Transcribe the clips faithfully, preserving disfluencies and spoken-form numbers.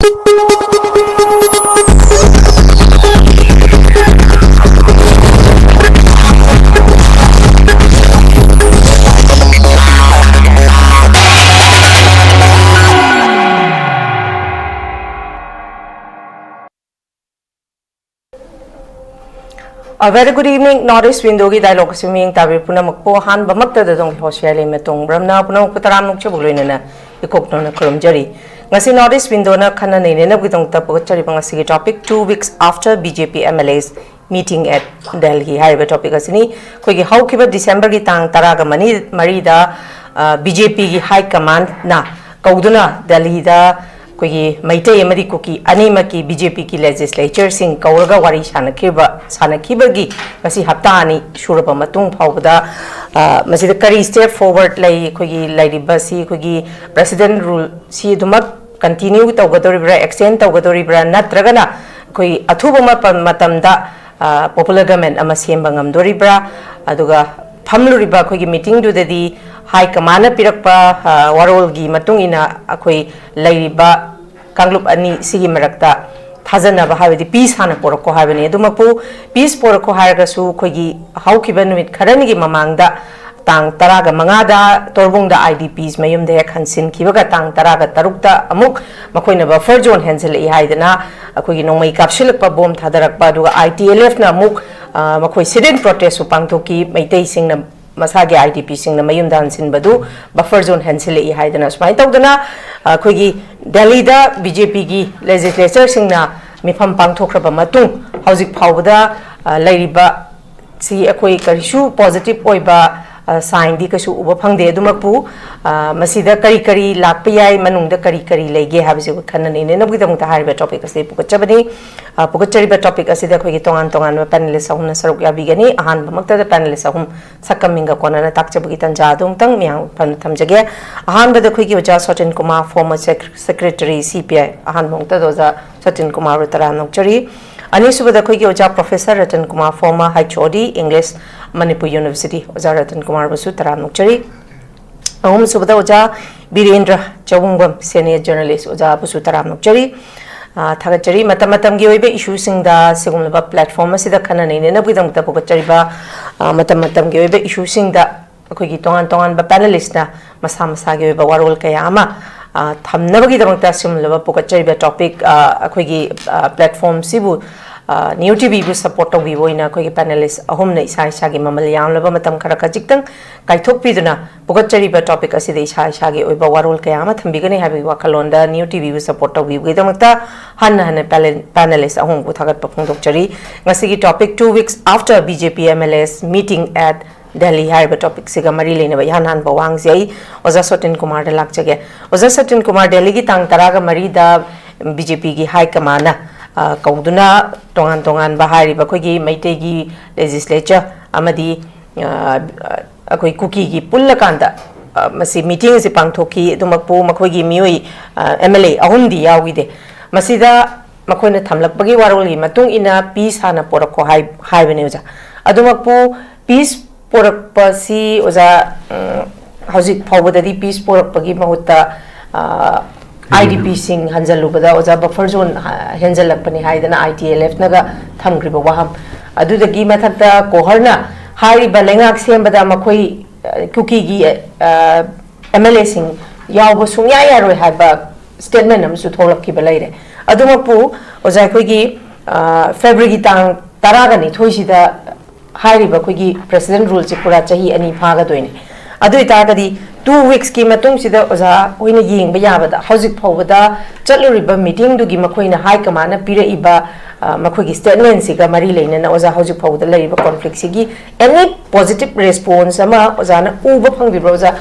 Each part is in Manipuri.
A very good evening, North East Window ꯒꯤ dialogue ꯑꯁꯤ ꯃꯤꯠꯌꯦꯡ ꯇꯥꯕꯤꯔꯤꯕ ꯄꯨꯝꯅꯃꯛꯄꯨ ꯑꯍꯥꯟꯕꯃꯛꯇꯗ ꯑꯗꯣꯝꯒꯤ host ꯌꯥꯏꯂꯩꯃ ꯇꯣꯡꯕ꯭ꯔꯝꯅ ꯄꯨꯝꯅꯃꯛꯄꯨ ꯇꯔꯥꯝꯅ ꯑꯣꯛꯆꯕꯒ ꯂꯣꯏꯅꯅ ꯏꯀꯣꯛ ꯅꯧꯅ ꯈꯨꯔꯨꯝꯖꯔꯤ꯫ ꯉꯁꯤ North East Window ꯅ ꯈꯟꯅ ꯅꯩꯅꯅꯕꯒꯤꯗꯃꯛꯇ ꯄꯨꯒꯠꯆꯔꯤꯕ ꯉꯁꯤꯒꯤ topic, "Two weeks after B J P M L As meeting at Delhi" ꯍꯥꯏꯔꯤꯕ topic ꯑꯁꯤꯅꯤ꯫ ꯑꯩꯈꯣꯏꯒꯤ ꯍꯧꯈꯤꯕ December ꯒꯤ ꯇꯥꯡ ꯇꯔꯥꯒ ꯃꯔꯤ, ꯃꯔꯤꯗ, ꯑ, B J P ꯒꯤ high command ꯅ ꯀꯧꯗꯨꯅ ꯗꯦꯜꯂꯤꯗ ꯑꯩꯈꯣꯏꯒꯤ ꯃꯩꯇꯩ ꯑꯃꯗꯤ ꯀꯨꯀꯤ ꯑꯅꯤꯃꯛꯀꯤ B J P ꯒꯤ legislature ꯁꯤꯡ ꯀꯧꯔꯒ ꯋꯥꯔꯤ ꯁꯥꯟꯅꯈꯤꯕ, ꯁꯥꯟꯅꯈꯤꯕꯒꯤ ꯉꯁꯤ ꯍꯞꯇꯥ ꯑꯅꯤ ꯁꯨꯔꯕ ꯃꯇꯨꯡ ꯐꯥꯎꯕꯗ, ꯑ, ꯃꯁꯤꯗ ꯀꯔꯤ step forward ꯂꯩ? ꯑꯩꯈꯣꯏꯒꯤ ꯂꯩꯔꯤꯕꯁꯤ ꯑꯩꯈꯣꯏꯒꯤ President rule ꯁꯤ ꯑꯗꯨꯃꯛ continue ꯇꯧꯒꯗꯧꯔꯤꯕ꯭ꯔꯥ, extend ꯇꯧꯒꯗꯧꯔꯤꯕ꯭ꯔꯥ, ꯅꯠꯇ꯭ꯔꯒꯅ ꯑꯩꯈꯣꯏ ꯑꯊꯨꯕ ꯃꯄ-, ꯃꯇꯝꯗ, ꯑ, popular government ꯑꯃ ꯁꯦꯝꯕ ꯉꯝꯗꯣꯔꯤꯕ꯭ꯔꯥ? ꯑꯗꯨꯒ ꯐꯝꯂꯨꯔꯤꯕ ꯑꯩꯈꯣꯏꯒꯤ meeting ꯗꯨꯗꯗꯤ high command ꯅ ꯄꯤꯔꯛꯄ, ꯑ, ꯋꯥꯔꯣꯜꯒꯤ ꯃꯇꯨꯡ ꯏꯟꯅ ꯑꯩꯈꯣꯏ ꯂꯩꯔꯤꯕ ꯀꯥꯡꯂꯨꯞ ꯑꯅꯤ ꯁꯤꯒꯤ ꯃꯔꯛꯇ ꯊꯥꯖꯅꯕ, ꯍꯥꯏꯕꯗꯤ peace ꯍꯥꯟꯅ ꯄꯣꯔꯛꯈꯣ ꯍꯥꯏꯕꯅꯤ꯫ ꯑꯗꯨꯃꯛꯄꯨ peace ꯄꯣꯔꯛꯈꯣ ꯍꯥꯏꯔꯒꯁꯨ, ꯑꯩꯈꯣꯏꯒꯤ ꯍꯧꯈꯤꯕ ꯅꯨꯃꯤꯠ ꯈꯔꯅꯤꯒꯤ ꯃꯃꯥꯡꯗ ꯇꯥꯡ ꯇꯔꯥꯒ ꯃꯉꯥꯗ ꯇꯣꯔꯕꯨꯡꯗ I D Ps ꯃꯌꯨꯝꯗ ꯍꯦꯛ ꯍꯟꯁꯤꯟꯈꯤꯕꯒ, ꯇꯥꯡ ꯇꯔꯥꯒ ꯇꯔꯨꯛꯇ ꯑꯃꯨꯛ ꯃꯈꯣꯏꯅ buffer zone ꯍꯦꯟꯖꯜꯂꯛꯏ ꯍꯥꯏꯗꯅ ꯑꯩꯈꯣꯏꯒꯤ ꯅꯣꯡꯃꯩ ꯀꯥꯞꯁꯤꯜꯂꯛꯄ, ꯕꯣꯝ ꯊꯥꯗꯔꯛꯄ, ꯑꯗꯨꯒ I T L F ꯅ ꯑꯃꯨꯛ, ꯑ, ꯃꯈꯣꯏ sit-in protest ꯁꯨ ꯄꯥꯡꯊꯣꯛꯈꯤ꯫ ꯃꯩꯇꯩꯁꯤꯡꯅ ꯃꯁꯥꯒꯤ I D P ꯁꯤꯡꯅ ꯃꯌꯨꯝꯗ ꯍꯟꯁꯤꯟꯕꯗꯨ buffer zone ꯍꯦꯟꯁꯤꯜꯂꯛꯏ ꯍꯥꯏꯗꯅ, ꯁꯨꯃꯥꯏꯅ ꯇꯧꯗꯅ, ꯑ, ꯑꯩꯈꯣꯏꯒꯤ ꯗꯦꯜꯂꯤꯗ B J P ꯒꯤ legislature ꯁꯤꯡꯅ ꯃꯤꯐꯝ ꯄꯥꯡꯊꯣꯛꯈ꯭ꯔꯕ ꯃꯇꯨꯡ ꯍꯧꯖꯤꯛ ꯐꯥꯎꯕꯗ, ꯑ, ꯂꯩꯔꯤꯕ ꯁꯤ ꯑꯩꯈꯣꯏ ꯀꯔꯤꯁꯨ positive ꯑꯣꯏꯕ, ꯑ, sign ꯗꯤ ꯀꯩꯁꯨ ꯎꯕ ꯐꯪꯗꯦ꯫ ꯑꯗꯨꯃꯛꯄꯨ, ꯑ, ꯃꯁꯤꯗ ꯀꯔꯤ ꯀꯔꯤ ꯂꯥꯛꯄ ꯌꯥꯏ, ꯃꯅꯨꯡꯗ ꯀꯔꯤ ꯀꯔꯤ ꯂꯩꯒꯦ ꯍꯥꯏꯕꯁꯤ ꯑꯩꯈꯣꯏ ꯈꯟꯅ ꯅꯩꯅꯅꯕꯒꯤꯗꯃꯛꯇ ꯍꯥꯏꯔꯤꯕ topic ꯑꯁꯤ ꯄꯨꯒꯠꯆꯕꯅꯤ꯫ ꯑ, ꯄꯨꯒꯠꯆꯔꯤꯕ topic ꯑꯁꯤꯗ ꯑꯩꯈꯣꯏꯒꯤ ꯇꯣꯉꯥꯟ ꯇꯣꯉꯥꯟꯕ panelist ꯑꯍꯨꯝꯅ ꯁꯔꯨꯛ ꯌꯥꯕꯤꯒꯅꯤ꯫ ꯑꯍꯥꯟꯕꯃꯛꯇꯗ panelist ꯑꯍꯨꯝ ꯁꯛꯀꯝ ꯃꯤꯡꯒ ꯀꯣꯟꯅꯅ ꯇꯥꯛꯆꯕꯒꯤ ꯇꯥꯟꯖꯥ ꯑꯗꯨ ꯑꯃꯨꯛꯇꯪ ꯃꯌꯥꯝ ꯐꯅ ꯊꯝꯖꯒꯦ꯫ ꯑꯍꯥꯟꯕꯗ ꯑꯩꯈꯣꯏꯒꯤ ꯑꯣꯖꯥ ꯁꯣꯇꯤꯟ Kumar, former sec-, secretary C P I, ꯑꯍꯥꯟꯕꯃꯛꯇꯗ ꯑꯣꯖꯥ ꯁꯣꯇꯤꯟ ꯀꯨꯃꯥꯔꯕꯨ ꯇꯔꯥꯝꯅ ꯑꯣꯛꯆꯔꯤ꯫ ꯑꯅꯤꯁꯨꯕꯗ ꯑꯩꯈꯣꯏꯒꯤ ꯑꯣꯖꯥ Professor Ratan Kumar, former H O D, English, Manipur University, ꯑꯣꯖꯥ ꯔꯇꯟ ꯀꯨꯃꯥꯔꯕꯨꯁꯨ ꯇꯔꯥꯝꯅ ꯑꯣꯛꯆꯔꯤ꯫ ꯑꯍꯨꯝꯁꯨꯕꯗ ꯑꯣꯖꯥ ꯕꯤꯔꯦꯟꯗ꯭ꯔ ꯆꯧꯕꯨꯡꯕꯝ, senior journalist ꯑꯣꯖꯥꯕꯨꯁꯨ ꯇꯔꯥꯝꯅ ꯑꯣꯛꯆꯔꯤ꯫ ꯑ, ꯊꯥꯒꯠꯆꯔꯤ꯫ ꯃꯇꯝ ꯃꯇꯝꯒꯤ ꯑꯣꯏꯕ issueꯁꯤꯡꯗ ꯁꯤꯒꯨꯝꯂꯕ platform ꯑꯁꯤꯗ ꯈꯟꯅ ꯅꯩꯅꯅꯕꯒꯤꯗꯃꯛꯇ ꯄꯨꯈꯠꯆꯔꯤꯕ, ꯑ, ꯃꯇꯝ ꯃꯇꯝꯒꯤ ꯑꯣꯏꯕ issueꯁꯤꯡꯗ ꯑꯩꯈꯣꯏꯒꯤ ꯇꯣꯉꯥꯟ ꯇꯣꯉꯥꯟꯕ panelistꯅ ꯃꯁꯥ ꯃꯁꯥꯒꯤ ꯑꯣꯏꯕ ꯋꯥꯔꯣꯜ ꯀꯌꯥ ꯑꯃ, ꯑ, ꯊꯝꯅꯕꯒꯤꯗꯃꯛꯇ ꯁꯤꯒꯨꯝꯂꯕ ꯄꯨꯈꯠꯆꯔꯤꯕ topic, ꯑ, ꯑꯩꯈꯣꯏꯒꯤ, ꯑ, platformꯁꯤꯕꯨ, ꯑ, Neo TVꯕꯨ support ꯇꯧꯕꯤꯕ ꯑꯣꯏꯅ ꯑꯩꯈꯣꯏꯒꯤ panelist ꯑꯍꯨꯝꯅ ꯏꯁꯥ ꯏꯁꯥꯒꯤ ꯃꯃꯜ ꯌꯥꯝꯂꯕ ꯃꯇꯝ ꯈꯔ ꯈꯖꯤꯛꯇꯪ ꯀꯥꯏꯊꯣꯛꯄꯤꯗꯨꯅ ꯄꯨꯈꯠꯆꯔꯤꯕ topic ꯑꯁꯤꯗ ꯏꯁꯥ ꯏꯁꯥꯒꯤ ꯑꯣꯏꯕ ꯋꯥꯔꯣꯜ ꯀꯌꯥ ꯑꯃ ꯊꯝꯕꯤꯒꯅꯤ ꯍꯥꯏꯕꯒꯤ ꯋꯥꯈꯜꯂꯣꯟꯗ Neo TVꯕꯨ support ꯇꯧꯕꯤꯕꯒꯤꯗꯃꯛꯇ ꯍꯟꯅ ꯍꯟꯅ pale-, panelist ꯑꯍꯨꯝꯕꯨ ꯊꯥꯒꯠꯄ ꯐꯣꯡꯗꯣꯛꯆꯔꯤ꯫ ꯉꯁꯤꯒꯤ topic, "Two weeks after BJP MLAs meeting at Delhi" ꯍꯥꯏꯔꯤꯕ topicꯁꯤꯒ ꯃꯔꯤ ꯂꯩꯅꯕ ꯏꯍꯥꯟ ꯍꯥꯟꯕ ꯋꯥꯍꯪꯁꯦ ꯑꯩ ꯑꯣꯖꯥ ꯁꯣꯇꯤꯟ ꯀꯨꯃꯥꯔꯗ ꯂꯥꯛꯆꯒꯦ꯫ ꯑꯣꯖꯥ ꯁꯣꯇꯤꯟ ꯀꯨꯃꯥꯔ, ꯗꯦꯜꯂꯤꯒꯤ ꯇꯥꯡ ꯇꯔꯥꯒ ꯃꯔꯤꯗ BJPꯒꯤ high commandꯅ, ꯑ, ꯀꯧꯗꯨꯅ ꯇꯣꯉꯥꯟ ꯇꯣꯉꯥꯟꯕ ꯍꯥꯏꯔꯤꯕ ꯑꯩꯈꯣꯏꯒꯤ ꯃꯩꯇꯩꯒꯤ legislature ꯑꯃꯗꯤ, ꯑ, ꯑꯩꯈꯣꯏ ꯀꯨꯀꯤꯒꯤ ꯄꯨꯜꯂꯀꯥꯟꯗ, ꯑ, ꯃꯁꯤ meeting ꯑꯁꯤ ꯄꯥꯡꯊꯣꯛꯈꯤ꯫ ꯑꯗꯨꯃꯛꯄꯨ ꯃꯈꯣꯏꯒꯤ ꯃꯤꯑꯣꯏ, ꯑ, MLA ꯑꯍꯨꯝꯗꯤ ꯌꯥꯎꯈꯤꯗꯦ꯫ ꯃꯁꯤꯗ ꯃꯈꯣꯏꯅ ꯊꯝꯂꯛꯄꯒꯤ ꯋꯥꯔꯣꯜꯒꯤ ꯃꯇꯨꯡ ꯏꯟꯅ peace ꯍꯥꯟꯅ ꯄꯣꯔꯛꯈꯣ ꯍꯥꯏ-, ꯍꯥꯏꯕꯅꯦ ꯑꯣꯖꯥ꯫ ꯑꯗꯨꯃꯛꯄꯨ peace ꯄꯣꯔꯛꯄꯁꯤ ꯑꯣꯖꯥ, ꯎꯝ, ꯍꯧꯖꯤꯛ ꯐꯥꯎꯕꯗꯗꯤ peace ꯄꯣꯔꯛꯄꯒꯤ ꯃꯍꯨꯠꯇ, ꯑ, IDPꯁꯤꯡ ꯍꯟꯖꯜꯂꯨꯕꯗ ꯑꯣꯖꯥ buffer zone, ꯑ, ꯍꯦꯟꯖꯜꯂꯛꯄꯅꯤ ꯍꯥꯏꯗꯅ ITLFꯅꯒ ꯊꯝꯈ꯭ꯔꯤꯕ ꯋꯥꯐꯝ꯫ ꯑꯗꯨꯗꯒꯤ ꯃꯊꯛꯇ ꯀꯣꯍꯔꯅ ꯍꯥꯏꯔꯤꯕ ꯂꯩꯉꯥꯛ ꯁꯦꯝꯕꯗ ꯃꯈꯣꯏ, ꯑ, ꯀꯨꯀꯤꯒꯤ, ꯑ, MLAꯁꯤꯡ ꯌꯥꯎꯕ ꯁꯨꯡꯌꯥ ꯌꯥꯔꯣꯏ ꯍꯥꯏꯕ statement ꯑꯃꯁꯨ ꯊꯣꯛꯂꯛꯈꯤꯕ ꯂꯩꯔꯦ꯫ ꯑꯗꯨꯃꯛꯄꯨ ꯑꯣꯖꯥ, ꯑꯩꯈꯣꯏꯒꯤ, ꯑ, Februaryꯒꯤ ꯇꯥꯡ ꯇꯔꯥꯒ ꯅꯤꯊꯣꯏꯁꯤꯗ ꯍꯥꯏꯔꯤꯕ ꯑꯩꯈꯣꯏꯒꯤ President Ruleꯁꯦ ꯄꯨꯔꯥ ꯆꯍꯤ ꯑꯅꯤ ꯐꯥꯒꯗꯣꯏꯅꯦ꯫ ꯑꯗꯨ ꯑꯣꯏꯇꯥꯔꯒꯗꯤ two weeksꯀꯤ ꯃꯇꯨꯡꯁꯤꯗ ꯑꯣꯖꯥ ꯍꯣꯏꯅ ꯌꯦꯡꯕ ꯌꯥꯕꯗ ꯍꯧꯖꯤꯛ ꯐꯥꯎꯕꯗ ꯆꯠꯂꯨꯔꯤꯕ meetingꯗꯨꯒꯤ ꯃꯈꯣꯏꯅ high commandꯅ ꯄꯤꯔꯛꯏꯕ, ꯑ, ꯃꯈꯣꯏꯒꯤ statementꯁꯤꯒ ꯃꯔꯤ ꯂꯩꯅꯅ ꯑꯣꯖꯥ ꯍꯧꯖꯤꯛ ꯐꯥꯎꯕꯗ ꯂꯩꯔꯤꯕ conflictꯁꯤꯒꯤ any positive response ꯑꯃ ꯑꯣꯖꯥꯅ ꯎꯕ ꯐꯪꯕꯤꯕ꯭ꯔꯣ? ꯑꯣꯖꯥ,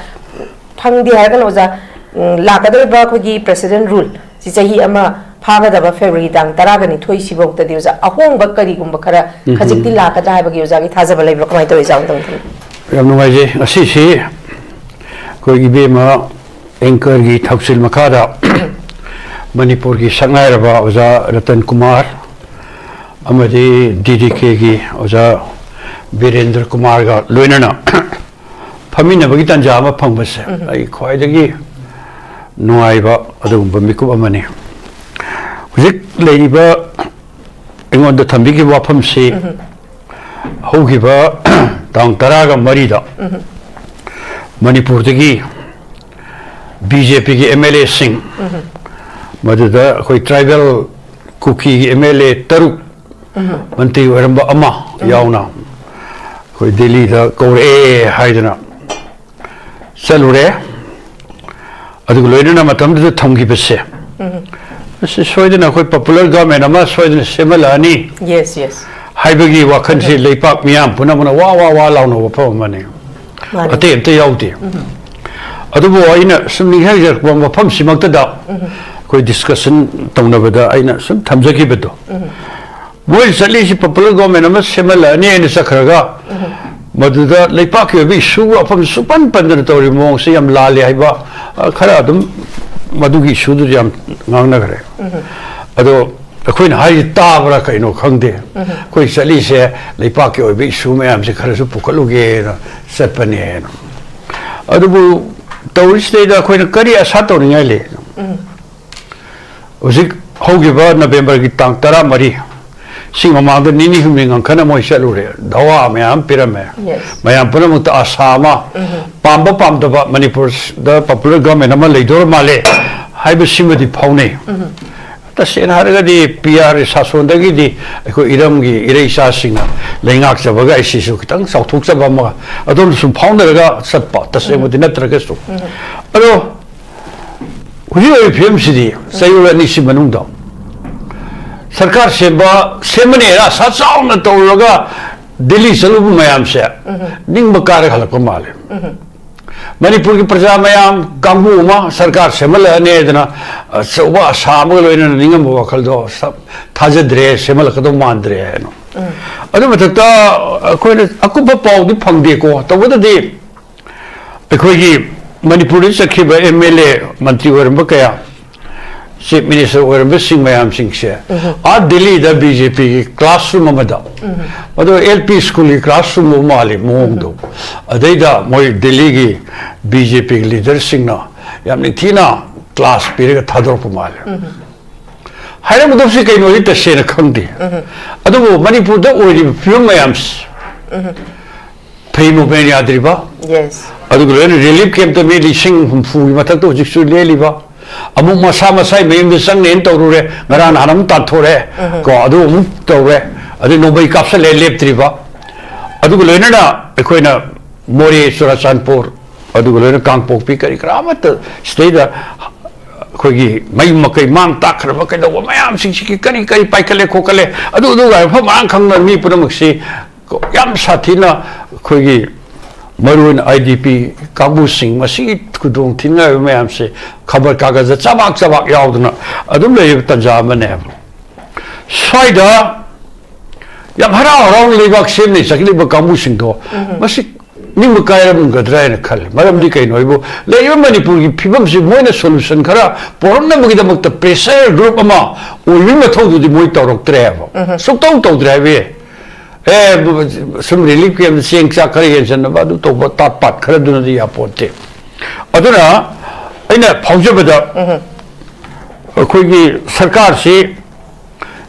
ꯐꯪꯗꯦ ꯍꯥꯏꯔꯒꯅ ꯑꯣꯖꯥ, ꯎꯝ, ꯂꯥꯛꯀꯗꯧꯔꯤꯕ ꯑꯩꯈꯣꯏꯒꯤ President Rule ꯁꯤ ꯆꯍꯤ ꯑꯃ ꯐꯥꯒꯗꯕ February ꯇꯥꯡ ꯇꯔꯥꯒ ꯅꯤꯊꯣꯏ ꯁꯤꯐꯥꯎꯗꯗꯤ ꯑꯣꯖꯥ ꯑꯍꯣꯡꯕ ꯀꯔꯤꯒꯨꯝꯕ ꯈꯔ ꯎꯝ꯫ ꯈꯖꯤꯛꯇꯤ ꯂꯥꯛꯀꯗ꯭ꯔꯥ ꯍꯥꯏꯕꯒꯤ ꯑꯣꯖꯥꯒꯤ ꯊꯥꯖꯕ ꯂꯩꯕ꯭ꯔꯥ? ꯀꯃꯥꯏꯅ ꯇꯧꯋꯤ, ꯑꯣꯖꯥ? ꯑꯝꯇꯪ ꯊꯝꯕꯤꯌꯨ꯫ ꯌꯥꯝ ꯅꯨꯡꯉꯥꯏꯖꯩ꯫ ꯉꯁꯤꯁꯤ ꯑꯩꯈꯣꯏ ꯏꯕꯦꯝꯃ anchorꯒꯤ ꯊꯧꯁꯤꯜ ꯃꯈꯥꯗ ꯃꯅꯤꯄꯨꯔꯒꯤ ꯁꯛꯅꯥꯏꯔꯕ ꯑꯣꯖꯥ ꯔꯇꯟ ꯀꯨꯃꯥꯔ ꯑꯃꯗꯤ DDKꯒꯤ ꯑꯣꯖꯥ ꯕꯤꯔꯦꯟꯗ꯭ꯔ ꯀꯨꯃꯥꯔꯒ ꯂꯣꯏꯅꯅ ꯐꯝꯃꯤꯟꯅꯕꯒꯤ ꯇꯥꯟꯖꯥ ꯑꯃ ꯐꯪꯕꯁꯦ ꯑꯩ ꯈ꯭ꯋꯥꯏꯗꯒꯤ ꯅꯨꯡꯉꯥꯏꯕ ꯑꯗꯨꯒꯨꯝꯕ ꯃꯤꯀꯨꯞ ꯑꯃꯅꯤ꯫ ꯍꯧꯖꯤꯛ ꯂꯩꯔꯤꯕ ꯑꯩꯉꯣꯟꯗ ꯊꯝꯕꯤꯈꯤꯕ ꯋꯥꯐꯝꯁꯤ ꯍꯧꯈꯤꯕ ꯇꯥꯡ ꯇꯔꯥꯒ ꯃꯔꯤꯗ ꯃꯅꯤꯄꯨꯔꯗꯒꯤ ꯕꯤ ꯖꯦ ꯄꯤꯒꯤ ꯑꯦꯝ ꯑꯦꯜ ꯑꯦꯁꯤꯡ, ꯃꯗꯨꯗ ꯑꯩꯈꯣꯏ ꯇ꯭ꯔꯥꯏꯕꯦꯜ ꯀꯨꯀꯤꯒꯤ ꯑꯦꯝ ꯑꯦꯜ ꯑꯦ ꯇꯔꯨꯛ, ꯃꯟꯇ꯭ꯔꯤ ꯑꯣꯏꯔꯝꯕ ꯑꯃ ꯌꯥꯎꯅ ꯑꯩꯈꯣꯏ ꯗꯤꯜꯂꯤꯗ ꯀꯧꯔꯛꯑꯦ ꯍꯥꯏꯗꯅ ꯆꯠꯂꯨꯔꯦ꯫ ꯑꯗꯨꯒ ꯂꯣꯏꯅꯅ ꯃꯇꯝꯗꯨꯗ ꯊꯝꯈꯤꯕꯁꯦ, ꯑꯁꯤ ꯁꯣꯏꯗꯅ ꯑꯩꯈꯣꯏ ꯄꯣꯄꯨꯂꯔ ꯒꯚꯔꯟꯃꯦꯟ ꯑꯃ ꯁꯣꯏꯗꯅ ꯁꯦꯝꯍꯜꯂꯛꯑꯅꯤ ꯌꯦꯁ ꯌꯦꯁ ꯍꯥꯏꯕꯒꯤ ꯋꯥꯈꯜꯁꯤ ꯂꯩꯄꯥꯛ ꯃꯤꯌꯥꯝ ꯄꯨꯝꯅꯃꯛꯅ ꯋꯥ ꯋꯥ ꯋꯥ ꯂꯥꯎꯅꯕ ꯋꯥꯐꯝ ꯑꯃꯅꯤ꯫ ꯃꯥꯅꯤ ꯑꯇꯩ ꯑꯝꯇ ꯌꯥꯎꯗꯦ꯫ ꯑꯗꯨꯕꯨ ꯑꯩꯅ ꯁꯨꯝ ꯅꯤꯡꯁꯤꯡꯖꯔꯛꯄ ꯃꯐꯝꯁꯤꯃꯛꯇꯗ ꯑꯩꯈꯣꯏ ꯗꯤꯁꯀꯁꯟ ꯇꯧꯅꯕꯗ ꯑꯩꯅ ꯁꯨꯝ ꯊꯝꯖꯈꯤꯕꯗꯣ, ꯃꯣꯏ ꯆꯠꯂꯤꯁꯤ ꯄꯣꯄꯨꯂꯔ ꯒꯣꯔꯃꯦꯟ ꯑꯃ ꯁꯦꯝꯍꯜꯂꯛꯑꯅꯤ ꯍꯥꯏꯅ ꯆꯠꯈ꯭ꯔꯒ ꯃꯗꯨꯗ ꯂꯩꯄꯥꯛꯀꯤ ꯑꯣꯏꯕ ꯏꯁꯨ ꯋꯥꯐꯝ ꯁꯨꯄꯟ ꯄꯟꯗꯅ ꯇꯧꯔꯤꯕ ꯃꯑꯣꯡꯁꯤ ꯌꯥꯝ ꯂꯥꯜꯂꯤ ꯍꯥꯏꯕ, ꯑ, ꯈꯔ ꯑꯗꯨꯝ ꯃꯗꯨꯒꯤ ꯏꯁꯨꯗꯨ ꯌꯥꯝ ꯉꯥꯡꯅꯈ꯭ꯔꯦ꯫ ꯑꯗꯣ ꯑꯩꯈꯣꯏꯅ ꯍꯥꯏꯔꯤ ꯇꯥꯕ꯭ꯔꯥ ꯀꯩꯅꯣ ꯈꯪꯗꯦ꯫ ꯑꯩꯈꯣꯏ ꯆꯠꯂꯤꯁꯦ ꯂꯩꯄꯥꯛꯀꯤ ꯑꯣꯏꯕ ꯏꯁꯨ ꯃꯌꯥꯝꯁꯦ ꯈꯔꯁꯨ ꯄꯨꯈꯠꯂꯨꯒꯦꯅ ꯆꯠꯄꯅꯦꯅ꯫ ꯑꯗꯨꯕꯨ ꯇꯧꯔꯤꯁꯤꯗꯩꯗ ꯑꯩꯈꯣꯏꯅ ꯀꯔꯤ ꯑꯁꯥ ꯇꯧꯅꯤꯡꯉꯥꯏ ꯂꯩ? ꯍꯧꯖꯤꯛ ꯍꯧꯈꯤꯕ ꯅꯕꯦꯝꯕꯔꯒꯤ ꯇꯥꯡ ꯇꯔꯥꯃꯔꯤ, ꯁꯤ ꯃꯃꯥꯡꯗ ꯅꯤꯅꯤ ꯍꯨꯝꯅꯤ ꯉꯟꯈꯠꯅ ꯃꯣꯏ ꯆꯠꯂꯨꯔꯦ, ꯙꯋꯥ ꯃꯌꯥꯝ ꯄꯤꯔꯝꯃꯦ꯫ Yes. ꯃꯌꯥꯝ ꯄꯨꯝꯅꯃꯛꯇ ꯑꯁꯥ ꯑꯃ, ꯄꯥꯝꯕ ꯄꯥꯝꯗꯕ ꯃꯅꯤꯄꯨꯔꯗ ꯄꯣꯄꯨꯂꯔ ꯒꯚꯔꯟꯃꯦꯟ ꯑꯃ ꯂꯩꯗꯧꯔ ꯃꯥꯜꯂꯦ ꯍꯥꯏꯕꯁꯤꯃꯗꯤ ꯐꯥꯎꯅꯩ꯫ ꯇꯁꯦꯡꯅ ꯍꯥꯏꯔꯒꯗꯤ ꯄꯤ ꯑꯥꯔ ꯁꯥꯁꯣꯟꯗꯒꯤꯗꯤ ꯑꯩꯈꯣꯏ ꯏꯔꯝꯒꯤ ꯏꯔꯩ ꯏꯆꯥꯁꯤꯡꯅ ꯂꯩꯉꯥꯛꯆꯕꯒ ꯑꯩꯁꯤꯁꯨ ꯈꯤꯇꯪ ꯆꯥꯎꯊꯣꯛꯆꯕ ꯑꯃꯒ ꯑꯗꯣꯝꯗ ꯁꯨꯝ ꯐꯥꯎꯅꯔꯒ ꯆꯠꯄ, ꯇꯁꯦꯡꯕꯗꯤ ꯅꯠꯇ꯭ꯔꯒꯁꯨ꯫ ꯑꯗꯣ ꯍꯧꯖꯤꯛ ꯑꯣꯏꯔꯤꯕ ꯐꯤꯕꯝꯁꯤꯗꯤ ꯆꯌꯣꯜ ꯑꯅꯤꯁꯤ ꯃꯅꯨꯡꯗ ꯁꯔꯀꯥꯔ ꯁꯦꯝꯕ, ꯁꯦꯝꯃꯅꯦꯅ ꯑꯁꯥ ꯆꯥꯎꯅ ꯇꯧꯔꯨꯔꯒ ꯗꯤꯜꯂꯤ ꯆꯠꯂꯨꯕ ꯃꯌꯥꯝꯁꯦ ꯅꯤꯡꯕ ꯀꯥꯏꯔꯒ ꯍꯜꯂꯛꯄ ꯃꯥꯜꯂꯦ꯫ ꯃꯅꯤꯄꯨꯔꯒꯤ ꯄ꯭ꯔꯖꯥ ꯃꯌꯥꯝ ꯀꯥꯡꯕꯨ ꯑꯃ ꯁꯔꯀꯥꯔ ꯁꯦꯝꯍꯜꯂꯛꯑꯅꯤ ꯍꯥꯏꯗꯅ ꯑꯆꯧꯕ ꯑꯁꯥ ꯑꯃꯒ ꯂꯣꯏꯅꯅ ꯅꯤꯡꯉꯝꯕ ꯋꯥꯈꯜꯗꯣ ꯁ-, ꯊꯥꯖꯗ꯭ꯔꯦ, ꯁꯦꯝꯍꯜꯂꯛꯀꯗꯧ ꯃꯥꯟꯗ꯭ꯔꯦ ꯍꯥꯏꯅ꯫ ꯑꯗꯨ ꯃꯊꯛꯇ ꯑꯩꯈꯣꯏꯅ ꯑꯀꯨꯞꯄ ꯄꯥꯎꯗꯤ ꯐꯪꯗꯦꯀꯣ, ꯇꯧꯕꯗꯗꯤ ꯑꯩꯈꯣꯏꯒꯤ ꯃꯅꯤꯄꯨꯔꯗ ꯆꯠꯈꯤꯕ ꯑꯦꯝ ꯑꯦꯜ ꯑꯦ, ꯃꯟꯇ꯭ꯔꯤ ꯑꯣꯏꯔꯝꯕ ꯀꯌꯥ ꯆꯤꯐ ꯃꯤꯅꯤꯁꯇꯔ ꯑꯣꯏꯔꯝꯕꯁꯤꯡ ꯃꯌꯥꯝꯁꯤꯡꯁꯦ ꯑꯥ ꯗꯤꯜꯂꯤꯗ ꯕꯤ ꯖꯦ ꯄꯤꯒꯤ ꯀ꯭ꯂꯥꯁꯔꯨꯝ ꯑꯃꯗ, ꯃꯗꯨ ꯑꯦꯜ ꯄꯤ ꯁ꯭ꯀꯨꯜꯒꯤ ꯀ꯭ꯂꯥꯁꯔꯨꯝ ꯑꯃ ꯃꯥꯜꯂꯤ ꯃꯑꯣꯡꯗꯣ, ꯑꯗꯩꯗ ꯃꯣꯏ ꯗꯤꯜꯂꯤꯒꯤ ꯕꯤ ꯖꯦ ꯄꯤꯒꯤ ꯂꯤꯗꯔꯁꯤꯡꯅ ꯌꯥꯝ ꯅꯤꯡꯊꯤꯅ ꯀ꯭ꯂꯥꯁ ꯄꯤꯔꯒ ꯊꯥꯗꯣꯔꯛꯄ ꯃꯥꯜꯂꯦ꯫ ꯍꯥꯏꯔꯝꯒꯗꯕꯁꯤ ꯀꯩꯅꯣꯗꯤ ꯇꯁꯦꯡꯅ ꯈꯪꯗꯦ꯫ ꯑꯗꯨꯕꯨ ꯃꯅꯤꯄꯨꯔꯗ ꯑꯣꯏꯔꯤꯕ ꯐꯤꯕꯝ ꯃꯌꯥꯝꯁꯤ, ꯐꯩ ꯃꯨꯚꯃꯦꯟ ꯌꯥꯗ꯭ꯔꯤꯕ, ꯌꯦꯁ꯫ ꯑꯗꯨꯒ ꯂꯣꯏꯅ ꯔꯤꯂꯤꯐ ꯀꯦꯝꯞꯇ ꯃꯤ ꯂꯤꯁꯤꯡ ꯍꯨꯝꯐꯨꯒꯤ ꯃꯊꯛꯇ ꯍꯧꯖꯤꯛꯁꯨ ꯂꯦꯜꯂꯤꯕ, ꯑꯃꯨꯛ ꯃꯁꯥ ꯃꯁꯥꯒꯤ ꯃꯌꯨꯝꯗ ꯆꯪꯅꯦꯅ ꯇꯧꯔꯨꯔꯦ, ꯉꯔꯥꯡ ꯅꯍꯥꯟ ꯑꯃꯨꯛ ꯇꯥꯟꯊꯣꯔꯛꯑꯦ, ꯀꯣ, ꯑꯗꯨ ꯑꯃꯨꯛ ꯇꯧꯔꯦ, ꯑꯗꯩ ꯅꯣꯡꯃꯩ ꯀꯥꯞꯁꯜꯂꯦ ꯂꯦꯞꯇ꯭ꯔꯤꯕ, ꯑꯗꯨꯒ ꯂꯣꯏꯅꯅ ꯑꯩꯈꯣꯏꯅ ꯃꯣꯔꯦ, ꯆꯨꯔꯥꯆꯥꯟꯄꯨꯔ, ꯑꯗꯨꯒ ꯂꯣꯏꯅ ꯀꯥꯡꯄꯣꯛꯄꯤ, ꯀꯔꯤ ꯀꯔꯥ ꯑꯃꯠꯇ ꯁꯤꯗꯩꯗ ꯑꯩꯈꯣꯏꯒꯤ ꯃꯌꯨꯝ ꯃꯀꯩ ꯃꯥꯡ ꯇꯥꯛꯈ꯭ꯔꯕ ꯀꯩꯗꯧꯕ ꯃꯌꯥꯝꯁꯤꯡꯁꯤꯒꯤ ꯀꯔꯤ ꯀꯔꯤ ꯄꯥꯏꯈꯠꯂꯦ ꯈꯣꯠꯀꯠꯂꯦ, ꯑꯗꯨ ꯑꯗꯨꯒ ꯃꯐꯝ ꯃꯔꯥꯡ ꯈꯪꯗꯅ ꯃꯤ ꯄꯨꯝꯅꯃꯛꯁꯤ ꯌꯥꯝ ꯁꯥꯊꯤꯅ ꯑꯩꯈꯣꯏꯒꯤ ꯃꯔꯨꯑꯣꯏꯅ ꯑꯥꯏ ꯗꯤ ꯄꯤ ꯀꯥꯡꯕꯨꯁꯤꯡ ꯃꯁꯤꯒꯤ ꯈꯨꯗꯣꯡ ꯊꯤꯅꯤꯡꯉꯥꯏ ꯑꯣꯏꯕ ꯃꯌꯥꯝꯁꯦ ꯈꯕꯔ ꯀꯥꯒꯖꯗ ꯆꯕꯥꯛ ꯆꯕꯥꯛ ꯌꯥꯎꯗꯅ ꯑꯗꯨꯝ ꯂꯩꯔꯤꯕ ꯇꯥꯟꯖꯥ ꯑꯃꯅꯦꯕ꯫ ꯁ꯭ꯋꯥꯏꯗ ꯌꯥꯝ ꯍꯔꯥꯎ ꯍꯔꯥꯎꯅ ꯂꯩꯕꯥꯛ ꯁꯦꯝꯅ ꯆꯠꯂꯤꯕ ꯀꯥꯡꯕꯨꯁꯤꯡꯗꯣ ꯃꯁꯤ ꯅꯤꯡꯕ ꯀꯥꯏꯔꯝꯒꯗ꯭ꯔꯥ ꯍꯥꯏꯅ ꯈꯜꯂꯤ꯫ ꯃꯔꯝꯗꯤ ꯀꯩꯅꯣ ꯍꯥꯏꯕꯨ, ꯂꯩꯔꯤꯕ ꯃꯅꯤꯄꯨꯔꯒꯤ ꯐꯤꯕꯝꯁꯤ ꯃꯣꯏꯅ ꯁꯣꯂꯨꯁꯟ ꯈꯔ ꯄꯨꯔꯛꯅꯕꯒꯤꯗꯃꯛꯇ ꯄ꯭ꯔꯦꯁꯔ ꯒ꯭ꯔꯨꯞ ꯑꯃ ꯑꯣꯏꯕꯒꯤ ꯃꯊꯧꯗꯨꯗꯤ ꯃꯣꯏ ꯇꯧꯔꯛꯇ꯭ꯔꯦ ꯍꯥꯏꯕ, ꯁꯨꯛꯇꯧ ꯇꯧꯗ꯭ꯔꯦ ꯍꯥꯏꯕ ꯌꯥꯏ꯫ ꯑꯦ, ꯁꯨꯝ ꯔꯤꯂꯤꯐ ꯀꯦꯝꯞꯇ ꯆꯦꯡ ꯆꯥꯛ ꯈꯔ ꯌꯦꯟꯁꯤꯟꯅꯕ, ꯑꯗꯨ ꯇꯧꯕ ꯇꯥꯠ ꯄꯥꯠ ꯈꯔꯗꯨꯅꯗꯤ ꯌꯥꯄꯣꯟꯇꯦ꯫ ꯑꯗꯨꯅ ꯑꯩꯅ ꯐꯥꯎꯖꯕꯗ ꯑꯩꯈꯣꯏꯒꯤ ꯁꯔꯀꯥꯔꯁꯤ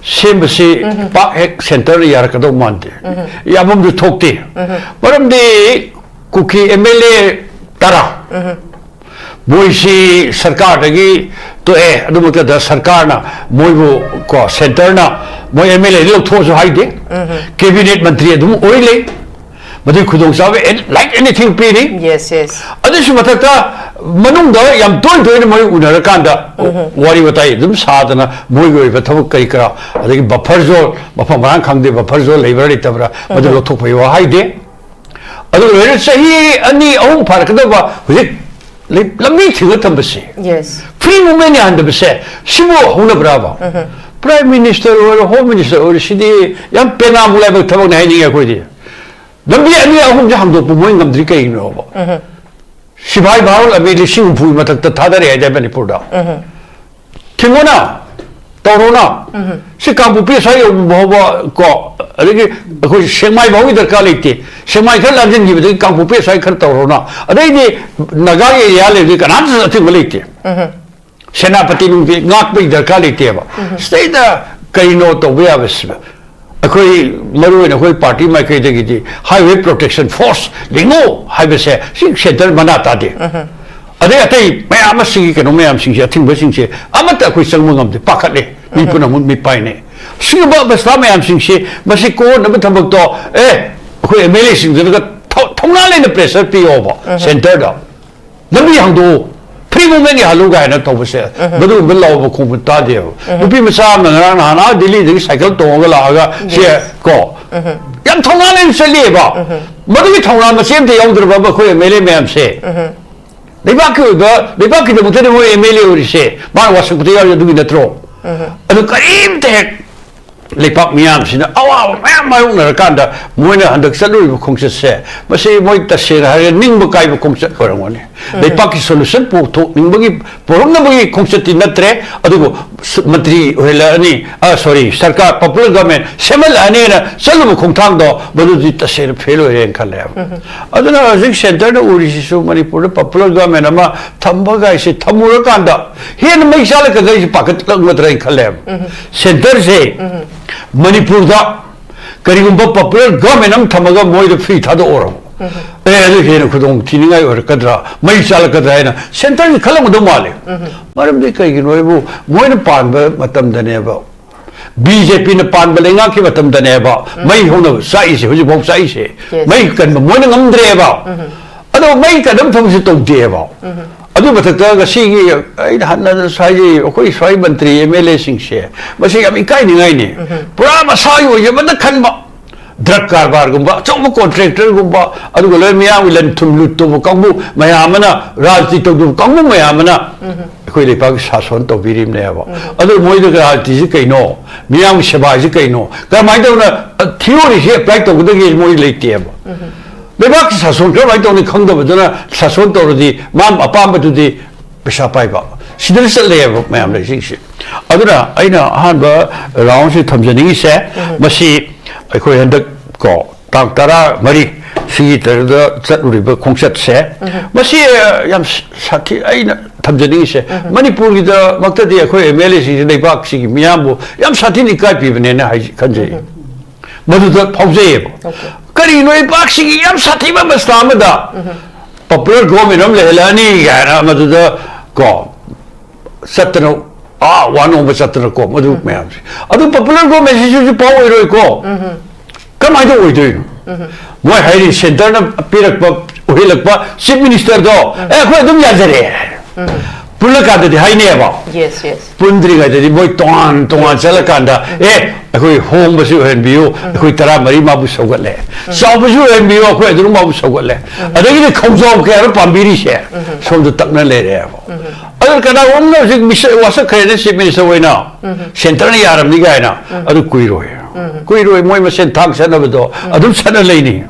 ꯁꯦꯝꯕꯁꯤ ꯄꯥꯛ ꯍꯦꯛ ꯁꯦꯟꯇꯔꯅ ꯌꯥꯔꯛꯀꯗꯧ ꯃꯥꯟꯗꯦ꯫ ꯌꯥꯐꯝꯁꯨ ꯊꯣꯛꯇꯦ꯫ ꯃꯔꯝꯗꯤ ꯀꯨꯀꯤ ꯑꯦꯝ ꯑꯦꯜ ꯑꯦ ꯇꯔꯥ ꯃꯣꯏꯁꯤ ꯁꯔꯀꯥꯔꯗꯒꯤ ꯇꯣꯛꯑꯦ, ꯑꯗꯨꯃꯛꯇꯗ ꯁꯔꯀꯥꯔꯅ ꯃꯣꯏꯕꯨ, ꯀꯣ, ꯁꯦꯟꯇꯔꯅ ꯃꯣꯏ ꯑꯦꯝ ꯑꯦꯜ ꯑꯦꯗꯤ ꯂꯧꯊꯣꯛꯑꯁꯨ ꯍꯥꯏꯗꯦ, ꯀꯦꯕꯤꯅꯦꯠ ꯃꯟꯇ꯭ꯔꯤ ꯑꯗꯨꯝ ꯑꯣꯏ ꯂꯩ꯫ ꯃꯗꯨꯒꯤ ꯈꯨꯗꯣꯡꯆꯥꯕ ꯑꯦꯟ- like anything ꯄꯤꯔꯤ꯫ Yes, yes. ꯑꯗꯨꯁꯨ ꯃꯊꯛꯇ ꯃꯅꯨꯡꯗ ꯌꯥꯝ ꯇꯣꯏ ꯇꯣꯏꯅ ꯃꯣꯏ ꯎꯅꯔꯀꯥꯟꯗ ꯋꯥꯔꯤ ꯋꯥꯇꯥꯏ ꯑꯗꯨꯝ ꯁꯥꯗꯅ ꯃꯣꯏꯒꯤ ꯑꯣꯏꯕ ꯊꯕꯛ ꯀꯔꯤ ꯀꯔꯥ, ꯑꯗꯒꯤ ꯕꯐꯔ ꯖꯣꯟ, ꯃꯐꯝ ꯃꯔꯥꯡ ꯈꯪꯗꯦ, ꯕꯐꯔ ꯖꯣꯟ ꯂꯩꯕ꯭ꯔꯥ ꯂꯩꯇꯕ꯭ꯔꯥ, ꯃꯗꯨ ꯂꯧꯊꯣꯛꯄꯒꯤ ꯋꯥ ꯍꯥꯏꯗꯦ꯫ ꯑꯗꯨꯒ ꯂꯣꯏꯅ ꯆꯍꯤ ꯑꯅꯤ ꯑꯍꯨꯝ ꯐꯥꯔꯛꯀꯗꯕ ꯍꯧꯖꯤꯛ ꯂꯝꯕꯤ ꯊꯤꯡꯉ ꯊꯝꯕꯁꯦ, ꯌꯦꯁ꯫ ꯐ꯭ꯔꯤ ꯃꯨꯚꯃꯦꯟ ꯌꯥꯍꯟꯗꯕꯁꯦ, ꯁꯤꯕꯨ ꯍꯧꯅꯕ꯭ꯔꯥꯕ? ꯄ꯭ꯔꯥꯏꯝ ꯃꯤꯅꯤꯁꯇꯔ ꯑꯣꯏꯔꯣ, ꯍꯣꯝ ꯃꯤꯅꯤꯁꯇꯔ ꯑꯣꯏꯔꯣ, ꯁꯤꯗꯤ ꯌꯥꯝ ꯄꯦꯅꯥꯕꯨ ꯂꯥꯏꯕꯛ ꯊꯕꯛꯅꯤ ꯍꯥꯏꯅꯤꯡꯉꯦ ꯑꯩꯈꯣꯏꯗꯤ꯫ ꯂꯝꯕꯤ ꯑꯅꯤ ꯑꯍꯨꯝꯁꯦ ꯍꯥꯡꯗꯣꯛꯄ ꯃꯣꯏ ꯉꯝꯗ꯭ꯔꯤ ꯀꯩꯒꯤꯅꯣꯕ? ꯁꯤꯐꯥꯏ ꯚꯥꯔꯣꯜ ꯑꯃꯤ ꯂꯤꯁꯤꯡ ꯍꯨꯝꯐꯨꯒꯤ ꯃꯊꯛꯇ ꯊꯥꯗꯔꯦ ꯍꯥꯏꯗꯥꯏ ꯃꯅꯤꯄꯨꯔꯗ? ꯌꯦꯡꯉꯣꯅ, ꯇꯧꯔꯣꯅ꯫ ꯁꯤ ꯀꯥꯡꯄꯣꯛꯄꯤ ꯑꯁ꯭ꯋꯥꯏ ꯌꯧꯕ ꯐꯥꯎꯕ ꯀꯣ, ꯑꯗꯒꯤ ꯑꯩꯈꯣꯏ ꯁꯦꯛꯃꯥꯏ ꯐꯥꯎꯒꯤ ꯗꯔꯀꯥꯔ ꯂꯩꯇꯦ꯫ ꯁꯦꯛꯃꯥꯏ ꯈꯔ ꯂꯥꯟꯖꯤꯟꯈꯤꯕꯗꯒꯤ ꯀꯥꯡꯄꯣꯛꯄꯤ ꯑꯁ꯭ꯋꯥꯏ ꯈꯔ ꯇꯧꯔꯣꯅ꯫ ꯑꯗꯩꯗꯤ ꯅꯥꯒꯥꯒꯤ ꯑꯦꯔꯤꯌꯥ ꯂꯩꯕꯗꯤ ꯀꯅꯥꯝꯇꯁꯨ ꯑꯊꯤꯡꯕ ꯂꯩꯇꯦ꯫ ꯁꯦꯅꯥꯄꯇꯤ ꯅꯨꯡꯗꯤ ꯉꯥꯛꯄꯒꯤ ꯗꯔꯀꯥꯔ ꯂꯩꯇꯦꯕ꯫ ꯁꯤꯗꯩꯗ ꯀꯔꯤꯅꯣ ꯇꯧꯕ ꯌꯥꯕꯁꯤꯕ? ꯑꯩꯈꯣꯏ, ꯃꯔꯨ ꯑꯣꯏꯅ ꯑꯩꯈꯣꯏ ꯄꯥꯔꯇꯤ ꯃꯥꯏꯀꯩꯗꯒꯤꯗꯤ Highway Protection Force ꯂꯤꯡꯉꯨ ꯍꯥꯏꯕꯁꯦ ꯁꯤ ꯁꯦꯟꯇꯔ ꯃꯅꯥ ꯇꯥꯗꯦ꯫ ꯑꯗꯩ ꯑꯇꯩ ꯃꯌꯥꯝ ꯑꯃ, ꯁꯤꯒꯤ ꯀꯩꯅꯣ ꯃꯌꯥꯝꯁꯤꯡꯁꯦ, ꯑꯊꯤꯡꯕꯁꯤꯡꯁꯦ ꯑꯃꯠꯇ ꯑꯩꯈꯣꯏ ꯆꯪꯕ ꯉꯝꯗꯦ, ꯄꯥꯈꯠꯂꯦ꯫ ꯃꯤ ꯄꯨꯝꯅꯃꯛ ꯃꯤꯠ ꯄꯥꯏꯅꯩ꯫ ꯁꯤꯒꯨꯝꯕ ꯑꯕꯁꯊꯥ ꯃꯌꯥꯝꯁꯤꯡꯁꯤ, ꯃꯁꯤ ꯀꯣꯛꯍꯟꯅꯕ ꯊꯕꯛꯇꯣ, ꯑꯦ, ꯑꯩꯈꯣꯏ ꯑꯦꯝ ꯑꯦꯜ ꯑꯦꯁꯤꯡꯗꯨꯅꯒ ꯊꯧ-, ꯊꯧꯅꯥ ꯂꯩꯅ ꯄ꯭ꯔꯦꯁꯔ ꯄꯤꯌꯣꯕ ꯁꯦꯟꯇꯔꯗ꯫ ꯂꯝꯕꯤ ꯍꯥꯡꯗꯣꯛꯎ, ꯐ꯭ꯔꯤ ꯃꯨꯚꯃꯦꯟ ꯌꯥꯍꯜꯂꯨ ꯀꯥꯏꯅ ꯇꯧꯕꯁꯦ, ꯃꯗꯨꯒꯨꯝꯕ ꯂꯥꯎꯕ ꯈꯣꯡꯕ ꯇꯥꯗꯦꯕ꯫ ꯅꯨꯄꯤ ꯃꯆꯥ ꯑꯃꯅ ꯉꯔꯥꯡ ꯅꯍꯥꯟ ꯑꯥ ꯗꯤꯜꯂꯤꯗꯒꯤ ꯁꯥꯏꯀꯜ ꯇꯣꯡꯉꯒ ꯂꯥꯛꯑꯒ ꯁꯦ, ꯀꯣ, ꯌꯥꯝ ꯊꯧꯅꯥ ꯂꯩꯅ ꯆꯠꯂꯤꯑꯕ꯫ ꯃꯗꯨꯒꯤ ꯊꯧꯅꯥ ꯃꯆꯦ ꯑꯝꯇ ꯌꯥꯎꯗ꯭ꯔꯕ ꯑꯩꯈꯣꯏ ꯑꯦꯝ ꯑꯦꯜ ꯑꯦ ꯃꯌꯥꯝꯁꯦ? ꯂꯩꯕꯥꯛꯀꯤ ꯑꯣꯏꯕ, ꯂꯩꯕꯥꯛꯀꯤꯗꯃꯛꯇꯗꯤ ꯃꯣꯏ ꯑꯦꯝ ꯑꯦꯜ ꯑꯦ ꯑꯣꯏꯔꯤꯁꯦ, ꯃꯥꯅ ꯋꯥꯁꯛꯄꯗ ꯌꯥꯎꯔꯤ ꯑꯗꯨꯒꯤ ꯅꯠꯇ꯭ꯔꯣ? ꯑꯗꯨ ꯀꯔꯤꯝꯇ ꯍꯦꯛ ꯂꯩꯄꯥꯛ ꯃꯤꯌꯥꯝꯁꯤꯅ ꯑꯋꯥꯕ ꯃꯌꯥꯝ ꯃꯥꯌꯣꯛꯅꯔꯀꯥꯟꯗ ꯃꯣꯏꯅ ꯍꯟꯗꯛ ꯆꯠꯂꯨꯔꯤꯕ ꯈꯣꯡꯆꯠꯁꯦ, ꯃꯁꯤ ꯃꯣꯏ ꯇꯁꯦꯡꯅ ꯍꯥꯏꯔꯒ ꯅꯤꯡꯕ ꯀꯥꯏꯕ ꯈꯣꯡꯆꯠ ꯑꯣꯏꯔꯝꯒꯅꯤ꯫ ꯂꯩꯄꯥꯛꯀꯤ ꯁꯣꯂꯨꯁꯟ ꯄꯨꯊꯣꯛꯅꯤꯡꯕꯒꯤ, ꯄꯨꯔꯛꯅꯕꯒꯤ ꯈꯣꯡꯆꯠꯇꯤ ꯅꯠꯇ꯭ꯔꯦ꯫ ꯑꯗꯨꯕꯨ ꯁ-, ꯃꯟꯇ꯭ꯔꯤ ꯑꯣꯏꯍꯜꯂꯛꯑꯅꯤ, ꯑ, ꯁꯣꯔꯤ, ꯁꯔꯀꯥꯔ, ꯄꯣꯄꯨꯂꯔ ꯒꯚꯔꯟꯃꯦꯟ ꯁꯦꯝꯍꯜꯂꯛꯑꯅꯤꯅ ꯆꯠꯂꯨꯕ ꯈꯣꯡꯊꯥꯡꯗꯣ ꯃꯗꯨꯗꯤ ꯇꯁꯦꯡꯅ ꯐꯦꯜ ꯑꯣꯏꯔꯦꯅ ꯈꯜꯂꯦꯕ꯫ ꯑꯗꯨꯅ ꯍꯧꯖꯤꯛ ꯁꯦꯟꯇꯔꯗ ꯎꯔꯤꯁꯤꯁꯨ ꯃꯅꯤꯄꯨꯔꯗ ꯄꯣꯄꯨꯂꯔ ꯒꯚꯔꯟꯃꯦꯟ ꯑꯃ ꯊꯝꯕꯒꯥꯏꯁꯦ ꯊꯝꯃꯨꯔꯀꯥꯟꯗ ꯍꯦꯟꯅ ꯃꯩ ꯆꯥꯜꯂꯛꯀꯗ꯭ꯔꯥ ꯍꯥꯏꯁꯦ ꯄꯥꯈꯠꯂꯛꯀꯗ꯭ꯔꯥ ꯍꯥꯏꯅ ꯈꯜꯂꯦꯕ꯫ ꯁꯦꯟꯇꯔꯁꯦ ꯃꯅꯤꯄꯨꯔꯗ ꯀꯔꯤꯒꯨꯝꯕ ꯄꯣꯄꯨꯂꯔ ꯒꯚꯔꯟꯃꯦꯟ ꯑꯃ ꯊꯝꯃꯒ ꯃꯣꯏꯗ ꯐ꯭ꯔꯤ ꯊꯥꯗꯣꯛꯑꯣꯔꯕ? ꯑꯦ, ꯑꯗꯨ ꯍꯦꯟꯅ ꯈꯨꯗꯣꯡ ꯊꯤꯅꯤꯡꯉꯥꯏ ꯑꯣꯏꯔꯛꯀꯗ꯭ꯔꯥ, ꯃꯩ ꯆꯥꯜꯂꯛꯀꯗ꯭ꯔꯥ ꯍꯥꯏꯅ ꯁꯦꯟꯇꯔꯒꯤ ꯈꯜꯂꯝꯒꯗꯧ ꯃꯥꯜꯂꯦ꯫ ꯃꯔꯝꯗꯤ ꯀꯩꯒꯤꯅꯣ ꯍꯥꯏꯕꯨ, ꯃꯣꯏꯅ ꯄꯥꯟꯕ ꯃꯇꯝꯗꯅꯦꯕ, ꯕꯤ ꯖꯦ ꯄꯤꯅ ꯄꯥꯟꯕ ꯂꯩꯉꯥꯛꯀꯤ ꯃꯇꯝꯗꯅꯦꯕ ꯃꯩ ꯍꯧꯅꯕ ꯆꯥꯛꯏꯁꯦ, ꯍꯧꯖꯤꯛꯐꯥꯎ ꯆꯥꯛꯏꯁꯦ꯫ Yes. ꯃꯩ ꯀꯟꯕ ꯃꯣꯏꯅ ꯉꯝꯗ꯭ꯔꯦꯕ꯫ ꯑꯗꯣ ꯃꯩ ꯀꯟꯅꯕ ꯊꯕꯛꯁꯨ ꯇꯧꯗꯦꯕ꯫ ꯑꯗꯨ ꯃꯊꯛꯇ ꯉꯁꯤꯒꯤ ꯑꯩꯅ ꯍꯟꯅ ꯍꯥꯏꯖꯩ, ꯑꯩꯈꯣꯏ ꯁ꯭ꯋꯥꯏ ꯃꯟꯇ꯭ꯔꯤ ꯑꯦꯝ ꯑꯦꯜ ꯑꯦꯁꯤꯡꯁꯦ ꯃꯁꯤ ꯌꯥꯝ ꯏꯀꯥꯏꯅꯤꯡꯉꯥꯏꯅꯤ꯫ ꯄꯨꯔꯥ ꯃꯁꯥꯒꯤ ꯑꯣꯏꯖꯕꯗ ꯈꯟꯕ, ꯗ꯭ꯔꯒ ꯀꯔꯕꯥꯔꯒꯨꯝꯕ, ꯑꯆꯧꯕ ꯀꯣꯟꯇ꯭ꯔꯦꯛꯇꯔꯒꯨꯝꯕ, ꯑꯗꯨꯒ ꯂꯣꯏ ꯃꯤꯌꯥꯝꯒꯤ ꯂꯟ ꯊꯨꯝ ꯂꯨꯠ ꯇꯧꯕ ꯀꯥꯡꯕꯨ ꯃꯌꯥꯝ ꯑꯃꯅ, ꯔꯥꯖꯅꯤꯇꯤ ꯇꯧꯗꯕ ꯀꯥꯡꯕꯨ ꯃꯌꯥꯝ ꯑꯃꯅ ꯑꯩꯈꯣꯏ ꯂꯩꯄꯥꯛꯀꯤ ꯁꯥꯁꯣꯟ ꯇꯧꯕꯤꯔꯤꯕꯅꯦꯕ꯫ ꯑꯗꯨ ꯃꯣꯏꯗ ꯔꯥꯖꯅꯤꯇꯤꯁꯤ ꯀꯩꯅꯣ, ꯃꯤꯌꯥꯝꯒꯤ ꯁꯦꯕꯥꯁꯤ ꯀꯩꯅꯣ, ꯀꯔꯝꯍꯥꯏꯅ ꯇꯧꯅ, ꯑ, ꯊꯤꯑꯣꯔꯤꯁꯤ ꯑꯦꯄ꯭ꯂꯥꯏ ꯇꯧꯒꯗꯒꯦ ꯃꯣꯏ ꯂꯩꯇꯦꯕ꯫ ꯂꯩꯕꯥꯛꯀꯤ ꯁꯥꯁꯣꯟ ꯀꯔꯝꯍꯥꯏꯅ ꯇꯧꯅꯤ ꯈꯪꯗꯕꯗꯨꯅ ꯁꯥꯁꯣꯟ ꯇꯧꯔꯗꯤ ꯃꯥ ꯑꯄꯥꯝꯕꯗꯨꯗꯤ ꯄꯩꯁꯥ ꯄꯥꯏꯕ, ꯁꯤꯗ ꯆꯠꯂꯦꯕ ꯃꯌꯥꯝ ꯂꯩꯁꯤꯡꯁꯦ꯫ ꯑꯗꯨꯅ ꯑꯩꯅ ꯑꯍꯥꯟꯕ ꯔꯥꯎꯟꯁꯤ ꯊꯝꯖꯅꯤꯡꯉꯤꯁꯦ, ꯃꯁꯤ ꯑꯩꯈꯣꯏ ꯍꯟꯗꯛ ꯀꯣ ꯇꯥꯡ ꯇꯔꯥ ꯃꯔꯤ ꯁꯤꯒꯤ ꯇꯔꯗ ꯆꯠꯂꯨꯔꯤꯕ ꯈꯣꯡꯆꯠꯁꯦ, ꯃꯁꯤ ꯌꯥꯝ ꯁꯥꯊꯤ꯫ ꯑꯩꯅ ꯊꯝꯖꯅꯤꯡꯉꯤꯁꯦ, ꯃꯅꯤꯄꯨꯔꯒꯤꯗꯃꯛꯇꯗꯤ ꯑꯩꯈꯣꯏ ꯑꯦꯝ ꯑꯦꯜ ꯑꯦꯁꯤꯡꯁꯤ ꯂꯩꯕꯥꯛꯁꯤꯒꯤ ꯃꯤꯌꯥꯝꯕꯨ ꯌꯥꯝ ꯁꯥꯊꯤꯅ ꯏꯀꯥꯏ ꯄꯤꯕꯅꯦꯅ ꯍꯥꯏ ꯈꯟꯖꯩ꯫ ꯃꯗꯨꯗ ꯐꯥꯎꯖꯩꯌꯦꯕ꯫ ꯀꯔꯤꯅꯣ ꯂꯩꯕꯥꯛꯁꯤꯒꯤ ꯌꯥꯝ ꯁꯥꯊꯤꯕ ꯑꯕꯁꯊꯥ ꯑꯃꯗ ꯄꯣꯄꯨꯂꯔ ꯒꯣꯔꯃꯦꯟ ꯑꯃ ꯂꯩꯍꯜꯂꯛꯑꯅꯤ ꯀꯥꯏꯅ ꯃꯗꯨꯗ ꯀꯣ ꯆꯠꯇꯅ, ꯑꯥ ꯋꯥ ꯅꯣꯝꯕ ꯆꯠꯇꯅ ꯀꯣ ꯃꯗꯨ ꯃꯌꯥꯝꯁꯦ꯫ ꯑꯗꯨ ꯄꯣꯄꯨꯂꯔ ꯒꯣꯔꯃꯦꯟꯁꯤꯁꯨ ꯄꯥꯎ ꯑꯣꯏꯔꯣꯏꯀꯣ꯫ ꯀꯃꯥꯏꯅ ꯑꯣꯏꯗꯣꯏꯅꯣ? ꯃꯣꯏ ꯍꯥꯏꯔꯤ ꯁꯦꯟꯇꯔꯅ ꯄꯤꯔꯛꯄ, ꯑꯣꯏꯍꯜꯂꯛꯄ ꯆꯤꯐ ꯃꯤꯅꯤꯁꯇꯔꯗꯣ, "ꯑꯦ, ꯑꯩꯈꯣꯏ ꯑꯗꯨꯝ ꯌꯥꯖꯔꯦ" ꯄꯨꯜꯂꯀꯥꯟꯗꯗꯤ ꯍꯥꯏꯅꯩꯕ꯫ Yes, yes. ꯄꯨꯟꯗ꯭ꯔꯤꯉꯩꯗꯗꯤ ꯃꯣꯏ ꯇꯣꯉꯥꯟ ꯇꯣꯉꯥꯟ ꯆꯠꯂꯀꯥꯟꯗ, "ꯑꯦ, ꯑꯩꯈꯣꯏ ꯍꯣꯡꯕꯁꯨ ꯑꯣꯏꯍꯟꯕꯤꯌꯨ, ꯑꯩꯈꯣꯏ ꯇꯔꯥꯃꯔꯤ ꯃꯥꯕꯨ ꯁꯧꯒꯠꯂꯦ, ꯆꯥꯎꯕꯁꯨ ꯑꯣꯏꯍꯟꯕꯤꯌꯨ, ꯑꯩꯈꯣꯏ ꯑꯗꯨꯝ ꯃꯥꯕꯨ ꯁꯧꯒꯠꯂꯦ"꯫ ꯑꯗꯒꯤꯗꯤ ꯈꯣꯡꯖꯣꯝ ꯀꯌꯥꯅꯣ ꯄꯥꯝꯕꯤꯔꯤꯁꯦ ꯁꯣꯝꯗ ꯇꯛꯅ ꯂꯩꯔꯦꯕ꯫ ꯑꯗꯨꯅ ꯀꯅꯥꯒꯨꯝꯕꯅ ꯍꯧꯖꯤꯛ ꯃꯤꯁ-, ꯋꯥꯁꯛꯈ꯭ꯔꯦꯅꯦ ꯆꯤꯐ ꯃꯤꯅꯤꯁꯇꯔ ꯑꯣꯏꯅ, ꯁꯦꯟꯇꯔꯅ ꯌꯥꯔꯝꯅꯤ ꯀꯥꯏꯅ꯫ ꯑꯗꯨ ꯀꯨꯏꯔꯣꯏ꯫ ꯀꯨꯏꯔꯣꯏ, ꯃꯣꯏ ꯃꯁꯦꯟ ꯊꯥꯡ ꯆꯠꯅꯕꯗꯣ ꯑꯗꯨꯝ ꯆꯠꯅ ꯂꯩꯅꯤ꯫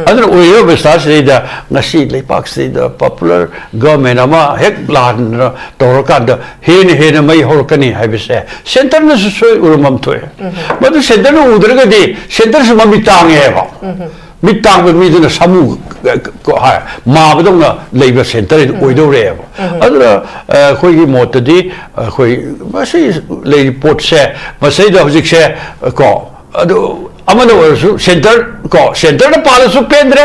ꯑꯗꯨꯅ ꯑꯣꯏꯔꯤꯕ ꯑꯕꯁꯊꯥꯁꯤꯗꯩꯗ ꯉꯁꯤ ꯂꯩꯕꯥꯛꯁꯤꯗꯩꯗ ꯄꯣꯄꯨꯂꯔ ꯒꯚꯔꯟꯃꯦꯟ ꯑꯃ ꯍꯦꯛ ꯂꯥꯟꯅ ꯇꯧꯔꯀꯥꯟꯗ ꯍꯦꯟꯅ ꯍꯦꯟꯅ ꯃꯩ ꯍꯧꯔꯛꯀꯅꯤ ꯍꯥꯏꯕꯁꯦ ꯁꯦꯟꯇꯔꯅꯁꯨ ꯁꯣꯏ ꯎꯔꯝꯐꯝ ꯊꯣꯛꯑꯦ꯫ ꯃꯗꯨ ꯁꯦꯟꯇꯔꯅ ꯎꯗ꯭ꯔꯒꯗꯤ ꯁꯦꯟꯇꯔꯁꯨ ꯃꯃꯤꯠ ꯇꯥꯡꯉꯦꯕ꯫ ꯃꯤꯠ ꯇꯥꯡꯕ ꯃꯤꯗꯨꯅ ꯁꯥꯃꯨ, ꯑ, ꯀ-, ꯍꯥꯏ, ꯃꯥꯕꯗꯧꯅ ꯂꯩꯕ ꯁꯦꯟꯇꯔ ꯑꯣꯏꯗꯧꯔꯦꯕ꯫ ꯑꯗꯨꯅ, ꯑ, ꯑꯩꯈꯣꯏꯒꯤ ꯃꯣꯠꯇꯗꯤ ꯑꯩꯈꯣꯏ ꯃꯁꯤ ꯂꯩꯔꯤꯕ ꯄꯣꯠꯁꯦ, ꯃꯁꯤꯗ ꯍꯧꯖꯤꯛꯁꯦ, ꯑ, ꯀꯣ, ꯑꯗꯨ ꯑꯃꯅ ꯑꯣꯏꯔꯁꯨ ꯁꯦꯟꯇꯔ, ꯀꯣ, ꯁꯦꯟꯇꯔꯅ ꯄꯥꯜꯂꯁꯨ ꯄꯦꯟꯗ꯭ꯔꯦ,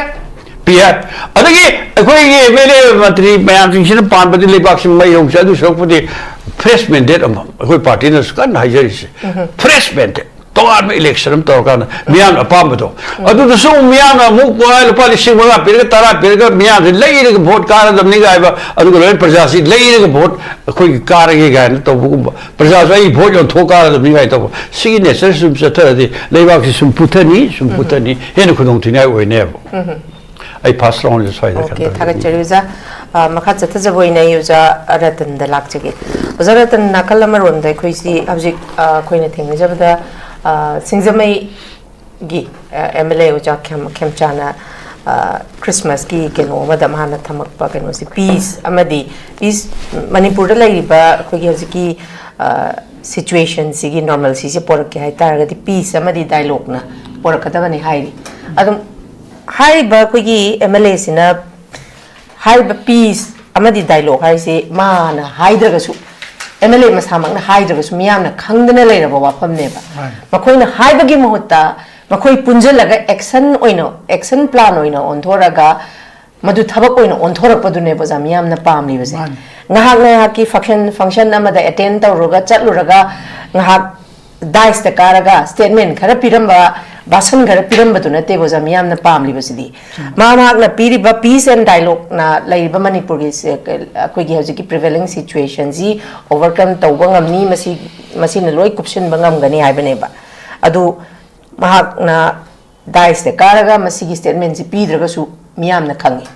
ꯄꯤ ꯍꯥꯏ꯫ ꯑꯗꯒꯤ ꯑꯩꯈꯣꯏꯒꯤ ꯑꯦꯝ ꯑꯦꯜ ꯑꯦ ꯃꯟꯇ꯭ꯔꯤ ꯃꯌꯥꯝꯁꯤꯡꯁꯤꯅ ꯄꯥꯟꯕꯗꯤ ꯂꯩꯕꯥꯛꯁꯤ ꯃꯩ ꯍꯧꯁꯦ, ꯑꯗꯨ ꯁꯔꯨꯛꯄꯨꯗꯤ ꯐ꯭ꯔꯦꯁ ꯃꯦꯟꯗꯦꯠ ꯑꯃ ꯑꯩꯈꯣꯏ ꯄꯥꯔꯇꯤꯅꯁꯨ ꯀꯟꯅ ꯍꯥꯏꯖꯔꯤꯁꯦ꯫ Fresh mandate. ꯇꯣꯉꯥꯟꯕ ꯏꯂꯦꯛꯁꯟ ꯑꯃ ꯇꯧꯔꯀꯥꯟꯗ ꯃꯤꯌꯥꯝꯅ ꯑꯄꯥꯝꯕꯗꯣ, ꯑꯗꯨꯗꯁꯨ ꯑꯃꯨꯛ ꯃꯤꯌꯥꯝꯅ ꯑꯃꯨꯛ ꯂꯨꯄꯥ ꯂꯤꯁꯤꯡ ꯃꯉꯥ ꯄꯤꯔꯒ, ꯇꯔꯥ ꯄꯤꯔꯒ ꯃꯤꯌꯥꯝꯁꯦ ꯂꯩꯔꯒ ꯚꯣꯠ ꯀꯥꯔꯗꯕꯅꯤ ꯍꯥꯏꯕ, ꯑꯗꯨꯒ ꯂꯣꯏꯅ ꯄ꯭ꯔꯖꯥꯁꯤ ꯂꯩꯔꯒ ꯚꯣꯠ ꯑꯩꯈꯣꯏꯒꯤ ꯀꯥꯔꯒꯦ ꯀꯥꯏꯅ ꯇꯧꯕꯒꯨꯝꯕ, ꯄ꯭ꯔꯖꯥꯁꯨ ꯑꯩ ꯚꯣꯠ ꯌꯣꯟꯊꯣꯛ ꯀꯥꯔꯗꯕꯅꯤ ꯀꯥꯏꯅ ꯇꯧꯕ, ꯁꯤꯒꯤ ꯅꯦꯆꯔ ꯁꯨꯝ ꯆꯠꯊꯔꯗꯤ ꯂꯩꯕꯥꯛꯁꯤ ꯁꯨꯝ ꯄꯨꯊꯅꯤ, ꯁꯨꯝ ꯄꯨꯊꯅꯤ, ꯍꯦꯟꯅ ꯈꯨꯗꯣꯡꯊꯤꯅꯤꯡꯉꯥꯏ ꯑꯣꯏꯅꯦꯕ꯫ ꯑꯩ ꯐꯥꯔꯁ ꯔꯥꯎꯟꯁꯦ ꯁ꯭ꯋꯥꯏꯗ ꯑꯣꯀꯦ, ꯀꯩꯅꯣ ꯇꯧꯖꯒꯦ꯫ ꯊꯥꯒꯠꯆꯔꯤ ꯑꯣꯖꯥ꯫ ꯑ, ꯃꯈꯥ ꯆꯠꯊꯖꯕ ꯑꯣꯏꯅ ꯑꯩ ꯑꯣꯖꯥ ꯔꯇꯟꯗ ꯂꯥꯛꯆꯒꯦ꯫ ꯑꯣꯖꯥ ꯔꯇꯟ, ꯅꯥꯀꯜ ꯑꯃꯔꯣꯝꯗ ꯑꯩꯈꯣꯏꯁꯤ ꯍꯧꯖꯤꯛ, ꯑ, ꯑꯩꯈꯣꯏꯅ ꯊꯦꯡꯅꯖꯕꯗ, ꯑ, ꯁꯤꯡꯖꯃꯩꯒꯤ, ꯑ, ꯑꯦꯝ ꯑꯦꯜ ꯑꯦ ꯑꯣꯖꯥ ꯈꯦꯝ-, ꯈꯦꯝꯆꯥꯅ, ꯈ꯭ꯔꯤꯁꯃꯥꯁꯀꯤ ꯀꯩꯅꯣ ꯑꯃꯗ ꯃꯥꯅ ꯊꯝꯃꯛꯄ ꯀꯩꯅꯣꯁꯦ, ꯄꯤꯁ ꯑꯃꯗꯤ ꯄꯤꯁ, ꯃꯅꯤꯄꯨꯔꯗ ꯂꯩꯔꯤꯕ ꯑꯩꯈꯣꯏꯒꯤ ꯍꯧꯖꯤꯛꯀꯤ ꯁꯤꯆꯨꯋꯦꯁꯟꯁꯤꯒꯤ ꯅꯣꯔꯃꯦꯜꯁꯤꯁꯦ ꯄꯣꯔꯛꯀꯦ ꯍꯥꯏꯇꯥꯔꯒꯗꯤ ꯄꯤꯁ ꯑꯃꯗꯤ ꯗꯥꯏꯂꯣꯛꯅ ꯄꯣꯔꯛꯀꯗꯕꯅꯤ ꯍꯥꯏꯔꯤ꯫ ꯑꯗꯨꯝ ꯍꯥꯏꯔꯤꯕ ꯑꯩꯈꯣꯏꯒꯤ ꯑꯦꯝ ꯑꯦꯜ ꯑꯦꯁꯤꯅ ꯍꯥꯏꯔꯤꯕ ꯄꯤꯁ ꯑꯃꯗꯤ ꯗꯥꯏꯂꯣꯛ ꯍꯥꯏꯁꯦ ꯃꯥꯅ ꯍꯥꯏꯗ꯭ꯔꯒꯁꯨ, ꯑꯦꯝ ꯑꯦꯜ ꯑꯦ ꯃꯁꯥꯃꯛꯅ ꯍꯥꯏꯗ꯭ꯔꯒꯁꯨ ꯃꯤꯌꯥꯝꯅ ꯈꯪꯗꯅ ꯂꯩꯔꯕ ꯋꯥꯐꯝꯅꯦꯕ꯫ ꯃꯈꯣꯏꯅ ꯍꯥꯏꯕꯒꯤ ꯃꯍꯨꯠꯇ ꯃꯈꯣꯏ ꯄꯨꯟꯁꯤꯜꯂꯒ ꯑꯦꯛꯁꯟ ꯑꯣꯏꯅ, ꯑꯦꯛꯁꯟ ꯄ꯭ꯂꯥꯟ ꯑꯣꯏꯅ ꯑꯣꯟꯊꯣꯔꯒ ꯃꯗꯨ ꯊꯕꯛ ꯑꯣꯏꯅ ꯑꯣꯟꯊꯣꯔꯛꯄꯗꯨꯅꯦꯕ ꯑꯣꯖꯥ ꯃꯤꯌꯥꯝꯅ ꯄꯥꯝꯂꯤꯕꯁꯦ꯫ ꯉꯥꯏꯍꯥꯛ ꯉꯥꯏꯍꯥꯛꯀꯤ ꯐꯪꯁꯟ, ꯐꯪꯁꯟ ꯑꯃꯗ ꯑꯦꯇꯦꯟ ꯇꯧꯔꯨꯔꯒ ꯆꯠꯂꯨꯔꯒ ꯉꯥꯏꯍꯥꯛ ꯗꯥꯏꯁꯇ ꯀꯥꯔꯒ ꯁ꯭ꯇꯦꯠꯃꯦꯟ ꯈꯔ ꯄꯤꯔꯝꯕ, ꯚꯥꯁꯟ ꯈꯔ ꯄꯤꯔꯝꯕꯗꯨ ꯅꯠꯇꯦꯕ ꯑꯣꯖꯥ ꯃꯤꯌꯥꯝꯅ ꯄꯥꯝꯂꯤꯕꯁꯤꯗꯤ꯫ ꯃꯍꯥꯛ ꯃꯍꯥꯛꯅ ꯄꯤꯔꯤꯕ ꯄꯤꯁ ꯑꯦꯟ ꯗꯥꯏꯂꯣꯛꯅ ꯂꯩꯔꯤꯕ ꯃꯅꯤꯄꯨꯔꯒꯤ ꯁꯦ-, ꯑꯩꯈꯣꯏꯒꯤ ꯍꯧꯖꯤꯛꯀꯤ ꯄ꯭ꯔꯤꯚꯦꯂꯤꯡ ꯁꯤꯆꯨꯋꯦꯁꯟꯁꯤ ꯑꯣꯚꯔꯀꯝ ꯇꯧꯕ ꯉꯝꯅꯤ, ꯃꯁꯤ, ꯃꯁꯤꯅ ꯂꯣꯏ ꯀꯨꯞꯁꯤꯟꯕ ꯉꯝꯒꯅꯤ ꯍꯥꯏꯕꯅꯦꯕ꯫ ꯑꯗꯨ ꯃꯍꯥꯛꯅ ꯗꯥꯏꯁꯇ ꯀꯥꯔꯒ ꯃꯁꯤꯒꯤ ꯁ꯭ꯇꯦꯠꯃꯦꯟꯁꯤ ꯄꯤꯗ꯭ꯔꯒꯁꯨ ꯃꯤꯌꯥꯝꯅ ꯈꯪꯉꯤ꯫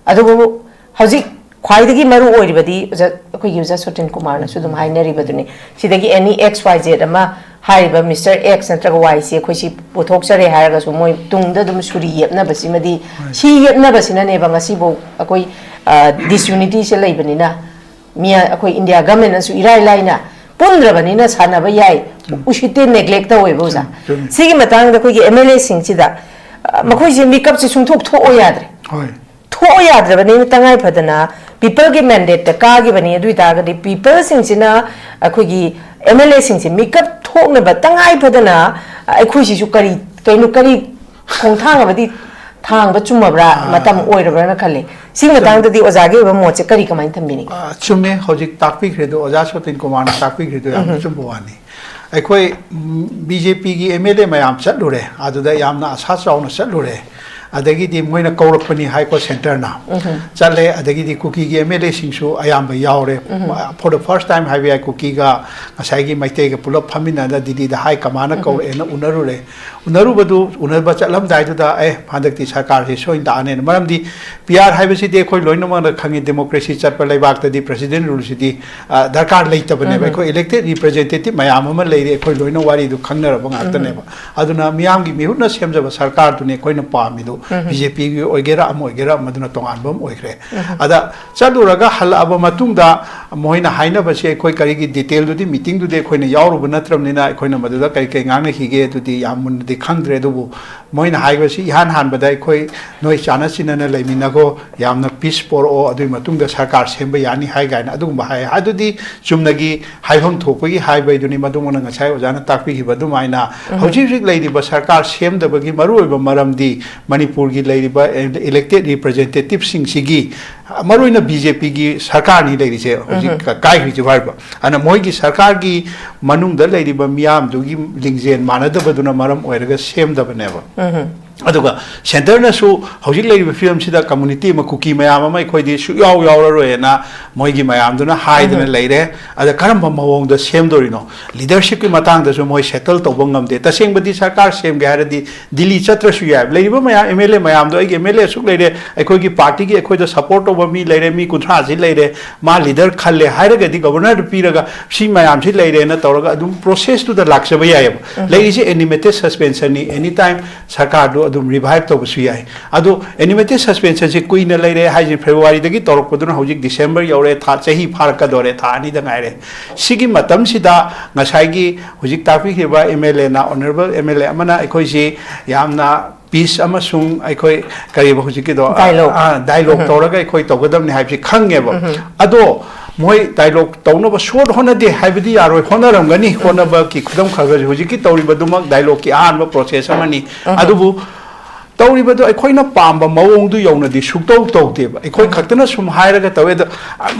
ꯑꯗꯨꯕꯨ ꯍꯧꯖꯤꯛ ꯈ꯭ꯋꯥꯏꯗꯒꯤ ꯃꯔꯨ ꯑꯣꯏꯔꯤꯕꯗꯤ ꯑꯣꯖꯥ, ꯑꯩꯈꯣꯏꯒꯤ ꯑꯣꯖꯥ ꯁꯣꯇꯤꯟ ꯀꯨꯃꯥꯔꯅꯁꯨ ꯑꯗꯨꯝ ꯍꯥꯏꯅꯔꯤꯕꯗꯨꯅꯤ, ꯁꯤꯗꯒꯤ ꯑꯦꯅꯤ ꯑꯦꯛꯁ ꯋꯥꯏ ꯖꯦꯠ ꯑꯃ ꯍꯥꯏꯔꯤꯕ ꯃꯤꯁꯇꯔ ꯑꯦꯛꯁ ꯅꯠꯇ꯭ꯔꯒ ꯋꯥꯏꯁꯤ ꯑꯩꯈꯣꯏ ꯁꯤ ꯄꯨꯊꯣꯛꯆꯔꯦ ꯍꯥꯏꯔꯒꯁꯨ ꯃꯣꯏ ꯇꯨꯡꯗ ꯑꯗꯨꯝ ꯁꯨꯔꯤ ꯌꯦꯞꯅꯕꯁꯤꯃꯗꯤ, ꯁꯤ ꯌꯦꯞꯅꯕꯁꯤꯅꯅꯦꯕ ꯉꯁꯤꯐꯥꯎ ꯑꯩꯈꯣꯏ ꯗꯤꯁꯌꯨꯅꯤꯇꯤꯁꯦ ꯂꯩꯕꯅꯤꯅ ꯃꯤ ꯑꯩꯈꯣꯏ ꯏꯟꯗꯤꯌꯥ ꯒꯃꯦꯟꯅꯁꯨ ꯏꯔꯥꯏ ꯂꯥꯏꯅ ꯄꯨꯟꯗ꯭ꯔꯕꯅꯤꯅ ꯁꯥꯟꯅꯕ ꯌꯥꯏ, ꯎꯁꯤꯠꯇꯦ, ꯅꯦꯒ꯭ꯂꯦꯛ ꯇꯧꯋꯦꯕ ꯑꯣꯖꯥ꯫ ꯁꯤꯒꯤ ꯃꯇꯥꯡꯗ ꯑꯩꯈꯣꯏꯒꯤ ꯑꯦꯝ ꯑꯦꯜ ꯑꯦꯁꯤꯡꯁꯤꯗ ꯃꯈꯣꯏꯁꯦ ꯃꯤꯀꯞꯁꯦ ꯁꯨꯡꯊꯣꯛ ꯊꯣꯛꯑꯣ ꯌꯥꯗ꯭ꯔꯦ꯫ ꯊꯣꯛꯑꯣ ꯌꯥꯗ꯭ꯔꯕꯅꯤꯅ ꯇꯉꯥꯏ ꯐꯗꯅ ꯄꯤꯄꯜꯒꯤ ꯃꯦꯟꯗꯦꯠꯇ ꯀꯥꯈꯤꯕꯅꯤ꯫ ꯑꯗꯨ ꯑꯣꯏꯇꯥꯔꯒꯗꯤ ꯄꯤꯄꯜꯁꯤꯡꯁꯤꯅ ꯑꯩꯈꯣꯏꯒꯤ ꯑꯦꯝ ꯑꯦꯜ ꯑꯦꯁꯤꯡꯁꯦ ꯃꯤꯀꯞ ꯊꯣꯛꯅꯕ ꯇꯉꯥꯏ ꯐꯗꯅ ꯑꯩꯈꯣꯏꯁꯤꯁꯨ ꯀꯔꯤ, ꯀꯩꯅꯣ, ꯀꯔꯤ ꯈꯣꯡꯊꯥꯡ ꯑꯃꯗꯤ ꯊꯥꯡꯕ ꯆꯨꯝꯃꯕ꯭ꯔꯥ, ꯃꯇꯝ ꯑꯣꯏꯔꯕ꯭ꯔꯥꯅ ꯈꯜꯂꯤ꯫ ꯁꯤꯒꯤ ꯃꯇꯥꯡꯗꯗꯤ ꯑꯣꯖꯥꯒꯤ ꯑꯣꯏꯕ ꯃꯣꯠꯁꯦ ꯀꯔꯤ, ꯀꯃꯥꯏꯅ ꯊꯝꯕꯤꯅꯤꯡꯉꯤ? ꯑ, ꯆꯨꯝꯃꯦ, ꯍꯧꯖꯤꯛ ꯇꯥꯛꯄꯤꯈ꯭ꯔꯦꯗꯣ, ꯑꯣꯖꯥ ꯁꯣꯇꯤꯟ ꯀꯨꯃꯥꯔꯅ ꯇꯥꯛꯄꯤꯈ꯭ꯔꯦꯗꯣ ꯌꯥꯝꯅ ꯆꯨꯝꯕ ꯋꯥꯅꯤ꯫ ꯑꯩꯈꯣꯏ ꯕꯤ ꯖꯦ ꯄꯤꯒꯤ ꯑꯦꯝ ꯑꯦꯜ ꯑꯦ ꯃꯌꯥꯝ ꯆꯠꯂꯨꯔꯦ, ꯑꯗꯨꯗ ꯌꯥꯝꯅ ꯑꯁꯥ ꯆꯥꯎꯅ ꯆꯠꯂꯨꯔꯦ꯫ ꯑꯗꯒꯤꯗꯤ ꯃꯣꯏꯅ ꯀꯧꯔꯛꯄꯅꯤ ꯍꯥꯏꯀꯣ, ꯁꯦꯟꯇꯔꯅ꯫ ꯆꯠꯂꯦ꯫ ꯑꯗꯒꯤꯗꯤ ꯀꯨꯀꯤꯒꯤ ꯑꯦꯝ ꯑꯦꯜ ꯑꯦꯁꯤꯡꯁꯨ ꯑꯌꯥꯝꯕ ꯌꯥꯎꯔꯦ꯫ For the first time ꯍꯥꯏꯕ ꯌꯥꯏ, ꯀꯨꯀꯤꯒ ꯉꯁꯥꯏꯒꯤ ꯃꯩꯇꯩꯒ ꯄꯨꯂꯞ ꯐꯝꯃꯤꯟꯅꯗ ꯗꯤꯜꯂꯤꯗ ꯍꯥꯏ ꯀꯃꯥꯟꯅ ꯀꯧꯔꯛꯑꯦꯅ ꯎꯅꯔꯨꯔꯦ꯫ ꯎꯅꯔꯨꯕꯗꯨ, ꯎꯅꯕ ꯆꯠꯂꯝꯗꯥꯏꯗꯨꯗ, "ꯑꯦ, ꯍꯟꯗꯛꯇꯤ ꯁꯔꯀꯥꯔꯁꯤ ꯁꯣꯏꯅ ꯇꯥꯛꯑꯅꯦꯅ"꯫ ꯃꯔꯝꯗꯤ ꯄꯤ ꯑꯥꯔ ꯍꯥꯏꯕꯁꯤꯗꯤ ꯑꯩꯈꯣꯏ ꯂꯣꯏꯅꯃꯛꯅ ꯈꯪꯉꯤ, ꯗꯦꯃꯣꯀ꯭ꯔꯦꯁꯤ ꯆꯠꯄ ꯂꯩꯕꯥꯛꯇꯗꯤ ꯄ꯭ꯔꯦꯁꯤꯗꯦꯟ ꯔꯨꯜꯁꯤꯗꯤ, ꯑ, ꯗꯔꯀꯥꯔ ꯂꯩꯇꯕꯅꯦꯕ꯫ ꯑꯩꯈꯣꯏ ꯏꯂꯦꯛꯇꯦꯗ ꯔꯤꯄ꯭ꯔꯖꯦꯟꯇꯦꯇꯤꯚ ꯃꯌꯥꯝ ꯑꯃ ꯂꯩꯔꯤ, ꯑꯩꯈꯣꯏ ꯂꯣꯏꯅ ꯋꯥꯔꯤꯗꯨ ꯈꯪꯅꯔꯕ ꯉꯥꯛꯇꯅꯦꯕ꯫ ꯑꯗꯨꯅ ꯃꯤꯌꯥꯝꯒꯤ ꯃꯤꯍꯨꯠꯅ ꯁꯦꯝꯖꯕ ꯁꯔꯀꯥꯔꯗꯨꯅꯤ ꯑꯩꯈꯣꯏꯅ ꯄꯥꯝꯃꯤꯗꯨ꯫ ꯕꯤ ꯖꯦ ꯄꯤꯒꯤ ꯑꯣꯏꯒꯦꯔꯥ, ꯑꯃ ꯑꯣꯏꯒꯦꯔꯥ, ꯃꯗꯨꯅ ꯇꯣꯉꯥꯟꯕ ꯑꯃ ꯑꯣꯏꯈ꯭ꯔꯦ꯫ ꯑꯗ ꯆꯠꯂꯨꯔꯒ ꯍꯜꯂꯛꯑꯕ ꯃꯇꯨꯡꯗ ꯃꯣꯏꯅ ꯍꯥꯏꯅꯕꯁꯦ, ꯑꯩꯈꯣꯏ ꯀꯔꯤꯒꯤ ꯗꯤꯇꯦꯜꯗꯨꯗꯤ, ꯃꯤꯇꯤꯡꯗꯨꯗꯤ ꯑꯩꯈꯣꯏꯅ ꯌꯥꯎꯔꯨꯕ ꯅꯠꯇ꯭ꯔꯕꯅꯤꯅ, ꯑꯩꯈꯣꯏꯅ ꯃꯗꯨꯗ ꯀꯔꯤ ꯀꯔꯤ ꯉꯥꯡꯅꯈꯤꯒꯦ ꯑꯗꯨꯗꯤ ꯌꯥꯝ ꯃꯨꯟꯅꯗꯤ ꯈꯪꯗ꯭ꯔꯦ꯫ ꯑꯗꯨꯕꯨ ꯃꯣꯏꯅ ꯍꯥꯏꯕꯁꯤ, ꯏꯍꯥꯟ ꯍꯥꯟꯕꯗ ꯑꯩꯈꯣꯏ ꯅꯣꯏ ꯆꯥꯟꯅ ꯆꯤꯟꯅꯅ ꯂꯩꯃꯤꯟꯅꯈꯣ, ꯌꯥꯝꯅ ꯄꯤꯁ ꯄꯣꯔꯛꯑꯣ, ꯑꯗꯨꯒꯤ ꯃꯇꯨꯡꯗ ꯁꯔꯀꯥꯔ ꯁꯦꯝꯕ ꯌꯥꯅꯤ ꯍꯥꯏ ꯀꯥꯏꯅ ꯑꯗꯨꯒꯨꯝꯕ ꯍꯥꯏ꯫ ꯑꯗꯨꯗꯤ ꯆꯨꯝꯅꯒꯤ ꯍꯥꯏꯐꯝ ꯊꯣꯛꯄꯒꯤ ꯍꯥꯏꯕꯩꯗꯨꯅꯤ, ꯃꯗꯨꯃꯛꯅ ꯉꯁꯥꯏ ꯑꯣꯖꯥꯅ ꯇꯥꯛꯄꯤꯈꯤꯕ ꯑꯗꯨꯃꯥꯏꯅ꯫ ꯍꯧꯖꯤꯛ ꯍꯧꯖꯤꯛ ꯂꯩꯔꯤꯕ ꯁꯔꯀꯥꯔ ꯁꯦꯝꯗꯕꯒꯤ ꯃꯔꯨꯑꯣꯏꯕ ꯃꯔꯝꯗꯤ, ꯃꯅꯤꯄꯨꯔꯒꯤ ꯂꯩꯔꯤꯕ ꯏꯂꯦꯛꯇꯦꯠ ꯔꯤꯄ꯭ꯔꯖꯦꯟꯇꯦꯇꯤꯞꯁꯤꯡꯁꯤꯒꯤ, ꯃꯔꯨꯑꯣꯏꯅ ꯕꯤ ꯖꯦ ꯄꯤꯒꯤ ꯁꯔꯀꯥꯔꯅꯤ ꯂꯩꯔꯤꯁꯦ ꯍꯧꯖꯤꯛ ꯀꯥꯏꯈ꯭ꯔꯤꯁꯤꯕꯨ ꯍꯥꯏꯔꯤꯕ꯫ ꯑꯗꯨꯅ ꯃꯣꯏꯒꯤ ꯁꯔꯀꯥꯔꯒꯤ ꯃꯅꯨꯡꯗ ꯂꯩꯔꯤꯕ ꯃꯤꯌꯥꯝꯗꯨꯒꯤ ꯂꯤꯡꯖꯦꯜ ꯃꯥꯟꯅꯗꯕꯗꯨꯅ ꯃꯔꯝ ꯑꯣꯏꯔꯒ ꯁꯦꯝꯗꯕꯅꯦꯕ꯫ ꯑꯗꯨꯒ ꯁꯦꯟꯇꯔꯅꯁꯨ ꯍꯧꯖꯤꯛ ꯂꯩꯔꯤꯕ ꯐꯤꯕꯝꯁꯤꯗ ꯀꯝꯃꯨꯅꯤꯇꯤ ꯑꯃ, ꯀꯨꯀꯤ ꯃꯌꯥꯝ ꯑꯃ ꯑꯩꯈꯣꯏꯗꯤ ꯁꯨꯛꯌꯥꯎ ꯌꯥꯎꯔꯔꯣꯏꯅ ꯃꯣꯏꯒꯤ ꯃꯌꯥꯝꯗꯨꯅ ꯍꯥꯏꯗꯅ ꯂꯩꯔꯦ꯫ ꯑꯗ ꯀꯔꯝꯕ ꯃꯑꯣꯡꯗ ꯁꯦꯝꯗꯣꯔꯤꯅꯣ? ꯂꯤꯗꯔꯁꯤꯞꯀꯤ ꯃꯇꯥꯡꯗꯁꯨ ꯃꯣꯏ ꯁꯦꯇꯜ ꯇꯧꯕ ꯉꯝꯗꯦ꯫ ꯇꯁꯦꯡꯕꯗꯤ ꯁꯔꯀꯥꯔ ꯁꯦꯝꯒꯦ ꯍꯥꯏꯔꯗꯤ ꯗꯤꯜꯂꯤ ꯆꯠꯇ꯭ꯔꯁꯨ ꯌꯥꯏ꯫ ꯂꯩꯔꯤꯕ ꯃꯌꯥꯝ ꯑꯦꯝ ꯑꯦꯜ ꯑꯦ ꯃꯌꯥꯝꯗꯣ, "ꯑꯩꯒꯤ ꯑꯦꯝ ꯑꯦꯜ ꯑꯦ ꯑꯁꯨꯛ ꯂꯩꯔꯦ, ꯑꯩꯈꯣꯏꯒꯤ ꯄꯥꯔꯇꯤꯒꯤ ꯑꯩꯈꯣꯏꯗ ꯁꯄꯣꯔꯠ ꯇꯧꯕ ꯃꯤ ꯂꯩꯔꯦ, ꯃꯤ ꯀꯨꯟꯊ꯭ꯔꯥꯁꯤ ꯂꯩꯔꯦ, ꯃꯥ ꯂꯤꯗꯔ ꯈꯜꯂꯦ" ꯍꯥꯏꯔꯒꯗꯤ ꯒꯕꯔꯅꯔꯗ ꯄꯤꯔꯒ ꯁꯤ ꯃꯌꯥꯝꯁꯤ ꯂꯩꯔꯦꯅ ꯇꯧꯔꯒ ꯑꯗꯨꯝ ꯄ꯭ꯔꯣꯁꯦꯁꯇꯨꯗ ꯂꯥꯛꯆꯕ ꯌꯥꯏꯑꯕ꯫ ꯂꯩꯔꯤꯁꯦ ꯑꯦꯅꯤꯃꯦꯇꯦꯠ ꯁꯁꯄꯦꯟꯁꯟꯅꯤ, ꯑꯦꯅꯤ ꯇꯥꯏꯝ ꯁꯔꯀꯥꯔꯗꯨ ꯑꯗꯨꯝ ꯔꯤꯚꯥꯏꯚ ꯇꯧꯕꯁꯨ ꯌꯥꯏ꯫ ꯑꯗꯣ ꯑꯦꯅꯤꯃꯦꯇꯦꯠ ꯁꯁꯄꯦꯟꯁꯟꯁꯤ ꯀꯨꯏꯅ ꯂꯩꯔꯦ ꯍꯥꯏꯁꯦ, ꯐꯦꯕ꯭ꯔꯨꯋꯥꯔꯤꯗꯒꯤ ꯇꯧꯔꯛꯄꯗꯨꯅ ꯍꯧꯖꯤꯛ ꯗꯤꯁꯦꯝꯕꯔ ꯌꯧꯔꯦ, ꯊꯥ, ꯆꯍꯤ ꯐꯥꯔꯛꯀꯗꯧꯔꯦ, ꯊꯥ ꯑꯅꯤꯗ ꯉꯥꯏꯔꯦ꯫ ꯁꯤꯒꯤ ꯃꯇꯝꯁꯤꯗ ꯉꯁꯥꯏꯒꯤ ꯍꯧꯖꯤꯛ ꯇꯥꯛꯄꯤꯈꯤꯕ ꯑꯦꯝ ꯑꯦꯜ ꯑꯦꯅ, ꯑꯣꯅꯔꯦꯕꯜ ꯑꯦꯝ ꯑꯦꯜ ꯑꯦ ꯑꯃꯅ ꯑꯩꯈꯣꯏꯁꯤ ꯌꯥꯝꯅ ꯄꯤꯁ ꯑꯃꯁꯨꯡ ꯑꯩꯈꯣꯏ ꯀꯔꯤꯕ ꯍꯧꯖꯤꯛꯀꯤꯗꯣ, ꯗꯥꯏꯂꯣꯒ꯫ ꯑ, ꯗꯥꯏꯂꯣꯒ ꯇꯧꯔꯒ ꯑꯩꯈꯣꯏ ꯇꯧꯒꯗꯕꯅꯤ ꯍꯥꯏꯕꯁꯤ ꯈꯪꯉꯦꯕ꯫ ꯑꯗꯣ ꯃꯣꯏ ꯗꯥꯏꯂꯣꯒ ꯇꯧꯅꯕ ꯁꯣꯔꯠ ꯍꯣꯠꯅꯗꯦ ꯍꯥꯏꯕꯗꯤ ꯌꯥꯔꯣꯏ, ꯍꯣꯠꯅꯔꯝꯒꯅꯤ, ꯍꯣꯠꯅꯕꯒꯤ ꯈꯨꯗꯝ ꯈꯔ ꯈꯔꯁꯨ ꯍꯧꯖꯤꯛꯀꯤ ꯇꯧꯔꯤꯕꯗꯨꯃꯛ ꯗꯥꯏꯂꯣꯒꯀꯤ ꯑꯍꯥꯟꯕ ꯄ꯭ꯔꯣꯁꯦꯁ ꯑꯃꯅꯤ꯫ ꯑꯗꯨꯕꯨ ꯇꯧꯔꯤꯕꯗꯨ ꯑꯩꯈꯣꯏꯅ ꯄꯥꯝꯕ ꯃꯑꯣꯡꯗꯨ ꯌꯧꯅꯗꯤ ꯁꯨꯛꯇꯧ ꯇꯧꯗꯦꯕ꯫ ꯑꯩꯈꯣꯏ ꯈꯛꯇꯅ ꯁꯨꯝ ꯍꯥꯏꯔꯒ ꯇꯧꯋꯦ꯫ ꯑꯗꯣ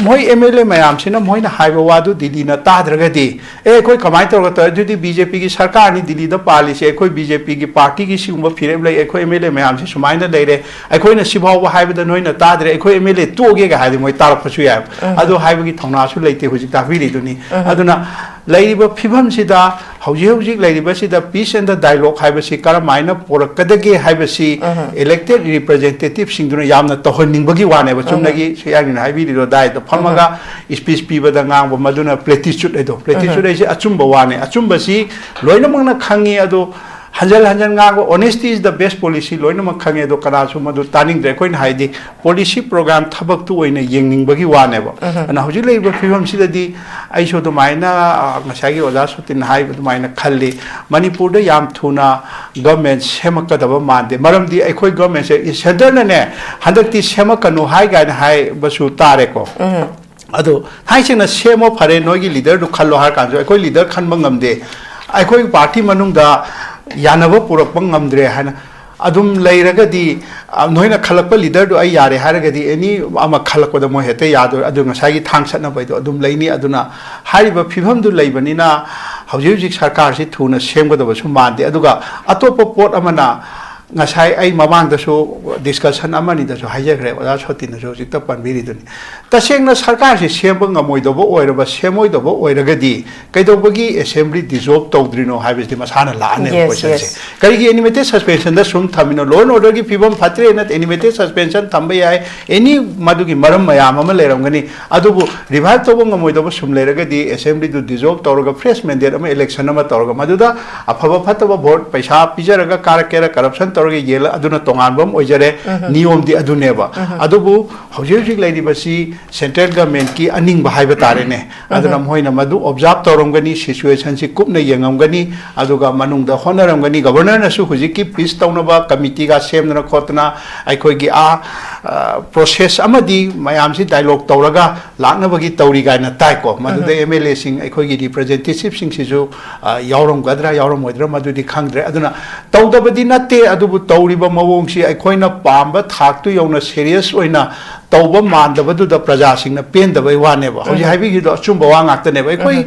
ꯃꯣꯏ ꯑꯦꯝ ꯑꯦꯜ ꯑꯦ ꯃꯌꯥꯝꯁꯤꯅ ꯃꯣꯏꯅ ꯍꯥꯏꯕ ꯋꯥꯗꯨ ꯗꯤꯜꯂꯤꯅ ꯇꯥꯗ꯭ꯔꯒꯗꯤ, "ꯑꯦ, ꯑꯩꯈꯣꯏ ꯀꯃꯥꯏꯅ ꯇꯧꯔꯒ ꯇꯧꯋꯦ? ꯑꯗꯨꯗꯤ ꯕꯤ ꯖꯦ ꯄꯤꯒꯤ ꯁꯔꯀꯥꯔꯅꯤ ꯗꯤꯜꯂꯤꯗ ꯄꯥꯜꯂꯤꯁꯦ, ꯑꯩꯈꯣꯏ ꯕꯤ ꯖꯦ ꯄꯤꯒꯤ ꯄꯥꯔꯇꯤꯒꯤ ꯁꯤꯒꯨꯝꯕ ꯐꯤꯔꯦꯞ ꯂꯩ, ꯑꯩꯈꯣꯏ ꯑꯦꯝ ꯑꯦꯜ ꯑꯦ ꯃꯌꯥꯝꯁꯤ ꯁꯨꯃꯥꯏꯅ ꯂꯩꯔꯦ, ꯑꯩꯈꯣꯏꯅ ꯁꯤꯐꯥꯎꯕ ꯍꯥꯏꯕꯗ ꯅꯣꯏꯅ ꯇꯥꯗ꯭ꯔꯦ, ꯑꯩꯈꯣꯏ ꯑꯦꯝ ꯑꯦꯜ ꯑꯦ ꯇꯣꯛꯑꯒꯦꯒ" ꯍꯥꯏꯔꯗꯤ ꯃꯣꯏ ꯇꯥꯔꯛꯄꯁꯨ ꯌꯥꯏꯕ꯫ ꯑꯗꯨ ꯍꯥꯏꯕꯒꯤ ꯊꯧꯅꯥꯁꯨ ꯂꯩꯇꯦ ꯍꯧꯖꯤꯛ ꯇꯥꯛꯄꯤꯔꯤꯗꯨꯅꯤ꯫ ꯑꯗꯨꯅ ꯂꯩꯔꯤꯕ ꯐꯤꯕꯝꯁꯤꯗ ꯍꯧꯖꯤꯛ ꯍꯧꯖꯤꯛ ꯂꯩꯔꯤꯕꯁꯤꯗ peace and the dialogue ꯍꯥꯏꯕꯁꯤ ꯀꯔꯝꯍꯥꯏꯅ ꯄꯣꯔꯛꯀꯗꯒꯦ ꯍꯥꯏꯕꯁꯤ elected representativeꯁꯤꯡꯗꯨꯅ ꯌꯥꯝꯅ ꯇꯧꯍꯟꯅꯤꯡꯕꯒꯤ ꯋꯥꯅꯦꯕ꯫ ꯆꯨꯝꯅꯒꯤ ꯁꯤ ꯌꯥꯏꯅ ꯍꯥꯏꯕꯤꯔꯤꯗꯣ, ꯗꯥꯏꯗ ꯐꯝꯃꯒ speech ꯄꯤꯕꯗ ꯉꯥꯡꯕ, ꯃꯗꯨꯅ platitude ꯍꯥꯏꯗꯣ꯫ Platitude ꯍꯥꯏꯁꯦ ꯑꯆꯨꯝꯕ ꯋꯥꯅꯦ꯫ ꯑꯆꯨꯝꯕꯁꯤ ꯂꯣꯏꯅꯃꯛꯅ ꯈꯪꯉꯤ, ꯑꯗꯣ ꯍꯟꯖꯜ ꯍꯟꯖꯜ ꯉꯥꯡꯕ, "Honesty is the best policy", ꯂꯣꯏꯅꯃꯛ ꯈꯪꯉꯦ, ꯑꯗꯣ ꯀꯅꯥꯁꯨ ꯃꯗꯨ ꯇꯥꯅꯤꯡꯗ꯭ꯔꯦ꯫ ꯑꯩꯈꯣꯏꯅ ꯍꯥꯏꯗꯤ policy program ꯊꯕꯛꯇꯨ ꯑꯣꯏꯅ ꯌꯦꯡꯅꯤꯡꯕꯒꯤ ꯋꯥꯅꯦꯕ꯫ ꯑꯗꯨꯅ ꯍꯧꯖꯤꯛ ꯂꯩꯔꯤꯕ ꯐꯤꯕꯝꯁꯤꯗꯗꯤ ꯑꯩꯁꯨ ꯑꯗꯨꯃꯥꯏꯅ, ꯑ, ꯉꯁꯥꯏꯒꯤ ꯑꯣꯖꯥ ꯁꯣꯇꯤꯟ ꯍꯥꯏꯕ ꯑꯗꯨꯃꯥꯏꯅ ꯈꯜꯂꯤ꯫ ꯃꯅꯤꯄꯨꯔꯗ ꯌꯥꯝ ꯊꯨꯅ government ꯁꯦꯝꯃꯛꯀꯗꯕ ꯃꯥꯟꯗꯦ꯫ ꯃꯔꯝꯗꯤ ꯑꯩꯈꯣꯏ government ꯁꯦ centre ꯅꯅꯦ ꯍꯟꯗꯛꯇꯤ ꯁꯦꯝꯃꯛꯀꯅꯨ ꯍꯥꯏ ꯀꯥꯏꯅ ꯍꯥꯏꯕꯁꯨ ꯇꯥꯔꯦꯀꯣ꯫ ꯑꯗꯣ ꯊꯥꯏꯁꯤꯡꯅ "ꯁꯦꯝꯃꯣ, ꯐꯔꯦ, ꯅꯣꯏꯒꯤ leader ꯗꯨ ꯈꯜꯂꯣ" ꯍꯥꯏꯔ ꯀꯥꯟꯗꯁꯨ ꯑꯩꯈꯣꯏ leader ꯈꯟꯕ ꯉꯝꯗꯦ꯫ ꯑꯩꯈꯣꯏ party ꯃꯅꯨꯡꯗ ꯌꯥꯅꯕ ꯄꯨꯔꯛꯄ ꯉꯝꯗ꯭ꯔꯦ ꯍꯥꯏꯅ ꯑꯗꯨꯝ ꯂꯩꯔꯒꯗꯤ, ꯑ, ꯅꯣꯏꯅ ꯈꯜꯂꯛꯄ leader ꯗꯨ ꯑꯩ ꯌꯥꯔꯦ ꯍꯥꯏꯔꯒꯗꯤ any ꯑꯃ ꯈꯜꯂꯛꯄꯗ ꯃꯣꯏ ꯍꯦꯛꯇ ꯌꯥꯗꯣꯏ꯫ ꯑꯗꯨ ꯉꯁꯥꯏꯒꯤ ꯊꯥꯡ ꯁꯠꯅꯕꯩꯗꯣ ꯑꯗꯨꯝ ꯂꯩꯅꯤ꯫ ꯑꯗꯨꯅ ꯍꯥꯏꯔꯤꯕ ꯐꯤꯕꯝꯗꯨ ꯂꯩꯕꯅꯤꯅ ꯍꯧꯖꯤꯛ ꯍꯧꯖꯤꯛ ꯁꯔꯀꯥꯔꯁꯤ ꯊꯨꯅ ꯁꯦꯝꯒꯗꯕꯁꯨ ꯃꯥꯟꯗꯦ꯫ ꯑꯗꯨꯒ ꯑꯇꯣꯞꯄ ꯄꯣꯠ ꯑꯃꯅ, ꯉꯁꯥꯏ ꯑꯩ ꯃꯃꯥꯡꯗꯁꯨ discussion ꯑꯃꯅꯤꯗꯁꯨ ꯍꯥꯏꯖꯈ꯭ꯔꯦ, ꯑꯣꯖꯥ ꯁꯣꯇꯤꯅꯁꯨ ꯍꯧꯖꯤꯛꯇ ꯄꯟꯕꯤꯔꯤꯗꯨꯅꯤ꯫ ꯇꯁꯦꯡꯅ ꯁꯔꯀꯥꯔꯁꯤ ꯁꯦꯝꯕ ꯉꯝꯃꯣꯏꯗꯧꯕ ꯑꯣꯏꯔꯕ, ꯁꯦꯝꯃꯣꯏꯗꯧꯕ ꯑꯣꯏꯔꯒꯗꯤ ꯀꯩꯗꯧꯕꯒꯤ assembly dissolve ꯇꯧꯗ꯭ꯔꯤꯅꯣ ꯍꯥꯏꯕꯁꯤꯗꯤ ꯃꯁꯥꯅ ꯂꯥꯛꯑꯅꯦꯕ Yes, question ꯁꯦ꯫ Yes. ꯀꯔꯤꯒꯤ animated suspension ꯗ ꯁꯨꯝ ꯊꯝꯃꯤꯅꯣ? Law and order ꯒꯤ ꯐꯤꯕꯝ ꯐꯠꯇ꯭ꯔꯦꯅ animated suspension ꯊꯝꯕ ꯌꯥꯏ, any ꯃꯗꯨꯒꯤ ꯃꯔꯝ ꯃꯌꯥꯝ ꯑꯃ ꯂꯩꯔꯝꯒꯅꯤ꯫ ꯑꯗꯨꯕꯨ revive ꯇꯧꯕ ꯉꯝꯃꯣꯏꯗꯧꯕ ꯁꯨꯝ ꯂꯩꯔꯒꯗꯤ assembly ꯗꯨ dissolve ꯇꯧꯔꯒ fresh mandate ꯑꯃ, election ꯑꯃ ꯇꯧꯔꯒ ꯃꯗꯨꯗ ꯑꯐꯕ ꯐꯠꯇꯕ vote ꯄꯩꯁꯥ ꯄꯤꯖꯔꯒ ꯀꯥꯔꯛꯀꯦꯔꯥ corruption ꯇꯧꯔꯒ ꯌꯦꯜꯂ, ꯑꯗꯨꯅ ꯇꯣꯉꯥꯟꯕ ꯑꯃ ꯑꯣꯏꯖꯔꯦ, ꯅꯤꯌꯣꯝꯗꯤ ꯑꯗꯨꯅꯦꯕ꯫ ꯑꯗꯨꯕꯨ ꯍꯧꯖꯤꯛ ꯍꯧꯖꯤꯛ ꯂꯩꯔꯤꯕꯁꯤ central government ꯀꯤ ꯑꯅꯤꯡꯕ ꯍꯥꯏꯕ ꯇꯥꯔꯦꯅꯦ꯫ ꯑꯗꯨꯅ ꯃꯈꯣꯏꯅ ꯃꯗꯨ observe ꯇꯧꯔꯝꯒꯅꯤ, situation ꯁꯤ ꯀꯨꯞꯅ ꯌꯦꯡꯉꯝꯒꯅꯤ, ꯑꯗꯨꯒ ꯃꯅꯨꯡꯗ ꯍꯣꯠꯅꯔꯝꯒꯅꯤ꯫ Governor ꯅꯁꯨ ꯍꯧꯖꯤꯛꯀꯤ peace ꯇꯧꯅꯕ committee ꯒ ꯁꯦꯝꯗꯅ ꯈꯣꯠꯇꯅ ꯑꯩꯈꯣꯏꯒꯤ ꯑꯥ, ꯑ, process ꯑꯃꯗꯤ ꯃꯌꯥꯝꯁꯤ dialogue ꯇꯧꯔꯒ ꯂꯥꯛꯅꯕꯒꯤ ꯇꯧꯔꯤ ꯀꯥꯏꯅ ꯇꯥꯏꯀꯣ꯫ ꯃꯗꯨꯗ MLA ꯁꯤꯡ, ꯑꯩꯈꯣꯏꯒꯤ representative ꯁꯤꯡꯁꯤꯁꯨ, ꯑ, ꯌꯥꯎꯔꯝꯒꯗ꯭ꯔꯥ ꯌꯥꯎꯔꯝꯃꯣꯏꯗ꯭ꯔꯥ ꯃꯗꯨꯗꯤ ꯈꯪꯗ꯭ꯔꯦ꯫ ꯑꯗꯨꯅ ꯇꯧꯗꯕꯗꯤ ꯅꯠꯇꯦ, ꯑꯗꯨꯕꯨ ꯇꯧꯔꯤꯕ ꯃꯑꯣꯡꯁꯤ ꯑꯩꯈꯣꯏꯅ ꯄꯥꯝꯕ ꯊꯥꯛꯇꯨ ꯌꯧꯅ serious ꯑꯣꯏꯅ ꯇꯧꯕ ꯃꯥꯟꯗꯕꯗꯨꯗ ꯄ꯭ꯔꯖꯥꯁꯤꯡꯅ ꯄꯦꯟꯗꯕꯩ ꯋꯥꯅꯦꯕ꯫ ꯍꯧꯖꯤꯛ ꯍꯥꯏꯕꯤꯈꯤꯕꯗꯣ ꯑꯆꯨꯝꯕ ꯋꯥ ꯉꯥꯛꯇꯅꯦꯕ꯫ ꯑꯩꯈꯣꯏ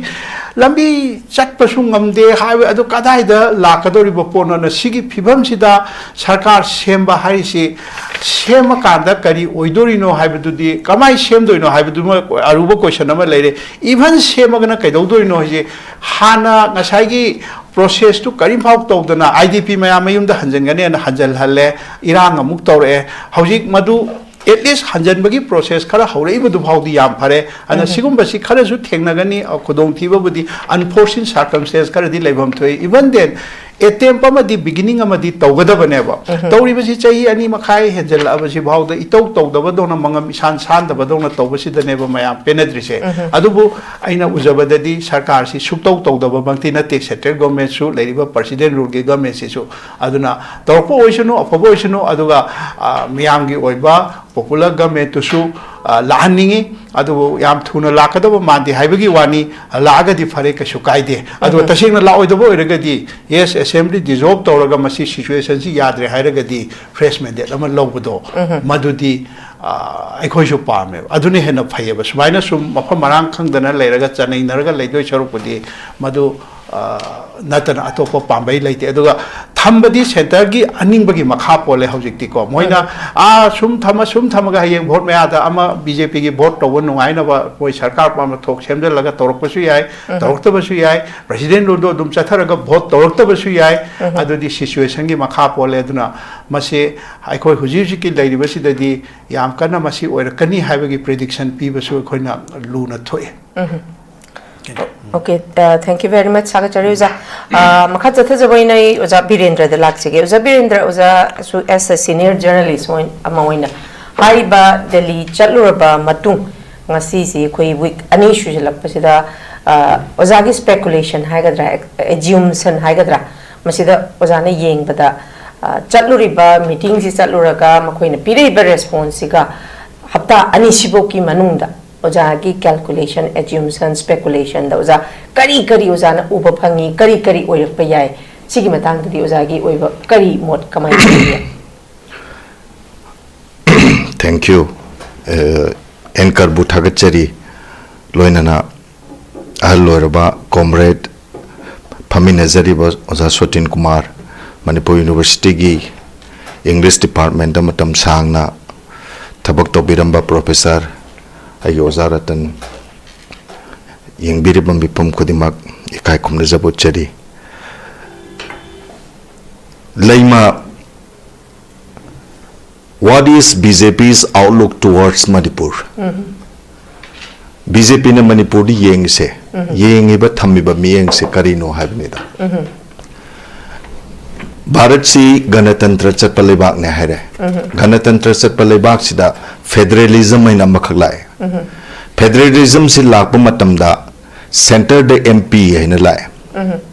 ꯂꯝꯕꯤ ꯆꯠꯄꯁꯨ ꯉꯝꯗꯦ ꯍꯥꯏꯕ ꯑꯗꯨ ꯀꯗꯥꯏꯗ ꯂꯥꯛꯀꯗꯧꯔꯤꯕ ꯄꯣꯠꯅꯣꯅ? ꯁꯤꯒꯤ ꯐꯤꯕꯝꯁꯤꯗ ꯁꯔꯀꯥꯔ ꯁꯦꯝꯕ ꯍꯥꯏꯔꯤꯁꯤ ꯁꯦꯝꯃꯀꯥꯟꯗ ꯀꯔꯤ ꯑꯣꯏꯗꯣꯔꯤꯅꯣ ꯍꯥꯏꯕꯗꯨꯗꯤ, ꯀꯃꯥꯏꯅ ꯁꯦꯝꯗꯣꯏꯅꯣ ꯍꯥꯏꯕꯗꯨꯃ ꯑꯔꯨꯕ question ꯑꯃ ꯂꯩꯔꯦ꯫ Even ꯁꯦꯝꯃꯒꯅ ꯀꯩꯗꯧꯗꯣꯏꯅꯣ ꯍꯥꯏꯁꯦ, ꯍꯥꯟꯅ ꯉꯁꯥꯏꯒꯤ process ꯇꯨ ꯀꯔꯤꯝꯐꯥꯎ ꯇꯧꯗꯅ IDP ꯃꯌꯥꯝ ꯃꯌꯨꯝꯗ ꯍꯟꯖꯤꯟꯒꯅꯦꯅ ꯍꯟꯖꯤꯜꯍꯜꯂꯦ, ꯏꯔꯥꯡ ꯑꯃꯨꯛ ꯇꯧꯔꯛꯑꯦ꯫ ꯍꯧꯖꯤꯛ ꯃꯗꯨ at least ꯍꯟꯖꯤꯟꯕꯒꯤ process ꯈꯔ ꯍꯧꯔꯛꯏꯕꯗꯨ ꯐꯥꯎꯗꯤ ꯌꯥꯝ ꯐꯔꯦ꯫ ꯑꯗꯨꯅ ꯁꯤꯒꯨꯝꯕꯁꯤ ꯈꯔꯁꯨ ꯊꯦꯡꯅꯒꯅꯤ, ꯑ, ꯈꯨꯗꯣꯡꯊꯤꯕꯕꯨꯗꯤ, unforeseen circumstance ꯈꯔꯗꯤ ꯂꯩꯐꯝ ꯊꯣꯛꯏ꯫ Even then, ꯑꯦꯇꯦꯝꯞ ꯑꯃꯗꯤ ꯕꯤꯒꯤꯅꯤꯡ ꯑꯃꯗꯤ ꯇꯧꯒꯗꯕꯅꯦꯕ꯫ ꯇꯧꯔꯤꯕꯁꯤ ꯆꯍꯤ ꯑꯅꯤ ꯃꯈꯥꯏ ꯍꯦꯟꯖꯜꯂꯛꯑꯕꯁꯤ ꯐꯥꯎꯗ ꯏꯇꯧ ꯇꯧꯗꯕꯗꯧꯅ, ꯃꯉꯝ ꯏꯁꯥꯟ ꯁꯥꯟꯗꯕꯗꯧꯅ ꯇꯧꯕꯁꯤꯗꯅꯦꯕ ꯃꯌꯥꯝ ꯄꯦꯟꯅꯗ꯭ꯔꯤꯁꯦ꯫ ꯑꯗꯨꯕꯨ ꯑꯩꯅ ꯎꯖꯕꯗꯗꯤ ꯁꯔꯀꯥꯔꯁꯤ ꯁꯨꯛꯇꯧ ꯇꯧꯗꯕꯃꯛꯇꯤ ꯅꯠꯇꯦ, ꯁꯦꯟꯇ꯭ꯔꯦꯜ ꯒꯣꯔꯃꯦꯟꯁꯨ, ꯂꯩꯔꯤꯕ ꯄ꯭ꯔꯁꯤꯗꯦꯟ ꯔꯨꯜꯒꯤ ꯒꯣꯔꯃꯦꯟꯁꯤꯁꯨ꯫ ꯑꯗꯨꯅ ꯇꯧꯔꯛꯄ ꯑꯣꯏꯁꯅꯨ, ꯑꯐꯕ ꯑꯣꯏꯁꯅꯨ, ꯑꯗꯨꯒ, ꯑ, ꯃꯤꯌꯥꯝꯒꯤ ꯑꯣꯏꯕ ꯄꯣꯄꯨꯂꯔ ꯒꯣꯔꯃꯦꯟꯇꯨꯁꯨ, ꯑ, ꯂꯥꯛꯍꯟꯅꯤꯡꯉꯤ꯫ ꯑꯗꯨꯕꯨ ꯌꯥꯝ ꯊꯨꯅ ꯂꯥꯛꯀꯗꯕ ꯃꯥꯟꯗꯦ ꯍꯥꯏꯕꯒꯤ ꯋꯥꯅꯤ, ꯂꯥꯛꯑꯒꯗꯤ ꯐꯔꯦ, ꯀꯩꯁꯨ ꯀꯥꯏꯗꯦ꯫ ꯑꯗꯨꯒ ꯇꯁꯦꯡꯅ ꯂꯥꯛꯑꯣꯏꯗꯕ ꯑꯣꯏꯔꯒꯗꯤ, ꯌꯦꯁ, ꯑꯦꯁꯦꯝꯕ꯭ꯂꯤ ꯗꯤꯖꯣꯜꯕ ꯇꯧꯔꯒ ꯃꯁꯤ ꯁꯤꯆꯨꯋꯦꯁꯟꯁꯤ ꯌꯥꯗ꯭ꯔꯦ ꯍꯥꯏꯔꯒꯗꯤ ꯐ꯭ꯔꯦꯁ ꯃꯦꯟꯗꯦꯠ ꯑꯃ ꯂꯧꯕꯗꯣ, ꯃꯗꯨꯗꯤ, ꯑ, ꯑꯩꯈꯣꯏꯁꯨ ꯄꯥꯝꯃꯦꯕ꯫ ꯑꯗꯨꯅ ꯍꯦꯟꯅ ꯐꯩꯌꯦꯕ꯫ ꯁꯨꯃꯥꯏꯅ ꯁꯨꯝ ꯃꯐꯝ ꯃꯔꯥꯡ ꯈꯪꯗꯅ ꯂꯩꯔꯒ ꯆꯅꯩꯅꯔꯒ ꯂꯩꯗꯣꯏ ꯁꯔꯨꯛꯄꯨꯗꯤ ꯃꯗꯨ, ꯑ, ꯅꯠꯇꯅ ꯑꯇꯣꯞꯄ ꯄꯥꯝꯕꯩ ꯂꯩꯇꯦ꯫ ꯑꯗꯨꯒ ꯊꯝꯕꯗꯤ ꯁꯦꯟꯇꯔꯒꯤ ꯑꯅꯤꯡꯕꯒꯤ ꯃꯈꯥ ꯄꯣꯜꯂꯦ ꯍꯧꯖꯤꯛꯇꯤꯀꯣ꯫ ꯃꯣꯏꯅ, "ꯑꯥ, ꯁꯨꯝ ꯊꯝꯃ, ꯁꯨꯝ ꯊꯝꯃꯒ ꯍꯌꯦꯡ ꯚꯣꯠ ꯃꯌꯥꯗ ꯑꯃ ꯕꯤ ꯖꯦ ꯄꯤꯒꯤ ꯚꯣꯠ ꯇꯧꯕ ꯅꯨꯡꯉꯥꯏꯅꯕ ꯃꯣꯏ ꯁꯔꯀꯥꯔ ꯑꯃ ꯊꯣꯛ ꯁꯦꯝꯖꯤꯜꯂꯒ ꯇꯧꯔꯛꯄꯁꯨ ꯌꯥꯏ, ꯇꯧꯔꯛꯇꯕꯁꯨ ꯌꯥꯏ, ꯄ꯭ꯔꯁꯤꯗꯦꯟ ꯔꯨꯜꯗꯣ ꯑꯗꯨꯝ ꯆꯠꯊꯔꯒ ꯚꯣꯠ ꯇꯧꯔꯛꯇꯕꯁꯨ ꯌꯥꯏ"꯫ ꯑꯗꯨꯗꯤ ꯁꯤꯆꯨꯋꯦꯁꯟꯒꯤ ꯃꯈꯥ ꯄꯣꯜꯂꯦ꯫ ꯑꯗꯨꯅ ꯃꯁꯤ ꯑꯩꯈꯣꯏ ꯍꯧꯖꯤꯛ ꯍꯧꯖꯤꯛꯀꯤ ꯂꯩꯔꯤꯕꯁꯤꯗꯗꯤ ꯌꯥꯝ ꯀꯟꯅ ꯃꯁꯤ ꯑꯣꯏꯔꯛꯀꯅꯤ ꯍꯥꯏꯕꯒꯤ ꯄ꯭ꯔꯤꯗꯤꯛꯁꯟ ꯄꯤꯕꯁꯨ ꯑꯩꯈꯣꯏꯅ ꯂꯨꯅ ꯊꯣꯛꯑꯦ꯫ Okay, uh, thank you very much, ꯊꯥꯒꯠꯆꯔꯤ ꯑꯣꯖꯥ꯫ Uh, ꯃꯈꯥ ꯆꯠꯊꯖꯕ ꯑꯣꯏꯅ ꯑꯩ ꯑꯣꯖꯥ ꯕꯤꯔꯦꯟꯗ꯭ꯔꯗ ꯂꯥꯛꯆꯒꯦ꯫ ꯑꯣꯖꯥ ꯕꯤꯔꯦꯟꯗ꯭ꯔ, ꯑꯣꯖꯥꯁꯨ as a senior journalist ꯑꯣꯏ-, ꯑꯃ ꯑꯣꯏꯅ ꯍꯥꯏꯔꯤꯕ ꯗꯦꯜꯂꯤ ꯆꯠꯂꯨꯔꯕ ꯃꯇꯨꯡ ꯉꯁꯤꯁꯤ ꯑꯩꯈꯣꯏ ꯋꯤꯛ ꯑꯅꯤ ꯁꯨꯖꯜꯂꯛꯄꯁꯤꯗ, uh, ꯑꯣꯖꯥꯒꯤ ꯁ꯭ꯄꯦꯀꯨꯂꯦꯁꯟ ꯍꯥꯏꯒꯗ꯭ꯔꯥ, ꯑꯦꯖ꯭ꯌꯨꯝꯁꯟ ꯍꯥꯏꯒꯗ꯭ꯔꯥ, ꯃꯁꯤꯗ ꯑꯣꯖꯥꯅ ꯌꯦꯡꯕꯗ, uh, ꯆꯠꯂꯨꯔꯤꯕ ꯃꯤꯇꯤꯡꯁꯤ ꯆꯠꯂꯨꯔꯒ ꯃꯈꯣꯏꯅ ꯄꯤꯔꯛꯏꯕ ꯔꯦꯁꯄꯣꯟꯁꯁꯤꯒ ꯍꯞꯇꯥ ꯑꯅꯤ ꯁꯤꯐꯧꯒꯤ ꯃꯅꯨꯡꯗ ꯑꯣꯖꯥꯒꯤ ꯀꯦꯜꯀꯨꯂꯦꯁꯟ, ꯑꯦꯖ꯭ꯌꯨꯝꯁꯟ, ꯁ꯭ꯄꯦꯀꯨꯂꯦꯁꯟꯗ ꯑꯣꯖꯥ ꯀꯔꯤ ꯀꯔꯤ ꯑꯣꯖꯥꯅ ꯎꯕ ꯐꯪꯉꯤ, ꯀꯔꯤ ꯀꯔꯤ ꯑꯣꯏꯔꯛꯄ ꯌꯥꯏ, ꯁꯤꯒꯤ ꯃꯇꯥꯡꯗꯗꯤ ꯑꯣꯖꯥꯒꯤ ꯑꯣꯏꯕ ꯀꯔꯤ ꯃꯣꯠ ꯀꯃꯥꯏꯅ ꯂꯩꯒꯦ? Thank you꯫ ꯑꯦ, ꯑꯦꯡꯀꯔꯕꯨ ꯊꯥꯒꯠꯆꯔꯤ, ꯂꯣꯏꯅꯅ ꯑꯍꯜ ꯑꯣꯏꯔꯕ ꯀꯣꯝꯔꯦꯗ ꯐꯝꯃꯤꯟꯅꯖꯔꯤꯕ ꯑꯣꯖꯥ ꯁꯣꯇꯤꯟ ꯀꯨꯃꯥꯔ, ꯃꯅꯤꯄꯨꯔ ꯌꯨꯅꯤꯚꯔꯁꯤꯇꯤꯒꯤ ꯏꯪꯂꯤꯁ ꯗꯤꯄꯥꯔꯠꯃꯦꯟꯗ ꯃꯇꯝ ꯁꯥꯡꯅ ꯊꯕꯛ ꯇꯧꯕꯤꯔꯝꯕ ꯄ꯭ꯔꯣꯐꯦꯁꯔ, ꯑꯩꯒꯤ ꯑꯣꯖꯥ ꯔꯇꯟ, ꯌꯦꯡꯕꯤꯔꯤꯕ ꯃꯤꯄꯨꯝ ꯈꯨꯗꯤꯡꯃꯛ ꯏꯀꯥꯏ ꯈꯨꯝꯅꯖꯕ ꯎꯠꯆꯔꯤ꯫ ꯂꯩꯃ, what is B J P's outlook towards Manipur? B J Pꯅ ꯃꯅꯤꯄꯨꯔꯗ ꯌꯦꯡꯉꯤꯁꯦ, ꯌꯦꯡꯉꯤꯕ, ꯊꯝꯃꯤꯕ ꯃꯤꯠꯌꯦꯡꯁꯦ ꯀꯔꯤꯅꯣ ꯍꯥꯏꯕꯅꯤꯗ꯫ ꯚꯥꯔꯠꯁꯤ ꯒꯅꯇꯟꯇ꯭ꯔ ꯆꯠꯄ ꯂꯩꯕꯥꯛꯅꯦ ꯍꯥꯏꯔꯦ꯫ ꯒꯅꯇꯟꯇ꯭ꯔ ꯆꯠꯄ ꯂꯩꯕꯥꯛꯁꯤꯗ ꯐꯦꯗꯔꯦꯂꯤꯖꯝ ꯍꯥꯏꯅ ꯑꯃꯈꯛ ꯂꯥꯛꯑꯦ꯫ ꯐꯦꯗꯔꯦꯂꯤꯖꯝꯁꯤ ꯂꯥꯛꯄ ꯃꯇꯝꯗ ꯁꯦꯟꯇꯔꯗ ꯑꯦꯝ ꯄꯤ ꯍꯥꯏꯅ ꯂꯥꯛꯑꯦ,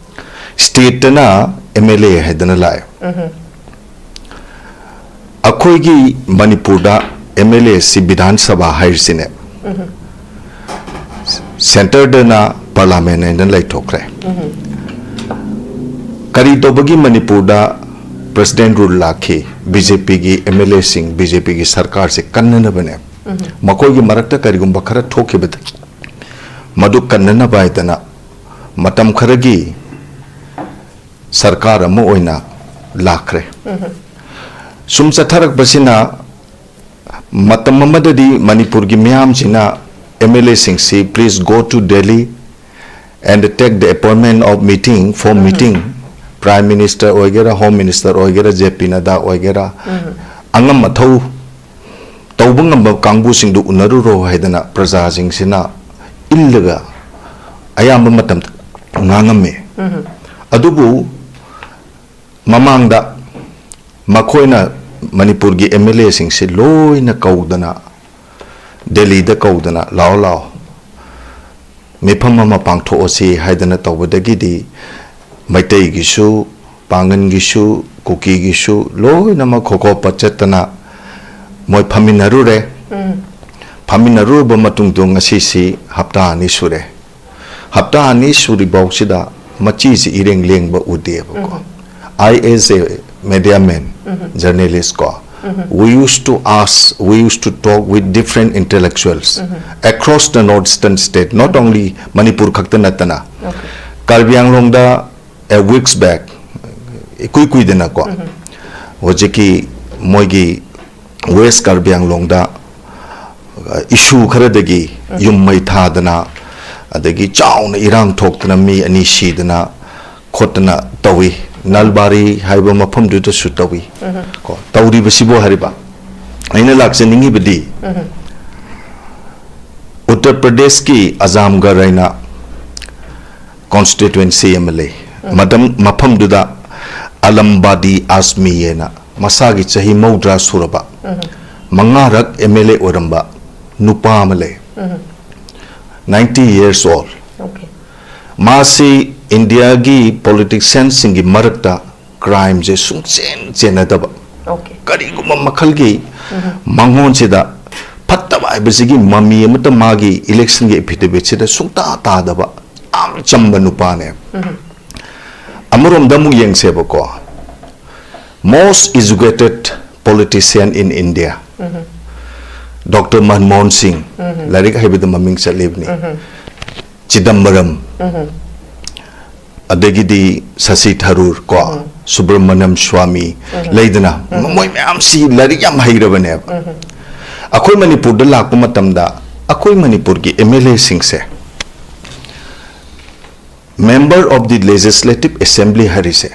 ꯁ꯭ꯇꯦꯠꯇꯅ ꯑꯦꯝ ꯑꯦꯜ ꯑꯦ ꯍꯥꯏꯗꯅ ꯂꯥꯛꯑꯦ꯫ ꯑꯩꯈꯣꯏꯒꯤ ꯃꯅꯤꯄꯨꯔꯗ ꯑꯦꯝ ꯑꯦꯜ ꯑꯦ ꯁꯤ ꯕꯤꯙꯥꯟ ꯁꯚꯥ ꯍꯥꯏꯔꯤꯁꯤꯅꯦ, ꯁꯦꯟꯇꯔꯗꯅ ꯄꯥꯔꯂꯥꯃꯦꯟ ꯍꯥꯏꯅ ꯂꯩꯊꯣꯛꯈ꯭ꯔꯦ꯫ ꯀꯔꯤ ꯇꯧꯕꯒꯤ ꯃꯅꯤꯄꯨꯔꯗ ꯄ꯭ꯔꯦꯁꯤꯗꯦꯟ ꯔꯨꯜ ꯂꯥꯛꯈꯤ? ꯕꯤ ꯖꯦ ꯄꯤꯒꯤ ꯑꯦꯝ ꯑꯦꯜ ꯑꯦꯁꯤꯡ, ꯕꯤ ꯖꯦ ꯄꯤꯒꯤ ꯁꯔꯀꯥꯔꯁꯦ ꯀꯟꯅꯅꯕꯅꯦ꯫ ꯃꯈꯣꯏꯒꯤ ꯃꯔꯛꯇ ꯀꯔꯤꯒꯨꯝꯕ ꯈꯔ ꯊꯣꯛꯈꯤꯕꯗ ꯃꯗꯨ ꯀꯟꯅꯅꯕ ꯍꯥꯏꯗꯅ ꯃꯇꯝ ꯈꯔꯒꯤ ꯁꯔꯀꯥꯔ ꯑꯃ ꯑꯣꯏꯅ ꯂꯥꯛꯈ꯭ꯔꯦ꯫ ꯁꯨꯝ ꯆꯠꯊꯔꯛꯄꯁꯤꯅ ꯃꯇꯝ ꯑꯃꯗꯗꯤ ꯃꯅꯤꯄꯨꯔꯒꯤ ꯃꯤꯌꯥꯝꯁꯤꯅ ꯑꯦꯝ ꯑꯦꯜ ꯑꯦꯁꯤꯡꯁꯤ please go to Delhi and take the appointment of meeting for meeting, Prime Minister ꯑꯣꯏꯒꯦꯔꯥ, Home Minister ꯑꯣꯏꯒꯦꯔꯥ, ꯖꯦ ꯄꯤ ꯅꯗꯥ ꯑꯣꯏꯒꯦꯔꯥ, ꯑꯉꯝ ꯑꯊꯧ ꯇꯧꯕ ꯉꯝꯕ ꯀꯥꯡꯕꯨꯁꯤꯡꯗꯨ ꯎꯅꯔꯨꯔꯣ ꯍꯥꯏꯗꯅ ꯄ꯭ꯔꯖꯥꯁꯤꯡꯁꯤꯅ ꯏꯜꯂꯒ ꯑꯌꯥꯝꯕ ꯃꯇꯝꯗ ꯉꯥꯡꯉꯝꯃꯤ꯫ ꯑꯗꯨꯕꯨ ꯃꯃꯥꯡꯗ ꯃꯈꯣꯏꯅ ꯃꯅꯤꯄꯨꯔꯒꯤ ꯑꯦꯝ ꯑꯦꯜ ꯑꯦꯁꯤꯡꯁꯤ ꯂꯣꯏꯅ ꯀꯧꯗꯅ, ꯗꯦꯜꯂꯤꯗ ꯀꯧꯗꯅ, "ꯂꯥꯛꯑꯣ, ꯂꯥꯛꯑꯣ, ꯃꯤꯐꯝ ꯑꯃ ꯄꯥꯡꯊꯣꯛꯑꯁꯤ" ꯍꯥꯏꯗꯅ ꯇꯧꯕꯗꯒꯤꯗꯤ ꯃꯩꯇꯩꯒꯤꯁꯨ, ꯄꯥꯡꯒꯟꯒꯤꯁꯨ, ꯀꯨꯀꯤꯒꯤꯁꯨ ꯂꯣꯏꯅꯃꯛ ꯈꯣꯀꯣꯄ ꯆꯠꯇꯅ ꯃꯣꯏ ꯐꯝꯃꯤꯟꯅꯔꯨꯔꯦ꯫ ꯐꯝꯃꯤꯟꯅꯔꯨꯔꯕ ꯃꯇꯨꯡꯗ ꯉꯁꯤꯁꯤ ꯍꯞꯇꯥ ꯑꯅꯤ ꯁꯨꯔꯦ꯫ ꯍꯞꯇꯥ ꯑꯅꯤ ꯁꯨꯔꯤꯐꯥꯎꯁꯤꯗ ꯃꯆꯤꯁꯤ ꯏꯔꯦꯡ ꯂꯦꯡꯕ ꯎꯗꯦꯕꯀꯣ꯫ I as a media man, journalist ꯀꯣ, we used to ask, we used to talk with different intellectuals across the northern state, not only Manipur ꯈꯛꯇ ꯅꯠꯇꯅ꯫ ꯀꯥꯔꯕꯤ ꯑꯪꯂꯣꯡꯗ a weeks back, ꯏꯀꯨꯏ ꯀꯨꯏꯗꯅꯀꯣ, ꯍꯧꯖꯤꯛꯀꯤ ꯃꯣꯏꯒꯤ ꯋꯦꯁ ꯀꯥꯔꯕꯤ ꯑꯪꯂꯣꯡꯗ, ꯑ, ꯏꯁꯨ ꯈꯔꯗꯒꯤ ꯌꯨꯝ ꯃꯩ ꯊꯥꯗꯅ, ꯑꯗꯒꯤ ꯆꯥꯎꯅ ꯏꯔꯥꯡ ꯊꯣꯛꯇꯅ ꯃꯤ ꯑꯅꯤ ꯁꯤꯗꯅ ꯈꯣꯠꯇꯅ ꯇꯧꯏ꯫ ꯅꯜꯕꯥꯔꯤ ꯍꯥꯏꯕ ꯃꯐꯝꯗꯨꯗꯁꯨ ꯇꯧꯏ꯫ ꯀꯣ, ꯇꯧꯔꯤꯕꯁꯤꯕꯨ ꯍꯥꯏꯔꯤꯕ, ꯑꯩꯅ ꯂꯥꯛꯆꯅꯤꯡꯉꯤꯕꯗꯤ, ꯎꯠꯇꯔ ꯄ꯭ꯔꯗꯦꯁꯀꯤ ꯑꯖꯥꯝꯒꯔ ꯍꯥꯏꯅ constituency ꯑꯃ ꯂꯩ꯫ ꯃꯇꯝ, ꯃꯐꯝꯗꯨꯗ ꯑꯂꯝꯕꯥꯗꯤ ꯑꯥꯖꯃꯤ ꯍꯥꯏꯅ ꯃꯁꯥꯒꯤ ꯆꯍꯤ ꯃꯧꯗ꯭ꯔꯥ ꯁꯨꯔꯕ, ꯃꯉꯥꯔꯛ ꯑꯦꯝ ꯑꯦꯜ ꯑꯦ ꯑꯣꯏꯔꯝꯕ ꯅꯨꯄꯥ ꯑꯃ ꯂꯩ, ninety years old. Okay. ꯃꯥꯁꯤ ꯏꯟꯗꯤꯌꯥꯒꯤ ꯄꯣꯂꯤꯇꯤꯁꯤꯌꯥꯟꯁꯤꯡꯒꯤ ꯃꯔꯛꯇ ꯀ꯭ꯔꯥꯏꯝꯁꯦ ꯁꯨꯡꯆꯦꯟ ꯆꯦꯟꯅꯗꯕ, Okay. ꯀꯔꯤꯒꯨꯝꯕ ꯃꯈꯜꯒꯤ ꯃꯉꯣꯟꯁꯤꯗ ꯐꯠꯇꯕ ꯍꯥꯏꯕꯁꯤꯒꯤ ꯃꯃꯤ ꯑꯃꯠꯇ ꯃꯥꯒꯤ ꯏꯂꯦꯛꯁꯟꯒꯤ ꯑꯦꯐꯤꯗꯦꯕꯤꯠꯁꯤꯗ ꯁꯨꯡꯇꯥ ꯇꯥꯗꯕ ꯌꯥꯝ ꯆꯝꯕ ꯅꯨꯄꯥꯅꯦ꯫ ꯑꯃꯔꯣꯝꯗ ꯑꯃꯨꯛ ꯌꯦꯡꯁꯦꯕꯀꯣ, most educated politician in India, doctor Manmohan Singh, ꯂꯥꯏꯔꯤꯛ ꯍꯩꯕꯗ ꯃꯃꯤꯡ ꯆꯠꯂꯤꯕꯅꯤ, ꯆꯤꯗꯝꯕꯔꯝ, ꯑꯗꯒꯤꯗꯤ ꯁꯁꯤ ꯊꯔꯨꯔ ꯀꯣ, ꯁꯨꯕ꯭ꯔꯃꯅ꯭ꯌꯝ ꯁ꯭ꯋꯥꯃꯤ, ꯂꯩꯗꯅ, ꯃꯣꯏ ꯃꯌꯥꯝꯁꯤ ꯂꯥꯏꯔꯤꯛ ꯌꯥꯝ ꯍꯩꯔꯕꯅꯦꯕ꯫ ꯑꯩꯈꯣꯏ ꯃꯅꯤꯄꯨꯔꯗ ꯂꯥꯛꯄ ꯃꯇꯝꯗ ꯑꯩꯈꯣꯏ ꯃꯅꯤꯄꯨꯔꯒꯤ ꯑꯦꯝ ꯑꯦꯜ ꯑꯦꯁꯤꯡꯁꯦ, member of the legislative assembly ꯍꯥꯏꯔꯤꯁꯦ,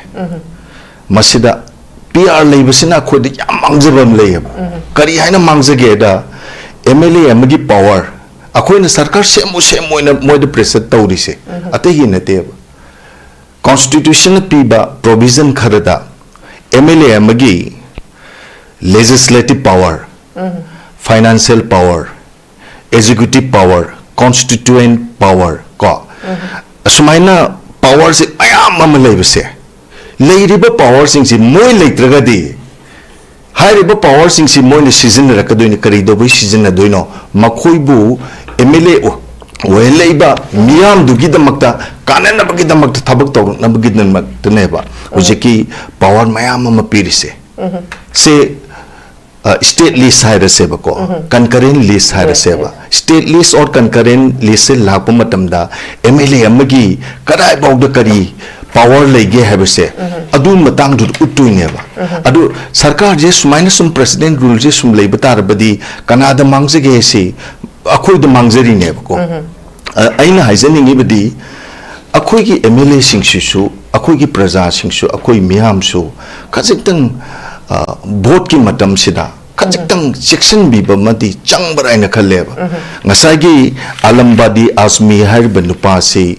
ꯃꯁꯤꯗ ꯄꯤ ꯑꯥꯔ ꯂꯩꯕꯁꯤꯅ ꯑꯩꯈꯣꯏꯗ ꯌꯥꯝ ꯃꯥꯡꯖꯕ ꯑꯃ ꯂꯩꯌꯦꯕ꯫ ꯀꯔꯤ ꯍꯥꯏꯅ ꯃꯥꯡꯖꯒꯦꯗ, ꯑꯦꯝ ꯑꯦꯜ ꯑꯦ ꯑꯃꯒꯤ ꯄꯋꯥꯔ, ꯑꯩꯈꯣꯏꯅ ꯁꯔꯀꯥꯔ ꯁꯦꯝꯃꯨ ꯁꯦꯝꯃꯨ ꯍꯥꯏꯅ ꯃꯣꯏꯗ ꯄ꯭ꯔꯦꯁꯔ ꯇꯧꯔꯤꯁꯦ ꯑꯇꯩꯒꯤ ꯅꯠꯇꯦꯕ꯫ ꯀꯣꯟꯁꯇꯤꯇ꯭ꯌꯨꯁꯟꯅ ꯄꯤꯕ ꯄ꯭ꯔꯣꯚꯤꯖꯟ ꯈꯔꯗ ꯑꯦꯝ ꯑꯦꯜ ꯑꯦ ꯑꯃꯒꯤ legislative power, financial power, executive power, constituent power ꯀꯣ, ꯑꯁꯨꯃꯥꯏꯅ ꯄꯋꯥꯔꯁꯦ ꯃꯌꯥꯝ ꯑꯃ ꯂꯩꯕꯁꯦ, ꯂꯩꯔꯤꯕ ꯄꯋꯥꯔꯁꯤꯡꯁꯤ ꯃꯣꯏ ꯂꯩꯇ꯭ꯔꯒꯗꯤ ꯍꯥꯏꯔꯤꯕ ꯄꯋꯥꯔꯁꯤꯡꯁꯤ ꯃꯣꯏꯅ ꯁꯤꯖꯤꯟꯅꯔꯛꯀꯗꯣꯏꯅꯤ꯫ ꯀꯔꯤꯗꯧꯕꯩ ꯁꯤꯖꯤꯟꯅꯗꯣꯏꯅꯣ? ꯃꯈꯣꯏꯕꯨ ꯑꯦꯝ ꯑꯦꯜ ꯑꯦ ꯑꯣꯏꯍꯜꯂꯛꯏꯕ ꯃꯤꯌꯥꯝꯗꯨꯒꯤꯗꯃꯛꯇ, ꯀꯥꯟꯅꯅꯕꯒꯤꯗꯃꯛꯇ, ꯊꯕꯛ ꯇꯧꯔꯛꯅꯕꯒꯤꯗꯃꯛꯇꯅꯦꯕ ꯍꯧꯖꯤꯛꯀꯤ ꯄꯋꯥꯔ ꯃꯌꯥꯝ ꯑꯃ ꯄꯤꯔꯤꯁꯦ꯫ ꯁꯦ, ꯁ꯭ꯇꯦꯠ ꯂꯤꯁ ꯍꯥꯏꯔꯁꯦꯕꯀꯣ, ꯀꯟꯀꯔꯦꯟ ꯂꯤꯁ ꯍꯥꯏꯔꯁꯦꯕ, ꯁ꯭ꯇꯦꯠ ꯂꯤꯁ ꯑꯣꯔ ꯀꯟꯀꯔꯦꯟ ꯂꯤꯁꯁꯦ ꯂꯥꯛꯄ ꯃꯇꯝꯗ ꯑꯦꯝ ꯑꯦꯜ ꯑꯦ ꯑꯃꯒꯤ ꯀꯗꯥꯏꯐꯥꯎꯗ ꯀꯔꯤ ꯄꯋꯥꯔ ꯂꯩꯒꯦ ꯍꯥꯏꯕꯁꯦ, ꯑꯗꯨ ꯃꯇꯥꯡꯗꯨꯗ ꯎꯠꯇꯣꯏꯅꯦꯕ꯫ ꯑꯗꯨ ꯁꯔꯀꯥꯔꯁꯦ ꯁꯨꯃꯥꯏꯅ ꯁꯨꯝ ꯄ꯭ꯔꯦꯁꯤꯗꯦꯟ ꯔꯨꯜꯁꯦ ꯁꯨꯝ ꯂꯩꯕ ꯇꯥꯔꯕꯗꯤ ꯀꯅꯥꯗ ꯃꯥꯡꯖꯒꯦ ꯍꯥꯏꯁꯤ ꯑꯩꯈꯣꯏꯗ ꯃꯥꯡꯖꯔꯤꯅꯦꯕꯀꯣ꯫ ꯑ, ꯑꯩꯅ ꯍꯥꯏꯖꯅꯤꯡꯉꯤꯕꯗꯤ, ꯑꯩꯈꯣꯏꯒꯤ ꯑꯦꯝ ꯑꯦꯜ ꯑꯦꯁꯤꯡꯁꯤꯁꯨ, ꯑꯩꯈꯣꯏꯒꯤ ꯄ꯭ꯔꯖꯥꯁꯤꯡꯁꯨ, ꯑꯩꯈꯣꯏ ꯃꯤꯌꯥꯝꯁꯨ ꯈꯖꯤꯛꯇꯪ, ꯑ, ꯚꯣꯠꯀꯤ ꯃꯇꯝꯁꯤꯗ ꯈꯖꯤꯛꯇꯪ ꯆꯦꯛꯁꯤꯟꯕꯤꯕ ꯑꯃꯗꯤ ꯆꯪꯕ꯭ꯔꯥ ꯍꯥꯏꯅ ꯈꯜꯂꯦꯕ꯫ ꯉꯁꯥꯏꯒꯤ ꯑꯂꯝꯕꯥꯗꯤ ꯑꯥꯖꯃꯤ ꯍꯥꯏꯔꯤꯕ ꯅꯨꯄꯥꯁꯤ,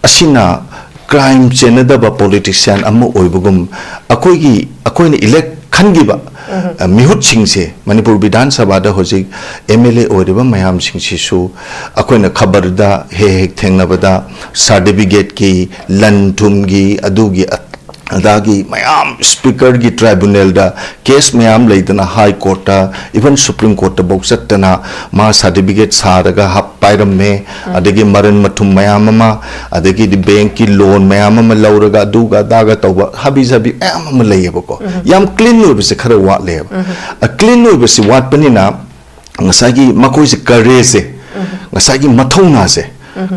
ꯑꯁꯤꯅ ꯀ꯭ꯔꯥꯏꯝ ꯆꯦꯟꯅꯗꯕ ꯄꯣꯂꯤꯇꯤꯁꯤꯌꯥꯟ ꯑꯃ ꯑꯣꯏꯕꯒꯨꯝ, ꯑꯩꯈꯣꯏꯒꯤ, ꯑꯩꯈꯣꯏꯅ ꯏꯂꯦꯛ ꯈꯟꯈꯤꯕ, ꯑ, ꯃꯤꯍꯨꯠꯁꯤꯡꯁꯦ, ꯃꯅꯤꯄꯨꯔ ꯕꯤꯙꯥꯟ ꯁꯚꯥꯗ ꯍꯧꯖꯤꯛ ꯑꯦꯝ ꯑꯦꯜ ꯑꯦ ꯑꯣꯏꯔꯤꯕ ꯃꯌꯥꯝꯁꯤꯡꯁꯤꯁꯨ ꯑꯩꯈꯣꯏꯅ ꯈꯕꯔꯗ ꯍꯦꯛ ꯍꯦꯛ ꯊꯦꯡꯅꯕꯗ ꯁꯥꯔꯇꯤꯐꯤꯀꯦꯠꯀꯤ, ꯂꯟ ꯊꯨꯝꯒꯤ, ꯑꯗꯨꯒꯤ ꯑ-, ꯑꯗꯥꯒꯤ ꯃꯌꯥꯝ ꯁ꯭ꯄꯤꯀꯔꯒꯤ ꯇ꯭ꯔꯥꯏꯕꯨꯅꯦꯜꯗ ꯀꯦꯁ ꯃꯌꯥꯝ ꯂꯩꯗꯅ, ꯍꯥꯏ ꯀꯣꯔꯠꯇ, ꯏꯚꯟ ꯁꯨꯄ꯭ꯔꯤꯝ ꯀꯣꯔꯠꯇꯐꯥꯎ ꯆꯠꯇꯅ ꯃꯥ ꯁꯥꯔꯇꯤꯐꯤꯀꯦꯠ ꯁꯥꯔꯒ ꯍꯥꯞ-, ꯄꯥꯏꯔꯝꯃꯦ꯫ ꯑꯗꯒꯤ ꯃꯔꯟ ꯃꯊꯨꯝ ꯃꯌꯥꯝ ꯑꯃ, ꯑꯗꯒꯤꯗꯤ ꯕꯦꯡꯛꯀꯤ ꯂꯣꯟ ꯃꯌꯥꯝ ꯑꯃ ꯂꯧꯔꯒ ꯑꯗꯨꯒ ꯑꯗꯥꯒ ꯇꯧꯕ ꯍꯥꯕꯤ ꯖꯥꯕꯤ ꯃꯌꯥꯝ ꯑꯃ ꯂꯩꯌꯦꯕꯀꯣ꯫ ꯌꯥꯝ ꯀ꯭ꯂꯤꯟ ꯑꯣꯏꯕꯁꯦ ꯈꯔ ꯋꯥꯠꯂꯦꯕ꯫ ꯑ, ꯀ꯭ꯂꯤꯟ ꯑꯣꯏꯕꯁꯤ ꯋꯥꯠꯄꯅꯤꯅ ꯉꯁꯥꯏꯒꯤ ꯃꯈꯣꯏꯁꯦ ꯀꯔꯦꯖꯁꯦ, ꯉꯁꯥꯏꯒꯤ ꯃꯊꯧꯅꯥꯁꯦ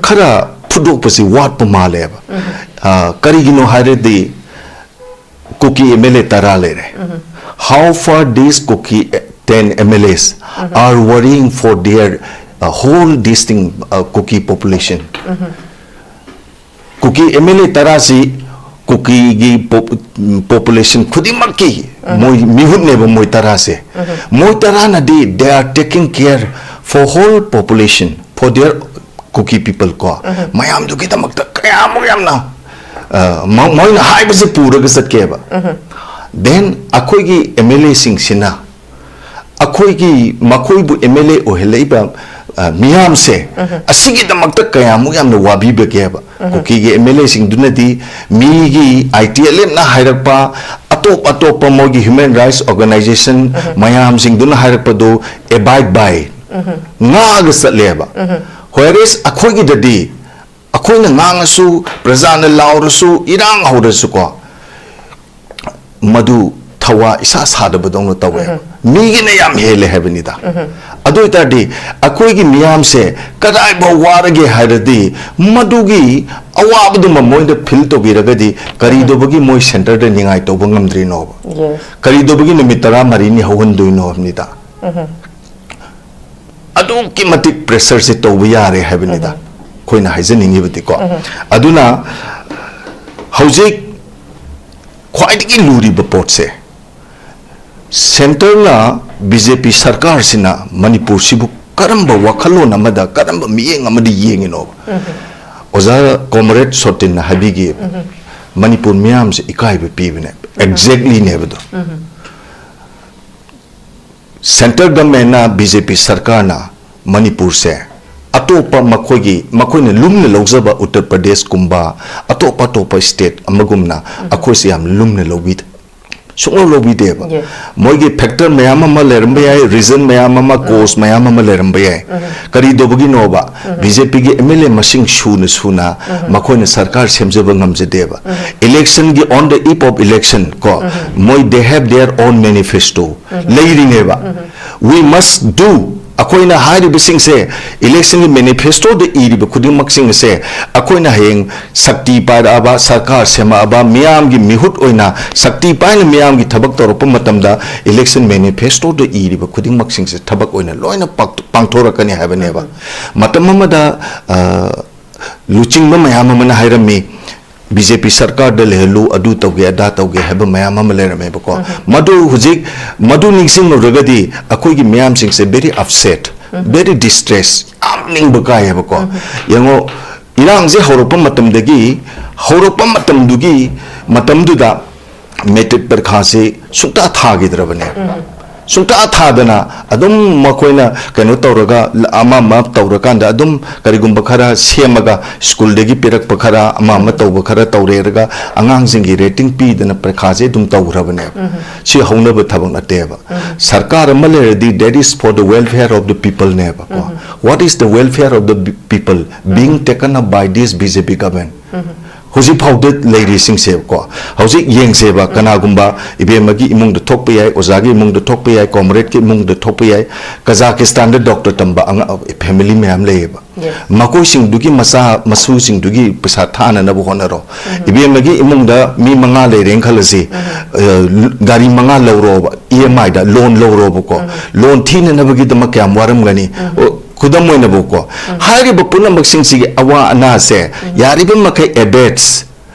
ꯈꯔ ꯐꯨꯗꯣꯛꯄꯁꯤ ꯋꯥꯠꯄ ꯃꯥꯜꯂꯦꯕ꯫ ꯑ, ꯀꯔꯤꯒꯤꯅꯣ ꯍꯥꯏꯔꯗꯤ ꯀꯨꯀꯤ ꯑꯦꯝ ꯑꯦꯜ ꯑꯦ ꯇꯔꯥ ꯂꯩꯔꯦ꯫ How far these Kuki ten M L As are worrying for their, uh, whole distinct, uh, Kuki population? Kuki M L A ꯇꯔꯥꯁꯤ ꯀꯨꯀꯤꯒꯤ ꯄꯣꯞ-, ꯄꯣꯄꯨꯂꯦꯁꯟ ꯈꯨꯗꯤꯡꯃꯛꯀꯤ ꯃꯣꯏ ꯃꯤꯍꯨꯠꯅꯦꯕ, ꯃꯣꯏ ꯇꯔꯥꯁꯦ꯫ ꯃꯣꯏ ꯇꯔꯥꯅꯗꯤ they are taking care for whole population, for their Kuki people ꯀꯣ꯫ ꯃꯌꯥꯝꯗꯨꯒꯤꯗꯃꯛꯇ ꯀꯌꯥꯃꯨꯛ ꯌꯥꯝꯅ, ꯑ, ꯃ-, ꯃꯣꯏꯅ ꯍꯥꯏꯕꯁꯦ ꯄꯨꯔꯒ ꯆꯠꯀꯦꯕ꯫ Then ꯑꯩꯈꯣꯏꯒꯤ ꯑꯦꯝ ꯑꯦꯜ ꯑꯦꯁꯤꯡꯁꯤꯅ ꯑꯩꯈꯣꯏꯒꯤ, ꯃꯈꯣꯏꯕꯨ ꯑꯦꯝ ꯑꯦꯜ ꯑꯦ ꯑꯣꯏꯍꯜꯂꯛꯏꯕ, ꯑ, ꯃꯤꯌꯥꯝꯁꯦ ꯑꯁꯤꯒꯤꯗꯃꯛꯇ ꯀꯌꯥꯃꯨꯛ ꯌꯥꯝꯅ ꯋꯥꯕꯤꯕꯒꯦꯕ? ꯀꯨꯀꯤꯒꯤ ꯑꯦꯝ ꯑꯦꯜ ꯑꯦꯁꯤꯡꯗꯨꯅꯗꯤ ꯃꯤꯒꯤ ꯑꯥꯏ ꯇꯤ ꯑꯦꯜ ꯑꯦꯐꯅ ꯍꯥꯏꯔꯛꯄ, ꯑꯇꯣꯞ ꯑꯇꯣꯞꯄ ꯃꯣꯏꯒꯤ ꯍ꯭ꯌꯨꯃꯦꯟ ꯔꯥꯏꯠꯁ ꯑꯣꯔꯒꯅꯥꯏꯖꯦꯁꯟ ꯃꯌꯥꯝꯁꯤꯡꯗꯨꯅ ꯍꯥꯏꯔꯛꯄꯗꯨ abide by, ꯉꯥꯛꯑꯒ ꯆꯠꯂꯦꯕ꯫ Whereas ꯑꯩꯈꯣꯏꯒꯤꯗꯗꯤ ꯑꯩꯈꯣꯏꯅ ꯉꯥꯡꯉꯁꯨ, ꯄ꯭ꯔꯖꯥꯅ ꯂꯥꯎꯔꯁꯨ, ꯏꯔꯥꯡ ꯍꯧꯔꯁꯨꯀꯣ, ꯃꯗꯨ ꯊꯋꯥ ꯏꯁꯥ ꯁꯥꯗꯕꯗꯧꯅ ꯇꯧꯋꯦ꯫ ꯃꯤꯒꯤꯅ ꯌꯥꯝ ꯍꯦꯜꯂꯦ ꯍꯥꯏꯕꯅꯤꯗ꯫ ꯑꯗꯨ ꯑꯣꯏꯇꯥꯔꯗꯤ ꯑꯩꯈꯣꯏꯒꯤ ꯃꯤꯌꯥꯝꯁꯦ ꯀꯗꯥꯏꯐꯥꯎ ꯋꯥꯔꯒꯦ ꯍꯥꯏꯔꯗꯤ, ꯃꯗꯨꯒꯤ ꯑꯋꯥꯕꯗꯨꯃ ꯃꯣꯏꯗ ꯐꯤꯜ ꯇꯧꯕꯤꯔꯒꯗꯤ, ꯀꯔꯤꯗꯧꯕꯒꯤ ꯃꯣꯏ ꯁꯦꯟꯇꯔꯗ ꯅꯤꯡꯉꯥꯏ ꯇꯧꯕ ꯉꯝꯗ꯭ꯔꯤꯅꯣꯕ? Yes. ꯀꯔꯤꯗꯧꯕꯒꯤ ꯅꯨꯃꯤꯠ ꯇꯔꯥꯃꯔꯤꯅꯤ ꯍꯧꯍꯟꯗꯣꯏꯅꯣ ꯍꯥꯏꯕꯅꯤꯗ꯫ ꯑꯗꯨꯛꯀꯤ ꯃꯇꯤꯛ ꯄ꯭ꯔꯦꯁꯔꯁꯦ ꯇꯧꯕ ꯌꯥꯔꯦ ꯍꯥꯏꯕꯅꯤꯗ ꯑꯩꯈꯣꯏꯅ ꯍꯥꯏꯖꯅꯤꯡꯉꯤꯕꯗꯤꯀꯣ꯫ ꯑꯗꯨꯅ ꯍꯧꯖꯤꯛ ꯈ꯭ꯋꯥꯏꯗꯒꯤ ꯂꯨꯔꯤꯕ ꯄꯣꯠꯁꯦ, ꯁꯦꯟꯇꯔꯅ, ꯕꯤ ꯖꯦ ꯄꯤ ꯁꯔꯀꯥꯔꯁꯤꯅ ꯃꯅꯤꯄꯨꯔꯁꯤꯕꯨ ꯀꯔꯝꯕ ꯋꯥꯈꯜꯂꯣꯟ ꯑꯃꯗ, ꯀꯔꯝꯕ ꯃꯤꯠꯌꯦꯡ ꯑꯃꯗ ꯌꯦꯡꯉꯤꯅꯣꯕ? ꯑꯣꯖꯥ ꯀꯣꯃꯔꯦꯗ ꯁꯣꯇꯤꯟꯅ ꯍꯥꯏꯕꯤꯈꯤ, ꯃꯅꯤꯄꯨꯔ ꯃꯤꯌꯥꯝꯁꯦ ꯏꯀꯥꯏꯕ ꯄꯤꯕꯅꯦ꯫ ꯑꯦꯛꯖꯦꯛꯂꯤꯅꯦꯕꯗꯣ꯫ ꯁꯦꯟꯇ꯭ꯔꯦꯜ ꯒꯚꯔꯟꯃꯦꯟꯅ, ꯕꯤ ꯖꯦ ꯄꯤ ꯁꯔꯀꯥꯔꯅ ꯃꯅꯤꯄꯨꯔꯁꯦ ꯑꯇꯣꯞꯄ ꯃꯈꯣꯏꯒꯤ, ꯃꯈꯣꯏꯅ ꯂꯨꯝꯅ ꯂꯧꯖꯕ ꯎꯠꯇꯔ ꯄ꯭ꯔꯗꯦꯁꯀꯨꯝꯕ, ꯑꯇꯣꯞ ꯑꯇꯣꯞꯄ ꯁ꯭ꯇꯦꯠ ꯑꯃꯒꯨꯝꯅ ꯑꯩꯈꯣꯏꯁꯦ ꯌꯥꯝ ꯂꯨꯝꯅ ꯂꯧꯕꯤꯗꯦ꯫ ꯁꯨꯡꯂꯧ ꯂꯧꯕꯤꯗꯦꯕ꯫ Yes. ꯃꯣꯏꯒꯤ ꯐꯦꯛꯇꯔ ꯃꯌꯥꯝ ꯑꯃ ꯂꯩꯔꯝꯕ ꯌꯥꯏ, ꯔꯤꯖꯟ ꯃꯌꯥꯝ ꯑꯃ, ꯀꯣꯖ ꯃꯌꯥꯝ ꯑꯃ ꯂꯩꯔꯝꯕ ꯌꯥꯏ꯫ ꯀꯔꯤꯗꯧꯕꯒꯤꯅꯣꯕ? ꯕꯤ ꯖꯦ ꯄꯤꯒꯤ ꯑꯦꯝ ꯑꯦꯜ ꯑꯦ ꯃꯁꯤꯡ ꯁꯨꯅ ꯁꯨꯅ ꯃꯈꯣꯏꯅ ꯁꯔꯀꯥꯔ ꯁꯦꯝꯖꯕ ꯉꯝꯖꯗꯦꯕ꯫ ꯏꯂꯦꯛꯁꯟꯒꯤ, on the eve of election ꯀꯣ, ꯃꯣꯏ, they have their own manifesto ꯂꯩꯔꯤꯅꯦꯕ꯫ We must do, ꯑꯩꯈꯣꯏꯅ ꯍꯥꯏꯔꯤꯕꯁꯤꯡꯁꯦ, ꯏꯂꯦꯛꯁꯟꯒꯤ ꯃꯦꯅꯤꯐꯦꯁꯇꯣꯗ ꯏꯔꯤꯕ ꯈꯨꯗꯤꯡꯃꯛꯁꯤꯡ ꯑꯁꯦ ꯑꯩꯈꯣꯏꯅ ꯍꯌꯦꯡ ꯁꯛꯇꯤ ꯄꯥꯏꯔꯛꯑꯕ, ꯁꯔꯀꯥꯔ ꯁꯦꯝꯃꯛꯑꯕ, ꯃꯤꯌꯥꯝꯒꯤ ꯃꯤꯍꯨꯠ ꯑꯣꯏꯅ ꯁꯛꯇꯤ ꯄꯥꯏꯅ ꯃꯤꯌꯥꯝꯒꯤ ꯊꯕꯛ ꯇꯧꯔꯛꯄ ꯃꯇꯝꯗ, ꯏꯂꯦꯛꯁꯟ ꯃꯦꯅꯤꯐꯦꯁꯇꯣꯗ ꯏꯔꯤꯕ ꯈꯨꯗꯤꯡꯃꯛꯁꯤꯡꯁꯦ ꯊꯕꯛ ꯑꯣꯏꯅ ꯂꯣꯏꯅ ꯄꯥꯡꯊꯣꯛ-, ꯄꯥꯡꯊꯣꯔꯛꯀꯅꯤ ꯍꯥꯏꯕꯅꯦꯕ꯫ ꯃꯇꯝ ꯑꯃꯗ, ꯑ, ꯂꯨꯆꯤꯡꯕ ꯃꯌꯥꯝ ꯑꯃꯅ ꯍꯥꯏꯔꯝꯃꯤ, "ꯕꯤ ꯖꯦ ꯄꯤ ꯁꯔꯀꯥꯔꯗ ꯂꯩꯍꯜꯂꯨ, ꯑꯗꯨ ꯇꯧꯒꯦ, ꯑꯗꯥ ꯇꯧꯒꯦ" ꯍꯥꯏꯕ ꯃꯌꯥꯝ ꯑꯃ ꯂꯩꯔꯝꯃꯦꯕꯀꯣ꯫ ꯃꯗꯨ ꯍꯧꯖꯤꯛ, ꯃꯗꯨ ꯅꯤꯡꯁꯤꯡꯂꯨꯔꯒꯗꯤ ꯑꯩꯈꯣꯏꯒꯤ ꯃꯤꯌꯥꯝꯁꯤꯡꯁꯦ very upset, very distress, ꯌꯥꯝ ꯅꯤꯡꯕ ꯀꯥꯏꯌꯦꯕꯀꯣ꯫ ꯌꯦꯡꯉꯣ, ꯏꯔꯥꯡꯁꯦ ꯍꯧꯔꯛꯄ ꯃꯇꯝꯗꯒꯤ, ꯍꯧꯔꯛꯄ ꯃꯇꯝꯗꯨꯒꯤ, ꯃꯇꯝꯗꯨꯗ ꯃꯦꯇ꯭ꯔꯤꯛ ꯄꯔꯤꯈꯥꯁꯤ ꯁꯨꯡꯇꯥ ꯊꯥꯈꯤꯗ꯭ꯔꯕꯅꯦ꯫ ꯁꯨꯡꯇꯥ ꯊꯥꯗꯅ ꯑꯗꯨꯝ ꯃꯈꯣꯏꯅ ꯀꯩꯅꯣ ꯇꯧꯔꯒ, ꯑꯃ ꯑꯃ ꯇꯧꯔꯀꯥꯟꯗ ꯑꯗꯨꯝ ꯀꯔꯤꯒꯨꯝꯕ ꯈꯔ ꯁꯦꯝꯃꯒ, ꯁ꯭ꯀꯨꯜꯗꯒꯤ ꯄꯤꯔꯛꯄ ꯈꯔ, ꯑꯃ ꯑꯃ ꯇꯧꯕ ꯈꯔ ꯇꯧꯔꯦꯔꯒ ꯑꯉꯥꯡꯁꯤꯡꯒꯤ ꯔꯦꯇꯤꯡ ꯄꯤꯗꯅ ꯄꯔꯤꯈꯥꯁꯦ ꯑꯗꯨꯝ ꯇꯧꯈ꯭ꯔꯕꯅꯦꯕ꯫ ꯁꯤ ꯍꯧꯅꯕ ꯊꯕꯛ ꯅꯠꯇꯦꯕ꯫ ꯁꯔꯀꯥꯔ ꯑꯃ ꯂꯩꯔꯗꯤ, that is for the welfare of the people ꯅꯦꯕꯀꯣ꯫ What is the welfare of the people being taken up by this B J P government? ꯍꯧꯖꯤꯛ ꯐꯥꯎꯗ ꯂꯩꯔꯤꯁꯤꯡꯁꯦꯕꯀꯣ, ꯍꯧꯖꯤꯛ ꯌꯦꯡꯁꯦꯕ, ꯀꯅꯥꯒꯨꯝꯕ ꯏꯕꯦꯝꯃꯒꯤ ꯏꯃꯨꯡꯗ ꯊꯣꯛꯄ ꯌꯥꯏ, ꯑꯣꯖꯥꯒꯤ ꯏꯃꯨꯡꯗ ꯊꯣꯛꯄ ꯌꯥꯏ, ꯀꯣꯃꯔꯦꯗꯀꯤ ꯏꯃꯨꯡꯗ ꯊꯣꯛꯄ ꯌꯥꯏ, ꯀꯖꯥꯀꯤꯁꯇꯥꯟꯗ ꯗꯣꯛꯇꯔ ꯇꯝꯕ ꯑꯉꯥꯡ, ꯐꯦꯃꯤꯂꯤ ꯃꯌꯥꯝ ꯂꯩꯌꯦꯕ꯫ Yes. ꯃꯈꯣꯏꯁꯤꯡꯗꯨꯒꯤ ꯃꯆꯥ ꯃꯁꯨꯁꯤꯡꯗꯨꯒꯤ ꯄꯩꯁꯥ ꯊꯥꯅꯅꯕ ꯍꯣꯠꯅꯔꯣ꯫ ꯏꯕꯦꯝꯃꯒꯤ ꯏꯃꯨꯡꯗ ꯃꯤ ꯃꯉꯥ ꯂꯩꯔꯦꯅ ꯈꯜꯂꯁꯤ, ꯑ, ꯒꯥꯔꯤ ꯃꯉꯥ ꯂꯧꯔꯣꯕ, ꯏ ꯑꯦꯝ ꯑꯥꯏꯗ ꯂꯣꯟ ꯂꯧꯔꯣꯕꯀꯣ, ꯂꯣꯟ ꯊꯤꯅꯅꯕꯒꯤꯗꯃꯛ ꯀꯌꯥꯝ ꯋꯥꯔꯝꯒꯅꯤ? ꯑꯣ, ꯈꯨꯗꯝ ꯑꯣꯏꯅꯕꯨꯀꯣ, ꯍꯥꯏꯔꯤꯕ ꯄꯨꯝꯅꯃꯛꯁꯤꯡꯁꯤꯒꯤ ꯑꯋꯥ ꯑꯅꯥꯁꯦ ꯌꯥꯔꯤꯕ ꯃꯈꯩ ꯑꯦꯕꯦꯠꯁ,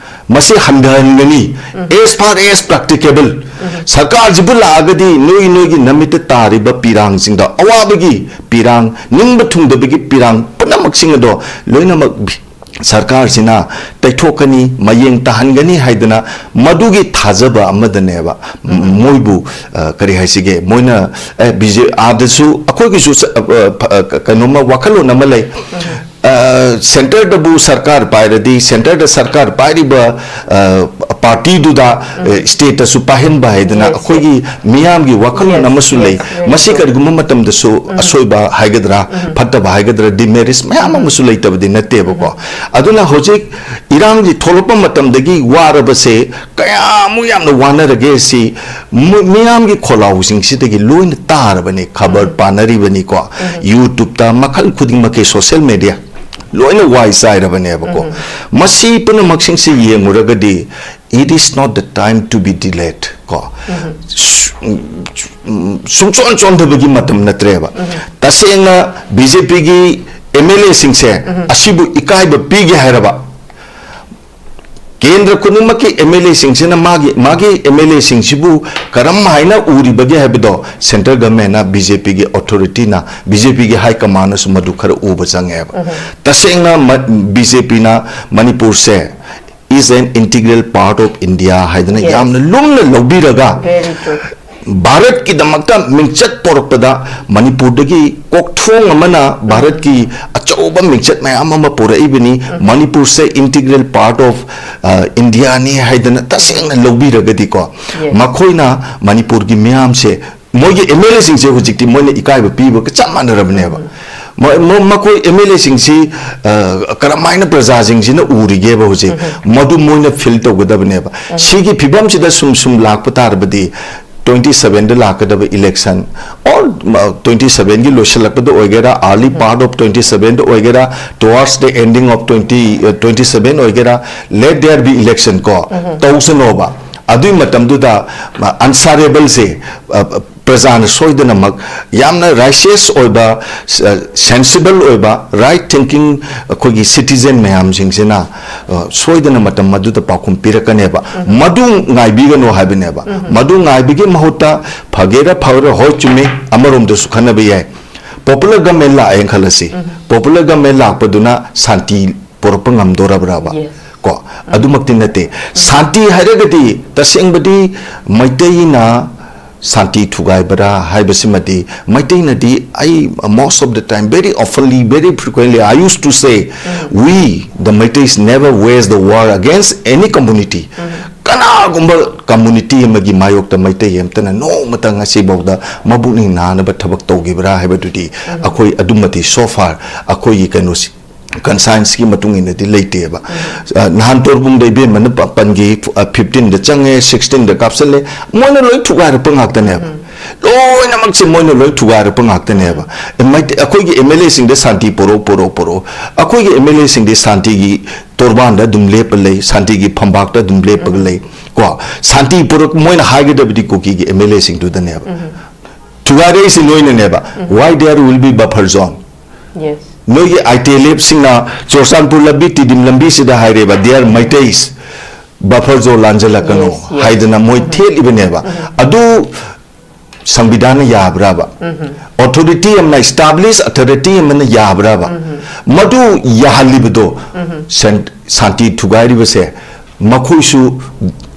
ꯃꯁꯤ ꯍꯟꯊꯍꯟꯒꯅꯤ, as far as practicable꯫ ꯁꯔꯀꯥꯔꯁꯤꯕꯨ ꯂꯥꯛꯑꯒꯗꯤ ꯅꯣꯏ, ꯅꯣꯏꯒꯤ ꯅꯃꯤꯠꯇ ꯇꯥꯔꯤꯕ ꯄꯤꯔꯥꯡꯁꯤꯡꯗꯣ, ꯑꯋꯥꯕꯒꯤ ꯄꯤꯔꯥꯡ, ꯅꯤꯡꯕ ꯊꯨꯡꯗꯕꯒꯤ ꯄꯤꯔꯥꯡ ꯄꯨꯝꯅꯃꯛꯁꯤꯡ ꯑꯗꯣ ꯂꯣꯏꯅꯃꯛ ꯕꯤ-, ꯁꯔꯀꯥꯔꯁꯤꯅ ꯇꯩꯊꯣꯛꯀꯅꯤ, ꯃꯌꯦꯡ ꯇꯥꯍꯟꯒꯅꯤ ꯍꯥꯏꯗꯅ ꯃꯗꯨꯒꯤ ꯊꯥꯖꯕ ꯑꯃꯗꯅꯦꯕ꯫ ꯎꯝ꯫ ꯃꯣꯏꯕꯨ, ꯑ, ꯀꯔꯤ ꯍꯥꯏꯁꯤꯒꯦ, ꯃꯣꯏꯅ, ꯑꯦ, ꯕꯤ ꯖꯦ, ꯑꯥꯗꯁꯨ ꯑꯩꯈꯣꯏꯒꯤꯁꯨ ꯆ-, ꯑ, ꯑ, ꯐ-, ꯑ, ꯀꯩꯅꯣꯝꯃ, ꯋꯥꯈꯜꯂꯣꯟ ꯑꯃ ꯂꯩ꯫ ꯎꯝ꯫ ꯑ, ꯁꯦꯟꯇꯔꯗꯕꯨ ꯁꯔꯀꯥꯔ ꯄꯥꯏꯔꯗꯤ, ꯁꯦꯟꯇꯔꯗ ꯁꯔꯀꯥꯔ ꯄꯥꯏꯔꯤꯕ, ꯑ, ꯄꯥꯔꯇꯤꯗꯨꯗ, ꯎꯝ꯫ ꯑ, ꯁ꯭ꯇꯦꯠꯇꯁꯨ ꯄꯥꯏꯍꯟꯕ ꯍꯥꯏꯗꯅ, ꯌꯦꯁ, ꯑꯩꯈꯣꯏꯒꯤ ꯃꯤꯌꯥꯝꯒꯤ ꯋꯥꯈꯜꯂꯣꯟ, ꯌꯦꯁ, ꯑꯃꯁꯨ ꯂꯩ꯫ ꯌꯦꯁ, ꯌꯦꯁ, ꯃꯁꯤ ꯌꯦꯁ꯫ ꯀꯔꯤꯒꯨꯝꯕ ꯃꯇꯝꯗꯁꯨ, ꯎꯝ꯫ ꯑꯁꯣꯏꯕ ꯍꯥꯏꯒꯗ꯭ꯔꯥ, ꯎꯝ꯫ ꯐꯠꯇꯕ ꯍꯥꯏꯒꯗ꯭ꯔꯥ, ꯗꯤꯃꯦꯔꯤꯠꯁ ꯃꯌꯥꯝ, ꯎꯝ꯫ ꯑꯃꯁꯨ ꯂꯩꯇꯕꯗꯤ ꯅꯠꯇꯦꯕꯀꯣ꯫ ꯎꯝ꯫ ꯑꯗꯨꯅ ꯍꯧꯖꯤꯛ ꯏꯔꯥꯡꯒꯤ ꯊꯣꯛꯂꯛꯄ ꯃꯇꯝꯗꯒꯤ ꯋꯥꯔꯕꯁꯦ ꯀꯌꯥꯃꯨꯛ ꯌꯥꯝꯅ ꯋꯥꯅꯔꯒꯦ ꯁꯤ ꯃꯨ-, ꯃꯤꯌꯥꯝꯒꯤ ꯈꯣꯜꯂꯥꯎꯁꯤꯡꯁꯤꯗꯒꯤ ꯂꯣꯏꯅ ꯇꯥꯔꯕꯅꯤ, ꯈꯕꯔ ꯎꯝ꯫ ꯄꯥꯅꯔꯤꯕꯅꯤꯀꯣ, ꯎꯝ꯫ YouTube-ꯇ, ꯃꯈꯜ ꯈꯨꯗꯤꯡꯃꯛꯀꯤ social media ꯂꯣꯏꯅ ꯋꯥꯏ ꯆꯥꯏꯔꯕꯅꯦꯕꯀꯣ꯫ ꯎꯝ꯫ ꯃꯁꯤ ꯄꯨꯝꯅꯃꯛꯁꯤꯡꯁꯤ ꯌꯦꯡꯉꯨꯔꯒꯗꯤ, it is not the time to be delayed ꯀꯣ꯫ ꯎꯝ꯫ ꯁꯨ-, ꯎꯝ, ꯁꯨꯡꯆꯣꯟ ꯆꯣꯟꯗꯕꯒꯤ ꯃꯇꯝ ꯅꯠꯇ꯭ꯔꯦꯕ꯫ ꯎꯝ꯫ ꯇꯁꯦꯡꯅ ꯕꯤ ꯖꯦ ꯄꯤꯒꯤ ꯑꯦꯝ ꯑꯦꯜ ꯑꯦꯁꯤꯡꯁꯦ, ꯎꯝ꯫ ꯑꯁꯤꯕꯨ ꯏꯀꯥꯏꯕ ꯄꯤꯒꯦ ꯍꯥꯏꯔꯕ, ꯀꯦꯟꯗ꯭ꯔ ꯈꯨꯗꯤꯡꯃꯛꯀꯤ ꯑꯦꯝ ꯑꯦꯜ ꯑꯦꯁꯤꯡꯁꯤꯅ ꯃꯥꯒꯤ, ꯃꯥꯒꯤ ꯑꯦꯝ ꯑꯦꯜ ꯑꯦꯁꯤꯡꯁꯤꯕꯨ ꯀꯔꯝ ꯍꯥꯏꯅ ꯎꯔꯤꯕꯒꯦ ꯍꯥꯏꯕꯗꯣ ꯁꯦꯟꯇ꯭ꯔꯦꯜ ꯒꯚꯔꯟꯃꯦꯟꯅ, ꯕꯤ ꯖꯦ ꯄꯤꯒꯤ ꯑꯣꯊꯣꯔꯤꯇꯤꯅ, ꯕꯤ ꯖꯦ ꯄꯤꯒꯤ ꯍꯥꯏ ꯀꯃꯥꯟꯅꯁꯨ ꯃꯗꯨ ꯈꯔ ꯎꯕ ꯆꯪꯉꯦꯕ꯫ ꯎꯝ꯫ ꯇꯁꯦꯡꯅ ꯃ-, ꯕꯤ ꯖꯦ ꯄꯤꯅ ꯃꯅꯤꯄꯨꯔꯁꯦ is an integral part of India ꯍꯥꯏꯗꯅ, ꯌꯦꯁ, ꯌꯥꯝꯅ ꯂꯨꯝꯅ ꯂꯧꯕꯤꯔꯒ, ꯚꯦꯔꯤ ꯇ꯭ꯔꯨ꯫ ꯚꯥꯔꯠꯀꯤꯗꯃꯛꯇ ꯃꯤꯡꯆꯠ ꯄꯣꯔꯛꯄꯗ ꯃꯅꯤꯄꯨꯔꯗꯒꯤ ꯀꯣꯛꯊꯣꯡ ꯑꯃꯅ ꯎꯝ꯫ ꯚꯥꯔꯠꯀꯤ ꯑꯆꯧꯕ ꯃꯤꯡꯆꯠ ꯃꯌꯥꯝ ꯑꯃ ꯄꯨꯔꯛꯏꯕꯅꯤ꯫ ꯎꯝ꯫ ꯃꯅꯤꯄꯨꯔꯁꯦ integral part of, ꯑ, India ꯅꯤ ꯍꯥꯏꯗꯅ ꯇꯁꯦꯡꯅ ꯂꯧꯕꯤꯔꯒꯗꯤꯀꯣ, ꯌꯦꯁ꯫ ꯃꯈꯣꯏꯅ ꯃꯅꯤꯄꯨꯔꯒꯤ ꯃꯤꯌꯥꯝꯁꯦ, ꯃꯣꯏꯒꯤ ꯑꯦꯝ ꯑꯦꯜ ꯑꯦꯁꯤꯡꯁꯦ ꯍꯧꯖꯤꯛꯇꯤ ꯃꯣꯏꯅ ꯏꯀꯥꯏꯕ ꯄꯤꯕꯒ ꯆꯞ ꯃꯥꯟꯅꯔꯕꯅꯦꯕ꯫ ꯎꯝ꯫ ꯃ-, ꯃ-, ꯃꯈꯣꯏ ꯑꯦꯝ ꯑꯦꯜ ꯑꯦꯁꯤꯡꯁꯤ, ꯑ, ꯀꯔꯝꯍꯥꯏꯅ ꯄ꯭ꯔꯖꯥꯁꯤꯡꯁꯤꯅ ꯎꯔꯤꯒꯦꯕ ꯍꯧꯖꯤꯛ? ꯎꯝ꯫ ꯃꯗꯨ ꯃꯣꯏꯅ ꯐꯤꯜ ꯇꯧꯒꯗꯕꯅꯦꯕ꯫ ꯎꯝ꯫ ꯁꯤꯒꯤ ꯐꯤꯕꯝꯁꯤꯗ ꯁꯨꯝ ꯁꯨꯝ ꯂꯥꯛꯄ ꯇꯥꯔꯕꯗꯤ, twenty seven ꯗ ꯂꯥꯛꯀꯗꯕ election, or, ꯃ-, twenty seven ꯒꯤ ꯂꯣꯏꯁꯤꯜꯂꯛꯄꯗ ꯑꯣꯏꯒꯦꯔꯥ, early um. part of twenty seven ꯗ ꯑꯣꯏꯒꯦꯔꯥ, towards the ending of twenty, ꯑ, twenty seven ꯑꯣꯏꯒꯦꯔꯥ, let there be election ꯀꯣ, ꯎꯝ꯫ ꯇꯧꯁꯅꯣꯕ꯫ ꯑꯗꯨꯒꯤ ꯃꯇꯝꯗꯨꯗ, ꯑ, answerable ꯁꯦ, ꯑ, ꯄ꯭ꯔꯖꯥꯅ ꯁꯣꯏꯗꯅꯃꯛ ꯌꯥꯝꯅ righteous ꯑꯣꯏꯕ, ꯁ-, sensible ꯑꯣꯏꯕ, right thinking ꯑꯩꯈꯣꯏꯒꯤ citizen ꯃꯌꯥꯝꯁꯤꯡꯁꯤꯅ, ꯑ, ꯁꯣꯏꯗꯅ ꯃꯇꯝ ꯃꯗꯨꯗ ꯄꯥꯎꯈꯨꯝ ꯄꯤꯔꯛꯀꯅꯦꯕ꯫ ꯎꯝ꯫ ꯃꯗꯨ ꯉꯥꯏꯕꯤꯒꯅꯨ ꯍꯥꯏꯕꯅꯦꯕ꯫ ꯎꯝ꯫ ꯃꯗꯨ ꯉꯥꯏꯕꯒꯤ ꯃꯍꯨꯠꯇ ꯐꯒꯦꯔꯥ ꯐꯔꯣꯏ, ꯍꯣꯏ ꯆꯨꯝꯃꯤ, ꯑꯃꯔꯣꯝꯗꯁꯨ ꯈꯟꯅꯕ ꯌꯥꯏ꯫ Popular government ꯂꯥꯛꯑꯦꯅ ꯈꯜꯂꯁꯤ꯫ ꯎꯝ꯫ Popular government ꯂꯥꯛꯄꯗꯨꯅ ꯁꯥꯟꯇꯤ ꯄꯨꯔꯛꯄ ꯉꯝꯗꯣꯔꯕ꯭ꯔꯕ? Yes. ꯀꯣ, ꯑꯗꯨꯃꯛꯇꯤ ꯅꯠꯇꯦ꯫ ꯁꯥꯟꯇꯤ ꯍꯥꯏꯔꯒꯗꯤ ꯇꯁꯦꯡꯕꯗꯤ ꯃꯩꯇꯩꯅ ꯁꯥꯟꯇꯤ ꯊꯨꯒꯥꯏꯕ꯭ꯔꯥ ꯍꯥꯏꯕꯁꯤꯃꯗꯤ ꯃꯩꯇꯩꯅꯗꯤ, ꯑꯩ most of the time, very oftenly, very frequently, I used to say, "We, the Meiteis, never wage the war against any community." ꯀꯅꯥꯒꯨꯝꯕ community ꯑꯃꯒꯤ ꯃꯥꯌꯣꯛꯇ ꯃꯩꯇꯩ ꯑꯃꯇꯅ ꯅꯣꯡꯃꯇ ꯉꯁꯤꯐꯥꯎꯗ ꯃꯕꯨꯛꯅꯤꯡ ꯅꯥꯅꯕ ꯊꯕꯛ ꯇꯧꯈꯤꯕ꯭ꯔꯥ ꯍꯥꯏꯕꯗꯨꯗꯤ ꯑꯩꯈꯣꯏ ꯑꯗꯨꯃꯗꯤ so far ꯑꯩꯈꯣꯏꯒꯤ ꯀꯩꯅꯣꯁꯤ, conscienceꯀꯤ ꯃꯇꯨꯡ ꯏꯟꯅꯗꯤ ꯂꯩꯇꯦꯕ꯫ ꯑ, ꯅꯍꯥꯟ ꯇꯣꯔꯕꯨꯡꯗ ꯏꯕꯦꯝꯃꯅ ꯄ-, ꯄꯟꯈꯤ, ꯑ, fifteenꯗ ꯆꯪꯉꯦ, sixteenꯗ ꯀꯥꯞꯁꯜꯂꯦ, ꯃꯣꯏꯅ ꯂꯣꯏ ꯊꯨꯒꯥꯏꯔꯛꯄ ꯉꯥꯛꯇꯅꯦꯕ꯫ ꯂꯣꯏꯅꯃꯛꯁꯦ ꯃꯣꯏꯅ ꯂꯣꯏ ꯊꯨꯒꯥꯏꯔꯛꯄ ꯉꯥꯛꯇꯅꯦꯕ꯫ ꯑꯦ, ꯃꯩꯇꯩ, ꯑꯩꯈꯣꯏꯒꯤ MLAꯁꯤꯡꯗ ꯁꯥꯟꯇꯤ ꯄꯨꯔꯛꯑꯣ, ꯄꯨꯔꯛꯑꯣ, ꯄꯨꯔꯛꯑꯣ꯫ ꯑꯩꯈꯣꯏꯒꯤ MLAꯁꯤꯡꯗꯤ ꯁꯥꯟꯇꯤꯒꯤ ꯇꯣꯔꯕꯥꯟꯗ ꯑꯗꯨꯝ ꯂꯦꯞꯄ ꯂꯩ, ꯁꯥꯟꯇꯤꯒꯤ ꯐꯝꯕꯥꯛꯇ ꯑꯗꯨꯝ ꯂꯦꯞꯄꯒ ꯂꯩ꯫ ꯀꯣ, ꯁꯥꯟꯇꯤ ꯄꯨꯔꯛ-, ꯃꯣꯏꯅ ꯍꯥꯏꯒꯗꯕꯗꯤ ꯀꯨꯀꯤꯒꯤ MLAꯁꯤꯡꯗꯨꯗꯅꯦꯕ꯫ ꯊꯨꯒꯥꯏꯔꯛꯏꯁꯦ ꯅꯣꯏꯅꯅꯦꯕ꯫ Why there will be buffer zone? Yes. ꯅꯣꯏꯒꯤ ITLFꯁꯤꯡꯅ ꯆꯨꯔꯆꯥꯟꯄꯨꯔ ꯂꯝꯕꯤ, ꯇꯤꯗꯤꯝ ꯂꯝꯕꯤꯁꯤꯗ ꯍꯥꯏꯔꯦꯕ, "They are Meiteis, buffer zone ꯂꯥꯟꯖꯜꯂꯛꯀꯅꯨ" Yes, yes. ꯍꯥꯏꯗꯅ ꯃꯣꯏ ꯊꯦꯠꯂꯤꯕꯅꯦꯕ꯫ ꯑꯗꯨ ꯁꯪꯕꯤꯙꯥꯟꯅ ꯌꯥꯕ꯭ꯔꯕ? Authority ꯑꯃꯅ, established authority ꯑꯃꯅ ꯌꯥꯕ꯭ꯔꯕ? ꯃꯗꯨ ꯌꯥꯍꯜꯂꯤꯕꯗꯣ, ꯁꯦꯟ-, ꯁꯥꯟꯇꯤ ꯊꯨꯒꯥꯏꯔꯤꯕꯁꯦ, ꯃꯈꯣꯏꯁꯨ,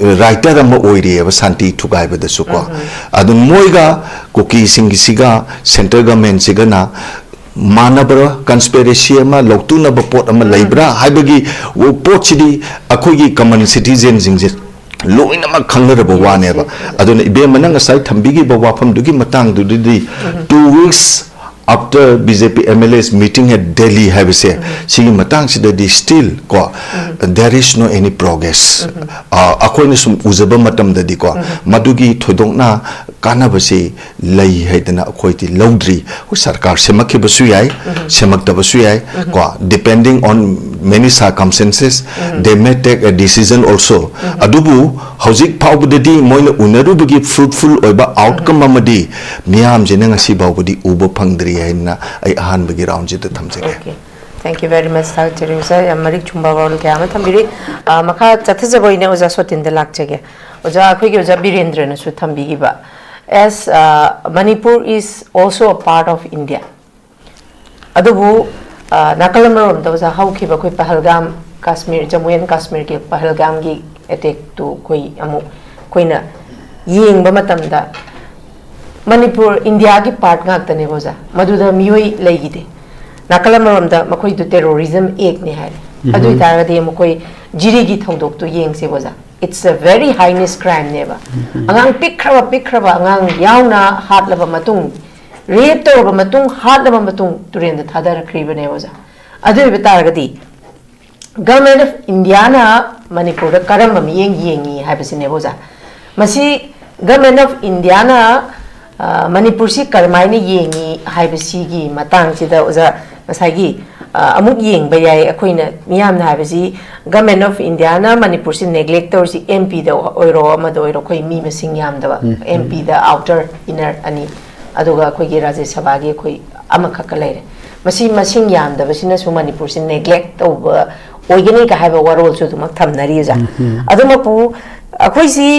ꯑ, writer ꯑꯃ ꯑꯣꯏꯔꯤꯑꯕ ꯁꯥꯟꯇꯤ ꯊꯨꯒꯥꯏꯕꯗꯁꯨ ꯀꯣ꯫ ꯑꯗꯨ ꯃꯣꯏꯒ ꯀꯨꯀꯤꯁꯤꯡꯒꯤꯁꯤꯒ centre governmentꯁꯤꯒꯅ ꯃꯥꯟꯅꯕ꯭ꯔꯥ, conspiracy ꯑꯃ ꯂꯧꯇꯨꯅꯕ ꯄꯣꯠ ꯑꯃ ꯂꯩꯕ꯭ꯔꯥ ꯍꯥꯏꯕꯒꯤ ꯄꯣꯠꯁꯤꯗꯤ ꯑꯩꯈꯣꯏꯒꯤ common citizenꯁꯤꯡꯁꯦ ꯂꯣꯏꯅꯃꯛ ꯈꯪꯅꯔꯕ ꯋꯥꯅꯦꯕ꯫ ꯑꯗꯨꯅ ꯏꯕꯦꯝꯃꯅ ꯉꯁꯥꯏ ꯊꯝꯕꯤꯈꯤꯕ ꯋꯥꯐꯝꯗꯨꯒꯤ ꯃꯇꯥꯡꯗꯨꯗꯤ, two weeks after BJP MLAs meeting at Delhi ꯍꯥꯏꯕꯁꯦ, ꯁꯤꯒꯤ ꯃꯇꯥꯡꯁꯤꯗꯗꯤ still ꯀꯣ, there is no any progress꯫ ꯑ, ꯑꯩꯈꯣꯏꯅ ꯁꯨꯝ ꯎꯖꯕ ꯃꯇꯝꯗꯗꯤꯀꯣ, ꯃꯗꯨꯒꯤ ꯊꯣꯏꯗꯣꯛꯅ ꯀꯥꯟꯅꯕꯁꯤ ꯂꯩ ꯍꯥꯏꯗꯅ ꯑꯩꯈꯣꯏꯗꯤ ꯂꯧꯗ꯭ꯔꯤ꯫ ꯑꯩꯈꯣꯏ ꯁꯔꯀꯥꯔ ꯁꯦꯝꯃꯛꯈꯤꯕꯁꯨ ꯌꯥꯏ, ꯁꯦꯝꯃꯛꯇꯕꯁꯨ ꯌꯥꯏ ꯀꯣ, depending on many circumstances, they may take a decision also꯫ ꯑꯗꯨꯕꯨ ꯍꯧꯖꯤꯛ ꯐꯥꯎꯕꯗꯗꯤ ꯃꯣꯏꯅ ꯎꯅꯔꯨꯕꯒꯤ fruitful ꯑꯣꯏꯕ outcome ꯑꯃꯗꯤ ꯃꯤꯌꯥꯝꯁꯤꯅ ꯉꯁꯤ ꯐꯥꯎꯕꯗꯤ ꯎꯕ ꯐꯪꯗ꯭ꯔꯤ ꯍꯥꯏꯅ ꯑꯩ ꯑꯍꯥꯟꯕꯒꯤ roundꯁꯤꯗ ꯊꯝꯖꯒꯦ꯫ Okay. Thank you very much, ꯊꯥꯒꯠꯆꯔꯤ ꯑꯣꯖꯥ꯫ ꯌꯥꯝ ꯃꯔꯤꯛ ꯆꯨꯝꯕ ꯋꯥꯔꯣꯜ ꯀꯌꯥ ꯑꯃ ꯊꯝꯕꯤꯔꯤ꯫ ꯑ, ꯃꯈꯥ ꯆꯠꯊꯖꯕ ꯑꯣꯏꯅ ꯑꯣꯖꯥ ꯁꯣꯇꯤꯟꯗ ꯂꯥꯛꯆꯒꯦ꯫ ꯑꯣꯖꯥ, ꯑꯩꯈꯣꯏꯒꯤ ꯑꯣꯖꯥ ꯕꯤꯔꯦꯟꯗ꯭ꯔꯅꯁꯨ ꯊꯝꯕꯤꯈꯤꯕ, as, uh, Manipur is also a part of India꯫ ꯑꯗꯨꯕꯨ ꯑ, ꯅꯥꯀꯜ ꯑꯃꯔꯣꯝꯗ ꯑꯣꯖꯥ ꯍꯧꯈꯤꯕ ꯑꯩꯈꯣꯏ ꯄꯍꯜꯒꯥꯝ, ꯀꯥꯁꯃꯤꯔ, ꯖꯝꯃꯨ ꯑꯦꯟ ꯀꯥꯁꯃꯤꯔꯒꯤ ꯄꯍꯜꯒꯥꯝꯒꯤ ꯑꯦꯇꯦꯛꯇꯨ ꯑꯩꯈꯣꯏ ꯑꯃꯨꯛ ꯑꯩꯈꯣꯏꯅ ꯌꯦꯡꯕ ꯃꯇꯝꯗ ꯃꯅꯤꯄꯨꯔ ꯏꯟꯗꯤꯌꯥꯒꯤ ꯄꯥꯔꯠ ꯉꯥꯛꯇꯅꯦꯕ ꯑꯣꯖꯥ, ꯃꯗꯨꯗ ꯃꯤꯑꯣꯏ ꯂꯩꯈꯤꯗꯦ꯫ ꯅꯥꯀꯜ ꯑꯃꯔꯣꯝꯗ ꯃꯈꯣꯏꯗꯨ ꯇꯦꯔꯣꯔꯤꯖꯝ ꯑꯦꯛꯅꯦ ꯍꯥꯏꯔꯦ꯫ ꯑꯗꯨ ꯑꯣꯏꯇꯥꯔꯒꯗꯤ ꯑꯃꯨꯛ ꯑꯩꯈꯣꯏ ꯖꯤꯔꯤꯒꯤ ꯊꯧꯗꯣꯛꯇꯨ ꯌꯦꯡꯁꯦ ꯑꯣꯖꯥ, it's a very heinous crimeꯅꯦꯕ꯫ ꯑꯉꯥꯡ ꯄꯤꯛꯈ꯭ꯔꯕ ꯄꯤꯛꯈ꯭ꯔꯕ ꯑꯉꯥꯡ ꯌꯥꯎꯅ ꯍꯥꯠꯂꯕ ꯃꯇꯨꯡ, ꯔꯦꯞ ꯇꯧꯔꯕ ꯃꯇꯨꯡ, ꯍꯥꯠꯂꯕ ꯃꯇꯨꯡ ꯇꯨꯔꯦꯟꯗ ꯊꯥꯗꯔꯛꯈ꯭ꯔꯤꯕꯅꯦ ꯑꯣꯖꯥ꯫ ꯑꯗꯨ ꯑꯣꯏꯕ ꯇꯥꯔꯒꯗꯤ ꯒꯚꯔꯟꯃꯦꯟ ꯑꯣꯐ ꯏꯟꯗꯤꯌꯥꯅ ꯃꯅꯤꯄꯨꯔꯗ ꯀꯔꯝꯕ ꯃꯤꯠꯌꯦꯡ ꯌꯦꯡꯉꯤ ꯍꯥꯏꯕꯁꯤꯅꯦꯕ ꯑꯣꯖꯥ꯫ ꯃꯁꯤ ꯒꯚꯔꯟꯃꯦꯟ ꯑꯣꯐ ꯏꯟꯗꯤꯌꯥꯅ, ꯑ, ꯃꯅꯤꯄꯨꯔꯁꯤ ꯀꯔꯝꯍꯥꯏꯅ ꯌꯦꯡꯉꯤ ꯍꯥꯏꯕꯁꯤꯒꯤ ꯃꯇꯥꯡꯁꯤꯗ ꯑꯣꯖꯥ, ꯉꯁꯥꯏꯒꯤ, ꯑ, ꯑꯃꯨꯛ ꯌꯦꯡꯕ ꯌꯥꯏ꯫ ꯑꯩꯈꯣꯏꯅ ꯃꯤꯌꯥꯝꯅ ꯍꯥꯏꯕꯁꯤ ꯒꯚꯔꯟꯃꯦꯟ ꯑꯣꯐ ꯏꯟꯗꯤꯌꯥꯅ ꯃꯅꯤꯄꯨꯔꯁꯤ ꯅꯦꯒ꯭ꯂꯦꯛ ꯇꯧꯔꯤꯁꯤ ꯑꯦꯝ ꯄꯤꯗ ꯑꯣꯏꯔꯣ, ꯑꯃꯗ ꯑꯣꯏꯔꯣ, ꯑꯩꯈꯣꯏ ꯃꯤ ꯃꯁꯤꯡ ꯌꯥꯝꯗꯕ, ꯑꯦꯝ ꯄꯤꯗ ꯑꯥꯎꯇꯔ ꯏꯟꯅꯔ ꯑꯅꯤ, ꯑꯗꯨꯒ ꯑꯩꯈꯣꯏꯒꯤ ꯔꯥꯖ꯭ꯌ ꯁꯚꯥꯒꯤ ꯑꯩꯈꯣꯏ ꯑꯃꯈꯛꯀ ꯂꯩꯔꯦ꯫ ꯃꯁꯤ ꯃꯁꯤꯡ ꯌꯥꯝꯗꯕꯁꯤꯅꯁꯨ ꯃꯅꯤꯄꯨꯔꯁꯤ ꯅꯦꯒ꯭ꯂꯦꯛ ꯇꯧꯕ ꯑꯣꯏꯒꯅꯤ ꯀ ꯍꯥꯏꯕ ꯋꯥꯔꯣꯜꯁꯨ ꯑꯗꯨꯃꯛ ꯊꯝꯅꯔꯤ ꯑꯣꯖꯥ꯫ ꯑꯗꯨꯃꯛꯄꯨ ꯑꯩꯈꯣꯏꯁꯤ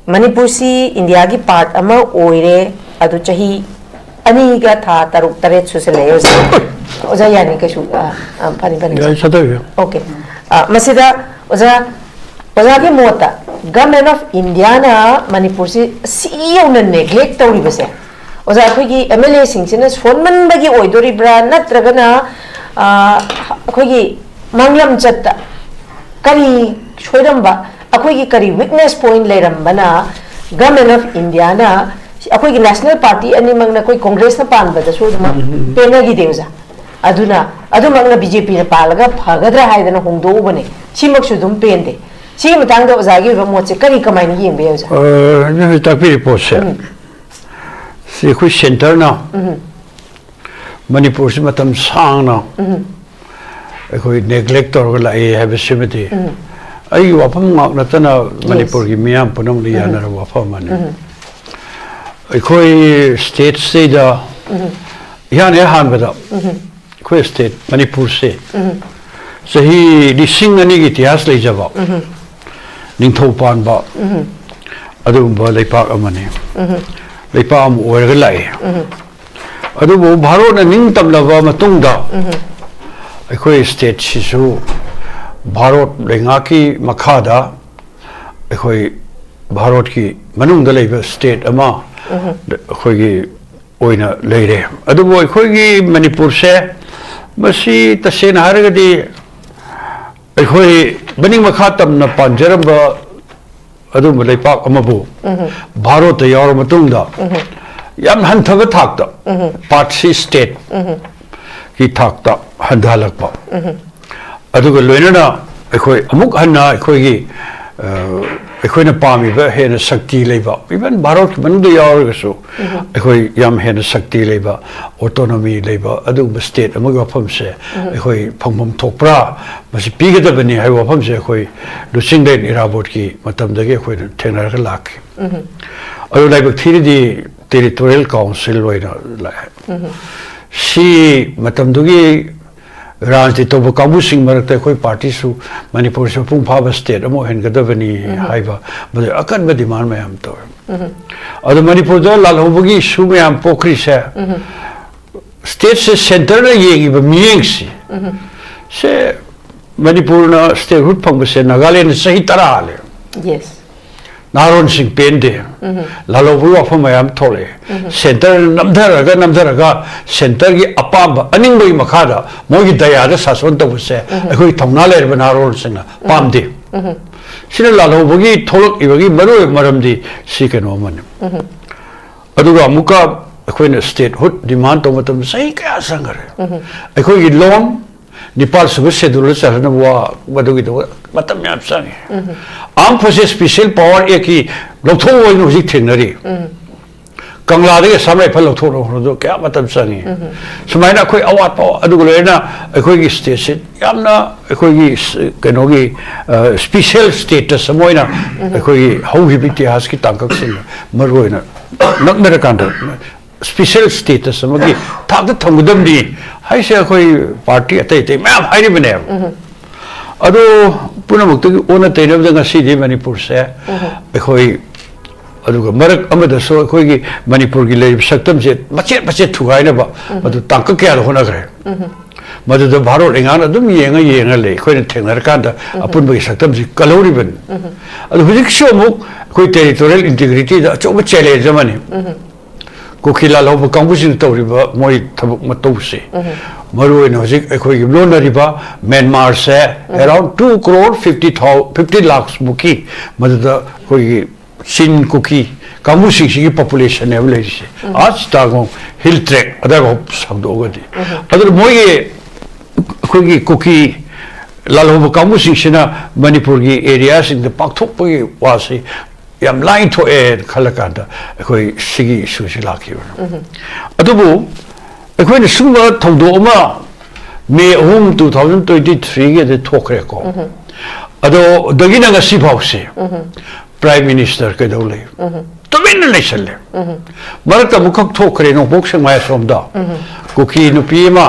ꯃꯅꯤꯄꯨꯔꯁꯤ ꯏꯟꯗꯤꯌꯥꯒꯤ ꯄꯥꯔꯠ ꯑꯃ ꯑꯣꯏꯔꯦ꯫ ꯑꯗꯨ ꯆꯍꯤ ꯑꯅꯤꯒ ꯊꯥ ꯇꯔꯨꯛ ꯇꯔꯦꯠ ꯁꯨꯖꯜꯂꯛꯑꯦ ꯑꯣꯖꯥ꯫ ꯑꯣꯖꯥ ꯌꯥꯅꯤ, ꯀꯩꯁꯨ, ꯑ, ꯑ, ꯐꯅꯤ, ꯐꯅꯤ, ꯌꯥꯏ, ꯁꯥꯊꯕꯤꯌꯨ꯫ ꯑꯣꯀꯦ꯫ ꯑ, ꯃꯁꯤꯗ ꯑꯣꯖꯥ, ꯑꯣꯖꯥꯒꯤ ꯃꯣꯠꯇ ꯒꯚꯔꯟꯃꯦꯟ ꯑꯣꯐ ꯏꯟꯗꯤꯌꯥꯅ ꯃꯅꯤꯄꯨꯔꯁꯤ ꯁꯤ ꯌꯧꯅ ꯅꯦꯒ꯭ꯂꯦꯛ ꯇꯧꯔꯤꯕꯁꯦ, ꯑꯣꯖꯥ, ꯑꯩꯈꯣꯏꯒꯤ ꯑꯦꯝ ꯑꯦꯜ ꯑꯦꯁꯤꯡꯁꯤꯅ ꯁꯣꯟꯃꯟꯕꯒꯤ ꯑꯣꯏꯗꯣꯔꯤꯕ꯭ꯔꯥ, ꯅꯠꯇ꯭ꯔꯒꯅ, ꯑ, ꯑꯩꯈꯣꯏꯒꯤ ꯃꯥꯡꯂꯝꯆꯠꯇ ꯀꯔꯤ ꯁꯣꯏꯔꯝꯕ, ꯑꯩꯈꯣꯏꯒꯤ ꯀꯔꯤ ꯋꯤꯛꯅꯦꯁ ꯄꯣꯏꯟ ꯂꯩꯔꯝꯕꯅ ꯒꯚꯔꯟꯃꯦꯟ ꯑꯣꯐ ꯏꯟꯗꯤꯌꯥꯅ ꯑꯩꯈꯣꯏꯒꯤ ꯅꯦꯁꯅꯦꯜ ꯄꯥꯔꯇꯤ ꯑꯅꯤꯃꯛꯅ, ꯑꯩꯈꯣꯏ ꯀꯣꯡꯒ꯭ꯔꯦꯁꯅ ꯄꯥꯟꯕꯗꯁꯨ ꯑꯗꯨꯃꯛ ꯄꯦꯟꯅꯈꯤꯗꯦ ꯑꯣꯖꯥ꯫ ꯑꯗꯨꯅ ꯑꯗꯨꯃꯛꯅ ꯕꯤ ꯖꯦ ꯄꯤꯅ ꯄꯥꯜꯂꯒ ꯐꯒꯗ꯭ꯔꯥ ꯍꯥꯏꯗꯅ ꯍꯣꯡꯗꯣꯛꯎꯕꯅꯦ꯫ ꯁꯤꯃꯛꯁꯨ ꯑꯗꯨꯝ ꯄꯦꯟꯗꯦ꯫ ꯁꯤꯒꯤ ꯃꯇꯥꯡꯗ ꯑꯣꯖꯥꯒꯤ ꯑꯣꯏꯕ ꯃꯣꯠꯁꯦ ꯀꯔꯤ, ꯀꯃꯥꯏꯅ ꯌꯦꯡꯕ ꯌꯥꯏ ꯑꯣꯖꯥ? ꯑ, ꯅꯣꯏ ꯇꯥꯛꯄꯤꯔꯤ ꯄꯣꯠꯁꯦ, ꯁꯤ ꯑꯩꯈꯣꯏ ꯁꯦꯟꯇꯔꯅ ꯃꯅꯤꯄꯨꯔꯁꯤ ꯃꯇꯝ ꯁꯥꯡꯅ ꯑꯩꯈꯣꯏ ꯅꯦꯒ꯭ꯂꯦꯛ ꯇꯧꯔꯒ ꯂꯥꯛꯏ ꯍꯥꯏꯕꯁꯤꯃꯗꯤ ꯑꯩꯒꯤ ꯋꯥꯐꯝ ꯉꯥꯛ ꯅꯠꯇꯅ ꯃꯅꯤꯄꯨꯔꯒꯤ ꯃꯤꯌꯥꯝ ꯄꯨꯝꯅꯃꯛꯅ ꯌꯥꯅꯔꯕ ꯋꯥꯐꯝ ꯑꯃꯅꯤ꯫ ꯑꯩꯈꯣꯏ ꯁ꯭ꯇꯦꯠꯁꯤꯗ ꯏꯍꯥꯟ ꯍꯦꯛ ꯍꯥꯟꯕꯗ ꯑꯩꯈꯣꯏ ꯁ꯭ꯇꯦꯠ ꯃꯅꯤꯄꯨꯔꯁꯦ ꯆꯍꯤ ꯂꯤꯁꯤꯡ ꯑꯅꯤꯒꯤ ꯏꯇꯤꯍꯥꯁ ꯂꯩꯖꯕ ꯅꯤꯡꯊꯧ ꯄꯥꯟꯕ ꯑꯗꯨꯒꯨꯝꯕ ꯂꯩꯄꯥꯛ ꯑꯃꯅꯤ꯫ ꯂꯩꯄꯥꯛ ꯑꯃ ꯑꯣꯏꯔꯒ ꯂꯥꯛꯏ꯫ ꯑꯗꯨꯕꯨ ꯚꯥꯔꯠꯅ ꯅꯤꯡꯇꯝꯂꯕ ꯃꯇꯨꯡꯗ ꯑꯩꯈꯣꯏ ꯁ꯭ꯇꯦꯠꯁꯤꯁꯨ ꯚꯥꯔꯠ ꯂꯩꯉꯥꯛꯀꯤ ꯃꯈꯥꯗ, ꯑꯩꯈꯣꯏ ꯚꯥꯔꯠꯀꯤ ꯃꯅꯨꯡꯗ ꯂꯩꯕ ꯁ꯭ꯇꯦꯠ ꯑꯃ ꯑꯩꯈꯣꯏꯒꯤ ꯑꯣꯏꯅ ꯂꯩꯔꯦ꯫ ꯑꯗꯨꯕꯨ ꯑꯩꯈꯣꯏꯒꯤ ꯃꯅꯤꯄꯨꯔꯁꯦ, ꯃꯁꯤ ꯇꯁꯦꯡꯅ ꯍꯥꯏꯔꯒꯗꯤ ꯑꯩꯈꯣꯏ ꯃꯅꯤꯡ ꯃꯈꯥ ꯇꯝꯅ ꯄꯥꯟꯖꯔꯝꯕ ꯑꯗꯨꯒꯨꯝꯕ ꯂꯩꯄꯥꯛ ꯑꯃꯕꯨ ꯚꯥꯔꯣꯠꯇ ꯌꯥꯎꯔ ꯃꯇꯨꯡꯗ ꯌꯥꯝ ꯍꯟꯊꯕ ꯊꯥꯛꯇ, ꯄꯥꯔꯠꯁꯤ ꯁ꯭ꯇꯦꯠꯀꯤ ꯊꯥꯛꯇ ꯍꯟꯊꯍꯜꯂꯛꯄ, ꯑꯗꯨꯒ ꯂꯣꯏꯅꯅ ꯑꯩꯈꯣꯏ ꯑꯃꯨꯛ ꯍꯟꯅ ꯑꯩꯈꯣꯏꯒꯤ, ꯑ, ꯑꯩꯈꯣꯏꯅ ꯄꯥꯝꯃꯤꯕ ꯍꯦꯟꯅ ꯁꯛꯇꯤ ꯂꯩꯕ, ꯏꯚꯟ ꯚꯥꯔꯠꯀꯤ ꯃꯅꯨꯡꯗ ꯌꯥꯎꯔꯒꯁꯨ, ꯑꯩꯈꯣꯏ ꯌꯥꯝ ꯍꯦꯟꯅ ꯁꯛꯇꯤ ꯂꯩꯕ, ꯑꯣꯇꯣꯅꯣꯃꯤ ꯂꯩꯕ ꯑꯗꯨꯒꯨꯝꯕ ꯁ꯭ꯇꯦꯠ ꯑꯃꯒꯤ ꯋꯥꯐꯝꯁꯦ ꯑꯩꯈꯣꯏ ꯐꯪꯐꯝ ꯊꯣꯛꯄ꯭ꯔꯥ, ꯃꯁꯤ ꯄꯤꯒꯗꯕꯅꯤ ꯍꯥꯏꯕ ꯋꯥꯐꯝꯁꯦ ꯑꯩꯈꯣꯏ ꯂꯨꯆꯤꯡꯂꯦꯟ ꯏꯔꯥꯕꯣꯠꯀꯤ ꯃꯇꯝꯗꯒꯤ ꯑꯩꯈꯣꯏꯅ ꯊꯦꯡꯅꯔꯒ ꯂꯥꯛꯈꯤ꯫ ꯑꯗꯨ ꯂꯥꯏꯕꯛ ꯊꯤꯔꯗꯤ ꯇꯦꯔꯤꯇꯣꯔꯤꯌꯦꯜ ꯀꯥꯎꯟꯁꯤꯜ ꯑꯣꯏꯅ ꯂꯥꯛꯑꯦ꯫ ꯁꯤ ꯃꯇꯝꯗꯨꯒꯤ ꯔꯥꯖꯅꯤꯇꯤ ꯇꯧꯕ ꯀꯥꯡꯕꯨꯁꯤꯡ ꯃꯔꯛꯇ ꯑꯩꯈꯣꯏ ꯄꯥꯔꯇꯤꯁꯨ ꯃꯅꯤꯄꯨꯔꯁꯤ ꯃꯄꯨꯡ ꯐꯥꯕ ꯁ꯭ꯇꯦꯠ ꯑꯃ ꯑꯣꯏꯍꯟꯒꯗꯕꯅꯤ ꯍꯥꯏꯕ, ꯃꯗꯨ ꯑꯀꯟꯕ ꯗꯤꯃꯥꯟ ꯃꯌꯥꯝ ꯇꯧꯋꯦ꯫ ꯑꯗꯣ ꯃꯅꯤꯄꯨꯔꯗ ꯂꯥꯜꯍꯧꯕꯒꯤ ꯏꯁꯨ ꯃꯌꯥꯝ ꯄꯣꯛꯈ꯭ꯔꯤꯁꯦ, ꯁ꯭ꯇꯦꯠꯁꯦ ꯁꯦꯟꯇꯔꯅ ꯌꯦꯡꯉꯤꯕ ꯃꯤꯠꯌꯦꯡꯁꯤ, ꯁꯦ, ꯃꯅꯤꯄꯨꯔꯅ ꯁ꯭ꯇꯦꯠꯍꯨꯗ ꯐꯪꯕꯁꯦ ꯅꯥꯒꯥꯂꯦꯟꯗ ꯆꯍꯤ ꯇꯔꯥ ꯍꯥꯜꯂꯦ꯫ ꯌꯦꯁ꯫ ꯅꯍꯥꯔꯣꯟꯁꯤꯡ ꯄꯦꯟꯗꯦ꯫ ꯂꯥꯜꯍꯧꯕꯒꯤ ꯋꯥꯐꯝ ꯃꯌꯥꯝ ꯊꯣꯛꯂꯛꯑꯦ꯫ ꯁꯦꯟꯇꯔꯅ ꯅꯝꯊꯔꯒ ꯅꯝꯊꯔꯒ ꯁꯦꯟꯇꯔꯒꯤ ꯑꯄꯥꯝꯕ ꯑꯅꯤꯡꯕꯒꯤ ꯃꯈꯥꯗ ꯃꯣꯏꯒꯤ ꯗꯌꯥꯗ ꯁꯥꯁꯣꯟ ꯇꯧꯕꯁꯦ ꯑꯩꯈꯣꯏ ꯊꯧꯅꯥ ꯂꯩꯔꯕ ꯅꯍꯥꯔꯣꯟꯁꯤꯡꯅ ꯄꯥꯝꯗꯦ꯫ ꯁꯤꯅ ꯂꯥꯜꯍꯧꯕꯒꯤ ꯊꯣꯛꯂꯛꯏꯕꯒꯤ ꯃꯔꯨꯑꯣꯏꯕ ꯃꯔꯝꯗꯤ ꯁꯤ ꯀꯩꯅꯣ ꯑꯃꯅꯤ꯫ ꯑꯗꯨꯒ ꯑꯃꯨꯛꯀ ꯑꯩꯈꯣꯏꯅ ꯁ꯭ꯇꯦꯠꯍꯨꯗ ꯗꯤꯃꯥꯟ ꯇꯧꯕ ꯃꯇꯝꯗ ꯆꯍꯤ ꯀꯌꯥ ꯆꯪꯈꯔꯦ꯫ ꯑꯩꯈꯣꯏꯒꯤ ꯂꯣꯟ ꯅꯤꯄꯥꯜ ꯁꯨꯕ ꯁꯦꯗꯨꯜꯗ ꯆꯜꯍꯟꯅꯕ ꯋꯥ-, ꯃꯗꯨꯒꯤꯗꯃꯛ ꯃꯇꯝ ꯌꯥꯝ ꯆꯪꯉꯤ꯫ ꯑꯥꯔꯝ ꯐꯣꯔꯁꯦꯁ ꯁ꯭ꯄꯤꯁꯦꯜ ꯄꯥꯋꯔ ꯑꯦꯛꯀꯤ ꯂꯧꯊꯣꯛꯑꯣ ꯍꯥꯏꯅ ꯍꯧꯖꯤꯛ ꯊꯦꯡꯅꯔꯤ꯫ ꯀꯪꯂꯥꯗꯒꯤ ꯑꯁꯥꯝ ꯔꯥꯏꯐꯜ ꯂꯧꯊꯣꯛꯅꯕ ꯍꯣꯠꯅꯕꯗ ꯀꯌꯥ ꯃꯇꯝ ꯆꯪꯉꯤ꯫ ꯁꯨꯃꯥꯏꯅ ꯑꯩꯈꯣꯏ ꯑꯋꯥꯠꯄ, ꯑꯗꯨꯒ ꯂꯣꯏꯅꯅ ꯑꯩꯈꯣꯏꯒꯤ ꯁ꯭ꯇꯦꯠꯁꯤ ꯌꯥꯝꯅ ꯑꯩꯈꯣꯏꯒꯤ ꯁ-, ꯀꯩꯅꯣꯒꯤ, ꯑ, ꯁ꯭ꯄꯤꯁꯦꯜ ꯁ꯭ꯇꯦꯇꯁ ꯑꯃ ꯑꯣꯏꯅ ꯑꯩꯈꯣꯏꯒꯤ ꯍꯧꯈꯤꯕ ꯏꯇꯤꯍꯥꯁꯀꯤ ꯇꯥꯡꯀꯛꯁꯤꯡꯗ ꯃꯔꯨꯑꯣꯏꯅ ꯅꯛꯅꯔꯀꯥꯟꯗ ꯁ꯭ꯄꯤꯁꯦꯜ ꯁ꯭ꯇꯦꯇꯁ ꯑꯃꯒꯤ ꯊꯥꯛꯇ ꯊꯝꯒꯗꯕꯅꯤ ꯍꯥꯏꯁꯦ ꯑꯩꯈꯣꯏ ꯄꯥꯔꯇꯤ ꯑꯇꯩ ꯑꯇꯩ ꯃꯌꯥꯝ ꯍꯥꯏꯔꯤꯕꯅꯦꯕ꯫ ꯑꯗꯣ ꯄꯨꯝꯅꯃꯛꯇꯒꯤ ꯑꯣꯟꯅ ꯇꯩꯅꯕꯗ ꯉꯁꯤꯗꯤ ꯃꯅꯤꯄꯨꯔꯁꯦ ꯑꯩꯈꯣꯏ, ꯑꯗꯨꯒ ꯃꯔꯛ ꯑꯃꯗꯁꯨ ꯑꯩꯈꯣꯏꯒꯤ ꯃꯅꯤꯄꯨꯔꯒꯤ ꯂꯩꯔꯤꯕ ꯁꯛꯇꯝꯁꯦ ꯃꯆꯦꯠ ꯃꯆꯦꯠ ꯊꯨꯒꯥꯏꯅꯕ ꯃꯗꯨ ꯇꯥꯡꯀꯛ ꯀꯌꯥꯗ ꯍꯣꯠꯅꯈ꯭ꯔꯦ꯫ ꯃꯗꯨꯗ ꯚꯥꯔꯠ ꯂꯩꯉꯥꯛꯅ ꯑꯗꯨꯝ ꯌꯦꯡꯉ ꯌꯦꯡꯉ ꯂꯩ꯫ ꯑꯩꯈꯣꯏꯅ ꯊꯦꯡꯅꯔꯀꯥꯟꯗ ꯑꯄꯨꯟꯕꯒꯤ ꯁꯛꯇꯝꯁꯤ ꯀꯜꯍꯧꯔꯤꯕꯅꯤ꯫ ꯑꯗꯨ ꯍꯧꯖꯤꯛꯁꯨ ꯑꯃꯨꯛ ꯑꯩꯈꯣꯏ territorial integrityꯗ ꯑꯆꯧꯕ challenge ꯑꯃꯅꯤ꯫ ꯀꯨꯀꯤ ꯂꯥꯜꯍꯧꯕ ꯀꯥꯡꯕꯨꯁꯤꯡꯅ ꯇꯧꯔꯤꯕ ꯃꯣꯏ ꯊꯕꯛ ꯃꯇꯧꯁꯦ, ꯃꯔꯨꯑꯣꯏꯅ ꯍꯧꯖꯤꯛ ꯑꯩꯈꯣꯏꯒꯤ ꯂꯣꯟꯅꯔꯤꯕ ꯃ꯭ꯌꯥꯟꯃꯥꯔꯁꯦ, around two crore fifty thousand, fifty lakhs ꯃꯨꯛꯀꯤ ꯃꯗꯨꯗ ꯑꯩꯈꯣꯏꯒꯤ ꯆꯤꯟ ꯀꯨꯀꯤ ꯀꯥꯡꯕꯨꯁꯤꯡꯁꯤꯒꯤ populationꯅꯦꯕ ꯂꯩꯔꯤꯁꯦ꯫ ꯑꯥ ꯆꯤꯇꯥꯒꯣꯡ hill tract ꯑꯗꯥꯏꯐꯥꯎ ꯁꯟꯗꯣꯛꯑꯒꯗꯤ꯫ ꯑꯗꯨꯅ ꯃꯣꯏꯒꯤ, ꯑꯩꯈꯣꯏꯒꯤ ꯀꯨꯀꯤ ꯂꯥꯜꯍꯧꯕ ꯀꯥꯡꯕꯨꯁꯤꯡꯁꯤꯅ ꯃꯅꯤꯄꯨꯔꯒꯤ areaꯁꯤꯡꯗ ꯄꯥꯛꯊꯣꯛꯄꯒꯤ ꯋꯥꯁꯤ ꯌꯥꯝ ꯂꯥꯏꯅ ꯊꯣꯛꯑꯦꯅ ꯈꯜꯂꯀꯥꯟꯗ ꯑꯩꯈꯣꯏ ꯁꯤꯒꯤ issueꯁꯤ ꯂꯥꯛꯈꯤꯕꯅꯤ꯫ ꯑꯗꯨꯕꯨ ꯑꯩꯈꯣꯏꯅ ꯁꯨꯝꯕ ꯊꯧꯗꯣꯛ ꯑꯃ May ꯑꯍꯨꯝ, two thousand twenty threeꯒꯤꯗ ꯊꯣꯛꯈ꯭ꯔꯦꯀꯣ꯫ ꯑꯗꯣ ꯗꯒꯤꯅ ꯉꯁꯤ ꯐꯥꯎꯁꯦ Prime Minister ꯀꯩꯗꯧ ꯂꯩ? ꯇꯨꯃꯤꯟꯅ ꯂꯩꯁꯜꯂꯦ꯫ ꯃꯔꯛꯇ ꯑꯃꯨꯛꯈꯛ ꯊꯣꯛꯈ꯭ꯔꯦ ꯅꯣꯡꯄꯣꯛ ꯁꯦꯛꯃꯥꯏ ꯑꯁꯣꯝꯗ꯫ ꯀꯨꯀꯤ ꯅꯨꯄꯤ ꯑꯃ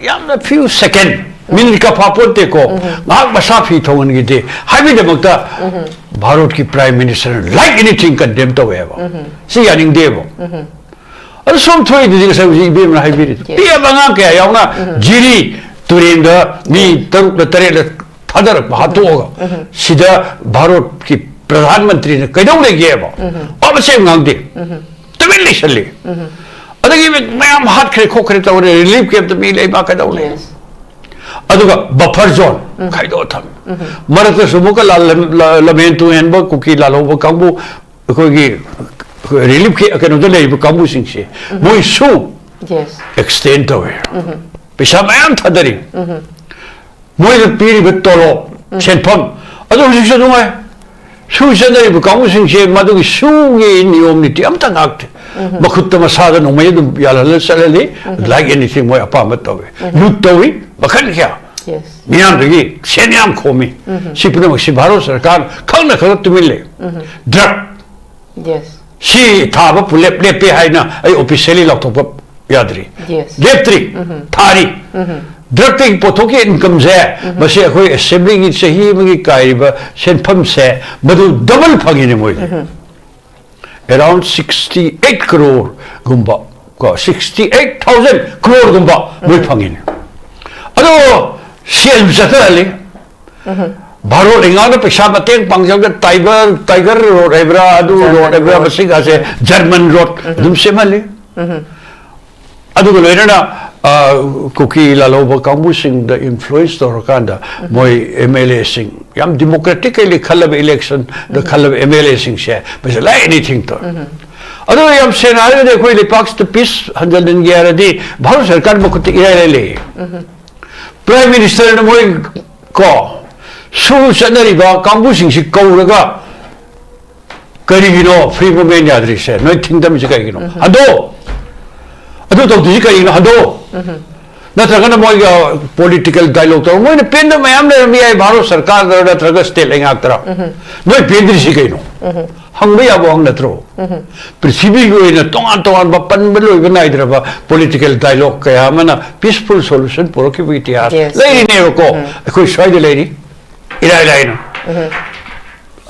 ꯌꯥꯝꯅ few second, minute ꯀ ꯐꯥꯄꯣꯠꯇꯦꯀꯣ, ꯉꯥꯏꯍꯥꯛ ꯃꯁꯥ ꯐꯤ ꯊꯧꯍꯟꯈꯤꯗꯦ ꯍꯥꯏꯕꯒꯤꯗꯃꯛꯇ ꯚꯥꯔꯠꯀꯤ Prime Minister like anything condemn ꯇꯧꯋꯦꯕ꯫ ꯁꯤ ꯌꯥꯅꯤꯡꯗꯦꯕ꯫ ꯑꯗꯨ ꯁꯣꯝ ꯊꯣꯛꯏꯗꯨꯗꯤ ꯉꯁꯥꯏ ꯍꯧꯖꯤꯛ ꯏꯕꯦꯝꯅ ꯍꯥꯏꯕꯤꯔꯤꯗꯣ꯫ Yes. ꯄꯤꯛꯑꯕ ꯑꯉꯥꯡ ꯀꯌꯥ ꯌꯥꯎꯅ ꯖꯤꯔꯤ ꯇꯨꯔꯦꯟꯗ ꯃꯤ ꯇꯔꯨꯛꯂ ꯇꯔꯦꯠꯂ ꯊꯥꯗꯔꯛꯄ ꯍꯥꯠꯇꯣꯛꯑꯒ ꯁꯤꯗ ꯚꯥꯔꯠꯀꯤ ꯄ꯭ꯔꯙꯥꯟ ꯃꯟꯇ꯭ꯔꯤꯅ ꯀꯩꯗꯧ ꯂꯩꯒꯦꯕ? ꯋꯥ ꯃꯆꯦꯠ ꯑꯃ ꯉꯥꯡꯗꯦ꯫ ꯇꯨꯃꯤꯟ ꯂꯩꯁꯜꯂꯤ꯫ ꯑꯗꯒꯤ ꯃꯌꯥꯝ ꯍꯥꯠꯈ꯭ꯔꯦ ꯈꯣꯠꯈ꯭ꯔꯦ ꯇꯧꯔꯦ, relief campꯇ ꯃꯤ ꯂꯩ, ꯃꯥ ꯀꯩꯗꯧ ꯂꯩ? Yes. ꯑꯗꯨꯒ buffer zone ꯈꯥꯏꯗꯣꯛꯑ ꯊꯝꯃꯤ꯫ ꯃꯔꯛꯇꯁꯨ ꯑꯃꯨꯛꯀ ꯂꯥꯜ-, ꯂ-, ꯂꯝꯍꯦꯟ ꯇꯨꯍꯦꯟꯕ ꯀꯨꯀꯤ ꯂꯥꯜꯍꯧꯕ ꯀꯥꯡꯕꯨ ꯑꯩꯈꯣꯏꯒꯤ relief camp ꯀꯩꯅꯣꯗ ꯂꯩꯔꯤꯕ ꯀꯥꯡꯕꯨꯁꯤꯡꯁꯦ ꯃꯣꯏꯁꯨ Yes. extend ꯇꯧꯋꯦ꯫ ꯄꯩꯁꯥ ꯃꯌꯥꯝ ꯊꯥꯗꯔꯤ꯫ ꯃꯣꯏꯗ ꯄꯤꯔꯤꯕ ꯇꯣꯂꯣꯞ, ꯁꯦꯟꯐꯝ, ꯑꯗꯨ ꯍꯧꯖꯤꯛꯁꯨ ꯑꯗꯨꯝ ꯉꯥꯏ꯫ ꯁꯨ ꯆꯠꯅꯔꯤꯕ ꯀꯥꯡꯕꯨꯁꯤꯡꯁꯦ ꯃꯗꯨꯒꯤ ꯁꯨꯒꯤ ꯅꯤꯌꯣꯝ ꯅꯤꯇꯤ ꯑꯝꯇ ꯉꯥꯛꯇꯦ꯫ ꯃꯈꯨꯠꯇ ꯃꯁꯥꯗ ꯅꯣꯡꯃꯩ ꯑꯗꯨꯝ ꯌꯥꯜꯍꯜꯂ ꯆꯠꯍꯜꯂꯤ꯫ Like anything ꯃꯣꯏ ꯑꯄꯥꯝꯕ ꯇꯧꯋꯤ꯫ ꯂꯨꯠ ꯇꯧꯋꯤ, ꯃꯈꯜ ꯀꯌꯥ꯫ Yes. ꯃꯤꯌꯥꯝꯗꯒꯤ ꯁꯦꯟ ꯌꯥꯝ ꯈꯣꯝꯃꯤ꯫ ꯁꯤ ꯄꯨꯝꯅꯃꯛꯁꯤ ꯚꯥꯔꯠ ꯁꯔꯀꯥꯔ ꯈꯪꯅ ꯈꯪꯅ ꯇꯨꯃꯤꯟ ꯂꯩ꯫ Drug Yes. ꯁꯤ ꯊꯥꯕ ꯄꯨꯂꯦꯞ ꯂꯦꯞꯄꯦ ꯍꯥꯏꯅ ꯑꯩ officially ꯂꯥꯎꯊꯣꯛꯄ ꯌꯥꯗ꯭ꯔꯤ꯫ Yes. ꯂꯦꯞꯇ꯭ꯔꯤ꯫ ꯊꯥꯔꯤ꯫ Drugꯇꯒꯤ ꯄꯣꯠꯊꯣꯛꯀꯤ incomeꯁꯦ ꯃꯁꯤ ꯑꯩꯈꯣꯏ assemblyꯒꯤ ꯆꯍꯤ ꯑꯃꯒꯤ ꯀꯥꯏꯔꯤꯕ ꯁꯦꯟꯐꯝꯁꯦ ꯃꯗꯨ double ꯐꯪꯉꯤꯅꯦ ꯃꯣꯏꯗꯤ꯫ Around sixty eight crore ꯒꯨꯝꯕ꯫ ꯀꯣ, ꯁꯤꯛꯁꯇꯤ ꯑꯩꯠ ꯊꯥꯎꯖꯟ ꯀ꯭ꯔꯣꯔꯒꯨꯝꯕ ꯃꯣꯏ ꯐꯪꯉꯤꯅꯦ꯫ ꯑꯗꯣ ꯁꯦꯜ ꯆꯠꯊꯍꯜꯂꯤ꯫ ꯚꯥꯔꯠ ꯂꯩꯉꯥꯛꯅ ꯄꯩꯁꯥ ꯃꯇꯦꯡ ꯄꯥꯡꯖꯕꯗ ꯇꯥꯏꯕꯔ, ꯇꯥꯏꯒꯔ ꯔꯣꯗ ꯍꯥꯏꯕ꯭ꯔꯥ, ꯑꯗꯨ ꯖꯔꯃꯟ ꯔꯣꯗ ꯍꯥꯏꯕ꯭ꯔꯥ, ꯔꯣꯗ꯫ ꯃꯁꯤꯒꯁꯦ ꯖꯔꯃꯟ ꯔꯣꯗ ꯑꯗꯨꯝ ꯁꯦꯝꯍꯜꯂꯤ꯫ ꯑꯗꯨꯒ ꯂꯣꯏꯅꯅ, ꯑ, ꯀꯨꯀꯤ ꯂꯥꯜꯍꯧꯕ ꯀꯥꯡꯕꯨꯁꯤꯡꯗ ꯏꯟꯐ꯭ꯂꯨꯌꯦꯟꯁ ꯇꯧꯔꯀꯥꯟꯗ ꯃꯣꯏ ꯑꯦꯝ ꯑꯦꯜ ꯑꯦꯁꯤꯡ, ꯌꯥꯝ ꯗꯤꯃꯣꯀ꯭ꯔꯦꯇꯤꯀꯦꯜꯂꯤ ꯈꯜꯂꯕ, ꯏꯂꯦꯛꯁꯟꯗ ꯈꯜꯂꯕ ꯑꯦꯝ ꯑꯦꯜ ꯑꯦꯁꯤꯡꯁꯦ ꯄꯩꯁꯥ ꯂꯥꯏ ꯑꯦꯅꯤꯊꯤꯡ ꯇꯧꯔꯦ꯫ ꯑꯗꯣ ꯌꯥꯝ ꯁꯦꯡꯅ ꯍꯥꯏꯔꯒꯗꯤ ꯑꯩꯈꯣꯏ ꯂꯩꯄꯥꯛꯁꯤꯗ ꯄꯤꯁ ꯍꯟꯖꯤꯟꯍꯟꯒꯦ ꯍꯥꯏꯔꯗꯤ ꯚꯥꯔꯠ ꯁꯔꯀꯥꯔ ꯃꯈꯨꯠꯇ ꯏꯔꯥꯏ ꯂꯥꯏ ꯂꯩꯌꯦ꯫ ꯄ꯭ꯔꯥꯏꯝ ꯃꯤꯅꯤꯁꯇꯔꯅ ꯃꯣꯏ ꯀꯣ, ꯁꯨ ꯆꯠꯅꯔꯤꯕ ꯀꯥꯡꯕꯨꯁꯤꯡꯁꯤ ꯀꯧꯔꯒ ꯀꯔꯤꯒꯤꯅꯣ ꯐ꯭ꯔꯤ ꯃꯨꯚꯃꯦꯟ ꯌꯥꯗ꯭ꯔꯤꯁꯦ? ꯅꯣꯏ ꯊꯤꯡꯗꯝꯃꯤꯁꯦ ꯀꯔꯤꯒꯤꯅꯣ? ꯍꯟꯗꯣ! ꯑꯗꯨ ꯇꯧꯗ꯭ꯔꯤꯁꯤ ꯀꯔꯤꯒꯤꯅꯣ? ꯍꯟꯗꯣ! ꯅꯠꯇ꯭ꯔꯒꯅ ꯃꯣꯏꯒ ꯄꯣꯂꯤꯇꯤꯀꯦꯜ ꯗꯥꯏꯂꯣꯒ ꯇꯧꯔ, ꯃꯣꯏꯅ ꯄꯦꯟꯗꯕ ꯃꯌꯥꯝ ꯂꯩꯔꯝꯕ ꯌꯥꯏ, ꯚꯥꯔꯠ ꯁꯔꯀꯥꯔꯗ ꯅꯠꯇ꯭ꯔꯒ ꯁ꯭ꯇꯦꯠ ꯂꯩꯉꯥꯛꯇꯔ? ꯅꯣꯏ ꯄꯦꯟꯗ꯭ꯔꯤꯁꯤ ꯀꯩꯅꯣ? ꯍꯪꯕ ꯌꯥꯕ ꯋꯥꯍꯪ ꯅꯠꯇ꯭ꯔꯣ? ꯄ꯭ꯔꯤꯊꯤꯕꯤꯒꯤ ꯑꯣꯏꯅ ꯇꯣꯉꯥꯟ ꯇꯣꯉꯥꯟꯕ ꯄꯟꯕ ꯂꯣꯏꯕ ꯅꯥꯏꯗ꯭ꯔꯕ ꯄꯣꯂꯤꯇꯤꯀꯦꯜ ꯗꯥꯏꯂꯣꯒ ꯀꯌꯥ ꯑꯃꯅ ꯄꯤꯁꯐꯨꯜ ꯁꯣꯂꯨꯁꯟ ꯄꯨꯔꯛꯈꯤꯕ ꯏꯇꯤꯍꯥꯁ Yes. ꯂꯩꯔꯤꯅꯦꯕꯀꯣ꯫ ꯑꯩꯈꯣꯏ ꯁ꯭ꯋꯥꯏꯗ ꯂꯩꯔꯤ, ꯏꯔꯥꯏ ꯂꯥꯏꯅ꯫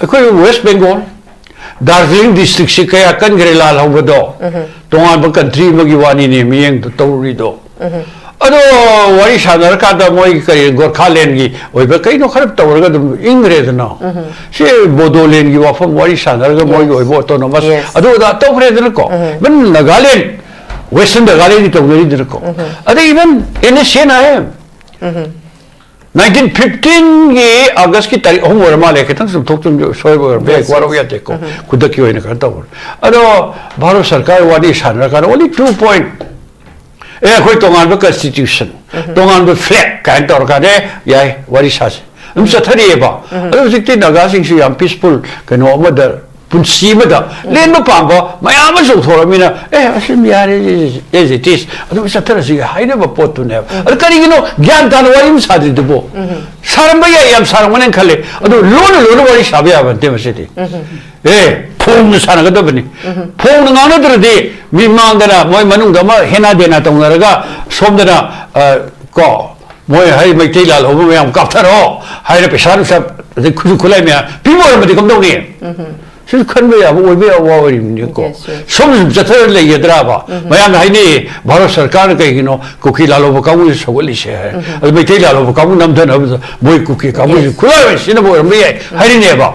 ꯑꯩꯈꯣꯏ ꯋꯦꯁ ꯕꯦꯡꯒꯣꯜ, ꯗꯥꯔꯖꯤꯂꯤꯡ ꯗꯤꯁꯇ꯭ꯔꯤꯛꯁꯤ ꯀꯌꯥ ꯀꯟꯈ꯭ꯔꯦ ꯂꯥꯜꯍꯧꯕꯗꯣ? ꯇꯣꯉꯥꯟꯕ ꯀꯟꯇ꯭ꯔꯤ ꯑꯃꯒꯤ ꯋꯥꯅꯤꯅꯦ ꯃꯤꯠꯌꯦꯡꯗ ꯇꯧꯔꯤꯗꯣ꯫ ꯑꯗꯣ ꯋꯥꯔꯤ ꯁꯥꯟꯅꯔꯀꯥꯟꯗ ꯃꯣꯏꯒꯤ ꯀꯔꯤ ꯒꯣꯔꯈꯥꯂꯦꯟꯒꯤ ꯑꯣꯏꯕ ꯀꯩꯅꯣ ꯈꯔ ꯇꯧꯔꯒ ꯑꯗꯨꯝ ꯏꯪꯈ꯭ꯔꯦꯗꯅ꯫ ꯁꯤ ꯕꯣꯗꯣꯂꯦꯟꯒꯤ ꯋꯥꯐꯝ ꯋꯥꯔꯤ ꯁꯥꯟꯅꯔꯒ ꯃꯣꯏꯒꯤ Yes. ꯑꯣꯏꯕ ꯑꯣꯇꯣꯅꯣꯃꯁ Yes. ꯑꯗꯨ ꯑꯗꯥ ꯇꯧꯈ꯭ꯔꯦꯗꯅꯀꯣ꯫ Even ꯅꯥꯒꯥꯂꯦꯟ, ꯋꯦꯁꯇꯔꯟ ꯅꯥꯒꯥꯂꯦꯟꯒꯤ ꯇꯧꯅꯔꯤꯗꯅꯀꯣ꯫ ꯑꯗꯩ even N S N I M. Nineteen ꯐꯤꯐꯇꯤꯟꯒꯤ ꯑꯥꯒꯁꯀꯤ ꯇꯥꯔꯤꯛ ꯑꯍꯨꯝ ꯑꯣꯏꯔ ꯃꯥꯜꯂꯦ, ꯈꯤꯇꯪ ꯆꯨꯝꯊꯣꯛ ꯆꯨꯝꯁꯤꯟ ꯁꯣꯏꯕ ꯑꯣꯏꯔꯝꯕ ꯌꯥꯏ, Yes, ꯋꯥꯔꯧ yes. ꯌꯥꯗꯦꯀꯣ꯫ ꯈꯨꯗꯛꯀꯤ ꯑꯣꯏꯅ ꯀꯩꯅꯣ ꯇꯧꯕꯅꯤ꯫ ꯑꯗꯣ ꯚꯥꯔꯠ ꯁꯔꯀꯥꯔ ꯋꯥꯔꯤ ꯁꯥꯟꯅꯔꯀꯥꯟꯗ only two point, ꯑꯦ, ꯑꯩꯈꯣꯏ ꯇꯣꯉꯥꯟꯕ ꯀꯟꯁꯇꯤꯇ꯭ꯌꯨꯁꯟ, ꯇꯣꯉꯥꯟꯕ ꯐ꯭ꯂꯦꯒ ꯀꯥꯏꯅ ꯇꯧꯔꯀꯥꯟꯗ, ꯑꯦ, ꯌꯥꯏ, ꯋꯥꯔꯤ ꯁꯥꯁꯦ꯫ ꯑꯗꯨꯝ ꯆꯠꯊꯔꯤꯑꯦꯕ꯫ ꯑꯗꯣ ꯍꯧꯖꯤꯛꯇꯤ ꯅꯥꯒꯥꯁꯤꯡꯁꯨ ꯌꯥꯝ ꯄꯤꯁꯐꯨꯜ ꯀꯩꯅꯣ ꯑꯃꯗ, ꯄꯨꯟꯁꯤ ꯑꯃꯗ ꯂꯦꯟꯕ ꯄꯥꯝꯕ ꯃꯌꯥꯝ ꯑꯃ ꯆꯣꯡꯊꯣꯔꯛꯑꯃꯤꯅ, ꯑꯦ, ꯑꯁꯤ ꯌꯥꯔꯦ, as it is, ꯑꯗꯨꯝ ꯆꯠꯊꯔꯁꯤ ꯍꯥꯏꯅꯕ ꯄꯣꯠꯇꯨꯅꯦꯕ꯫ ꯑꯗꯨ ꯀꯔꯤꯒꯤꯅꯣ ꯒ꯭ꯌꯥꯟ ꯇꯥꯅ ꯋꯥꯔꯤ ꯑꯃ ꯁꯥꯗ꯭ꯔꯤꯗꯨꯕꯨ? ꯁꯥꯔꯝꯕ ꯌꯥꯏ, ꯌꯥꯝ ꯁꯥꯔꯝꯒꯅꯦꯅ ꯈꯜꯂꯦ꯫ ꯑꯗꯨ ꯂꯣꯟꯅ ꯂꯣꯟꯅ ꯋꯥꯔꯤ ꯁꯥꯕ ꯌꯥꯕ ꯅꯠꯇꯦ ꯃꯁꯤꯗꯤ꯫ ꯑꯦ, ꯐꯣꯡꯅ ꯁꯥꯟꯅꯒꯗꯕꯅꯤ꯫ ꯐꯣꯡꯅ ꯉꯥꯡꯅꯗ꯭ꯔꯗꯤ ꯃꯤ ꯃꯥꯡꯗꯅ ꯃꯣꯏ ꯃꯅꯨꯡꯗ ꯑꯃ ꯍꯦꯅꯥ ꯗꯦꯅꯥ ꯇꯧꯅꯔꯒ ꯁꯣꯝꯗꯅ, ꯑ, ꯀꯣ, ꯃꯣꯏ ꯍꯥꯏ ꯃꯩꯇꯩ ꯂꯥꯜꯍꯧꯕ ꯃꯌꯥꯝ ꯀꯥꯞꯊꯔꯣ ꯍꯥꯏꯅ ꯄꯩꯁꯥ ꯅꯨꯡꯁꯥ ꯑꯗꯩ ꯈꯨꯠꯁꯨ ꯈꯨꯠꯂꯥꯏ ꯃꯌꯥꯝ ꯄꯤꯕ ꯑꯣꯏꯔꯝꯃꯗꯤ ꯀꯝꯗꯧꯅꯤ? ꯁꯤꯁꯨ ꯈꯟꯕ ꯌꯥꯕ, ꯑꯣꯏꯕ ꯌꯥꯕ ꯋꯥ ꯑꯣꯏꯔꯤꯕꯅꯤꯀꯣ꯫ ꯁꯨꯝ ꯁꯨꯝ ꯆꯠꯊꯔ ꯂꯩꯒꯗ꯭ꯔꯥꯕ? ꯃꯌꯥꯝꯅ ꯍꯥꯏꯅꯩ, "ꯚꯥꯔꯠ ꯁꯔꯀꯥꯔꯅ ꯀꯩꯒꯤꯅꯣ ꯀꯨꯀꯤ ꯂꯥꯜꯍꯧꯕ ꯀꯥꯡꯕꯨꯁꯦ ꯁꯧꯒꯠꯂꯤꯁꯦ?" ꯍꯥꯏ꯫ ꯑꯗꯨ ꯃꯩꯇꯩ ꯂꯥꯜꯍꯧꯕ ꯀꯥꯡꯕꯨ ꯅꯝꯊꯅꯕꯗ ꯃꯣꯏ ꯀꯨꯀꯤ ꯀꯥꯡꯕꯨꯁꯤ ꯈꯨꯠꯂꯥꯏ ꯑꯣꯏꯅ ꯁꯤꯖꯤꯟꯅꯕ ꯑꯣꯏꯔꯝꯕ ꯌꯥꯏ ꯍꯥꯏꯔꯤꯅꯦꯕ꯫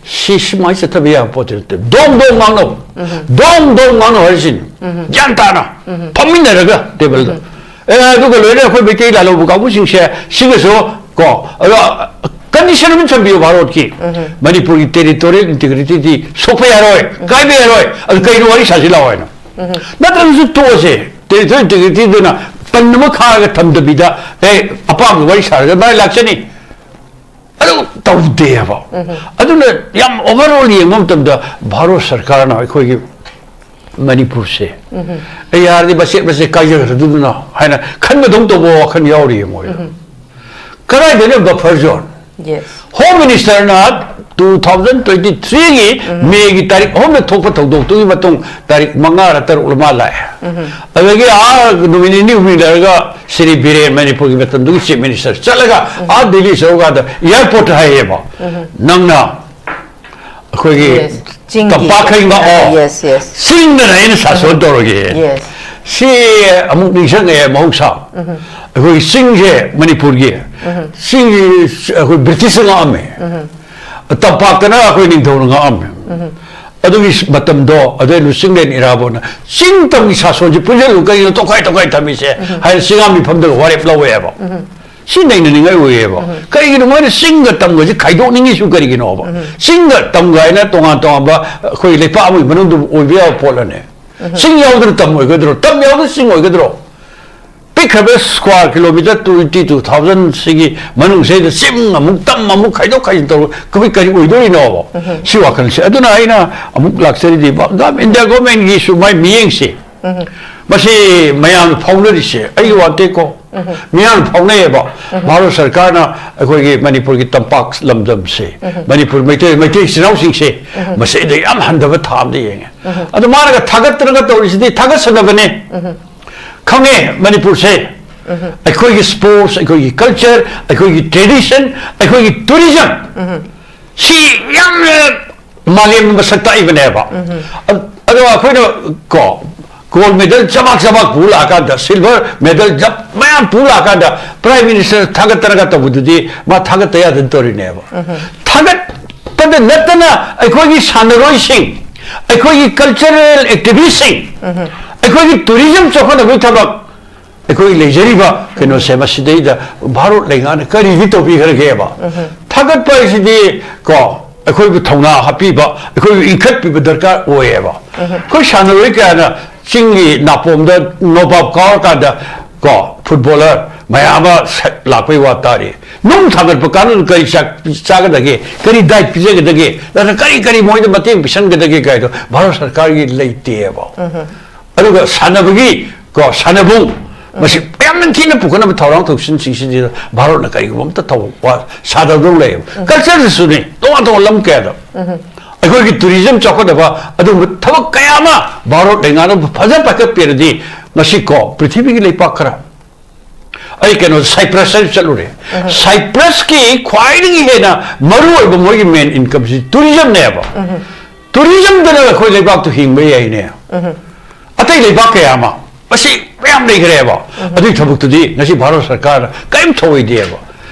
ꯁꯤ ꯁꯨꯃꯥꯏꯅ ꯆꯠꯊꯕ ꯌꯥꯕ ꯄꯣꯠꯇꯤ ꯅꯠꯇꯦ꯫ ꯗꯣꯡ ꯗꯣꯡ ꯉꯥꯡꯅꯧ꯫ ꯗꯣꯡ ꯗꯣꯡ ꯉꯥꯡꯅꯧ ꯍꯥꯏꯔꯤꯁꯤꯅꯤ꯫ ꯒ꯭ꯌꯥꯟ ꯇꯥꯅ, ꯐꯝꯃꯤꯟꯅꯔꯒ ꯇꯦꯕꯜꯗ꯫ ꯑꯦ, ꯑꯗꯨꯒ ꯂꯣꯏꯅ ꯑꯩꯈꯣꯏ ꯃꯩꯇꯩ ꯂꯥꯜꯍꯧꯕ ꯀꯥꯡꯕꯨꯁꯤꯡꯁꯦ ꯁꯤꯒꯁꯨ ꯀꯣ, ꯑꯗꯣ condition ꯑꯃ ꯊꯝꯕꯤꯌꯨ ꯚꯥꯔꯠꯀꯤ꯫ ꯃꯅꯤꯄꯨꯔꯒꯤ territorial integrityꯗꯤ ꯁꯣꯛꯄ ꯌꯥꯔꯣꯏ, ꯀꯥꯏꯕ ꯌꯥꯔꯣꯏ꯫ ꯑꯗꯨ ꯀꯩꯅꯣ ꯋꯥꯔꯤ ꯁꯥꯁꯤ ꯂꯥꯛꯑꯣ ꯍꯥꯏꯅꯣ? ꯅꯠꯇ꯭ꯔꯒꯁꯨ ꯇꯣꯛꯑꯁꯦ꯫ Territorial integrityꯗꯨꯅ ꯇꯟ ꯑꯃ ꯈꯥꯔꯒ ꯊꯝꯗꯕꯤꯗ, ꯑꯦ, ꯑꯄꯥꯝꯕ ꯋꯥꯔꯤ ꯁꯥꯔꯒ ꯃꯥꯏ ꯂꯥꯛꯆꯅꯤ꯫ ꯑꯗꯨ ꯇꯧꯗꯦꯕ꯫ ꯑꯗꯨꯅ ꯌꯥꯝ overall ꯌꯦꯡꯕ ꯃꯇꯝꯗ ꯚꯥꯔꯠ ꯁꯔꯀꯥꯔꯅ ꯑꯩꯈꯣꯏꯒꯤ ꯃꯅꯤꯄꯨꯔꯁꯦ, ꯑꯩ ꯌꯥꯔꯗꯤ ꯃꯆꯦꯠ ꯃꯆꯦꯠ ꯀꯥꯏꯖꯈ꯭ꯔꯗꯨꯅ ꯍꯥꯏꯅ ꯈꯟꯕꯗꯧ ꯇꯧꯕ ꯋꯥꯈꯜ ꯌꯥꯎꯔꯤꯌꯦ ꯃꯣꯏ꯫ ꯀꯗꯥꯏꯗꯅꯣ buffer zone? Yes. Home Ministerꯅ two thousand twenty-threeꯒꯤ Mayꯒꯤ ꯇꯥꯔꯤꯛ ꯑꯍꯨꯝꯗ ꯊꯣꯛꯄ ꯊꯧꯗꯣꯛꯇꯨꯒꯤ ꯃꯇꯨꯡ ꯇꯥꯔꯤꯛ ꯃꯉꯥꯔ ꯇꯔꯨꯛꯂ ꯃꯥ ꯂꯥꯛꯑꯦ꯫ ꯑꯗꯒꯤ ꯑꯥ ꯅꯨꯃꯤꯠ ꯅꯤꯅꯤ ꯍꯨꯝꯅꯤ ꯂꯩꯔꯒ ꯁ꯭ꯔꯤ ꯕꯤꯔꯦꯟ, ꯃꯅꯤꯄꯨꯔꯒꯤ ꯃꯇꯝꯗꯨꯒꯤ Chief Minister, ꯆꯠꯂꯒ ꯑꯥ ꯗꯤꯜꯂꯤ ꯆꯠꯂꯀꯥꯟꯗ airportꯇ ꯍꯥꯏꯌꯦꯕ, "ꯅꯪꯅ ꯑꯩꯈꯣꯏꯒꯤ Yes. ꯆꯤꯡꯒꯤ꯫ ꯇꯝꯄꯥꯛꯈꯩ ꯉꯥꯛꯑꯣ꯫ Yes, yes. ꯆꯤꯡꯗꯅ ꯑꯩꯅ ꯁꯥꯁꯣꯟ ꯇꯧꯔꯒꯦ꯫" Yes. ꯁꯤ ꯑꯃꯨꯛ ꯅꯤꯡꯁꯤꯡꯉꯛꯑꯦ ꯃꯍꯧꯁꯥ꯫ ꯑꯩꯈꯣꯏꯒꯤ ꯆꯤꯡꯁꯦ ꯃꯅꯤꯄꯨꯔꯒꯤ ꯆꯤꯡꯁꯤ ꯑꯩꯈꯣꯏ ꯕ꯭ꯔꯤꯇꯤꯁꯅ ꯉꯥꯛꯑꯝꯃꯦ꯫ ꯇꯝꯄꯥꯛꯇꯅ ꯑꯩꯈꯣꯏ ꯅꯤꯡꯊꯧꯅ ꯉꯥꯛꯑꯝꯃꯦ꯫ ꯑꯗꯨꯒꯤ ꯃꯇꯝꯗꯣ, ꯑꯗꯨꯗꯩ ꯂꯨꯆꯤꯡꯂꯦꯟ ꯏꯔꯥꯕꯣꯠꯅ ꯆꯤꯡ ꯇꯝꯒꯤ ꯁꯥꯁꯣꯟꯁꯤ ꯄꯨꯟꯁꯤꯜꯂꯨ, ꯀꯩꯅꯣ ꯇꯣꯈꯥꯏ ꯇꯣꯈꯥꯏ ꯊꯝꯃꯤꯁꯦ ꯍꯥꯏꯅ ꯆꯤꯡꯉꯥ ꯃꯤꯐꯝꯗꯒ ꯋꯥꯔꯦꯞ ꯂꯧꯋꯦꯕ꯫ ꯁꯤ ꯅꯩꯅꯅꯤꯡꯉꯥꯏ ꯑꯣꯏꯌꯦꯕ꯫ ꯀꯔꯤꯒꯤꯅꯣ ꯃꯣꯏꯅ ꯆꯤꯡꯒ ꯇꯝꯒꯁꯦ ꯈꯥꯏꯗꯣꯛꯅꯤꯡꯉꯤꯁꯨ ꯀꯔꯤꯒꯤꯅꯣꯕ? ꯆꯤꯡꯒ ꯇꯝꯒ ꯍꯥꯏꯅ ꯇꯣꯉꯥꯟ ꯇꯣꯉꯥꯟꯕ ꯑꯩꯈꯣꯏ ꯂꯩꯄꯥꯛ ꯑꯃꯒꯤ ꯃꯅꯨꯡꯗ ꯑꯣꯏꯕ ꯌꯥꯕ ꯄꯣꯠꯂꯅꯦ? ꯆꯤꯡ ꯌꯥꯎꯗꯅ ꯇꯝ ꯑꯣꯏꯒꯗ꯭ꯔꯣ? ꯇꯝ ꯌꯥꯎꯗꯅ ꯆꯤꯡ ꯑꯣꯏꯒꯗ꯭ꯔꯣ? ꯄꯤꯛꯈ꯭ꯔꯕ square kilometre twenty two thousand ꯁꯤꯒꯤ ꯃꯅꯨꯡꯁꯤꯗ ꯆꯤꯡ ꯑꯃꯨꯛ ꯇꯝ ꯑꯃꯨꯛ ꯈꯥꯏꯗꯣꯛ ꯈꯥꯏꯖꯤꯟ ꯇꯧꯔꯒ ꯑꯩꯈꯣꯏ ꯀꯔꯤ ꯑꯣꯏꯗꯣꯔꯤꯅꯣꯕ? ꯁꯤ ꯋꯥꯈꯜꯁꯦ꯫ ꯑꯗꯨꯅ ꯑꯩꯅ ꯑꯃꯨꯛ ꯂꯥꯛꯆꯔꯤꯗꯤ ꯏꯟꯗꯤꯌꯥ ꯒꯣꯔꯃꯦꯟꯒꯤꯁꯨ ꯃꯥꯏ ꯃꯤꯠꯌꯦꯡꯁꯦ, ꯃꯁꯤ ꯃꯌꯥꯝꯅ ꯐꯥꯎꯅꯔꯤꯁꯦ ꯑꯩꯒꯤ ꯋꯥ ꯅꯠꯇꯦꯀꯣ꯫ ꯃꯤꯌꯥꯝꯅ ꯐꯥꯎꯅꯩꯌꯦꯕ꯫ ꯚꯥꯔꯠ ꯁꯔꯀꯥꯔꯅ ꯑꯩꯈꯣꯏꯒꯤ ꯃꯅꯤꯄꯨꯔꯒꯤ ꯇꯝꯄꯥꯛ ꯂꯝꯗꯝꯁꯦ, ꯃꯅꯤꯄꯨꯔ ꯃꯩꯇꯩ, ꯃꯩꯇꯩ ꯏꯆꯤꯜ ꯏꯅꯥꯎꯁꯤꯡꯁꯦ, ꯃꯁꯤꯗ ꯌꯥꯝ ꯍꯟꯊꯕ ꯊꯥ ꯑꯃꯗ ꯌꯦꯡꯉꯦ꯫ ꯑꯗꯣ ꯃꯥꯅꯒ ꯊꯥꯒꯠꯇꯅꯒ ꯇꯧꯔꯤꯁꯤꯗꯤ ꯊꯥꯒꯠꯆꯅꯕꯅꯦ꯫ ꯈꯪꯉꯦ ꯃꯅꯤꯄꯨꯔꯁꯦ꯫ ꯑꯩꯈꯣꯏꯒꯤ sports, ꯑꯩꯈꯣꯏꯒꯤ culture, ꯑꯩꯈꯣꯏꯒꯤ tradition, ꯑꯩꯈꯣꯏꯒꯤ tourism, ꯁꯤ ꯌꯥꯝꯅ ꯃꯥꯂꯦꯝꯅ ꯃꯁꯛ ꯇꯥꯛꯏꯕꯅꯦꯕ꯫ ꯑ-, ꯑꯗꯣ ꯑꯩꯈꯣꯏꯅ ꯀꯣ, ꯒꯣꯜ ꯃꯦꯗꯜ ꯆꯕꯥꯛ ꯆꯕꯥꯛ ꯄꯨ ꯂꯥꯛꯑꯀꯥꯟꯗ, ꯁꯤꯜꯚꯔ ꯃꯦꯗꯜ ꯖꯞ ꯃꯌꯥꯝ ꯄꯨ ꯂꯥꯛꯑꯀꯥꯟꯗ, ꯄ꯭ꯔꯥꯏꯝ ꯃꯤꯅꯤꯁꯇꯔ ꯊꯥꯒꯠꯇꯅꯒ ꯇꯧꯕꯗꯨꯗꯤ ꯃꯥ ꯊꯥꯒꯠꯇ ꯌꯥꯗꯅ ꯇꯧꯔꯤꯅꯦꯕ꯫ ꯊꯥꯒꯠꯄꯗ ꯅꯠꯇꯅ ꯑꯩꯈꯣꯏꯒꯤ ꯁꯥꯟꯅꯔꯣꯏꯁꯤꯡ, ꯑꯩꯈꯣꯏꯒꯤ ꯀꯜꯆꯔꯦꯜ ꯑꯦꯛꯇꯤꯚꯤꯁꯁꯤꯡ, ꯑꯩꯈꯣꯏꯒꯤ ꯇꯨꯔꯤꯖꯝ ꯆꯥꯎꯈꯠꯅꯕꯒꯤ ꯊꯕꯛ, ꯑꯩꯈꯣꯏꯒꯤ ꯂꯩꯖꯔꯤꯕ ꯀꯩꯅꯣꯁꯦ, ꯃꯁꯤꯗꯩꯗ ꯚꯥꯔꯠ ꯂꯩꯉꯥꯛꯅ ꯀꯔꯤꯗꯤ ꯇꯧꯕꯤꯈ꯭ꯔꯒꯦꯕ? ꯊꯥꯒꯠꯄ ꯍꯥꯏꯁꯤꯗꯤ ꯀꯣ, ꯑꯩꯈꯣꯏꯕꯨ ꯊꯧꯅꯥ ꯍꯥꯞꯄꯤꯕ, ꯑꯩꯈꯣꯏꯕꯨ ꯏꯟꯈꯠꯄꯤꯕ ꯗꯔꯀꯥꯔ ꯑꯣꯏꯌꯦꯕ꯫ ꯑꯩꯈꯣꯏ ꯁꯥꯟꯅꯔꯣꯏ ꯀꯌꯥꯅ ꯆꯤꯡꯒꯤ ꯅꯥꯄꯣꯝꯗ ꯅꯣꯕꯥꯞ ꯀꯥꯎꯔꯀꯥꯟꯗ ꯀꯣ, ꯐꯨꯠꯕꯣꯂꯔ ꯃꯌꯥꯝ ꯑꯃ ꯁꯛ ꯂꯥꯛꯄꯩ ꯋꯥ ꯇꯥꯔꯤ꯫ ꯅꯨꯡ ꯊꯥꯡꯒꯠꯄ ꯀꯥꯟꯗ ꯀꯔꯤ ꯆꯥꯛ ꯆꯥꯒꯗꯒꯦ, ꯀꯔꯤ ꯗꯥꯏꯠ ꯄꯤꯖꯒꯗꯒꯦ, ꯅꯠꯇ꯭ꯔꯒ ꯀꯔꯤ ꯀꯔꯤ ꯃꯣꯏꯗ ꯃꯇꯦꯡ ꯄꯤꯁꯟꯒꯗꯒꯦ ꯀꯥꯏꯗꯣ ꯚꯥꯔꯠ ꯁꯔꯀꯥꯔꯒꯤ ꯂꯩꯇꯦꯕ꯫ ꯑꯗꯨꯒ ꯁꯥꯟꯅꯕꯒꯤ ꯀꯣ, ꯁꯥꯟꯅꯕꯨꯡ, ꯃꯁꯤ ꯌꯥꯝ ꯅꯤꯡꯊꯤꯅ ꯄꯨꯈꯠꯅꯕ ꯊꯧꯔꯥꯡ ꯊꯧꯁꯤꯟꯁꯤꯡꯁꯤꯗ ꯚꯥꯔꯠꯅ ꯀꯔꯤꯒꯨꯝꯕ ꯑꯝꯇ ꯊꯧ-, ꯋꯥ ꯁꯥꯗꯕꯗꯧ ꯂꯩꯌꯦꯕ꯫ ꯀꯜꯆꯔꯗꯁꯨꯅꯤ, ꯇꯣꯉꯥꯟ ꯇꯣꯉꯥꯟꯕ ꯂꯝ ꯀꯌꯥꯗ꯫ ꯑꯩꯈꯣꯏꯒꯤ ꯇꯨꯔꯤꯖꯝ ꯆꯥꯎꯈꯠꯅꯕ ꯑꯗꯨꯒꯨꯝꯕ ꯊꯕꯛ ꯀꯌꯥ ꯑꯃ ꯚꯥꯔꯠ ꯂꯩꯉꯥꯛꯅ ꯐꯖꯅ ꯄꯥꯏꯈꯠꯄꯤꯔꯗꯤ, ꯉꯁꯤ ꯀꯣ, ꯄ꯭ꯔꯤꯊꯤꯕꯤꯒꯤ ꯂꯩꯄꯥꯛ ꯈꯔ, ꯑꯩ ꯀꯩꯅꯣ, ꯁꯥꯏꯄ꯭ꯔꯁꯇ ꯆꯠꯂꯨꯔꯦ꯫ ꯁꯥꯏꯄ꯭ꯔꯁꯀꯤ ꯈ꯭ꯋꯥꯏꯗꯒꯤ ꯍꯦꯟꯅ ꯃꯔꯨ ꯑꯣꯏꯕ ꯃꯣꯏꯒꯤ ꯃꯦꯟ ꯏꯟꯀꯝꯁꯤ ꯇꯨꯔꯤꯖꯝꯅꯦꯕ꯫ ꯇꯨꯔꯤꯖꯝꯗꯅ ꯑꯩꯈꯣꯏ ꯂꯩꯕꯥꯛꯇꯨ ꯍꯤꯡꯕ ꯌꯥꯏꯅꯦ꯫ ꯑꯇꯩ ꯂꯩꯕꯥꯛ ꯀꯌꯥ ꯑꯃ ꯃꯁꯤ ꯃꯌꯥꯝ ꯂꯩꯈ꯭ꯔꯦꯕ꯫ ꯑꯗꯨꯒꯤ ꯊꯕꯛꯇꯨꯗꯤ ꯉꯁꯤ ꯚꯥꯔꯠ ꯁꯔꯀꯥꯔꯅ ꯀꯔꯤꯝ ꯊꯧꯑꯣꯏꯗꯦꯕ꯫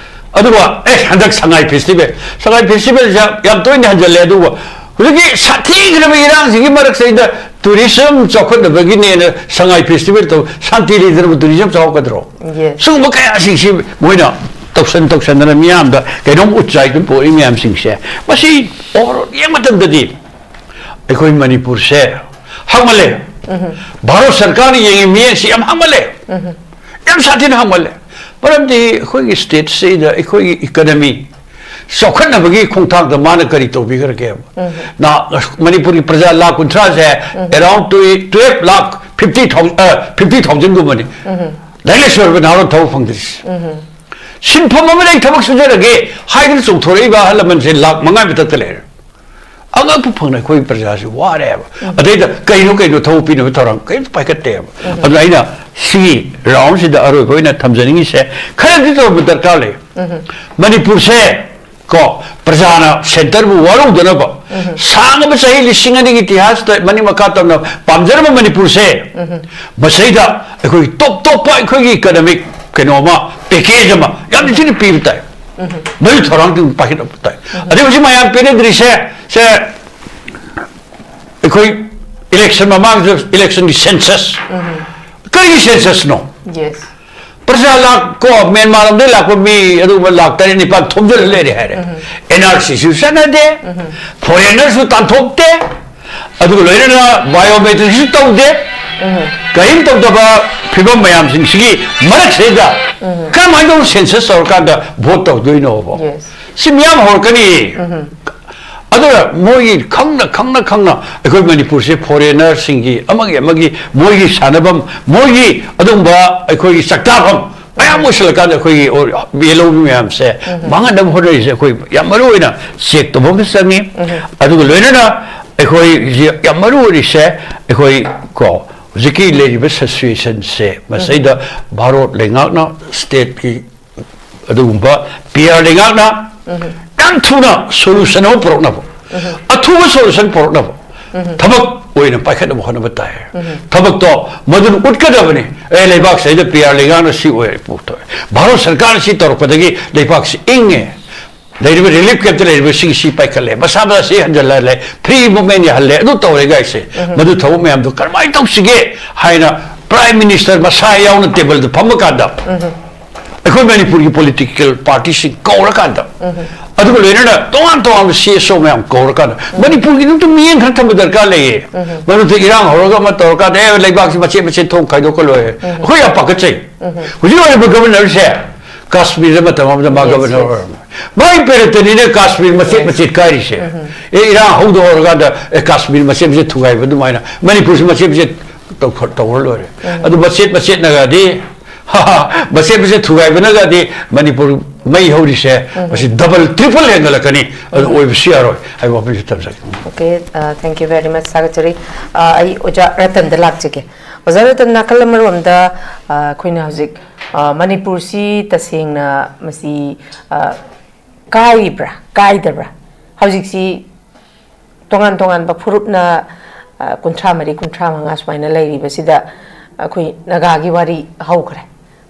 ꯑꯗꯨꯒ, ꯑꯦ, ꯍꯟꯗꯛ ꯁꯉꯥꯏ ꯐꯦꯁꯇꯤꯚꯦꯜ, ꯁꯉꯥꯏ ꯐꯦꯁꯇꯤꯚꯦꯜꯁꯦ ꯌꯥꯝ ꯇꯣꯏꯅ ꯍꯟꯖꯜꯂꯦ, ꯑꯗꯨꯕꯨ ꯍꯧꯖꯤꯛꯀꯤ ꯁꯥꯊꯤꯈ꯭ꯔꯕ ꯏꯔꯥꯡꯁꯤꯒꯤ ꯃꯔꯛꯁꯤꯗ ꯇꯨꯔꯤꯖꯝ ꯆꯥꯎꯈꯠꯅꯕꯒꯤꯅꯦꯅ ꯁꯉꯥꯏ ꯐꯦꯁꯇꯤꯚꯦꯜ ꯇꯧ, ꯁꯥꯟꯇꯤ ꯂꯩꯇ꯭ꯔꯕ ꯇꯨꯔꯤꯖꯝ ꯆꯥꯎꯈꯠꯀꯗ꯭ꯔꯣ? Yes. ꯁꯤꯒꯨꯝꯕ ꯀꯌꯥꯁꯤꯡꯁꯤ ꯃꯣꯏꯅ ꯇꯧꯁꯟ ꯇꯧꯁꯟꯗꯅ ꯃꯤꯌꯥꯝꯗ ꯀꯩꯅꯣꯝ ꯎꯠꯆꯥꯏꯗꯨꯅ ꯄꯣꯛꯏ ꯃꯌꯥꯝꯁꯤꯡꯁꯦ, ꯃꯁꯤ overall ꯌꯦꯡꯕ ꯃꯇꯝꯗꯗꯤ ꯑꯩꯈꯣꯏ ꯃꯅꯤꯄꯨꯔꯁꯦ ꯍꯥꯡꯃꯜꯂꯦ꯫ ꯚꯥꯔꯠ ꯁꯔꯀꯥꯔꯅ ꯌꯦꯡꯉꯤ ꯃꯤꯠꯌꯦꯡꯁꯤ ꯌꯥꯝ ꯍꯥꯡꯃꯜꯂꯦ꯫ ꯌꯥꯝ ꯁꯥꯊꯤꯅ ꯍꯥꯡꯃꯜꯂꯦ꯫ ꯃꯔꯝꯗꯤ ꯑꯩꯈꯣꯏꯒꯤ ꯁ꯭ꯇꯦꯠꯁꯤꯗ ꯑꯩꯈꯣꯏꯒꯤ ꯏꯀꯅꯃꯤ ꯆꯥꯎꯈꯠꯅꯕꯒꯤ ꯈꯣꯡꯊꯥꯡꯗ ꯃꯥꯅ ꯀꯔꯤ ꯇꯧꯕꯤꯈ꯭ꯔꯒꯦꯕ? ꯅ-, ꯃꯅꯤꯄꯨꯔꯒꯤ ꯄ꯭ꯔꯖꯥ lakh ꯀꯨꯟꯊ꯭ꯔꯥꯁꯦ, around twelve lakh fifty thousand, ꯑ, fifty thousand ꯒꯨꯝꯕꯅꯤ꯫ ꯂꯥꯏꯔꯤꯛ ꯂꯥꯏꯁꯨ ꯍꯩꯔꯕ ꯅꯍꯥꯔꯣꯜ ꯊꯕꯛ ꯐꯪꯗ꯭ꯔꯤꯁꯦ꯫ ꯁꯤꯟꯐꯝ ꯑꯃ ꯂꯩ, ꯊꯕꯛ ꯁꯨꯖꯔꯒꯦ ꯍꯥꯏꯗꯅ ꯆꯣꯡꯊꯣꯔꯛꯏꯕ ꯑꯍꯜ ꯂꯃꯟꯁꯦ ꯂꯥꯈ ꯃꯉꯥ ꯃꯊꯛꯇ ꯂꯩꯔꯦ꯫ ꯑꯉꯛꯄ ꯐꯪꯅ ꯑꯩꯈꯣꯏ ꯄ꯭ꯔꯖꯥꯁꯤ ꯋꯥꯔꯦꯕ꯫ ꯑꯗꯩꯗ ꯀꯩꯅꯣ ꯀꯩꯅꯣ ꯊꯕꯛ ꯄꯤꯅꯕ ꯊꯧꯔꯥꯡ ꯀꯔꯤꯝꯇ ꯄꯥꯏꯈꯠꯇꯦꯕ꯫ ꯑꯗꯨꯅ ꯑꯩꯅ ꯁꯤꯒꯤ ꯔꯥꯎꯟꯁꯤꯗ ꯑꯔꯣꯏꯕ ꯑꯣꯏꯅ ꯊꯝꯖꯅꯤꯡꯉꯤꯁꯦ, ꯈꯔꯗꯤ ꯇꯧꯔꯝꯕ ꯗꯔꯀꯥꯔ ꯂꯩ꯫ ꯃꯅꯤꯄꯨꯔꯁꯦ ꯀꯣ, ꯄ꯭ꯔꯖꯥꯅ ꯁꯦꯟꯇꯔꯕꯨ ꯋꯥꯔꯧꯗꯅꯕ, ꯁꯥꯡꯉꯕ ꯆꯍꯤ ꯂꯤꯁꯤꯡ ꯑꯅꯤꯒꯤ ꯏꯇꯤꯍꯥꯁꯇ ꯃꯅꯤꯡ ꯃꯈꯥ ꯇꯝꯅ ꯄꯥꯝꯖꯔꯝꯕ ꯃꯅꯤꯄꯨꯔꯁꯦ, ꯃꯁꯤꯗ ꯑꯩꯈꯣꯏꯒꯤ ꯇꯣꯞ ꯇꯣꯞꯄ ꯑꯩꯈꯣꯏꯒꯤ ꯏꯀꯅꯣꯃꯤꯛ ꯀꯩꯅꯣ ꯑꯃ, ꯄꯦꯀꯦꯖ ꯑꯃ ꯌꯥꯝ ꯊꯤꯅ ꯄꯤꯕ ꯇꯥꯏ꯫ ꯃꯗꯨ ꯊꯧꯔꯥꯡꯗꯤ ꯄꯥꯏꯈꯠꯂꯛꯄ ꯇꯥꯏ꯫ ꯑꯗꯩ ꯍꯧꯖꯤꯛ ꯃꯌꯥꯝ ꯄꯦꯟꯅꯗ꯭ꯔꯤꯁꯦ, ꯁꯦ, ꯑꯩꯈꯣꯏ ꯏꯂꯦꯛꯁꯟ ꯃꯃꯥꯡꯗ ꯏꯂꯦꯛꯁꯟꯒꯤ ꯁꯦꯟꯁꯁ꯫ ꯀꯔꯤꯒꯤ ꯁꯦꯟꯁꯁꯅꯣ? ꯌꯦꯁ꯫ ꯄ꯭ꯔꯖꯥ ꯂꯥꯛ ꯀꯣ, ꯃ꯭ꯌꯥꯟꯃꯥꯔ ꯂꯣꯝꯗꯒꯤ ꯂꯥꯛꯄ ꯃꯤ ꯑꯗꯨꯒꯨꯝꯕ ꯂꯥꯛ ꯇꯔꯦꯠ ꯅꯤꯄꯥꯜ ꯊꯣꯝꯖꯤꯜꯂ ꯂꯩꯔꯦ ꯍꯥꯏꯔꯦ꯫ ꯑꯦꯟ ꯑꯥꯔ ꯁꯤꯁꯨ ꯆꯠꯅꯗꯦ, ꯐꯣꯔꯦꯟꯅꯔꯁꯨ ꯇꯥꯟꯊꯣꯛꯇꯦ, ꯑꯗꯨꯒ ꯂꯣꯏꯅꯅ ꯕꯥꯏꯑꯣꯃꯦꯇ꯭ꯔꯤꯛꯁꯨ ꯇꯧꯗꯦ꯫ ꯀꯔꯤꯝ ꯇꯧꯗꯕ ꯐꯤꯕꯝ ꯃꯌꯥꯝꯁꯤꯡꯁꯤꯒꯤ ꯃꯔꯛꯁꯤꯗ ꯀꯔꯝꯍꯥꯏꯅ ꯇꯧꯅ ꯁꯦꯟꯁꯁ ꯇꯧꯔꯀꯥꯟꯗ ꯚꯣꯠ ꯇꯧꯗꯣꯏꯅꯣꯕ? ꯌꯦꯁ꯫ ꯁꯤ ꯃꯤꯌꯥꯝ ꯍꯧꯔꯛꯀꯅꯤ꯫ ꯑꯗꯨꯅ ꯃꯣꯏꯒꯤ ꯈꯪꯅ ꯈꯪꯅ ꯈꯪꯅ ꯑꯩꯈꯣꯏ ꯃꯅꯤꯄꯨꯔꯁꯦ ꯐꯣꯔꯦꯟꯅꯔꯁꯤꯡꯒꯤ ꯑꯃꯒꯤ ꯑꯃꯒꯤ ꯃꯣꯏꯒꯤ ꯁꯥꯟꯅꯐꯝ, ꯃꯣꯏꯒꯤ ꯑꯗꯨꯒꯨꯝꯕ ꯑꯩꯈꯣꯏꯒꯤ ꯆꯥꯛꯇꯥꯐꯝ ꯃꯌꯥꯝ ꯑꯣꯏꯁꯤꯜꯂꯛꯀꯥꯟꯗ ꯑꯩꯈꯣꯏꯒꯤ ꯌꯦꯜꯍꯧꯕ ꯃꯌꯥꯝꯁꯦ ꯃꯥꯡꯍꯟꯅꯕ ꯍꯣꯠꯅꯔꯤꯁꯦ ꯑꯩꯈꯣꯏ ꯌꯥꯝ ꯃꯔꯨ ꯑꯣꯏꯅ ꯆꯦꯛ ꯇꯧꯕ ꯑꯃ ꯆꯪꯉꯤ꯫ ꯑꯗꯨꯒ ꯂꯣꯏꯅꯅ ꯑꯩꯈꯣꯏ ꯌꯥꯝ ꯃꯔꯨ ꯑꯣꯏꯔꯤꯁꯦ ꯑꯩꯈꯣꯏ ꯀꯣ ꯍꯧꯖꯤꯛꯀꯤ ꯂꯩꯔꯤꯕ ꯁꯤꯆꯨꯋꯦꯁꯟꯁꯦ ꯃꯁꯤꯗ ꯚꯥꯔꯠ ꯂꯩꯉꯥꯛꯅ ꯁ꯭ꯇꯦꯠꯀꯤ ꯑꯗꯨꯒꯨꯝꯕ ꯄꯤ ꯑꯥꯔ ꯂꯩꯉꯥꯛꯅ ꯌꯥꯝ ꯊꯨꯅ ꯁꯣꯂꯨꯁꯟ ꯑꯃ ꯄꯨꯔꯛꯅꯕ, ꯑꯊꯨꯕ ꯁꯣꯂꯨꯁꯟ ꯄꯨꯔꯛꯅꯕ ꯊꯕꯛ ꯑꯣꯏꯅ ꯄꯥꯏꯈꯠꯅꯕ ꯍꯣꯠꯅꯕ ꯇꯥꯏ꯫ ꯊꯕꯛꯇꯣ ꯃꯗꯨꯅ ꯎꯠꯀꯗꯕꯅꯤ꯫ ꯑꯦ, ꯂꯩꯕꯥꯛꯁꯤꯗ ꯄꯤ ꯑꯥꯔ ꯂꯩꯉꯥꯛꯅ ꯁꯤ ꯑꯣꯏ ꯄꯨꯊꯣꯛꯑꯦ, ꯚꯥꯔꯠ ꯁꯔꯀꯥꯔꯅ ꯁꯤ ꯇꯧꯔꯛꯄꯗꯒꯤ ꯂꯩꯕꯥꯛꯁꯤ ꯏꯪꯉꯦ, ꯂꯩꯔꯤꯕ ꯔꯤꯂꯤꯐ ꯀꯦꯝꯞꯇ ꯂꯩꯔꯤꯕꯁꯤꯡ ꯁꯤ ꯄꯥꯏꯈꯠꯂꯦ, ꯃꯁꯥ ꯃꯁꯥ ꯁꯤ ꯍꯟꯖꯜꯍꯜꯂꯦ, ꯐ꯭ꯔꯤ ꯃꯨꯚꯃꯦꯟ ꯌꯥꯍꯜꯂꯦ, ꯑꯗꯨ ꯇꯧꯔꯦ ꯒꯥꯏꯁꯦ꯫ ꯃꯗꯨ ꯊꯕꯛ ꯃꯌꯥꯝꯗꯣ ꯀꯔꯝꯍꯥꯏꯅ ꯇꯧꯁꯤꯒꯦ ꯍꯥꯏꯅ ꯄ꯭ꯔꯥꯏꯝ ꯃꯤꯅꯤꯁꯇꯔ ꯃꯁꯥ ꯌꯥꯎꯅ ꯇꯦꯕꯜꯗ ꯐꯝꯃ ꯀꯥꯟꯗ ꯑꯩꯈꯣꯏ ꯃꯅꯤꯄꯨꯔꯒꯤ ꯄꯣꯂꯤꯇꯤꯀꯦꯜ ꯄꯥꯔꯇꯤꯁꯤꯡ ꯀꯧꯔꯀꯥꯟꯗ, ꯑꯗꯨꯒ ꯂꯣꯏꯅꯅ ꯇꯣꯉꯥꯟ ꯇꯣꯉꯥꯟꯕ ꯁꯤ ꯑꯦꯁ ꯑꯣ ꯃꯌꯥꯝ ꯀꯧꯔꯀꯥꯟꯗ ꯃꯅꯤꯄꯨꯔꯒꯤ ꯑꯗꯨꯝ ꯃꯤꯠꯌꯦꯡ ꯈꯔ ꯊꯝꯕ ꯗꯔꯀꯥꯔ ꯂꯩꯌꯦ꯫ ꯃꯗꯨꯗ ꯏꯔꯥꯡ ꯍꯧꯔꯒ ꯑꯃ ꯇꯧꯔꯀꯥꯟꯗ ꯑꯦ, ꯂꯩꯕꯥꯛꯁꯤ ꯃꯆꯦꯠ ꯃꯆꯦꯠ ꯊꯣꯛ ꯈꯥꯏꯗꯣꯛꯀ ꯂꯣꯏꯔꯦ꯫ ꯑꯩꯈꯣꯏ ꯌꯥꯝ ꯄꯥꯈꯠꯆꯩ꯫ ꯍꯧꯖꯤꯛ ꯑꯣꯏꯔꯤꯕ ꯒꯕꯔꯅꯔꯁꯦ ꯀꯥꯁꯃꯤꯔꯗ ꯃꯇꯝ ꯑꯃꯗ ꯃꯥ Yes, ꯒꯕꯔꯅꯔ yes. ꯑꯣꯏꯔꯝꯃꯦ꯫ ꯃꯥꯒꯤ ꯄꯦꯔꯦꯠꯇꯅꯤꯅꯦ ꯀꯥꯁꯃꯤꯔ ꯃꯆꯦꯠ ꯃꯆꯦꯠ ꯀꯥꯏꯔꯤꯁꯦ꯫ ꯑꯦ, ꯏꯔꯥꯡ ꯍꯧꯗ ꯍꯧꯔꯀꯥꯟꯗ ꯑꯦ, ꯀꯥꯁꯃꯤꯔ ꯃꯆꯦꯠ ꯃꯆꯦꯠ ꯊꯨꯒꯥꯏꯕ ꯑꯗꯨꯃꯥꯏꯅ ꯃꯅꯤꯄꯨꯔꯁꯨ ꯃꯆꯦꯠ ꯃꯆꯦꯠ ꯇꯧꯈ- ꯇꯧꯔ ꯂꯣꯏꯔꯦ꯫ ꯑꯗꯨ ꯃꯆꯦꯠ ꯃꯆꯦꯠꯅꯒꯗꯤ ꯃꯆꯦꯠ ꯃꯆꯦꯠ ꯊꯨꯒꯥꯏꯕꯅꯒꯗꯤ ꯃꯅꯤꯄꯨꯔ ꯃꯩ ꯍꯧꯔꯤꯁꯦ ꯃꯁꯤ ꯗꯕꯜ ꯇ꯭ꯔꯤꯄꯜ ꯍꯦꯟꯒꯠꯂꯛꯀꯅꯤ꯫ ꯑꯗꯨ ꯑꯣꯏꯕꯁꯨ ꯌꯥꯔꯣꯏ ꯍꯥꯏꯕ ꯋꯥꯐꯝꯁꯤ ꯊꯝꯖꯒꯦ꯫ Okay, uh, thank you very much, ꯊꯥꯒꯠꯆꯔꯤ꯫ Uh, ꯑꯩ ꯑꯣꯖꯥ ꯔꯇꯟꯗ ꯂꯥꯛꯆꯒꯦ꯫ ꯑꯣꯖꯥ ꯔꯇꯟ, ꯅꯥꯀꯜ ꯑꯃꯔꯣꯝꯗ, uh, ꯑꯩꯈꯣꯏꯅ ꯍꯧꯖꯤꯛ, uh, ꯃꯅꯤꯄꯨꯔꯁꯤ ꯇꯁꯦꯡꯅ ꯃꯁꯤ, uh, ꯀꯥꯏꯔꯤꯕ꯭ꯔꯥ ꯀꯥꯏꯗꯕ꯭ꯔꯥ? ꯍꯧꯖꯤꯛꯁꯤ ꯇꯣꯉꯥꯟ ꯇꯣꯉꯥꯟꯕ ꯐꯨꯔꯨꯞꯅ, ꯑ, ꯀꯨꯟꯊ꯭ꯔꯥ ꯃꯔꯤ, ꯀꯨꯟꯊ꯭ꯔꯥ ꯃꯉꯥ ꯁꯨꯃꯥꯏꯅ ꯂꯩꯔꯤꯕꯁꯤꯗ ꯑꯩꯈꯣꯏ ꯅꯥꯒꯥꯒꯤ ꯋꯥꯔꯤ ꯍꯧꯈ꯭ꯔꯦ꯫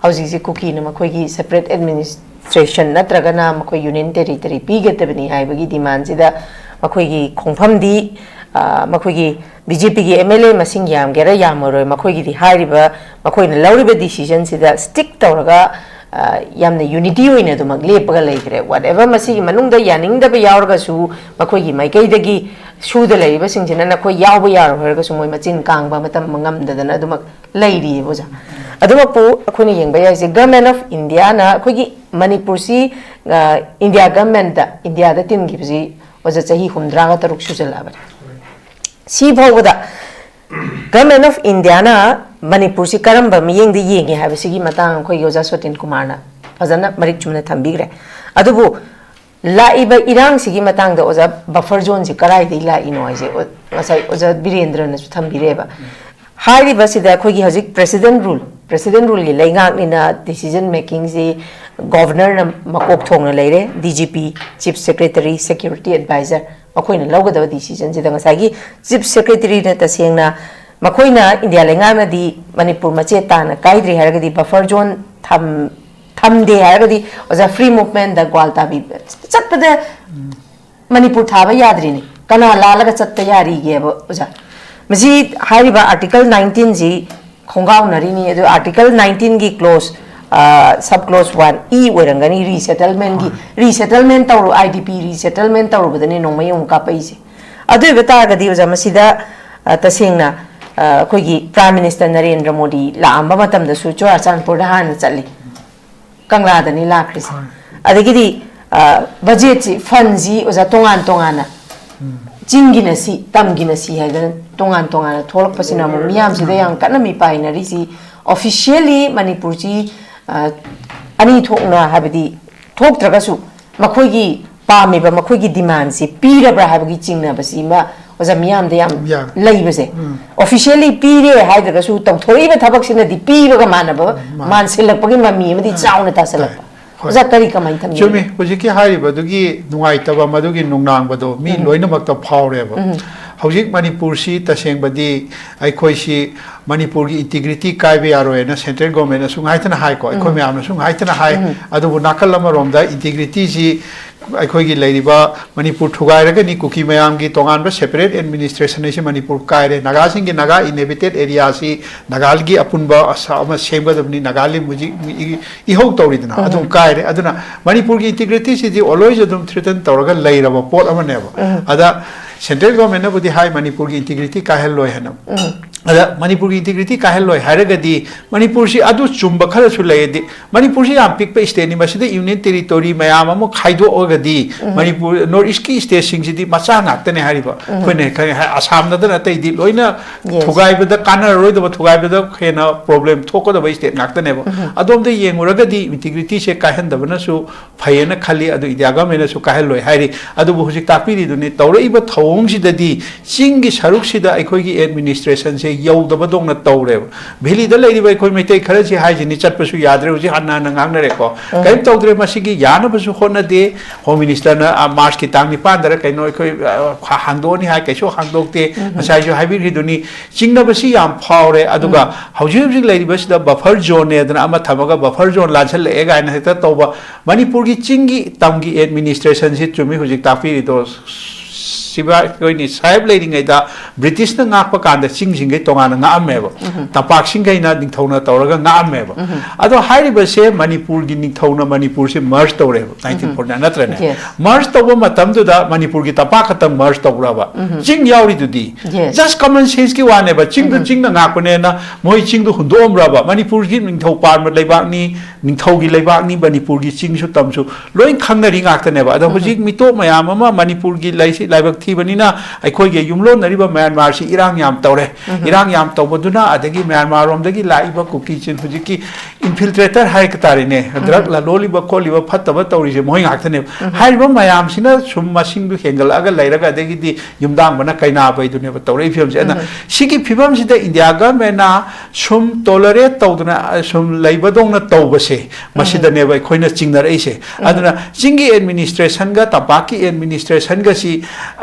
ꯍꯧꯖꯤꯛꯁꯤ ꯀꯨꯀꯤꯅ ꯃꯈꯣꯏꯒꯤ separate administration ꯅꯠꯇ꯭ꯔꯒꯅ ꯃꯈꯣꯏ union territory ꯄꯤꯒꯗꯕꯅꯤ ꯍꯥꯏꯕꯒꯤ demandꯁꯤꯗ ꯃꯈꯣꯏꯒꯤ ꯈꯣꯡꯐꯝꯗꯤ, ꯑ, ꯃꯈꯣꯏꯒꯤ BJPꯒꯤ MLA ꯃꯁꯤꯡ ꯌꯥꯝꯒꯦꯔꯥ ꯌꯥꯝꯃꯔꯣꯏ, ꯃꯈꯣꯏꯒꯤꯗꯤ ꯍꯥꯏꯔꯤꯕ, ꯃꯈꯣꯏꯅ ꯂꯧꯔꯤꯕ decisionꯁꯤꯗ stick ꯇꯧꯔꯒ, ꯑ, ꯌꯥꯝꯅ unity ꯑꯣꯏꯅ ꯑꯗꯨꯃꯛ ꯂꯦꯞꯄꯒ ꯂꯩꯈ꯭ꯔꯦ꯫ Whatever ꯃꯁꯤꯒꯤ ꯃꯅꯨꯡꯗ ꯌꯥꯅꯤꯡꯗꯕ ꯌꯥꯎꯔꯒꯁꯨ, ꯃꯈꯣꯏꯒꯤ ꯃꯥꯏꯀꯩꯗꯒꯤ ꯁꯨꯗ ꯂꯩꯔꯤꯕꯁꯤꯡꯁꯤꯅ ꯅꯈꯣꯏ ꯌꯥꯎꯕ ꯌꯥꯔꯣꯏ ꯍꯥꯏꯔꯒꯁꯨ ꯃꯣꯏ ꯃꯆꯤꯟ ꯀꯥꯡꯕ ꯃꯇꯝ ꯉꯝꯗꯗꯅ ꯑꯗꯨꯃꯛ ꯂꯩꯔꯤꯑꯕ ꯑꯣꯖꯥ꯫ ꯑꯗꯨꯃꯛꯄꯨ ꯑꯩꯈꯣꯏꯅ ꯌꯦꯡꯕ ꯌꯥꯏꯁꯦ, Government of Indiaꯅ ꯑꯩꯈꯣꯏꯒꯤ ꯃꯅꯤꯄꯨꯔꯁꯤ, ꯑ, India governmentꯇ, ꯏꯟꯗꯤꯌꯥꯗ ꯇꯤꯟꯈꯤꯕꯁꯤ ꯑꯣꯖꯥ ꯆꯍꯤ ꯍꯨꯝꯗ꯭ꯔꯥꯒ ꯇꯔꯨꯛ ꯁꯨꯖꯜꯂꯛꯑꯕꯅꯤ꯫ ꯁꯤ ꯐꯥꯎꯕꯗ Government of Indiaꯅ ꯃꯅꯤꯄꯨꯔꯁꯤ ꯀꯔꯝꯕ ꯃꯤꯠꯌꯦꯡꯗ ꯌꯦꯡꯉꯤ ꯍꯥꯏꯕꯁꯤꯒꯤ ꯃꯇꯥꯡ ꯑꯩꯈꯣꯏꯒꯤ ꯑꯣꯖꯥ ꯁꯣꯇꯤꯟ ꯀꯨꯃꯥꯔꯅ ꯐꯖꯅ ꯃꯔꯤꯛ ꯆꯨꯝꯅ ꯊꯝꯕꯤꯈ꯭ꯔꯦ꯫ ꯑꯗꯨꯕꯨ ꯂꯥꯛꯏꯕ ꯏꯔꯥꯡꯁꯤꯒꯤ ꯃꯇꯥꯡꯗ ꯑꯣꯖꯥ, buffer zoneꯁꯤ ꯀꯗꯥꯏꯗꯒꯤ ꯂꯥꯛꯏꯅꯣ ꯍꯥꯏꯁꯦ ꯑꯣ-, ꯉꯁꯥꯏ ꯑꯣꯖꯥ ꯕꯤꯔꯦꯟꯗ꯭ꯔꯅꯁꯨ ꯊꯝꯕꯤꯔꯦꯕ꯫ ꯍꯥꯏꯔꯤꯕꯁꯤꯗ ꯑꯩꯈꯣꯏꯒꯤ ꯍꯧꯖꯤꯛ President Rule, President Ruleꯒꯤ ꯂꯩꯉꯥꯛꯅꯤꯅ decision makingꯁꯤ Governorꯅ ꯃꯀꯣꯛ ꯊꯣꯡꯅ ꯂꯩꯔꯦ, DGP, Chief Secretary, Security Advisor, ꯃꯈꯣꯏꯅ ꯂꯧꯒꯗꯕ decisionꯁꯤꯗ ꯉꯁꯥꯏꯒꯤ Chief Secretaryꯅ ꯇꯁꯦꯡꯅ ꯃꯈꯣꯏꯅ, ꯏꯟꯗꯤꯌꯥ ꯂꯩꯉꯥꯛꯅꯗꯤ ꯃꯅꯤꯄꯨꯔ ꯃꯆꯦꯠ ꯇꯥꯅ ꯀꯥꯏꯗ꯭ꯔꯤ ꯍꯥꯏꯔꯒꯗꯤ, buffer zone ꯊꯝ-, ꯊꯝꯗꯦ ꯍꯥꯏꯔꯒꯗꯤ ꯑꯣꯖꯥ free movementꯗ ꯒ꯭ꯋꯥꯜ ꯇꯥꯕꯤ ꯆꯠꯄꯗ ꯃꯅꯤꯄꯨꯔ ꯊꯥꯕ ꯌꯥꯗ꯭ꯔꯤꯅꯤ꯫ ꯀꯅꯥ ꯂꯥꯜꯂꯒ ꯆꯠꯄ ꯌꯥꯔꯤꯒꯦꯕ ꯑꯣꯖꯥ? ꯃꯁꯤ ꯍꯥꯏꯔꯤꯕ Article nineteenꯁꯤ ꯈꯣꯡꯒꯥꯎꯅꯔꯤꯅꯤ꯫ ꯑꯗꯨ Article nineteenꯒꯤ clause, ꯑ, sub clause one E ꯑꯣꯏꯔꯝꯒꯅꯤ, resettlementꯀꯤ꯫ Resettlement ꯇꯧꯔꯨ, IDP resettlement ꯇꯧꯔꯨꯕꯗꯅꯦ ꯅꯣꯡꯃꯩ ꯑꯃꯨꯛ ꯀꯥꯞꯄꯛꯏꯁꯦ꯫ ꯑꯗꯨ ꯑꯣꯏꯕ ꯇꯥꯔꯒꯗꯤ ꯑꯣꯖꯥ, ꯃꯁꯤꯗ, ꯑ, ꯇꯁꯦꯡꯅ, ꯑ, ꯑꯩꯈꯣꯏꯒꯤ Prime Minister ꯅꯔꯦꯟꯗ꯭ꯔ ꯃꯣꯗꯤ ꯂꯥꯛꯑꯝꯕ ꯃꯇꯝꯗꯁꯨ ꯆꯨꯔꯥꯆꯥꯟꯄꯨꯔꯗ ꯍꯥꯟꯅ ꯆꯠꯂꯤ, ꯀꯪꯂꯥꯗꯅꯤ ꯂꯥꯛꯈ꯭ꯔꯤꯁꯦ꯫ ꯍꯣꯏ꯫ ꯑꯗꯒꯤꯗꯤ, ꯑ, budgetꯁꯤ, fundꯁꯤ ꯑꯣꯖꯥ ꯇꯣꯉꯥꯟ ꯇꯣꯉꯥꯟꯅ, ꯎꯝ꯫ ꯆꯤꯡꯒꯤꯅ ꯁꯤ, ꯇꯝꯒꯤꯅ ꯁꯤ ꯍꯥꯏꯗꯅ ꯇꯣꯉꯥꯟ ꯇꯣꯉꯥꯟꯅ ꯊꯣꯛꯂꯛꯄꯁꯤꯅ ꯑꯃꯨꯛ ꯃꯤꯌꯥꯝꯁꯤꯗ ꯌꯥꯝ ꯀꯟꯅ ꯃꯤꯄꯥꯏꯅꯔꯤꯁꯤ꯫ Officially ꯃꯅꯤꯄꯨꯔꯁꯤ, ꯑ, ꯑꯅꯤ ꯊꯣꯛꯅ, ꯍꯥꯏꯕꯗꯤ ꯊꯣꯛꯇ꯭ꯔꯒꯁꯨ ꯃꯈꯣꯏꯒꯤ ꯄꯥꯝꯃꯤꯕ ꯃꯈꯣꯏꯒꯤ demandꯁꯤ ꯄꯤꯔꯕ꯭ꯔꯥ ꯍꯥꯏꯕꯒꯤ ꯆꯤꯡꯅꯕꯁꯤꯃ ꯑꯣꯖꯥ ꯃꯤꯌꯥꯝꯗ ꯌꯥꯝ ꯌꯥꯝ꯫ ꯂꯩꯕꯁꯦ꯫ ꯎꯝ꯫ Officially ꯄꯤꯔꯦ ꯍꯥꯏꯗ꯭ꯔꯒꯁꯨ ꯇꯧꯊꯣꯔꯛꯏꯕ ꯊꯕꯛꯁꯤꯅꯗꯤ ꯄꯤꯕꯒ ꯃꯥꯟꯅꯕ, ꯃꯥꯟ-, ꯃꯥꯟꯁꯤꯜꯂꯛꯄꯒꯤ ꯃꯃꯤ ꯑꯃꯗꯤ ꯎꯝ꯫ ꯆꯥꯎꯅ ꯇꯥꯁꯜꯂꯛꯄ꯫ ꯇꯥꯏ꯫ ꯑꯣꯖꯥ, ꯀꯔꯤ ꯀꯃꯥꯏꯅ ꯊꯝꯕꯤꯒꯦ? ꯆꯨꯝꯃꯤ꯫ ꯍꯧꯖꯤꯛꯀꯤ ꯍꯥꯏꯔꯤꯕ ꯑꯗꯨꯒꯤ ꯅꯨꯡꯉꯥꯏꯇꯕ, ꯃꯗꯨꯒꯤ ꯅꯨꯡꯅꯥꯡꯕꯗꯣ ꯃꯤ ꯎꯝ꯫ ꯂꯣꯏꯅꯃꯛꯇ ꯐꯥꯎꯔꯦꯕ꯫ ꯎꯝ꯫ ꯍꯧꯖꯤꯛ ꯃꯅꯤꯄꯨꯔꯁꯤ ꯇꯁꯦꯡꯕꯗꯤ ꯑꯩꯈꯣꯏꯁꯤ ꯃꯅꯤꯄꯨꯔꯒꯤ ꯏꯟꯇꯤꯒ꯭ꯔꯤꯇꯤ ꯀꯥꯏꯕ ꯌꯥꯔꯣꯏꯅ ꯁꯦꯟꯇ꯭ꯔꯦꯜ ꯒꯣꯔꯃꯦꯟꯅꯁꯨ ꯉꯥꯏꯇꯅ ꯍꯥꯏꯀꯣ, ꯑꯩꯈꯣꯏ ꯎꯝ꯫ ꯃꯌꯥꯝꯅꯁꯨ ꯉꯥꯏꯇꯅ ꯍꯥꯏ꯫ ꯎꯝ꯫ ꯑꯗꯨꯕꯨ ꯅꯥꯀꯜ ꯑꯃꯔꯣꯝꯗ ꯏꯟꯇꯤꯒ꯭ꯔꯤꯇꯤꯁꯤ ꯑꯩꯈꯣꯏꯒꯤ ꯂꯩꯔꯤꯕ ꯃꯅꯤꯄꯨꯔ ꯊꯨꯒꯥꯏꯔꯒꯅꯤ, ꯀꯨꯀꯤ ꯃꯌꯥꯝꯒꯤ ꯇꯣꯉꯥꯟꯕ ꯁꯦꯄꯔꯦꯠ ꯑꯦꯗꯃꯤꯅꯤꯁꯇ꯭ꯔꯦꯁꯟ ꯍꯥꯏꯁꯤ ꯃꯅꯤꯄꯨꯔ ꯀꯥꯏꯔꯦ, ꯅꯥꯒꯥꯁꯤꯡꯒꯤ ꯅꯥꯒꯥ ꯏꯟꯍꯦꯕꯤꯇꯦꯠ ꯑꯦꯔꯤꯌꯥꯁꯤ ꯅꯥꯒꯥꯒꯤ ꯑꯄꯨꯟꯕ ꯑꯁꯥ ꯑꯃ ꯁꯦꯝꯒꯗꯕꯅꯤ, ꯅꯥꯒꯥꯂꯦꯟ ꯍꯧꯖꯤꯛ ꯏ-, ꯏꯍꯧ ꯇꯧꯔꯤꯗꯅ, ꯎꯝ꯫ ꯑꯗꯨꯝ ꯀꯥꯏꯔꯦ꯫ ꯑꯗꯨꯅ ꯃꯅꯤꯄꯨꯔꯒꯤ ꯏꯟꯇꯤꯒ꯭ꯔꯤꯇꯤꯁꯤꯗꯤ ꯑꯣꯜꯋꯦꯖ ꯑꯗꯨꯝ ꯊ꯭ꯔꯤꯇꯟ ꯇꯧꯔꯒ ꯂꯩꯔꯕ ꯄꯣꯠ ꯑꯃꯅꯦꯕ꯫ ꯎꯝ꯫ ꯑꯗ ꯁꯦꯟꯇ꯭ꯔꯦꯜ ꯒꯣꯔꯃꯦꯟꯅꯕꯨꯗꯤ ꯍꯥꯏ ꯃꯅꯤꯄꯨꯔꯒꯤ ꯏꯟꯇꯤꯒ꯭ꯔꯤꯇꯤ ꯀꯥꯏꯍꯜꯂꯣꯏ ꯍꯥꯏꯅ꯫ ꯎꯝ꯫ ꯑꯗ ꯃꯅꯤꯄꯨꯔꯒꯤ ꯏꯟꯇꯤꯒ꯭ꯔꯤꯇꯤ ꯀꯥꯏꯍꯜꯂꯣꯏ ꯍꯥꯏꯔꯒꯗꯤ ꯃꯅꯤꯄꯨꯔꯁꯤ ꯑꯗꯨ ꯆꯨꯝꯕ ꯈꯔꯁꯨ ꯂꯩ꯫ ꯍꯥꯏꯗꯤ ꯃꯅꯤꯄꯨꯔꯁꯤ ꯌꯥꯝ ꯄꯤꯛꯄ ꯁ꯭ꯇꯦꯠꯅꯤ, ꯃꯁꯤꯗ ꯌꯨꯅꯤꯌꯟ ꯇꯦꯔꯤꯇꯣꯔꯤ ꯃꯌꯥꯝ ꯑꯃ ꯈꯥꯏꯗꯣꯛꯑꯒꯗꯤ ꯎꯝ꯫ ꯃꯅꯤꯄꯨꯔ, ꯅꯣꯔꯠ ꯏꯁꯀꯤ ꯁ꯭ꯇꯦꯠꯁꯤꯡꯁꯤꯗꯤ ꯃꯆꯥ ꯉꯥꯛꯇꯅꯦ ꯍꯥꯏꯔꯤꯕ꯫ ꯎꯝ꯫ ꯑꯩꯈꯣꯏꯅ ꯈꯪꯉꯦ ꯍꯥꯏ, ꯑꯁꯥꯝ ꯅꯠꯇꯅ ꯑꯇꯩꯗꯤ ꯂꯣꯏꯅ ꯌꯦꯁ꯫ ꯊꯨꯒꯥꯏꯕꯗ ꯀꯥꯟꯅꯔꯔꯣꯏꯗꯕ, ꯊꯨꯒꯥꯏꯕꯗ ꯍꯦꯟꯅ ꯄ꯭ꯔꯣꯕ꯭ꯂꯦꯝ ꯊꯣꯛꯀꯗꯕ ꯁ꯭ꯇꯦꯠ ꯉꯥꯛꯇꯅꯦꯕ꯫ ꯎꯝ꯫ ꯑꯗꯣꯝꯗ ꯌꯦꯡꯉꯨꯔꯒꯗꯤ ꯏꯟꯇꯤꯒ꯭ꯔꯤꯇꯤꯁꯦ ꯀꯥꯏꯍꯟꯗꯕꯅꯁꯨ ꯐꯩꯌꯦꯅ ꯈꯜꯂꯤ꯫ ꯑꯗꯨ ꯏꯟꯗꯤꯌꯥ ꯒꯃꯦꯟꯅꯁꯨ ꯀꯥꯏꯍꯜꯂꯣꯏ ꯍꯥꯏꯔꯤ꯫ ꯑꯗꯨꯕꯨ ꯍꯧꯖꯤꯛ ꯇꯥꯛꯄꯤꯔꯤꯗꯨꯅꯤ, ꯇꯧꯔꯛꯏꯕ ꯊꯧꯑꯣꯡꯁꯤꯗꯗꯤ ꯆꯤꯡꯒꯤ ꯁꯔꯨꯛꯁꯤꯗ ꯑꯩꯈꯣꯏꯒꯤ ꯑꯦꯗꯃꯤꯅꯤꯁꯇ꯭ꯔꯦꯁꯟꯁꯦ ꯌꯧꯗꯕꯗꯧꯅ ꯇꯧꯔꯦꯕ꯫ ꯚꯦꯂꯤꯗ ꯂꯩꯔꯤꯕ ꯑꯩꯈꯣꯏ ꯃꯩꯇꯩ ꯈꯔꯁꯤ ꯍꯥꯏꯁꯤꯅꯤ, ꯆꯠꯄꯁꯨ ꯌꯥꯗ꯭ꯔꯦ, ꯍꯧꯖꯤꯛ ꯍꯟꯅ ꯍꯟꯅ ꯉꯥꯡꯅꯔꯦꯀꯣ꯫ ꯎꯝ꯫ ꯀꯔꯤꯝ ꯇꯧꯗ꯭ꯔꯦ꯫ ꯃꯁꯤꯒꯤ ꯌꯥꯅꯕꯁꯨ ꯍꯣꯠꯅꯗꯦ꯫ ꯍꯣꯝ ꯃꯤꯅꯤꯁꯇꯔꯅ, ꯑ, ꯃꯥꯔꯆꯀꯤ ꯇꯥꯡ ꯅꯤꯄꯥꯟꯗꯔ ꯀꯩꯅꯣ ꯑꯩꯈꯣꯏ, ꯑ, ꯍꯥꯡꯗꯣꯛꯑꯅꯤ ꯍꯥꯏ, ꯀꯩꯁꯨ ꯍꯥꯡꯗꯣꯛꯇꯦ꯫ ꯎꯝ꯫ ꯉꯁꯥꯏꯁꯨ ꯍꯥꯏꯕꯤꯈ꯭ꯔꯤꯗꯨꯅꯤ, ꯆꯤꯡꯅꯕꯁꯤ ꯌꯥꯝ ꯐꯥꯎꯔꯦ꯫ ꯑꯗꯨꯒ ꯎꯝ꯫ ꯍꯧꯖꯤꯛ ꯍꯧꯖꯤꯛ ꯂꯩꯔꯤꯕꯁꯤꯗ ꯕꯐꯔ ꯖꯣꯟꯅꯦꯗꯅ ꯑꯃ ꯊꯝꯃꯒ ꯕꯐꯔ ꯖꯣꯟ ꯂꯥꯟꯁꯜꯂꯛꯑꯦ ꯀꯥꯏꯅ ꯍꯦꯛꯇ ꯇꯧꯕ꯫ ꯃꯅꯤꯄꯨꯔꯒꯤ ꯆꯤꯡꯒꯤ ꯇꯝꯒꯤ ꯑꯦꯗꯃꯤꯅꯤꯁꯇ꯭ꯔꯦꯁꯟꯁꯤ ꯆꯨꯝꯃꯤ ꯍꯧꯖꯤꯛ ꯇꯥꯛꯄꯤꯔꯤꯗꯣ꯫ ꯁꯤꯕꯥꯏ ꯑꯩꯈꯣꯏꯅꯤ ꯁꯥꯍꯦꯕ ꯂꯩꯔꯤꯉꯩꯗ ꯕ꯭ꯔꯤꯇꯤꯁꯅ ꯉꯥꯛꯄ ꯀꯥꯟꯗ ꯆꯤꯡꯁꯤꯡꯈꯩ ꯇꯣꯉꯥꯟꯅ ꯉꯥꯛꯑꯝꯃꯦꯕ꯫ ꯎꯝ꯫ ꯇꯝꯄꯥꯛꯁꯤꯡꯈꯩꯅ ꯅꯤꯡꯊꯧꯅ ꯇꯧꯔꯒ ꯉꯥꯛꯑꯝꯃꯦꯕ꯫ ꯎꯝ꯫ ꯑꯗꯣ ꯍꯥꯏꯔꯤꯕꯁꯦ ꯃꯅꯤꯄꯨꯔꯒꯤ ꯅꯤꯡꯊꯧꯅ ꯃꯅꯤꯄꯨꯔꯁꯦ ꯃꯔꯖ ꯇꯧꯔꯦꯕ, ꯅꯥꯏꯟꯇꯤꯟ ꯐꯣꯔꯇꯤ ꯅꯥꯏꯟ, ꯅꯠꯇ꯭ꯔꯅꯦ? ꯌꯦꯁ꯫ ꯃꯔꯖ ꯇꯧꯕ ꯃꯇꯝꯗꯨꯗ ꯃꯅꯤꯄꯨꯔꯒꯤ ꯇꯝꯄꯥꯛ ꯈꯛꯇꯪ ꯃꯔꯖ ꯇꯧꯕ꯭ꯔꯕ? ꯎꯝ꯫ ꯆꯤꯡ ꯌꯥꯎꯔꯤꯗꯨꯗꯤ꯫ ꯌꯦꯁ꯫ ꯖꯁ ꯀꯃꯟ ꯁꯦꯟꯁꯀꯤ ꯋꯥꯅꯦꯕ꯫ ꯆꯤꯡꯗꯨ ꯎꯝ꯫ ꯆꯤꯡꯅ ꯉꯥꯛꯄꯅꯦꯅ ꯃꯣꯏ ꯆꯤꯡꯗꯨ ꯍꯨꯟꯗꯣꯛꯑꯝꯕ꯭ꯔꯕ? ꯃꯅꯤꯄꯨꯔꯒꯤ ꯅꯤꯡꯊꯧ ꯄꯥꯟꯕ ꯂꯩꯕꯥꯛꯅꯤ, ꯅꯤꯡꯊꯧꯒꯤ ꯂꯩꯕꯥꯛꯅꯤ, ꯃꯅꯤꯄꯨꯔꯒꯤ ꯆꯤꯡꯁꯨ ꯇꯝꯁꯨ ꯂꯣꯏ ꯈꯪꯅꯔꯤ ꯉꯥꯛꯇꯅꯦꯕ꯫ ꯑꯗꯣ ꯎꯝ꯫ ꯍꯧꯖꯤꯛ ꯃꯤꯇꯣꯞ ꯃꯌꯥꯝ ꯑꯃ ꯃꯅꯤꯄꯨꯔꯒꯤ ꯂꯩꯁꯤ ꯂꯥꯏꯕꯛ ꯊꯤꯕꯅꯤꯅ ꯑꯩꯈꯣꯏꯒꯤ ꯌꯨꯝꯂꯣꯟꯅꯔꯤꯕ ꯃ꯭ꯌꯥꯟꯃꯥꯔꯁꯤ ꯏꯔꯥꯡ ꯌꯥꯝ ꯇꯧꯔꯦ꯫ ꯎꯝ꯫ ꯏꯔꯥꯡ ꯌꯥꯝ ꯇꯧꯕꯗꯨꯅ ꯑꯗꯒꯤ ꯃ꯭ꯌꯥꯟꯃꯥꯔ ꯔꯣꯝꯗꯒꯤ ꯂꯥꯛꯏꯕ ꯀꯨꯀꯤ ꯆꯤꯟ ꯍꯧꯖꯤꯛꯀꯤ ꯏꯟꯐꯤꯜꯇ꯭ꯔꯦꯇꯔ ꯍꯥꯏ ꯇꯥꯔꯦꯅꯦ, ꯎꯝ꯫ ꯗ꯭ꯔꯒ ꯂꯂꯣꯜꯂꯤꯕ ꯈꯣꯠꯂꯤꯕ ꯐꯠꯇꯕ ꯇꯧꯔꯤꯁꯦ ꯃꯣꯏ ꯉꯥꯛꯇꯅꯦꯕ꯫ ꯎꯝ꯫ ꯍꯥꯏꯔꯤꯕ ꯃꯌꯥꯝꯁꯤꯅ ꯁꯨꯝ ꯃꯁꯤꯡꯗꯨ ꯍꯦꯟꯒꯠꯂꯛꯑꯒ ꯂꯩꯔꯒ ꯑꯗꯒꯤꯗꯤ ꯌꯨꯝꯗꯥꯡꯕꯅ ꯀꯩꯅꯥꯕꯩꯗꯨꯅꯦꯕ ꯇꯧꯔꯛꯏ ꯐꯤꯕꯝꯁꯦ꯫ ꯑꯗꯨꯅ ꯎꯝ꯫ ꯁꯤꯒꯤ ꯐꯤꯕꯝꯁꯤꯗ ꯏꯟꯗꯤꯌꯥ ꯒꯃꯦꯟꯅ ꯁꯨꯝ ꯇꯣꯂꯔꯦꯠ ꯇꯧꯗꯅ, ꯑ, ꯁꯨꯝ ꯂꯩꯕꯗꯧꯅ ꯇꯧꯕꯁꯦ, ꯃꯁꯤꯗꯅꯦꯕ ꯑꯩꯈꯣꯏꯅ ꯆꯤꯡꯅꯔꯛꯏꯁꯦ꯫ ꯑꯗꯨꯅ ꯆꯤꯡꯒꯤ ꯑꯦꯗꯃꯤꯅꯤꯁꯇ꯭ꯔꯦꯁꯟꯒ ꯇꯝꯄꯥꯛꯀꯤ ꯑꯦꯗꯃꯤꯅꯤꯁꯇ꯭ꯔꯦꯁꯟꯒꯁꯤ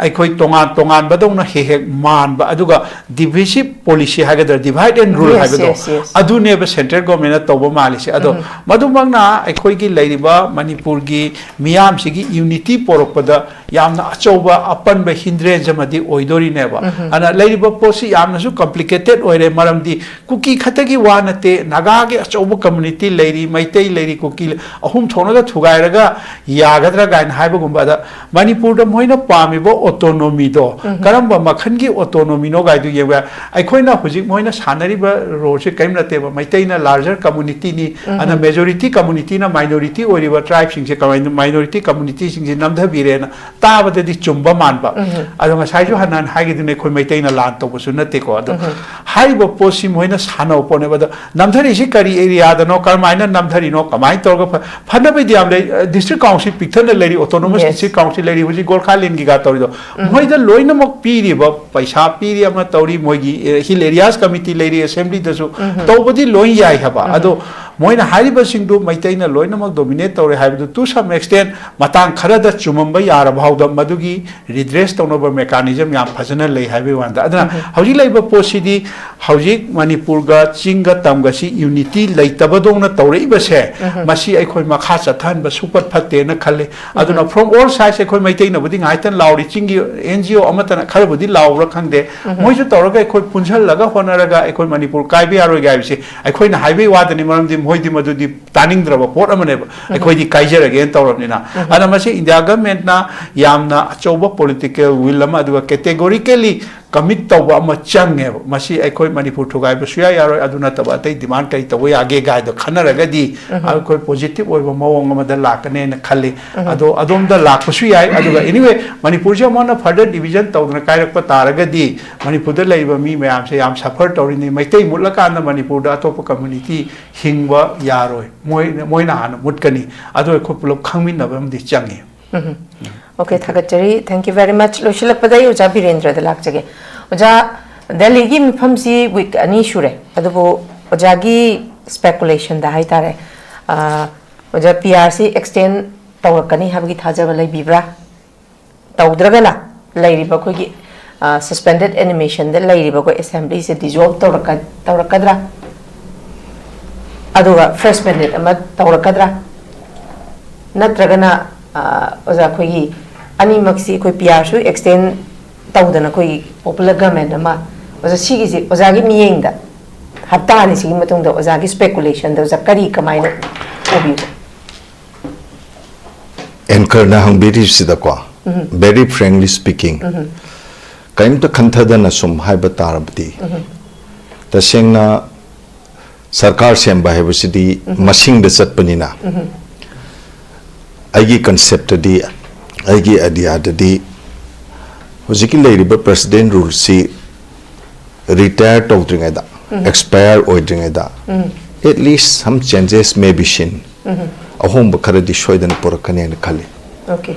ꯑꯩꯈꯣꯏ ꯇꯣꯉꯥꯟ ꯇꯣꯉꯥꯟꯕꯗꯧꯅ ꯍꯦꯛ ꯍꯦꯛ ꯃꯥꯟꯕ, ꯑꯗꯨꯒ ꯗꯤꯚꯤꯖꯤꯞ ꯄꯣꯂꯤꯁꯤ ꯍꯥꯏꯒꯗ꯭ꯔꯥ, ꯗꯤꯚꯥꯏꯠ ꯑꯦꯟ ꯔꯨꯜ ꯍꯥꯏꯕꯗꯣ, ꯑꯗꯨꯅꯦꯕ ꯁꯦꯟꯇ꯭ꯔꯦꯜ ꯒꯣꯔꯃꯦꯟꯅ ꯇꯧꯕ ꯃꯥꯜꯂꯤꯁꯦ꯫ ꯑꯗꯣ ꯃꯗꯨꯃꯛꯅ ꯑꯩꯈꯣꯏꯒꯤ ꯂꯩꯔꯤꯕ ꯃꯅꯤꯄꯨꯔꯒꯤ ꯃꯤꯌꯥꯝꯁꯤꯒꯤ ꯌꯨꯅꯤꯇꯤ ꯄꯣꯔꯛꯄꯗ ꯌꯥꯝꯅ ꯑꯆꯧꯕ ꯑꯄꯟꯕ ꯍꯤꯟꯗ꯭ꯔꯦꯟꯁ ꯑꯃꯗꯤ ꯑꯣꯏꯗꯣꯔꯤꯅꯦꯕ꯫ ꯑꯗꯨꯅ ꯂꯩꯔꯤꯕ ꯄꯣꯠꯁꯤ ꯌꯥꯝꯅꯁꯨ ꯀꯝꯄ꯭ꯂꯤꯀꯦꯇꯦꯠ ꯑꯣꯏꯔꯦ, ꯃꯔꯝꯗꯤ ꯀꯨꯀꯤ ꯈꯛꯇꯒꯤ ꯋꯥ ꯅꯠꯇꯦ, ꯅꯥꯒꯥꯒꯤ ꯑꯆꯧꯕ ꯀꯝꯃꯨꯅꯤꯇꯤ ꯂꯩꯔꯤ, ꯃꯩꯇꯩ ꯂꯩꯔꯤ, ꯀꯨꯀꯤ ꯂꯩ-, ꯑꯍꯨꯝ ꯊꯣꯛꯅꯒ ꯊꯨꯒꯥꯏꯔꯒ ꯌꯥꯒꯗ꯭ꯔꯥ ꯀꯥꯏꯅ ꯍꯥꯏꯕꯒꯨꯝꯕ꯫ ꯑꯗ ꯃꯅꯤꯄꯨꯔꯗ ꯃꯣꯏꯅ ꯄꯥꯝꯃꯤꯕ ꯑꯣꯇꯣꯅꯣꯃꯤꯗꯣ ꯀꯔꯝꯕ ꯃꯈꯜꯒꯤ ꯑꯣꯇꯣꯅꯣꯃꯤꯅꯣ ꯀꯥꯏꯗꯨ ꯌꯦꯡꯕ ꯌꯥꯏ꯫ ꯑꯩꯈꯣꯏꯅ ꯍꯧꯖꯤꯛ ꯃꯣꯏꯅ ꯁꯥꯟꯅꯔꯤꯕ ꯔꯣꯜꯁꯦ ꯀꯔꯤꯝ ꯅꯠꯇꯦꯕ, ꯃꯩꯇꯩꯅ ꯂꯥꯔꯖꯔ ꯀꯝꯃꯨꯅꯤꯇꯤꯅꯤ, ꯑꯗꯨꯅ ꯃꯦꯖꯣꯔꯤꯇꯤ ꯀꯝꯃꯨꯅꯤꯇꯤꯅ ꯃꯥꯏꯅꯣꯔꯤꯇꯤ ꯑꯣꯏꯔꯤꯕ ꯇ꯭ꯔꯥꯏꯕꯁꯤꯡꯁꯦ ꯀꯃꯥꯏꯅ ꯃꯥꯏꯅꯣꯔꯤꯇꯤ ꯀꯝꯃꯨꯅꯤꯇꯤꯁꯤꯡꯁꯦ ꯅꯝꯊꯕꯤꯔꯦꯅ ꯇꯥꯕꯗꯗꯤ ꯆꯨꯝꯕ ꯃꯥꯟꯕ꯫ ꯑꯗꯣ ꯉꯁꯥꯏꯁꯨ ꯍꯥꯟꯅ ꯍꯥꯏꯈꯤꯗꯨꯅ ꯑꯩꯈꯣꯏ ꯃꯩꯇꯩꯅ ꯂꯥꯟ ꯇꯧꯕꯁꯨ ꯅꯠꯇꯦꯀꯣ꯫ ꯑꯗꯣ ꯍꯥꯏꯔꯤꯕ ꯄꯣꯠꯁꯤ ꯃꯣꯏꯅ ꯁꯥꯟꯅꯕ ꯄꯣꯠꯅꯦꯕ꯫ ꯑꯗꯣ ꯅꯝꯊꯔꯤꯁꯤ ꯀꯔꯤ ꯑꯦꯔꯤꯌꯥꯗꯅꯣ, ꯀꯔꯝꯍꯥꯏꯅ ꯅꯝꯊꯔꯤꯅꯣ, ꯀꯃꯥꯏꯅ ꯇꯧꯔꯒ ꯐ-, ꯐꯅꯕꯩꯗꯤ ꯌꯥꯝ ꯂꯩ꯫ ꯑ, ꯗꯤꯁꯇ꯭ꯔꯤꯛ ꯀꯥꯎꯟꯁꯤꯜ ꯄꯤꯛꯊꯟꯅ ꯂꯩꯔꯤ, ꯑꯣꯇꯣꯅꯣꯃꯁ ꯗꯤꯁꯇ꯭ꯔꯤꯛ ꯀꯥꯎꯟꯁꯤꯜ ꯂꯩꯔꯤ, ꯍꯧꯖꯤꯛ ꯒꯣꯔꯈꯥꯂꯦꯟꯒꯤꯒ ꯇꯧꯔꯤꯗꯣ꯫ ꯃꯣꯏꯗ ꯂꯣꯏꯅꯃꯛ ꯄꯤꯔꯤꯕ ꯄꯩꯁꯥ ꯄꯤꯔꯤ ꯑꯃ ꯇꯧꯔꯤ, ꯃꯣꯏꯒꯤ, ꯑꯦ, ꯍꯤꯜ ꯑꯦꯔꯤꯌꯥꯁ ꯀꯃꯤꯇꯤ ꯂꯩꯔꯤ, ꯑꯦꯁꯦꯝꯕ꯭ꯂꯤꯗꯁꯨ ꯇꯧꯕꯗꯤ ꯂꯣꯏ ꯌꯥꯏ ꯍꯥꯏꯕ꯫ ꯑꯗꯣ ꯃꯣꯏꯅ ꯍꯥꯏꯔꯤꯕꯁꯤꯡꯗꯨ ꯃꯩꯇꯩꯅ ꯂꯣꯏꯅꯃꯛ ꯗꯣꯃꯤꯅꯦꯠ ꯇꯧꯔꯦ ꯍꯥꯏꯕꯗꯨ to some extent ꯃꯇꯥꯡ ꯈꯔꯗ ꯆꯨꯝꯃꯝꯕ ꯌꯥꯔꯕ ꯐꯥꯎꯗ ꯃꯗꯨꯒꯤ ꯔꯤꯗ꯭ꯔꯦꯁ ꯇꯧꯅꯕ ꯃꯦꯀꯥꯅꯤꯖꯝ ꯌꯥꯝ ꯐꯖꯅ ꯂꯩ ꯍꯥꯏꯕꯒꯤ ꯋꯥꯅꯤꯗ꯫ ꯑꯗꯨꯅ ꯍꯧꯖꯤꯛ ꯂꯩꯕ ꯄꯣꯠꯁꯤꯗꯤ ꯍꯧꯖꯤꯛ ꯃꯅꯤꯄꯨꯔꯒ ꯆꯤꯡꯒ ꯇꯝꯒꯁꯤ ꯌꯨꯅꯤꯇꯤ ꯂꯩꯇꯕꯗꯧꯅ ꯇꯧꯔꯛꯏꯕꯁꯦ, ꯃꯁꯤ ꯑꯩꯈꯣꯏ ꯃꯈꯥ ꯆꯠꯊꯍꯟꯕ ꯁꯨꯛꯐꯠ ꯐꯠꯇꯦꯅ ꯈꯜꯂꯤ꯫ ꯑꯗꯨꯅ from all sides ꯑꯩꯈꯣꯏ ꯃꯩꯇꯩꯅꯕꯨꯗꯤ ꯉꯥꯏꯇꯪ ꯂꯥꯎꯔꯤ, ꯆꯤꯡꯒꯤ ꯑꯦꯟ ꯖꯤ ꯑꯣ ꯑꯃꯠꯇꯅ ꯈꯔꯕꯨꯗꯤ ꯂꯥꯎꯕ꯭ꯔꯥ ꯈꯪꯗꯦ, ꯃꯣꯏꯁꯨ ꯇꯧꯔꯒ ꯑꯩꯈꯣꯏ ꯄꯨꯟꯁꯜꯂꯒ ꯍꯣꯠꯅꯔꯒ ꯑꯩꯈꯣꯏ ꯃꯅꯤꯄꯨꯔ ꯀꯥꯏꯕ ꯌꯥꯔꯣꯏꯒ ꯍꯥꯏꯕꯁꯦ ꯑꯩꯈꯣꯏꯅ ꯍꯥꯏꯕꯒꯤ ꯋꯥꯗꯅꯤ, ꯃꯔꯝꯗꯤ ꯃꯣꯏꯗꯤ ꯃꯗꯨꯗꯤ ꯇꯥꯅꯤꯡꯗ꯭ꯔꯕ ꯄꯣꯠ ꯑꯃꯅꯦꯕ, ꯑꯩꯈꯣꯏꯗꯤ ꯀꯥꯏꯖꯔꯒꯦꯅ ꯇꯧꯔꯕꯅꯤꯅ꯫ ꯑꯗꯨꯅ ꯃꯁꯤ ꯏꯟꯗꯤꯌꯥ ꯒꯚꯔꯟꯃꯦꯟꯠꯅ ꯌꯥꯝꯅ ꯑꯆꯧꯕ ꯄꯣꯂꯤꯇꯤꯀꯦꯜ ꯋꯤꯜ ꯑꯃ, ꯑꯗꯨꯒ ꯀꯦꯇꯦꯒꯣꯔꯤꯀꯦꯂꯤ ꯀꯃꯤꯠ ꯇꯧꯕ ꯑꯃ ꯆꯪꯉꯦꯕ꯫ ꯃꯁꯤ ꯑꯩꯈꯣꯏ ꯃꯅꯤꯄꯨꯔ ꯊꯨꯒꯥꯏꯕ ꯁꯨꯌꯥ ꯌꯥꯔꯣꯏ, ꯑꯗꯨ ꯅꯠꯇꯕ ꯑꯇꯩ ꯗꯤꯃꯥꯟ ꯀꯔꯤ ꯇꯧꯕ ꯌꯥꯒꯦ ꯒꯥꯏꯗꯣ ꯈꯟꯅꯔꯒꯗꯤ ꯑꯩꯈꯣꯏ ꯄꯣꯖꯤꯇꯤꯚ ꯑꯣꯏꯕ ꯃꯑꯣꯡ ꯑꯃꯗ ꯂꯥꯛꯀꯅꯦꯅ ꯈꯜꯂꯤ꯫ ꯑꯗꯣ ꯑꯗꯣꯝꯗ ꯂꯥꯛꯄꯁꯨ ꯌꯥꯏ꯫ ꯑꯗꯨꯒ anyway, ꯃꯅꯤꯄꯨꯔꯁꯦ ꯑꯃꯨꯛ ꯍꯟꯅ further division ꯇꯧꯗꯅ ꯀꯥꯏꯔꯛꯄ ꯇꯥꯔꯒꯗꯤ ꯃꯅꯤꯄꯨꯔꯗ ꯂꯩꯔꯤꯕ ꯃꯤ ꯃꯌꯥꯝꯁꯦ ꯌꯥꯝ ꯁꯐꯔ ꯇꯧꯔꯤꯅꯤ꯫ ꯃꯩꯇꯩ ꯃꯨꯠꯂꯀꯥꯟꯗ ꯃꯅꯤꯄꯨꯔꯗ ꯑꯇꯣꯞꯄ ꯀꯝꯃ꯭ꯌꯨꯅꯤꯇꯤ ꯍꯤꯡꯕ ꯌꯥꯔꯣꯏ, ꯃꯣꯏ, ꯃꯣꯏꯅ ꯍꯥꯟꯅ ꯃꯨꯠꯀꯅꯤ꯫ ꯑꯗꯣ ꯑꯩꯈꯣꯏ ꯄꯨꯂꯞ ꯈꯪꯃꯤꯟꯅꯕ ꯑꯃꯗꯤ ꯆꯪꯉꯤ꯫ ꯑꯣꯀꯦ, ꯊꯥꯒꯠꯆꯔꯤ꯫ Thank you very much꯫ ꯂꯣꯏꯁꯤꯜꯂꯛꯄꯗ ꯑꯩ ꯑꯣꯖꯥ ꯕꯤꯔꯦꯟꯗ꯭ꯔꯗ ꯂꯥꯛꯆꯒꯦ꯫ ꯑꯣꯖꯥ, ꯗꯦꯜꯂꯤꯒꯤ ꯃꯤꯐꯝꯁꯤ ꯋꯤꯛ ꯑꯅꯤ ꯁꯨꯔꯦ, ꯑꯗꯨꯕꯨ ꯑꯣꯖꯥꯒꯤ ꯁ꯭ꯄꯦꯀꯨꯂꯦꯁꯟꯗ ꯍꯥꯏꯇꯥꯔꯦ, ꯑꯣꯖꯥ, ꯄꯤ ꯑꯥꯔ ꯁꯤ ꯑꯦꯛꯁꯇꯦꯟ ꯇꯧꯔꯛꯀꯅꯤ ꯍꯥꯏꯕꯒꯤ ꯊꯥꯖꯕ ꯂꯩꯕꯤꯕ꯭ꯔꯥ? ꯇꯧꯗ꯭ꯔꯒꯅ ꯂꯩꯔꯤꯕ ꯑꯩꯈꯣꯏꯒꯤ suspended animationꯗ ꯂꯩꯔꯤꯕ ꯑꯩꯈꯣꯏ ꯑꯦꯁꯦꯝꯕ꯭ꯂꯤꯁꯦ ꯗꯤꯖꯣꯜꯕ ꯇꯧꯔꯛꯀ ꯇꯧꯔꯛꯀꯗ꯭ꯔꯥ? ꯑꯗꯨꯒ ꯐ꯭ꯔꯦꯁ ꯃꯦꯟꯗꯦꯠ ꯑꯃ ꯇꯧꯔꯛꯀꯗ꯭ꯔꯥ? ꯅꯠꯇ꯭ꯔꯒꯅ ꯑꯣꯖꯥ, ꯑꯩꯈꯣꯏꯒꯤ ꯑꯅꯤꯃꯛꯁꯤ ꯑꯩꯈꯣꯏ ꯄꯤ ꯑꯥꯔꯁꯨ ꯑꯦꯛꯁꯇꯦꯟ ꯇꯧꯗꯅ ꯑꯩꯈꯣꯏꯒꯤ ꯄꯣꯄꯨꯂꯔ ꯒꯃꯦꯟ ꯑꯃ, ꯑꯣꯖꯥ, ꯁꯤꯒꯤꯁꯤ ꯑꯣꯖꯥꯒꯤ ꯃꯤꯠꯌꯦꯡꯗ ꯍꯞꯇꯥ ꯑꯅꯤꯁꯤꯒꯤ ꯃꯇꯨꯡꯗ ꯑꯣꯖꯥꯒꯤ ꯁ꯭ꯄꯦꯀꯨꯂꯦꯁꯟꯗ ꯑꯣꯖꯥ ꯀꯔꯤ ꯀꯃꯥꯏꯅ ꯎꯕꯤꯕ? ꯑꯦꯡꯀꯔꯅ ꯍꯪꯕꯤꯔꯤꯁꯤꯗꯀꯣ, very frankly speaking, ꯀꯔꯤꯝꯇ ꯈꯟꯊꯗꯅ ꯁꯨꯝ ꯍꯥꯏꯕ ꯇꯥꯔꯕꯗꯤ, ꯇꯁꯦꯡꯅ ꯁꯔꯀꯥꯔ ꯁꯦꯝꯕ ꯍꯥꯏꯕꯁꯤꯗꯤ ꯃꯁꯤꯡꯗ ꯆꯠꯄꯅꯤꯅ, ꯑꯩꯒꯤ ꯀꯟꯁꯦꯞꯇꯗꯤ, ꯑꯩꯒꯤ ꯑꯥꯏꯗꯤꯌꯥꯗꯗꯤ, ꯍꯧꯖꯤꯛꯀꯤ ꯂꯩꯔꯤꯕ ꯄ꯭ꯔꯦꯁꯤꯗꯦꯟ ꯔꯨꯜꯁꯤ ꯔꯤꯇꯥꯌꯔ ꯇꯧꯗ꯭ꯔꯤꯉꯩꯗ, ꯑꯦꯛꯁꯄꯥꯌꯔ ꯑꯣꯏꯗ꯭ꯔꯤꯉꯩꯗ, at least some changes may be seen. ꯑꯍꯣꯡꯕ ꯈꯔꯗꯤ ꯁꯣꯏꯗꯅ ꯄꯨꯔꯛꯀꯅꯤ ꯍꯥꯏꯅ ꯈꯜꯂꯤ꯫ Okay.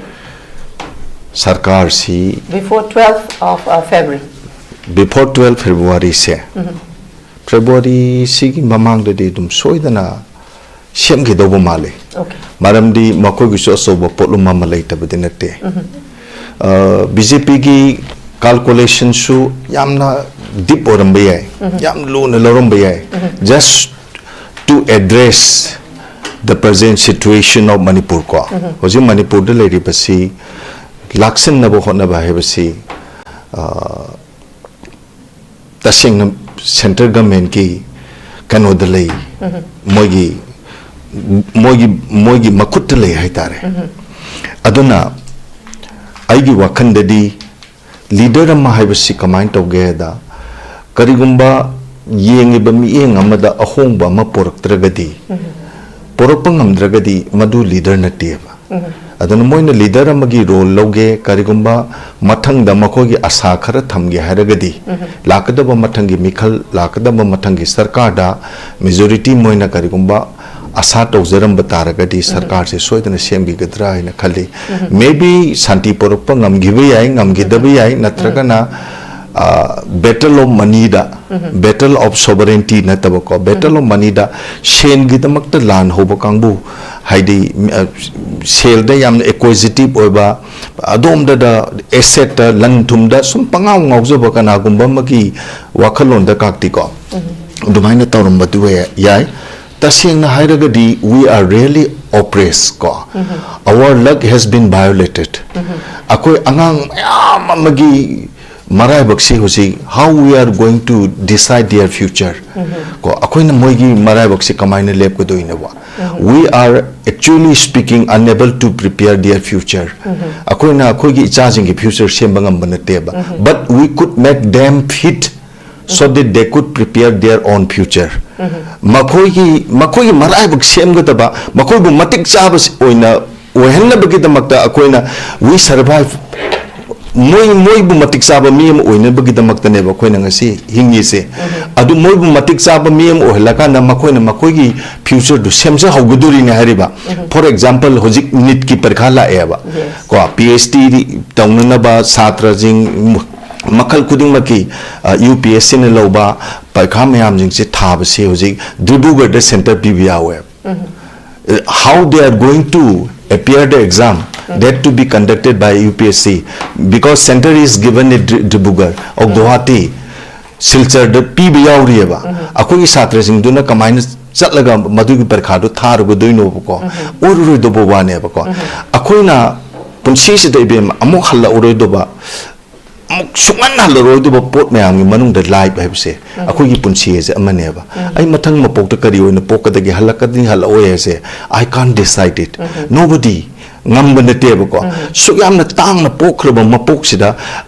ꯁꯔꯀꯥꯔꯁꯤ Before twelfth of uh, February. Before twelve Februaryꯁꯦ, ꯐꯦꯕ꯭ꯔꯨꯋꯥꯔꯤꯁꯤꯒꯤ ꯃꯃꯥꯡꯗꯗꯤ ꯑꯗꯨꯝ ꯁꯣꯏꯗꯅ ꯁꯦꯝꯈꯤꯗꯧꯕ ꯃꯥꯜꯂꯤ꯫ Okay. ꯃꯔꯝꯗꯤ ꯃꯈꯣꯏꯒꯤꯁꯨ ꯑꯆꯧꯕ ꯄꯣꯠꯂꯨꯝ ꯑꯃ ꯂꯩꯇꯕꯗꯤ ꯅꯠꯇꯦ꯫ ꯕꯤ ꯖꯦ ꯄꯤꯒꯤ ꯀꯥꯜꯀꯨꯂꯦꯁꯟꯁꯨ ꯌꯥꯝꯅ ꯗꯤꯞ ꯑꯣꯏꯔꯝꯕ ꯌꯥꯏ, ꯌꯥꯝ ꯂꯨꯅ ꯂꯧꯔꯝꯕ ꯌꯥꯏ꯫ Just to address the present situation of Manipur ꯀꯣ, ꯍꯧꯖꯤꯛ ꯃꯅꯤꯄꯨꯔꯗ ꯂꯩꯔꯤꯕꯁꯤ ꯂꯥꯛꯁꯤꯟꯅꯕ ꯍꯣꯠꯅꯕ ꯍꯥꯏꯕꯁꯤ, ꯑ, ꯇꯁꯦꯡꯅ ꯁꯦꯟꯇ꯭ꯔꯦꯜ ꯒꯃꯦꯟꯀꯤ ꯀꯩꯅꯣꯗ ꯂꯩ, ꯃꯣꯏꯒꯤ, ꯃꯣꯏꯒꯤ, ꯃꯣꯏꯒꯤ ꯃꯈꯨꯠꯇ ꯂꯩ ꯍꯥꯏꯇꯥꯔꯦ꯫ ꯑꯗꯨꯅ ꯑꯩꯒꯤ ꯋꯥꯈꯜꯗꯗꯤ ꯂꯤꯗꯔ ꯑꯃ ꯍꯥꯏꯕꯁꯤ ꯀꯃꯥꯏꯅ ꯇꯧꯒꯦ ꯍꯥꯏꯗ, ꯀꯔꯤꯒꯨꯝꯕ ꯌꯦꯡꯉꯤꯕ ꯃꯤꯠꯌꯦꯡ ꯑꯃꯗ ꯑꯍꯣꯡꯕ ꯑꯃ ꯄꯣꯔꯛꯇ꯭ꯔꯒꯗꯤ, ꯄꯣꯔꯛꯄ ꯉꯝꯗ꯭ꯔꯒꯗꯤ ꯃꯗꯨ ꯂꯤꯗꯔ ꯅꯠꯇꯦꯕ꯫ ꯑꯗꯨꯅ ꯃꯣꯏꯅ ꯂꯤꯗꯔ ꯑꯃꯒꯤ ꯔꯣꯜ ꯂꯧꯒꯦ, ꯀꯔꯤꯒꯨꯝꯕ ꯃꯊꯪꯗ ꯃꯈꯣꯏꯒꯤ ꯑꯁꯥ ꯈꯔ ꯊꯝꯒꯦ ꯍꯥꯏꯔꯒꯗꯤ, ꯂꯥꯛꯀꯗꯕ ꯃꯊꯪꯒꯤ ꯃꯤꯈꯜ, ꯂꯥꯛꯀꯗꯕ ꯃꯊꯪꯒꯤ ꯁꯔꯀꯥꯔꯗ ꯃꯦꯖꯣꯔꯤꯇꯤ ꯃꯣꯏꯅ ꯀꯔꯤꯒꯨꯝꯕ ꯑꯁꯥ ꯇꯧꯖꯔꯝꯕ ꯇꯥꯔꯒꯗꯤ ꯁꯔꯀꯥꯔꯁꯦ ꯁꯣꯏꯗꯅ ꯁꯦꯝꯈꯤꯒꯗ꯭ꯔꯥ ꯍꯥꯏꯅ ꯈꯜꯂꯤ꯫ Maybe ꯁꯥꯟꯇꯤ ꯄꯨꯔꯛꯄ ꯉꯝꯈꯤꯕ ꯌꯥꯏ, ꯉꯝꯈꯤꯗꯕ ꯌꯥꯏ, ꯅꯠꯇ꯭ꯔꯒꯅ ꯕꯦꯇꯜ ꯑꯣꯐ ꯃꯅꯤꯗ, ꯕꯦꯇꯜ ꯑꯣꯐ ꯁꯣꯕꯔꯦꯟꯇꯤ ꯅꯠꯇꯕꯀꯣ, ꯕꯦꯇꯜ ꯑꯣꯐ ꯃꯅꯤꯗ ꯁꯦꯟꯒꯤꯗꯃꯛꯇ ꯂꯥꯟ ꯍꯧꯕ ꯀꯥꯡꯕꯨ, ꯍꯥꯏꯗꯤ, ꯑ, ꯁꯦꯜꯗ ꯌꯥꯝꯅ ꯑꯦꯀ꯭ꯋꯤꯖꯤꯇꯤꯚ ꯑꯣꯏꯕ, ꯑꯗꯣꯝꯗꯗ ꯑꯦꯁꯦꯠꯇ, ꯂꯟ ꯊꯨꯝꯗ ꯁꯨꯝ ꯄꯉꯥꯎ ꯉꯥꯎꯖꯕ ꯀꯅꯥꯒꯨꯝꯕ ꯑꯃꯒꯤ ꯋꯥꯈꯜꯂꯣꯟꯗ ꯀꯥꯛꯇꯤꯀꯣ, ꯑꯗꯨꯃꯥꯏꯅ ꯇꯧꯔꯝꯕꯗꯨ ꯌꯥꯏ꯫ ꯇꯁꯦꯡꯅ ꯍꯥꯏꯔꯒꯗꯤ, we are really oppressed ꯀꯣ, our luck has been violated꯫ ꯑꯩꯈꯣꯏ ꯑꯉꯥꯡ ꯃꯌꯥꯝ ꯑꯃꯒꯤ ꯃꯔꯥꯏꯕꯛꯁꯤ ꯍꯧꯖꯤꯛ, how we are going to decide their future ꯀꯣ, ꯑꯩꯈꯣꯏꯅ ꯃꯣꯏꯒꯤ ꯃꯔꯥꯏꯕꯛꯁꯤ ꯀꯃꯥꯏꯅ ꯂꯦꯞꯀꯗꯣꯏꯅꯣꯕ? We are actually speaking unable to prepare their future꯫ ꯑꯩꯈꯣꯏꯅ ꯑꯩꯈꯣꯏꯒꯤ ꯏꯆꯥꯁꯤꯡꯒꯤ ꯐ꯭ꯌꯨꯆꯔ ꯁꯦꯝꯕ ꯉꯝꯕ ꯅꯠꯇꯦꯕ, but we could make them fit so that they could prepare their own future꯫ ꯃꯈꯣꯏꯒꯤ, ꯃꯈꯣꯏꯒꯤ ꯃꯔꯥꯏꯕꯛ ꯁꯦꯝꯒꯗꯕ, ꯃꯈꯣꯏꯕꯨ ꯃꯇꯤꯛ ꯆꯥꯕ ꯑꯣꯏꯅ ꯑꯣꯏꯍꯟꯅꯕꯒꯤꯗꯃꯛꯇ ꯑꯩꯈꯣꯏꯅ, we survive, ꯃꯣꯏ, ꯃꯣꯏꯕꯨ ꯃꯇꯤꯛ ꯆꯥꯕ ꯃꯤ ꯑꯃ ꯑꯣꯏꯅꯕꯒꯤꯗꯃꯛꯇꯅꯦꯕ ꯑꯩꯈꯣꯏꯅ ꯉꯁꯤ ꯍꯤꯡꯉꯤꯁꯦ꯫ ꯑꯗꯨ ꯃꯣꯏꯕꯨ ꯃꯇꯤꯛ ꯆꯥꯕ ꯃꯤ ꯑꯃ ꯑꯣꯏꯍꯜꯂꯀꯥꯟꯗ ꯃꯈꯣꯏꯅ ꯃꯈꯣꯏꯒꯤ ꯐ꯭ꯌꯨꯆꯔꯗꯨ ꯁꯦꯝꯖꯍꯧꯒꯗꯣꯔꯤꯅꯦ ꯍꯥꯏꯔꯤꯕ꯫ For example, ꯍꯧꯖꯤꯛ ꯅꯤꯠꯀꯤ ꯄꯔꯤꯈꯥ ꯂꯥꯛꯑꯦꯕ꯫ ꯀꯣ, ꯄꯤ ꯑꯩꯆ ꯗꯤ ꯇꯧꯅꯅꯕ ꯁꯥꯇ꯭ꯔꯁꯤꯡ ꯃꯈꯜ ꯈꯨꯗꯤꯡꯃꯛꯀꯤ, ꯌꯨ ꯄꯤ ꯑꯦꯁ ꯁꯤꯅ ꯂꯧꯕ ꯄꯔꯤꯈꯥ ꯃꯌꯥꯝꯁꯤꯡꯁꯦ ꯊꯥꯕꯁꯤ ꯍꯧꯖꯤꯛ ꯗꯤꯕ꯭ꯔꯨꯒꯔꯗ ꯁꯦꯟꯇꯔ ꯄꯤꯕ ꯌꯥꯎꯋꯦꯕ꯫ How they are going to appear the exam that to be conducted by U P S C, because center is given at Dri- Dibrugarh or Guwahati, ꯁꯤꯜꯆꯔꯗ ꯄꯤꯕ ꯌꯥꯎꯔꯤꯑꯕ꯫ ꯑꯩꯈꯣꯏꯒꯤ ꯁꯥꯇ꯭ꯔꯁꯤꯡꯗꯨꯅ ꯀꯃꯥꯏꯅ ꯆꯠꯂꯒ ꯃꯗꯨꯒꯤ ꯄꯔꯤꯈꯥꯗꯨ ꯊꯥꯔꯨꯒꯗꯣꯏꯅꯣꯕꯀꯣ? ꯑꯣꯏꯔꯔꯣꯏꯗꯧꯕ ꯋꯥꯅꯦꯕꯀꯣ꯫ ꯑꯩꯈꯣꯏꯅ ꯄꯨꯟꯁꯤꯁꯤꯗ, ꯏꯕꯦꯝꯃ, ꯑꯃꯨꯛ ꯍꯜꯂꯛꯑꯔꯣꯏꯗꯧꯕ, ꯑꯃꯨꯛ ꯁꯨꯡꯍꯟ ꯍꯜꯂꯔꯣꯏꯗꯕ ꯄꯣꯠ ꯃꯌꯥꯝꯒꯤ ꯃꯅꯨꯡꯗ ꯂꯥꯏꯐ ꯍꯥꯏꯕꯁꯦ, ꯑꯩꯈꯣꯏꯒꯤ ꯄꯨꯟꯁꯤ ꯍꯥꯏꯁꯦ ꯑꯃꯅꯦꯕ꯫ ꯑꯩ ꯃꯊꯪ ꯃꯄꯣꯛꯇ ꯀꯔꯤ ꯑꯣꯏꯅ ꯄꯣꯛꯀꯗꯒꯦ, ꯍꯜꯂꯛꯀꯗꯤ ꯍꯜꯂꯛꯑꯣꯏ ꯍꯥꯏꯁꯦ, I can't decide it, nobody, ꯉꯝꯕ ꯅꯠꯇꯦꯕꯀꯣ꯫ ꯁꯨꯛ ꯌꯥꯝꯅ ꯇꯥꯡꯅ ꯄꯣꯛꯈ꯭ꯔꯕ ꯃꯄꯣꯛꯁꯤꯗ,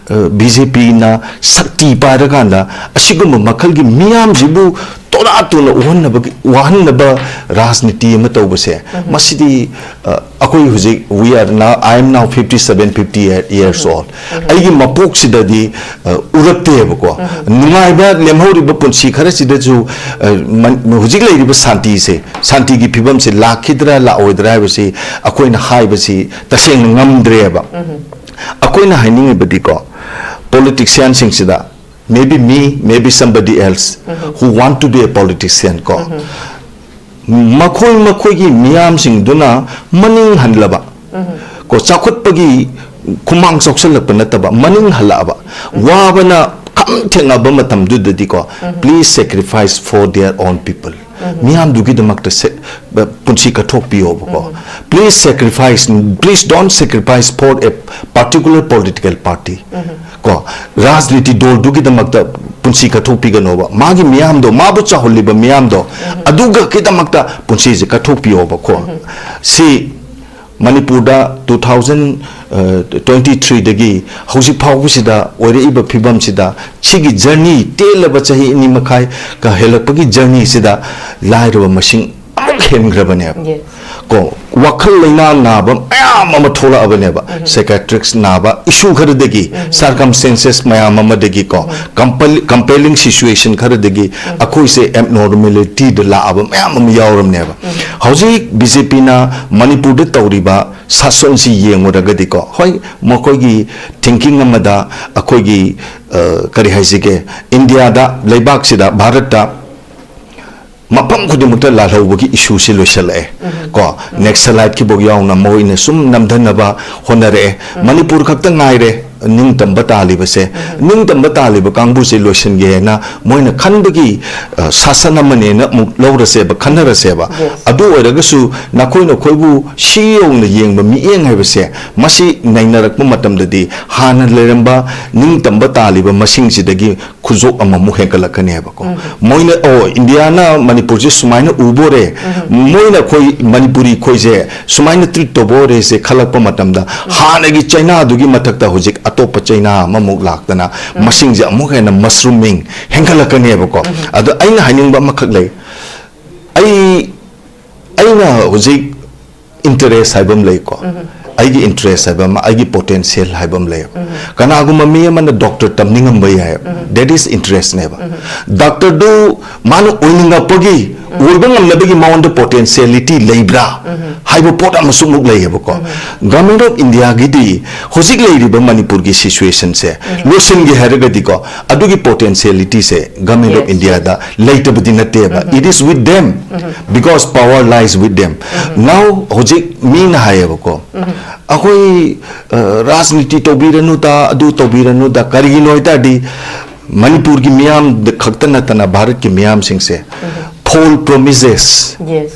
ꯕꯤ ꯖꯦ ꯄꯤꯅ ꯁꯛꯇꯤ ꯄꯥꯏꯔꯀꯥꯟꯗ ꯑꯁꯤꯒꯨꯝꯕ ꯃꯈꯜꯒꯤ ꯃꯤꯌꯥꯝꯁꯤꯕꯨ ꯇꯣꯔꯥ ꯇꯨꯅ ꯎꯍꯟꯅꯕꯒꯤ, ꯋꯥꯍꯟꯅꯕ ꯔꯥꯖꯅꯤꯇꯤ ꯑꯃ ꯇꯧꯕꯁꯦ, ꯃꯁꯤꯗꯤ, ꯑ, ꯑꯩꯈꯣꯏ ꯍꯧꯖꯤꯛ, we are now, I am now fifty seven, fifty eight years old. ꯑꯩꯒꯤ ꯃꯄꯣꯛꯁꯤꯗꯗꯤ, ꯑ, ꯎꯔꯛꯇꯦꯕꯀꯣ꯫ ꯅꯨꯡꯉꯥꯏꯕ ꯂꯦꯝꯍꯧꯔꯤꯕ ꯄꯨꯟꯁꯤ ꯈꯔꯁꯤꯗꯁꯨ, ꯑ, ꯃꯟ-, ꯍꯧꯖꯤꯛ ꯂꯩꯔꯤꯕ ꯁꯥꯟꯇꯤꯁꯦ, ꯁꯥꯟꯇꯤꯒꯤ ꯐꯤꯕꯝꯁꯦ ꯂꯥꯛꯈꯤꯗ꯭ꯔꯥ ꯂꯥꯛꯑꯣꯏꯗ꯭ꯔꯥ ꯍꯥꯏꯕꯁꯤ ꯑꯩꯈꯣꯏꯅ ꯍꯥꯏꯕꯁꯤ ꯇꯁꯦꯡꯅ ꯉꯝꯗ꯭ꯔꯦꯕ꯫ ꯑꯩꯈꯣꯏꯅ ꯍꯥꯏꯅꯤꯡꯉꯤꯕꯗꯤꯀꯣ, Politicianꯁꯤꯡꯁꯤꯗ, maybe me, maybe somebody else who want to be a politician ꯀꯣ, ꯃꯈꯣꯏ ꯃꯈꯣꯏꯒꯤ ꯃꯤꯌꯥꯝꯁꯤꯡꯗꯨꯅ ꯃꯅꯤꯡ ꯍꯜꯂꯕ ꯀꯣ, ꯆꯥꯎꯈꯠꯄꯒꯤ ꯈꯨꯃꯥꯡ ꯆꯥꯎꯁꯜꯂꯛꯄ ꯅꯠꯇꯕ, ꯃꯅꯤꯡ ꯍꯜꯂꯛꯑꯕ, ꯋꯥꯕꯅ ꯈꯝ ꯊꯦꯡꯉꯕ ꯃꯇꯝꯗꯨꯗꯗꯤꯀꯣ, please sacrifice for their own people. ꯃꯤꯌꯥꯝꯗꯨꯒꯤꯗꯃꯛꯇ ꯁꯦ-, ꯄꯨꯟꯁꯤ ꯀꯠꯊꯣꯛꯄꯤꯌꯣꯕꯀꯣ. Please sacrifice, please don't sacrifice for a particular political party. ꯀꯣ, ꯔꯥꯖꯅꯤꯇꯤ ꯗꯣꯜꯗꯨꯒꯤꯗꯃꯛꯇ ꯄꯨꯟꯁꯤ ꯀꯠꯊꯣꯛꯄꯤꯒꯅꯣꯕ, ꯃꯥꯒꯤ ꯃꯤꯌꯥꯝꯗꯣ, ꯃꯥꯕꯨ ꯆꯥꯎꯍꯜꯂꯤꯕ ꯃꯤꯌꯥꯝꯗꯣ, ꯑꯗꯨꯒ ꯈꯤꯇꯃꯛꯇ ꯄꯨꯟꯁꯤꯁꯦ ꯀꯠꯊꯣꯛꯄꯤꯌꯣꯕꯀꯣ. ꯁꯤ ꯃꯅꯤꯄꯨꯔꯗ two thousand twenty threeꯗꯒꯤ ꯍꯧꯖꯤꯛ ꯐꯥꯎꯕꯁꯤꯗ ꯑꯣꯏꯔꯛꯏꯕ ꯐꯤꯕꯝꯁꯤꯗ, ꯁꯤꯒꯤ ꯖꯔꯅꯤ, ꯇꯦꯜꯂꯕ ꯆꯍꯤ ꯑꯅꯤ ꯃꯈꯥꯏꯒ ꯍꯦꯜꯂꯛꯄꯒꯤ ꯖꯔꯅꯤꯁꯤꯗ ꯂꯥꯏꯔꯕ ꯃꯁꯤꯡ ꯑꯃꯨꯛ ꯍꯦꯟꯈ꯭ꯔꯕꯅꯦꯕ. ꯀꯣ, ꯋꯥꯈꯜ ꯂꯩꯅꯥ ꯅꯥꯕ ꯃꯌꯥꯝ ꯑꯃ ꯊꯣꯛꯂꯛꯑꯕꯅꯦꯕ. Psychiatrics ꯅꯥꯕ, issue ꯈꯔꯗꯒꯤ, circumstances ꯃꯌꯥꯝ ꯑꯃꯗꯒꯤ ꯀꯣ, compel-, compelling situation ꯈꯔꯗꯒꯤ ꯑꯩꯈꯣꯏꯁꯦ abnormalityꯗ ꯂꯥꯛꯑꯕ ꯃꯌꯥꯝ ꯑꯃ ꯌꯥꯎꯔꯕꯅꯦꯕ. ꯍꯧꯖꯤꯛ BJPꯅ ꯃꯅꯤꯄꯨꯔꯗ ꯇꯧꯔꯤꯕ ꯁꯥꯁꯟꯁꯤ ꯌꯦꯡꯉꯨꯔꯒꯗꯤꯀꯣ, ꯍꯣꯏ, ꯃꯈꯣꯏꯒꯤ thinking ꯑꯃꯗ ꯑꯩꯈꯣꯏꯒꯤ, ꯑ, ꯀꯔꯤ ꯍꯥꯏꯁꯤꯒꯦ, ꯏꯟꯗꯤꯌꯥꯗ, ꯂꯩꯕꯥꯛꯁꯤꯗ, ꯚꯥꯔꯠꯇ ꯃꯐꯝ ꯈꯨꯗꯤꯡꯃꯛꯇ ꯂꯥꯜꯍꯧꯕꯒꯤ issueꯁꯤ ꯂꯣꯏꯁꯤꯜꯂꯛꯑꯦ ꯀꯣ. Naxaliteꯀꯤꯐꯥꯎ ꯌꯥꯎꯅ ꯃꯣꯏꯅ ꯁꯨꯝ ꯅꯝꯊꯅꯕ ꯍꯣꯠꯅꯔꯛꯑꯦ. ꯃꯅꯤꯄꯨꯔ ꯈꯛꯇ ꯉꯥꯏꯔꯦ ꯅꯤꯡꯇꯝꯕ ꯇꯥꯜꯂꯤꯕꯁꯦ. ꯅꯤꯡꯇꯝꯕ ꯇꯥꯜꯂꯤꯕ ꯀꯥꯡꯕꯨꯁꯦ ꯂꯣꯏꯁꯤꯟꯒꯦꯅ ꯃꯣꯏꯅ ꯈꯟꯕꯒꯤ, ꯑ, ꯁꯥꯁꯟ ꯑꯃꯅꯦꯅ ꯑꯃꯨꯛ ꯂꯧꯔꯁꯦꯕ, ꯈꯟꯅꯔꯁꯦꯕ. ꯑꯗꯨ ꯑꯣꯏꯔꯒꯁꯨ ꯅꯈꯣꯏ ꯅꯈꯣꯏꯕꯨ ꯁꯤ ꯌꯧꯅ ꯌꯦꯡꯕ ꯃꯤꯠꯌꯦꯡ ꯍꯥꯏꯕꯁꯦ, ꯃꯁꯤ ꯅꯩꯅꯔꯛꯄ ꯃꯇꯝꯗꯗꯤ ꯍꯥꯟꯅ ꯂꯩꯔꯝꯕ ꯅꯤꯡꯇꯝꯕ ꯇꯥꯜꯂꯤꯕ ꯃꯁꯤꯡꯁꯤꯗꯒꯤ ꯈꯨꯖꯣꯞ ꯑꯃꯃꯨꯛ ꯍꯦꯟꯒꯠꯂꯛꯀꯅꯦꯕꯀꯣ. ꯃꯣꯏꯅ, ꯑꯣ, ꯏꯟꯗꯤꯌꯥꯅ ꯃꯅꯤꯄꯨꯔꯁꯦ ꯁꯨꯃꯥꯏꯅ ꯎꯕꯣꯔꯦ, ꯃꯣꯏꯅ ꯑꯩꯈꯣꯏ ꯃꯅꯤꯄꯨꯔꯤ ꯑꯩꯈꯣꯏꯁꯦ ꯁꯨꯃꯥꯏꯅ treat ꯇꯧꯕꯣꯔꯦꯁꯦ ꯈꯜꯂꯛꯄ ꯃꯇꯝꯗ, ꯍꯥꯟꯅꯒꯤ ꯆꯩꯅꯥꯗꯨꯒꯤ ꯃꯊꯛꯇ ꯍꯧꯖꯤꯛ ꯑꯇꯣꯞꯄ ꯆꯩꯅꯥ ꯑꯃꯃꯨꯛ ꯂꯥꯛꯇꯅ, ꯃꯁꯤꯡꯁꯦ ꯑꯃꯨꯛ ꯍꯦꯟꯅ mushrooming ꯍꯦꯟꯒꯠꯂꯛꯀꯅꯦꯕꯀꯣ. ꯑꯗꯣ ꯑꯩꯅ ꯍꯥꯏꯅꯤꯡꯕ ꯑꯃꯈꯛ ꯂꯩ. ꯑꯩ, ꯑꯩꯅ ꯍꯧꯖꯤꯛ interest ꯍꯥꯏꯕ ꯑꯃ ꯂꯩꯀꯣ. ꯑꯩꯒꯤ interest ꯍꯥꯏꯕ ꯑꯃ, ꯑꯩꯒꯤ potential ꯍꯥꯏꯕ ꯑꯃ ꯂꯩ. ꯀꯅꯥꯒꯨꯝꯕ ꯃꯤ ꯑꯃꯅ doctor ꯇꯝꯅꯤꯡꯉꯝꯕ ꯌꯥꯏ, that is interestꯅꯦꯕ. Doctorꯗꯨ ꯃꯥꯅ ꯑꯣꯏꯅꯤꯡꯉꯛꯄꯒꯤ ꯑꯣꯏꯕ ꯉꯝꯅꯕꯒꯤ ꯃꯉꯣꯟꯗ ꯄꯣꯇꯦꯟꯁꯤꯌꯦꯂꯤꯇꯤ ꯂꯩꯕ꯭ꯔꯥ ꯍꯥꯏꯕ ꯄꯣꯠ ꯑꯃꯁꯨ ꯑꯃꯨꯛ ꯂꯩꯌꯦꯕꯀꯣ꯫ ꯒꯚꯔꯟꯃꯦꯟꯠ ꯑꯣꯐ ꯏꯟꯗꯤꯌꯥꯒꯤꯗꯤ ꯍꯧꯖꯤꯛ ꯂꯩꯔꯤꯕ ꯃꯅꯤꯄꯨꯔꯒꯤ ꯁꯤꯆꯨꯋꯦꯁꯟꯁꯦ ꯂꯣꯏꯁꯤꯟꯒꯦ ꯍꯥꯏꯔꯒꯗꯤꯀꯣ, ꯑꯗꯨꯒꯤ ꯄꯣꯇꯦꯟꯁꯤꯌꯦꯂꯤꯇꯤꯁꯦ ꯒꯚꯔꯟꯃꯦꯟꯠ ꯑꯣꯐ ꯏꯟꯗꯤꯌꯥꯗ ꯂꯩꯇꯕꯗꯤ ꯅꯠꯇꯦꯕ꯫ It is with them, because power lies with them. Now ꯍꯧꯖꯤꯛ ꯃꯤꯅ ꯍꯥꯏꯌꯦꯕꯀꯣ, ꯑꯩꯈꯣꯏ ꯑ, ꯔꯥꯖꯅꯤꯇꯤ ꯇꯧꯕꯤꯔꯅꯨꯗ, ꯑꯗꯨ ꯇꯧꯕꯤꯔꯅꯨꯗ꯫ ꯀꯔꯤꯒꯤꯅꯣ ꯍꯥꯏ ꯇꯥꯔꯗꯤ, ꯃꯅꯤꯄꯨꯔꯒꯤ ꯃꯤꯌꯥꯝꯗ ꯈꯛꯇ ꯅꯠꯇꯅ ꯚꯥꯔꯠꯀꯤ ꯃꯤꯌꯥꯝꯁꯤꯡꯁꯦ ꯐꯣꯜ ꯄ꯭ꯔꯣꯃꯤꯁꯦꯁ, Yes.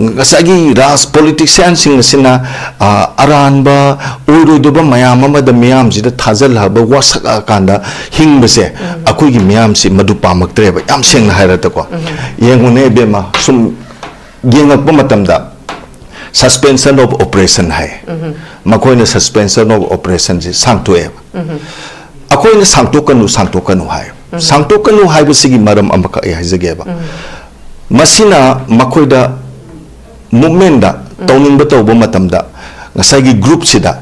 ꯉꯁꯥꯏꯒꯤ ꯔꯥꯖ ꯄꯣꯂꯤꯇꯤꯁꯤꯌꯥꯟꯁꯤꯡ ꯑꯁꯤꯅ, ꯑ, ꯑꯔꯥꯟꯕ, ꯑꯣꯏꯔꯣꯏꯗꯕ ꯃꯌꯥꯝ ꯑꯃꯗ ꯃꯤꯌꯥꯝꯁꯤꯗ ꯊꯥꯖꯜꯂꯛꯑꯕ, ꯋꯥꯁꯛꯂꯛꯑꯀꯥꯟꯗ ꯍꯤꯡꯕꯁꯦ, ꯑꯩꯈꯣꯏꯒꯤ ꯃꯤꯌꯥꯝꯁꯤ ꯃꯗꯨ ꯄꯥꯝꯃꯛꯇ꯭ꯔꯦꯕ, ꯌꯥꯝ ꯁꯦꯡꯅ ꯍꯥꯏꯔꯗꯀꯣ꯫ ꯌꯦꯡꯉꯨꯅꯦ ꯏꯕꯦꯝꯃ, ꯁꯨꯝ ꯌꯦꯡꯉꯛꯄ ꯃꯇꯝꯗ, suspension of operation ꯍꯥꯏ꯫ ꯃꯈꯣꯏꯅ suspension of operationꯁꯤ ꯁꯥꯡꯇꯣꯛꯑꯦꯕ꯫ ꯑꯩꯈꯣꯏꯅ ꯁꯥꯡꯇꯣꯛꯀꯅꯨ, ꯁꯥꯡꯇꯣꯛꯀꯅꯨ ꯍꯥꯏ꯫ ꯁꯥꯡꯇꯣꯛꯀꯅꯨ ꯍꯥꯏꯕꯁꯤꯒꯤ ꯃꯔꯝ ꯑꯃꯈꯛ ꯑꯩ ꯍꯥꯏꯖꯒꯦꯕ꯫ ꯃꯁꯤꯅ ꯃꯈꯣꯏꯗ, ꯃꯨꯞꯃꯦꯟꯗ ꯇꯧꯅꯤꯡꯕ ꯇꯧꯕ ꯃꯇꯝꯗ, ꯉꯁꯥꯏꯒꯤ ꯒ꯭ꯔꯨꯞꯁꯤꯗ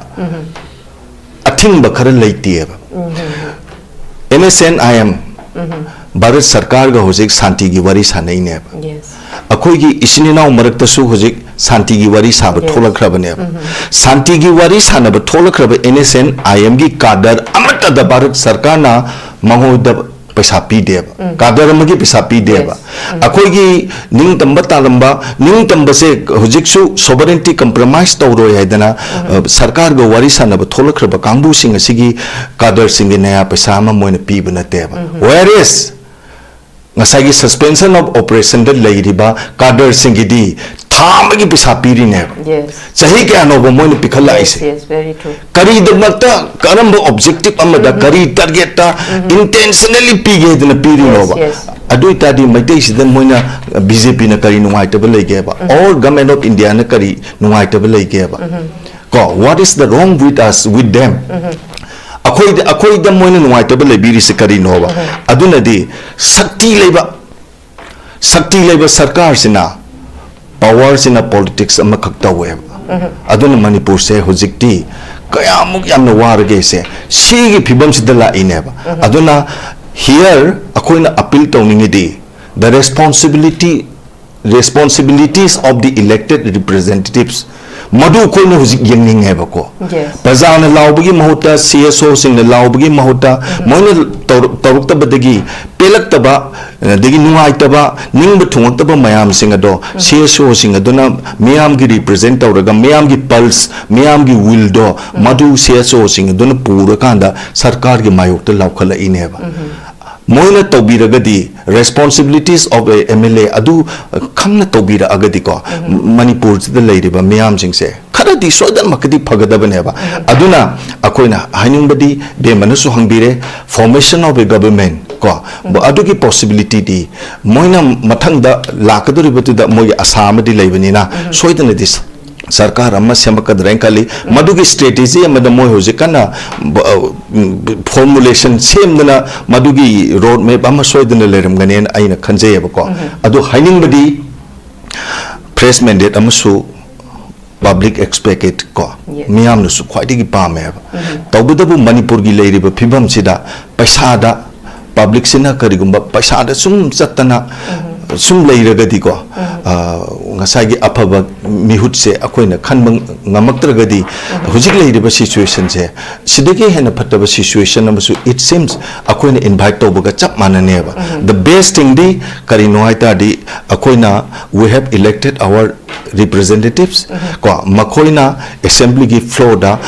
ꯑꯊꯤꯡꯕ ꯈꯔ ꯂꯩꯇꯦꯕ꯫ N S N I M, Bharat ꯁꯔꯀꯥꯔꯒ ꯍꯧꯖꯤꯛ ꯁꯥꯟꯇꯤꯒꯤ ꯋꯥꯔꯤ ꯁꯥꯟꯅꯩꯅꯦꯕ꯫ Yes. ꯑꯩꯈꯣꯏꯒꯤ ꯏꯆꯤꯟ ꯏꯅꯥꯎ ꯃꯔꯛꯇꯁꯨ ꯍꯧꯖꯤꯛ ꯁꯥꯟꯇꯤꯒꯤ ꯋꯥꯔꯤ ꯁꯥꯕ Yes. ꯊꯣꯛꯂꯛꯈ꯭ꯔꯕꯅꯦꯕ꯫ ꯁꯥꯟꯇꯤꯒꯤ ꯋꯥꯔꯤ ꯁꯥꯟꯅꯕ ꯊꯣꯛꯂꯛꯈ꯭ꯔꯕ ꯑꯦꯟ ꯑꯦꯁ ꯑꯦꯟ ꯑꯥꯏ ꯑꯦꯝꯒꯤ ꯀꯥꯗꯔ ꯑꯃꯠꯇꯗ ꯚꯥꯔꯠ ꯁꯔꯀꯥꯔꯅ ꯃꯉꯣꯟꯗ ꯄꯩꯁꯥ ꯄꯤꯗꯦꯕ꯫ ꯀꯥꯗꯔ ꯑꯃꯒꯤ ꯄꯩꯁꯥ ꯄꯤꯗꯦꯕ꯫ Yes. ꯑꯩꯈꯣꯏꯒꯤ ꯅꯤꯡꯇꯝꯕ ꯇꯥꯂꯝꯕ, ꯅꯤꯡꯇꯝꯕꯁꯦ ꯍꯧꯖꯤꯛꯁꯨ sovereignty compromise ꯇꯧꯔꯣꯏ ꯍꯥꯏꯗꯅ, ꯑ, ꯁꯔꯀꯥꯔꯒ ꯋꯥꯔꯤ ꯁꯥꯟꯅꯕ ꯊꯣꯛꯂꯛꯈ꯭ꯔꯕ ꯀꯥꯡꯕꯨꯁꯤꯡ ꯑꯁꯤꯒꯤ ꯀꯥꯗꯔꯁꯤꯡꯒꯤ ꯅꯌꯥ ꯄꯩꯁꯥ ꯑꯃ ꯃꯣꯏꯅ ꯄꯤꯕ ꯅꯠꯇꯦꯕ꯫ Whereas ꯉꯁꯥꯏꯒꯤ suspension of operationꯗ ꯂꯩꯔꯤꯕ ꯀꯥꯗꯔꯁꯤꯡꯒꯤꯗꯤ ꯊꯥ ꯑꯃꯒꯤ ꯄꯩꯁꯥ ꯄꯤꯔꯤꯅꯦꯕ꯫ Yes. ꯆꯍꯤ ꯀꯌꯥꯅꯣꯕ ꯃꯣꯏꯅ ꯄꯤꯈꯠꯂꯛꯏꯁꯦ? Yes, yes, very true. ꯀꯔꯤꯗꯃꯛꯇ, ꯀꯔꯝꯕ objective ꯑꯃꯗ, ꯀꯔꯤ targetꯇ intentionally ꯄꯤꯒꯦ ꯍꯥꯏꯗꯅ ꯄꯤꯔꯤꯅꯣꯕ? Yes, yes. ꯑꯗꯨ ꯑꯣꯏꯇꯥꯔꯗꯤ ꯃꯩꯇꯩꯁꯤꯗ ꯃꯣꯏꯅ ꯕꯤ ꯖꯦ ꯄꯤꯅ ꯀꯔꯤ ꯅꯨꯡꯉꯥꯏꯇꯕ ꯂꯩꯒꯦꯕ? Or Government of Indiaꯅ ꯀꯔꯤ ꯅꯨꯡꯉꯥꯏꯇꯕ ꯂꯩꯒꯦꯕ? ꯀꯣ, what is the wrong with us, with them? ꯑꯩꯈꯣꯏꯗ, ꯑꯩꯈꯣꯏꯗ ꯃꯣꯏꯅ ꯅꯨꯡꯉꯥꯏꯇꯕ ꯂꯩꯕꯤꯔꯤꯁꯦ ꯀꯔꯤꯅꯣꯕ? ꯑꯗꯨꯅꯗꯤ ꯁꯛꯇꯤ ꯂꯩꯕ, ꯁꯛꯇꯤ ꯂꯩꯕ ꯁꯔꯀꯥꯔꯁꯤꯅ, powerꯁꯤꯅ politics ꯑꯃꯈꯛ ꯇꯧꯋꯦꯕ꯫ ꯑꯗꯨꯅ ꯃꯅꯤꯄꯨꯔꯁꯦ ꯍꯧꯖꯤꯛꯇꯤ ꯀꯌꯥꯃꯨꯛ ꯌꯥꯝꯅ ꯋꯥꯔꯒꯦꯁꯦ ꯁꯤꯒꯤ ꯐꯤꯕꯝꯁꯤꯗ ꯂꯥꯛꯏꯅꯦꯕ꯫ ꯑꯗꯨꯅ here ꯑꯩꯈꯣꯏꯅ appeal ꯇꯧꯅꯤꯡꯉꯤꯗꯤ, the responsibility responsibilities of the elected representatives, ꯃꯗꯨ ꯑꯩꯈꯣꯏꯅ ꯍꯧꯖꯤꯛ ꯌꯦꯡꯅꯤꯡꯉꯦꯕꯀꯣ꯫ Yes. ꯄ꯭ꯔꯖꯥꯅ ꯂꯥꯎꯕꯒꯤ ꯃꯍꯨꯠꯇ, ꯁꯤ ꯑꯦꯁ ꯑꯣꯁꯤꯡꯅ ꯂꯥꯎꯕꯒꯤ ꯃꯍꯨꯠꯇ, ꯃꯣꯏꯅ ꯇꯧꯔ-, ꯇꯧꯔꯛꯇꯕꯗꯒꯤ ꯄꯦꯜꯂꯛꯇꯕ, ꯑꯗꯒꯤ ꯅꯨꯡꯉꯥꯏꯇꯕ, ꯅꯤꯡꯕ ꯊꯨꯡꯉꯛꯇꯕ ꯃꯌꯥꯝꯁꯤꯡ ꯑꯗꯣ ꯁꯤ ꯑꯦꯁ ꯑꯣꯁꯤꯡ ꯑꯗꯨꯅ ꯃꯤꯌꯥꯝꯒꯤ represent ꯇꯧꯔꯒ, ꯃꯤꯌꯥꯝꯒꯤ pulse, ꯃꯤꯌꯥꯝꯒꯤ willꯗꯣ, ꯃꯗꯨ ꯁꯤ ꯑꯦꯁ ꯑꯣꯁꯤꯡ ꯑꯗꯨꯅ ꯄꯨꯔꯀꯥꯟꯗ ꯁꯔꯀꯥꯔꯒꯤ ꯃꯥꯌꯣꯛꯇ ꯂꯥꯎꯈꯠꯂꯛꯏꯅꯦꯕ꯫ ꯃꯣꯏꯅ ꯇꯧꯕꯤꯔꯒꯗꯤ, responsibilities of a M L A ꯑꯗꯨ ꯈꯪꯅ ꯇꯧꯕꯤꯔꯛꯑꯒꯗꯤꯀꯣ, ꯃꯅꯤꯄꯨꯔꯁꯤꯗ ꯂꯩꯔꯤꯕ ꯃꯤꯌꯥꯝꯁꯤꯡꯁꯦ ꯈꯔꯗꯤ ꯁꯣꯏꯗꯅꯃꯛꯀꯤꯗꯤ ꯐꯒꯗꯕꯅꯦꯕ꯫ ꯑꯗꯨꯅ ꯑꯩꯈꯣꯏꯅ ꯍꯥꯏꯅꯤꯡꯕꯗꯤ, ꯕꯦꯝꯃꯅꯁꯨ ꯍꯪꯕꯤꯔꯦ, formation of a government ꯀꯣ, ꯑꯗꯨꯒꯤ possibilityꯗꯤ ꯃꯣꯏꯅ ꯃꯊꯪꯗ ꯂꯥꯛꯀꯗꯧꯔꯤꯕꯗꯨꯗ ꯃꯣꯏꯒꯤ ꯑꯁꯥ ꯑꯃꯗꯤ ꯂꯩꯕꯅꯤꯅ, ꯁꯣꯏꯗꯅꯗꯤ ꯁ-, ꯁꯔꯀꯥꯔ ꯑꯃ ꯁꯦꯝꯃꯛꯀꯗ꯭ꯔꯥ ꯍꯥꯏꯅ ꯈꯜꯂꯤ꯫ ꯃꯗꯨꯒꯤ strategy ꯑꯃꯗ ꯃꯣꯏ ꯍꯧꯖꯤꯛ ꯀꯟꯅ ꯕ-, ꯑ, ꯎꯝ, formulation ꯁꯦꯝꯗꯅ ꯃꯗꯨꯒꯤ road map ꯑꯃ ꯁꯣꯏꯗꯅ ꯂꯩꯔꯝꯒꯅꯦꯅ ꯑꯩꯅ ꯈꯟꯖꯩꯌꯦꯕꯀꯣ꯫ ꯑꯗꯨ ꯍꯥꯏꯅꯤꯡꯕꯗꯤ, fresh mandate ꯑꯃꯁꯨ public expected ꯀꯣ, Yes. ꯃꯤꯌꯥꯝꯅꯁꯨ ꯈ꯭ꯋꯥꯏꯗꯒꯤ ꯄꯥꯝꯃꯦꯕ꯫ ꯇꯧꯕꯇꯕꯨ ꯃꯅꯤꯄꯨꯔꯒꯤ ꯂꯩꯔꯤꯕ ꯐꯤꯕꯝꯁꯤꯗ ꯄꯩꯁꯥꯗ, publicꯁꯤꯅ ꯀꯔꯤꯒꯨꯝꯕ ꯄꯩꯁꯥꯗ ꯁꯨꯝ ꯆꯠꯇꯅ ꯁꯨꯝ ꯂꯩꯔꯒꯗꯤꯀꯣ, ꯑ, ꯉꯁꯥꯏꯒꯤ ꯑꯐꯕ ꯃꯤꯍꯨꯠꯁꯦ ꯑꯩꯈꯣꯏꯅ ꯈꯟꯕ ꯉꯝꯃꯛꯇ꯭ꯔꯒꯗꯤ, ꯍꯧꯖꯤꯛ ꯂꯩꯔꯤꯕ situationꯁꯦ, ꯁꯤꯗꯒꯤ ꯍꯦꯟꯅ ꯐꯠꯇꯕ situation ꯑꯃꯁꯨ, it seems, ꯑꯩꯈꯣꯏꯅ invite ꯇꯧꯕꯒ ꯆꯞ ꯃꯥꯟꯅꯅꯦꯕ꯫ The best thingꯗꯤ ꯀꯔꯤꯅꯣ ꯍꯥꯏ ꯇꯥꯔꯗꯤ, ꯑꯩꯈꯣꯏꯅ, we have elected our representatives ꯀꯣ, ꯃꯈꯣꯏꯅ assemblyꯒꯤ floorꯗ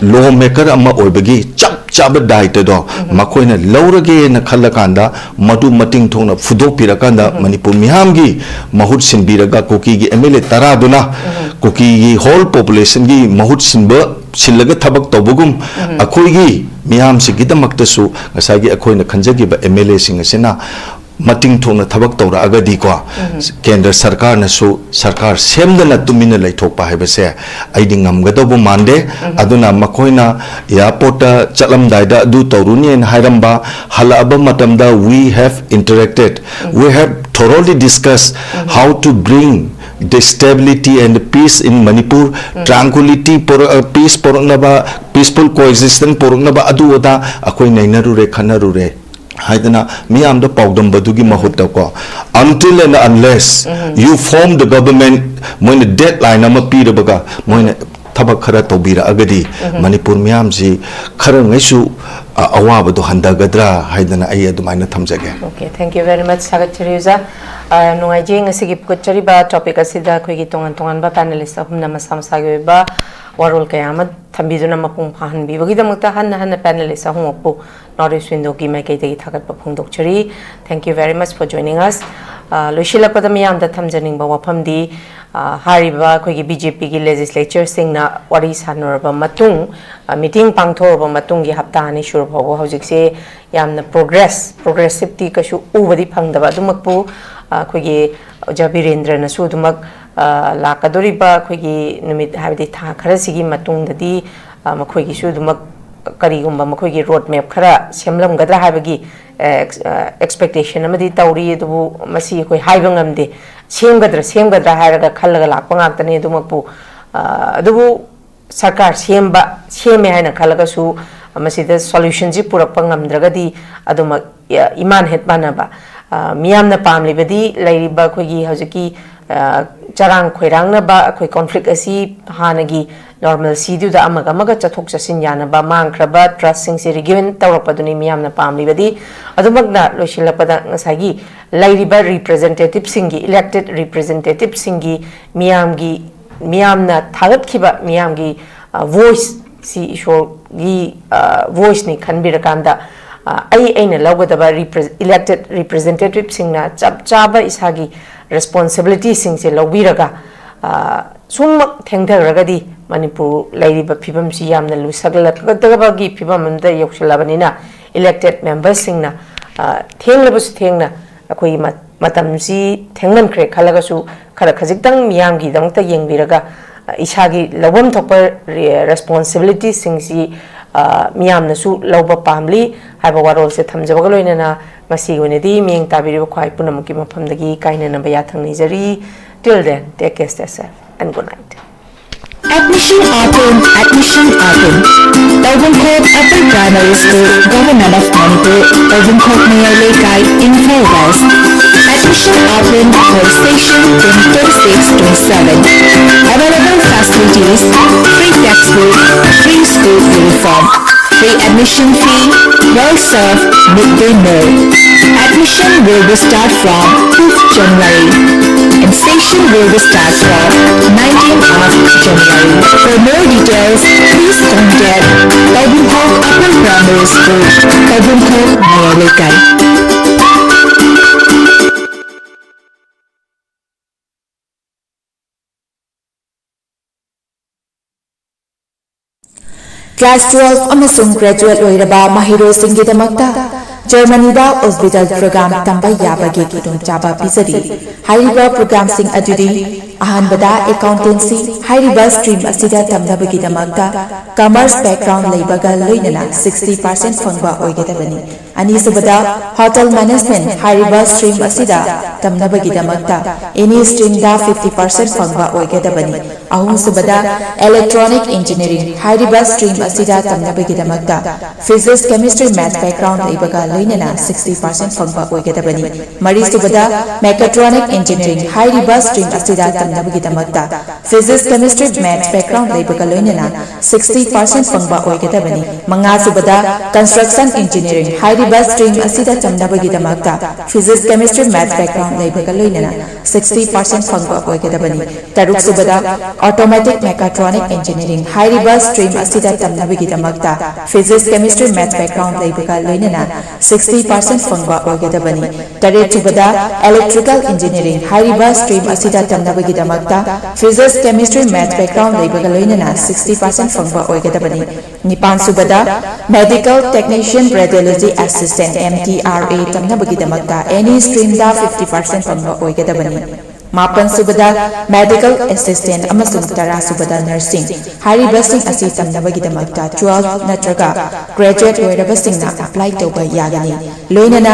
law maker ꯑꯃ ꯑꯣꯏꯕꯒꯤ ꯆꯞ ꯆꯥꯕ ꯗꯥꯏꯇꯗꯣ ꯃꯈꯣꯏꯅ ꯂꯧꯔꯒꯦꯅ ꯈꯜꯂꯀꯥꯟꯗ, ꯃꯗꯨ ꯃꯇꯤꯡ ꯊꯣꯛꯅ ꯐꯨꯗꯣꯛꯄꯤꯔꯀꯥꯟꯗ, ꯃꯅꯤꯄꯨꯔ ꯃꯤꯌꯥꯝꯒꯤ ꯃꯍꯨꯠ ꯁꯤꯟꯕꯤꯔꯒ, ꯀꯨꯀꯤꯒꯤ M L A ꯇꯔꯥꯗꯨꯅ ꯀꯨꯀꯤꯒꯤ whole populationꯒꯤ ꯃꯍꯨꯠ ꯁꯤꯟꯕ, ꯁꯤꯜꯂꯒ ꯊꯕꯛ ꯇꯧꯕꯒꯨꯝ, ꯑꯩꯈꯣꯏꯒꯤ ꯃꯤꯌꯥꯝꯁꯤꯒꯤꯗꯃꯛꯇꯁꯨ ꯉꯁꯥꯏꯒꯤ ꯑꯩꯈꯣꯏꯅ ꯈꯟꯖꯈꯤꯕ M L Aꯁꯤꯡ ꯑꯁꯤꯅ ꯃꯇꯤꯡ ꯊꯣꯛꯅ ꯊꯕꯛ ꯇꯧꯔꯛꯑꯒꯗꯤꯀꯣ, ꯀꯦꯟꯗ꯭ꯔ ꯁꯔꯀꯥꯔꯅꯁꯨ ꯁꯔꯀꯥꯔ ꯁꯦꯝꯗꯅ ꯇꯨꯃꯤꯟꯅ ꯂꯩꯊꯣꯛꯄ ꯍꯥꯏꯕꯁꯦ ꯑꯩꯗꯤ ꯉꯝꯒꯗꯧꯕ ꯃꯥꯟꯗꯦ꯫ ꯑꯗꯨꯅ ꯃꯈꯣꯏꯅ airportꯇ ꯆꯠꯂꯝꯗꯥꯏꯗ ꯑꯗꯨ ꯇꯧꯔꯨꯅꯤꯅ ꯍꯥꯏꯔꯝꯕ, ꯍꯜꯂꯛꯑꯕ ꯃꯇꯝꯗ, we have interacted, we have thoroughly discussed how to bring the stability and peace in Manipur, tranquility pork-, peace ꯄꯣꯔꯛꯅꯕ, peaceful coexistence ꯄꯣꯔꯛꯅꯕ, ꯑꯗꯨ ꯑꯗꯥ ꯑꯩꯈꯣꯏ ꯅꯩꯅꯔꯨꯔꯦ, ꯈꯟꯅꯔꯨꯔꯦ꯫ ꯍꯥꯏꯗꯅ ꯃꯤꯌꯥꯝꯗ ꯄꯥꯎꯗꯝꯕꯗꯨꯒꯤ ꯃꯍꯨꯠꯇꯀꯣ, until and unless you form the government, ꯃꯣꯏꯅ deadline ꯑꯃ ꯄꯤꯔꯕꯒ ꯃꯣꯏꯅ ꯊꯕꯛ ꯈꯔ ꯇꯧꯕꯤꯔꯛꯑꯒꯗꯤ ꯃꯅꯤꯄꯨꯔ ꯃꯤꯌꯥꯝꯁꯤ ꯈꯔꯉꯩꯁꯨ, ꯑ, ꯑꯋꯥꯕꯗꯣ ꯍꯟꯊꯒꯗ꯭ꯔꯥ ꯍꯥꯏꯗꯅ ꯑꯩ ꯑꯗꯨꯃꯥꯏꯅ ꯊꯝꯖꯒꯦ꯫ Okay, thank you very much. ꯊꯥꯒꯠꯆꯔꯤ ꯑꯣꯖꯥ꯫ ꯑ, ꯌꯥꯝ ꯅꯨꯡꯉꯥꯏꯖꯩ ꯉꯁꯤꯒꯤ ꯄꯨꯒꯠꯆꯔꯤꯕ topic ꯑꯁꯤꯗ ꯑꯩꯈꯣꯏꯒꯤ ꯇꯣꯉꯥꯟ ꯇꯣꯉꯥꯟꯕ panelist ꯑꯍꯨꯝꯅ ꯃꯁꯥ ꯃꯁꯥꯒꯤ ꯑꯣꯏꯕ ꯋꯥꯔꯣꯜ ꯀꯌꯥ ꯑꯃ ꯊꯝꯕꯤꯗꯨꯅ ꯃꯄꯨꯡ ꯐꯥꯍꯟꯕꯤꯕꯒꯤꯗꯃꯛꯇ ꯍꯟꯅ ꯍꯟꯅ panelist ꯑꯍꯨꯝꯃꯛꯄꯨ North East Window ꯒꯤ ꯃꯥꯏꯀꯩꯗꯒꯤ ꯊꯥꯒꯠꯄ ꯐꯣꯡꯗꯣꯛꯆꯔꯤ꯫ Thank you very much for joining us. ꯑ, ꯂꯣꯏꯁꯤꯜꯂꯛꯄꯗ ꯃꯤꯌꯥꯝꯗ ꯊꯝꯖꯅꯤꯡꯕ ꯋꯥꯐꯝꯗꯤ, ꯑ, ꯍꯥꯏꯔꯤꯕ ꯑꯩꯈꯣꯏꯒꯤ BJP ꯒꯤ legislature ꯁꯤꯡꯅ ꯋꯥꯔꯤ ꯁꯥꯟꯅꯔꯕ ꯃꯇꯨꯡ, ꯑ, meeting ꯄꯥꯡꯊꯣꯛꯑꯕ ꯃꯇꯨꯡꯒꯤ ꯍꯞꯇꯥ ꯑꯅꯤ ꯁꯨꯔ ꯐꯥꯎꯕ ꯍꯧꯖꯤꯛꯁꯦ ꯌꯥꯝꯅ progress, progressive ꯇꯤ ꯀꯩꯁꯨ ꯎꯕꯗꯤ ꯐꯪꯗꯕ, ꯑꯗꯨꯃꯛꯄꯨ, ꯑ, ꯑꯩꯈꯣꯏꯒꯤ ꯑꯣꯖꯥ ꯕꯤꯔꯦꯟꯗ꯭ꯔꯅꯁꯨ ꯑꯗꯨꯃꯛ, ꯑ, ꯂꯥꯛꯀꯗꯧꯔꯤꯕ ꯑꯩꯈꯣꯏꯒꯤ ꯅꯨꯃꯤꯠ, ꯍꯥꯏꯕꯗꯤ ꯊꯥ ꯈꯔꯁꯤꯒꯤ ꯃꯇꯨꯡꯗꯗꯤ, ꯑ, ꯃꯈꯣꯏꯒꯤꯁꯨ ꯑꯗꯨꯃꯛ ꯀꯔꯤꯒꯨꯝꯕ ꯃꯈꯣꯏꯒꯤ road map ꯈꯔ ꯁꯦꯝꯂꯝꯒꯗ꯭ꯔꯥ ꯍꯥꯏꯕꯒꯤ, ꯑ, ex-, ꯑ, expectation ꯑꯃꯗꯤ ꯇꯧꯔꯤ꯫ ꯑꯗꯨꯕꯨ ꯃꯁꯤ ꯑꯩꯈꯣꯏ ꯍꯥꯏꯕ ꯉꯝꯗꯦ꯫ ꯁꯦꯝꯒꯗ꯭ꯔꯥ, ꯁꯦꯝꯒꯗ꯭ꯔꯥ ꯍꯥꯏꯔꯒ ꯈꯜꯂꯒ ꯂꯥꯛꯄ ꯉꯥꯛꯇꯅꯤ꯫ ꯑꯗꯨꯃꯛꯄꯨ, ꯑ, ꯑꯗꯨꯕꯨ ꯁꯔꯀꯥꯔ ꯁꯦꯝꯕ, ꯁꯦꯝꯃꯦ ꯍꯥꯏꯅ ꯈꯜꯂꯒꯁꯨ ꯃꯁꯤꯗ solution ꯁꯤ ꯄꯨꯔꯛꯄ ꯉꯝꯗ꯭ꯔꯒꯗꯤ ꯑꯗꯨꯃꯛ, ꯑ, ꯏꯃꯥꯟ ꯍꯦꯠ ꯃꯥꯟꯅꯕ꯫ ꯑ, ꯃꯤꯌꯥꯝꯅ ꯄꯥꯝꯂꯤꯕꯗꯤ ꯂꯩꯔꯤꯕ ꯑꯩꯈꯣꯏꯒꯤ ꯍꯧꯖꯤꯛꯀꯤ, ꯑ, ꯆꯔꯥꯡ ꯈꯣꯏꯔꯥꯡꯅꯕ ꯑꯩꯈꯣꯏ conflict ꯑꯁꯤ ꯍꯥꯟꯅꯒꯤ normalcy ꯗꯨꯗ ꯑꯃꯒ ꯑꯃꯒ ꯆꯠꯊꯣꯛ ꯆꯠꯁꯤꯟ ꯌꯥꯅꯕ, ꯃꯥꯡꯈ꯭ꯔꯕ trust ꯁꯤꯡꯁꯤ regain ꯇꯧꯔꯛꯄꯗꯨꯅꯤ ꯃꯤꯌꯥꯝꯅ ꯄꯥꯝꯂꯤꯕꯗꯤ꯫ ꯑꯗꯨꯃꯛꯅ ꯂꯣꯏꯁꯤꯜꯂꯛꯄꯗ ꯉꯁꯥꯏꯒꯤ ꯂꯩꯔꯤꯕ representative ꯁꯤꯡꯒꯤ, elected representative ꯁꯤꯡꯒꯤ ꯃꯤꯌꯥꯝꯒꯤ, ꯃꯤꯌꯥꯝꯅ ꯊꯥꯒꯠꯈꯤꯕ ꯃꯤꯌꯥꯝꯒꯤ, ꯑ, voice ꯁꯤ ꯏꯁꯣꯔꯒꯤ, ꯑ, voice ꯅꯤ ꯈꯟꯕꯤꯔꯀꯥꯟꯗ, ꯑ, ꯑꯩ, ꯑꯩꯅ ꯂꯧꯒꯗꯕ repre-, elected representative ꯁꯤꯡꯅ ꯆꯞ ꯆꯥꯕ ꯏꯁꯥꯒꯤ responsibility ꯁꯤꯡꯁꯦ ꯂꯧꯕꯤꯔꯒ, ꯑ, ꯁꯨꯝꯃꯛ ꯊꯦꯡꯊꯈ꯭ꯔꯒꯗꯤ ꯃꯅꯤꯄꯨꯔ ꯂꯩꯔꯤꯕ ꯐꯤꯕꯝꯁꯤ ꯌꯥꯝꯅ ꯂꯨꯁꯜꯂꯛꯀꯗꯕꯒꯤ ꯐꯤꯕꯝ ꯑꯃꯗ ꯌꯧꯁꯤꯜꯂꯕꯅꯤꯅ elected members ꯁꯤꯡꯅ, ꯑ, ꯊꯦꯡꯂꯕꯁꯨ ꯊꯦꯡꯅ ꯑꯩꯈꯣꯏꯒꯤ ꯃ-, ꯃꯇꯝꯁꯤ ꯊꯦꯡꯃꯟꯈ꯭ꯔꯦ ꯈꯜꯂꯒꯁꯨ ꯈꯔ ꯈꯖꯤꯛꯇꯪ ꯃꯤꯌꯥꯝꯒꯤꯗꯃꯛꯇ ꯌꯦꯡꯕꯤꯔꯒ, ꯑ, ꯏꯁꯥꯒꯤ ꯂꯧꯐꯝ ꯊꯣꯛꯄ ꯔꯦ-, responsibility ꯁꯤꯡꯁꯤ, ꯑ, ꯃꯤꯌꯥꯝꯅꯁꯨ ꯂꯧꯕ ꯄꯥꯝꯂꯤ ꯍꯥꯏꯕ ꯋꯥꯔꯣꯜꯁꯦ ꯊꯝꯖꯕꯒ ꯂꯣꯏꯅꯅ ꯉꯁꯤꯒꯤ ꯑꯣꯏꯅꯗꯤ ꯃꯤꯠꯌꯦꯡ ꯇꯥꯕꯤꯔꯤꯕ ꯈ꯭ꯋꯥꯏ ꯄꯨꯝꯅꯃꯛꯀꯤ ꯃꯐꯝꯗꯒꯤ ꯀꯥꯏꯅꯅꯕ ꯌꯥꯊꯪ ꯅꯤꯖꯔꯤ꯫ Till then, take care, stay safe and good night. Admission open, admission open. Taubungkhok Upper Primary School, Government of Manipur, Taubungkhok Mayar Leikai, Imphal West. Admission open for session twenty twenty-six twenty-seven. Available facilities: free textbook, free school uniform, free admission fee, well served midday meal. Admission will be start from fifth January and session will be start from nineteenth of January. For more details, please contact Taubungkhok Upper Primary School, Taubungkhok, Mayar Leikai. Class twelve ꯑꯃꯁꯨꯡ graduate ꯂꯣꯏꯔꯕ ꯃꯍꯩꯔꯣꯏꯁꯤꯡꯒꯤꯗꯃꯛꯇ ꯖꯔꯃꯅꯤꯗ ꯑꯣꯁꯕꯤꯇꯥꯜ program ꯇꯝꯕ ꯌꯥꯕꯒꯤ ꯈꯨꯗꯣꯡꯆꯥꯕ ꯄꯤꯖꯔꯤ꯫ ꯍꯥꯏꯔꯤꯕ programꯁꯤꯡ ꯑꯗꯨꯗꯤ: ꯑꯍꯥꯟꯕꯗ, accountancy꯫ ꯍꯥꯏꯔꯤꯕ stream ꯑꯁꯤꯗ ꯇꯝꯅꯕꯒꯤꯗꯃꯛꯇ commerce background ꯂꯩꯕꯒ ꯂꯣꯏꯅꯅ sixty percent ꯐꯪꯕ ꯑꯣꯏꯒꯗꯕꯅꯤ꯫ ꯑꯅꯤꯁꯨꯕꯗ, hotel management꯫ ꯍꯥꯏꯔꯤꯕ stream ꯑꯁꯤꯗ ꯇꯝꯅꯕꯒꯤꯗꯃꯛꯇ any streamꯗ fifty percent ꯐꯪꯕ ꯑꯣꯏꯒꯗꯕꯅꯤ꯫ ꯑꯍꯨꯝꯁꯨꯕꯗ, electronic engineering꯫ ꯍꯥꯏꯔꯤꯕ stream ꯑꯁꯤꯗ ꯇꯝꯅꯕꯒꯤꯗꯃꯛꯇ physics, chemistry, maths background ꯂꯩꯕꯒ ꯂꯣꯏꯅꯅ sixty percent ꯐꯪꯕ ꯑꯣꯏꯒꯗꯕꯅꯤ꯫ ꯃꯔꯤꯁꯨꯕꯗ, mechatronic engineering꯫ ꯍꯥꯏꯔꯤꯕ stream ꯑꯁꯤꯗ ꯇꯝꯅꯕꯒꯤꯗꯃꯛꯇ physics, chemistry, maths background ꯂꯩꯕꯒ ꯂꯣꯏꯅꯅ sixty percent ꯐꯪꯕ ꯑꯣꯏꯒꯗꯕꯅꯤ꯫ ꯃꯉꯥꯁꯨꯕꯗ, construction engineering꯫ ꯍꯥꯏꯔꯤꯕ stream ꯑꯁꯤꯗ ꯇꯝꯅꯕꯒꯤꯗꯃꯛꯇ physics, chemistry, maths background ꯂꯩꯕꯒ ꯂꯣꯏꯅꯅ sixty percent ꯐꯪꯕ ꯑꯣꯏꯒꯗꯕꯅꯤ꯫ ꯇꯔꯨꯛꯁꯨꯕꯗ, automotive mechatronic engineering꯫ ꯍꯥꯏꯔꯤꯕ stream ꯑꯁꯤꯗ ꯇꯝꯅꯕꯒꯤꯗꯃꯛꯇ physics, chemistry, maths background ꯂꯩꯕꯒ ꯂꯣꯏꯅꯅ sixty percent ꯐꯪꯕ ꯑꯣꯏꯒꯗꯕꯅꯤ꯫ ꯇꯔꯦꯠꯁꯨꯕꯗ, electrical engineering꯫ ꯍꯥꯏꯔꯤꯕ stream ꯑꯁꯤꯗ ꯇꯝꯅꯕꯒꯤꯗꯃꯛꯇ physics, chemistry, maths background ꯂꯩꯕꯒ ꯂꯣꯏꯅꯅ sixty percent ꯐꯪꯕ ꯑꯣꯏꯒꯗꯕꯅꯤ꯫ ꯅꯤꯄꯥꯟꯁꯨꯕꯗ, medical technician radiology assistant, M T R A ꯇꯝꯅꯕꯒꯤꯗꯃꯛꯇ any streamꯗ fifty percent ꯐꯪꯕ ꯑꯣꯏꯒꯗꯕꯅꯤ꯫ ꯃꯥꯄꯟꯁꯨꯕꯗ, medical assistant ꯑꯃꯁꯨꯡ ꯇꯔꯥꯁꯨꯕꯗ, nursing꯫ ꯍꯥꯏꯔꯤꯕꯁꯤꯡ ꯑꯁꯤ ꯇꯝꯅꯕꯒꯤꯗꯃꯛꯇ twelve ꯅꯠꯇ꯭ꯔꯒ graduate ꯂꯣꯏꯔꯕꯁꯤꯡꯅ apply ꯇꯧꯕ ꯌꯥꯒꯅꯤ꯫ ꯂꯣꯏꯅꯅ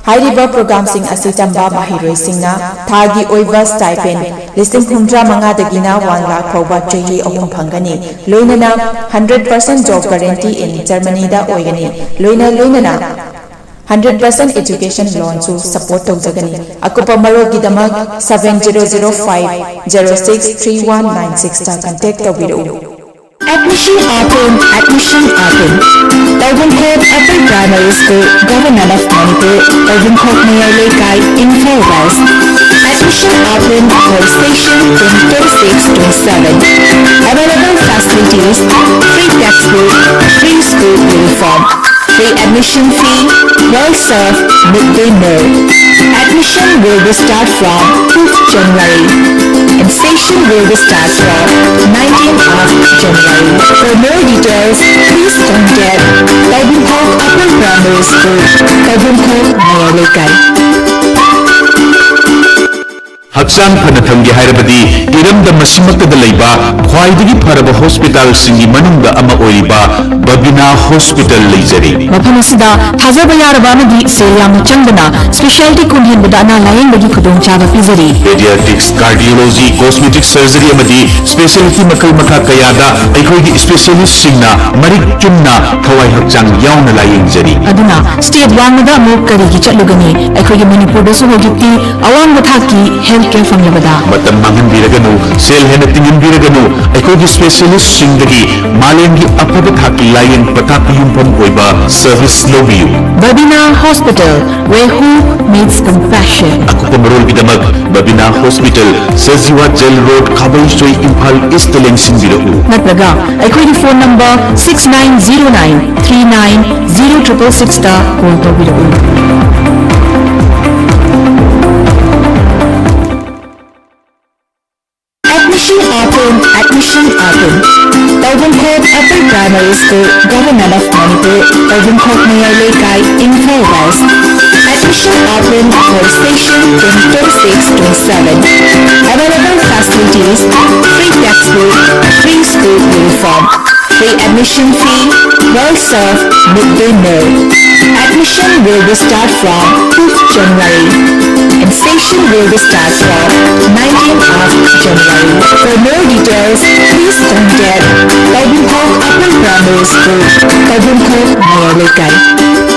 ꯍꯥꯏꯔꯤꯕ ꯄ꯭ꯔꯣꯒ꯭ꯔꯥꯝꯁꯤꯡ ꯑꯁꯤ ꯇꯝꯕ ꯃꯍꯩꯔꯣꯏꯁꯤꯡꯅ ꯊꯥꯒꯤ ꯑꯣꯏꯕ ꯁ꯭ꯇꯥꯏꯄꯦꯟ ꯂꯤꯁꯤꯡ ꯍꯨꯝꯗ꯭ꯔꯥ ꯃꯉꯥꯗꯒꯤꯅ ꯋꯥꯟ ꯂꯥꯈ ꯐꯥꯎꯕ ꯆꯍꯤ ꯑꯍꯨꯝ ꯐꯪꯒꯅꯤ꯫ ꯂꯣꯏꯅꯅ hundred percent job guarantee in ꯖꯔꯃꯅꯤꯗ ꯑꯣꯏꯒꯅꯤ꯫ ꯂꯣꯏꯅ ꯂꯣꯏꯅꯅ ꯍꯟꯗ꯭ꯔꯦꯠ ꯄꯥꯔꯁꯦꯟ ꯑꯦꯖꯨꯀꯦꯁꯟ ꯂꯣꯟꯁꯨ ꯁꯄꯣꯔꯠ ꯇꯧꯖꯒꯅꯤ꯫ ꯑꯀꯨꯞꯄ ꯃꯔꯣꯜꯒꯤꯗꯃꯛ seven zero zero five zero six three one nine ꯁꯤꯛꯁꯇ ꯀꯟꯇꯦꯛ ꯇꯧꯕꯤꯔꯛꯎ꯫ Admission open, admission open. Taubungkhok Upper Primary School, Government of Manipur, Taubungkhok Mayar Leikai, Imphal West. Admission open for session twenty twenty-six twenty-seven. Available facilities: free textbook, free school uniform, free admission fee, well served midday meal. Admission will be start from fifth January and session will be start from nineteenth of January. For more details, please contact Taubungkhok Upper Primary School, Taubungkhok, Mayar Leikai. ꯍꯛꯆꯥꯡ ꯐꯅ ꯊꯝꯒꯦ ꯍꯥꯏꯔꯕꯗꯤ ꯏꯔꯝꯗꯝ ꯑꯁꯤꯃꯛꯇꯗ ꯂꯩꯕ ꯈ꯭ꯋꯥꯏꯗꯒꯤ ꯐꯔꯕ ꯍꯣꯁꯄꯤꯇꯥꯜꯁꯤꯡꯒꯤ ꯃꯅꯨꯡꯗ ꯑꯃ ꯑꯣꯏꯔꯤꯕ ꯕꯕꯤꯅꯥ ꯍꯣꯁꯄꯤꯇꯥꯜ ꯂꯩꯖꯔꯤ꯫ ꯃꯐꯝ ꯑꯁꯤꯗ ꯊꯥꯖꯕ ꯌꯥꯔꯕ ꯑꯃꯗꯤ ꯁꯦꯜ ꯌꯥꯝꯅ ꯆꯪꯗꯅ ꯁ꯭ꯄꯦꯁꯤꯌꯥꯂꯤꯇꯤ ꯀꯨꯟ ꯍꯦꯟꯕꯗ ꯑꯅꯥ ꯂꯥꯌꯦꯡꯕꯒꯤ ꯈꯨꯗꯣꯡꯆꯥꯕ ꯄꯤꯖꯔꯤ꯫ ꯄꯦꯗꯤꯌꯥꯇ꯭ꯔꯤꯛꯁ, ꯀꯥꯔꯗꯤꯑꯣꯂꯣꯖꯤ, ꯀꯣꯁꯃꯦꯇꯤꯛ ꯁꯔꯖꯔꯤ ꯑꯃꯗꯤ ꯁ꯭ꯄꯦꯁꯤꯌꯥꯂꯤꯇꯤ ꯃꯈꯜ ꯃꯈꯥ ꯀꯌꯥꯗ ꯑꯩꯈꯣꯏꯒꯤ ꯁ꯭ꯄꯦꯁꯤꯌꯥꯂꯤꯁ꯭ꯠꯁꯤꯡꯅ ꯃꯔꯤꯛ ꯆꯨꯝꯅ ꯊꯋꯥꯏ ꯍꯛꯆꯥꯡ ꯌꯥꯎꯅ ꯂꯥꯌꯦꯡꯖꯔꯤ꯫ ꯑꯗꯨꯅ ꯁ꯭ꯇꯦꯠ ꯋꯥꯡꯃꯗ ꯑꯃꯨꯛ ꯀꯔꯤꯒꯤ ꯆꯠꯂꯨꯒꯅꯤ? ꯑꯩꯈꯣꯏꯒꯤ ꯃꯅꯤꯄꯨꯔꯗꯁꯨ ꯍꯧꯖꯤꯛꯇꯤ ꯑꯋꯥꯡꯕ ꯊꯥꯛꯀꯤ ꯍꯦꯜꯊ ꯀꯦꯌꯔ ꯐꯪꯂꯕꯗ꯫ ꯃꯇꯝ ꯃꯥꯡꯍꯟꯕꯤꯔꯒꯅꯨ, ꯁꯦꯜ ꯍꯦꯟꯅ ꯇꯤꯡꯍꯟꯕꯤꯔꯒꯅꯨ, ꯑꯩꯈꯣꯏꯒꯤ ꯁ꯭ꯄꯦꯁꯤꯌꯥꯂꯤꯁ꯭ꯠꯁꯤꯡꯗꯒꯤ ꯃꯥꯂꯦꯝꯒꯤ ꯑꯐꯕ ꯊꯥꯛꯀꯤ ꯂꯥꯌꯦꯡ ꯄꯊꯥꯞꯀꯤ ꯌꯨꯝꯐꯝ ꯑꯣꯏꯕ ꯁꯔꯚꯤꯁ ꯂꯧꯕꯤꯌꯨ꯫ Babina Hospital, where hope meets compassion. ꯑꯀꯨꯞꯄ ꯃꯔꯣꯜꯒꯤꯗꯃꯛ Babina hospital, Sajiwa jail road, Khabeisoi, Imphal ꯏꯁ꯭ꯠꯇ ꯂꯦꯡꯁꯤꯟꯕꯤꯔꯛꯎ꯫ ꯅꯠꯇ꯭ꯔꯒ ꯑꯩꯈꯣꯏꯒꯤ phone number six nine zero nine three nine zero triple sixꯇ ꯀꯣꯜ ꯇꯧꯕꯤꯔꯛꯎ꯫ Admission open, admission open. Taubungkhok Upper Primary School, Government of Manipur, Taubungkhok Mayar Leikai, Imphal West. Admission open for session twenty twenty-six twenty-seven. Available facilities: free textbook, free school uniform, Free admission fee, well served midday meal. Admission will be start from fifth January and session will be start from nineteenth of January. For more details, please contact Kaibumkhong Upper Primary School, Kaibumkhong, Mayar Leikai.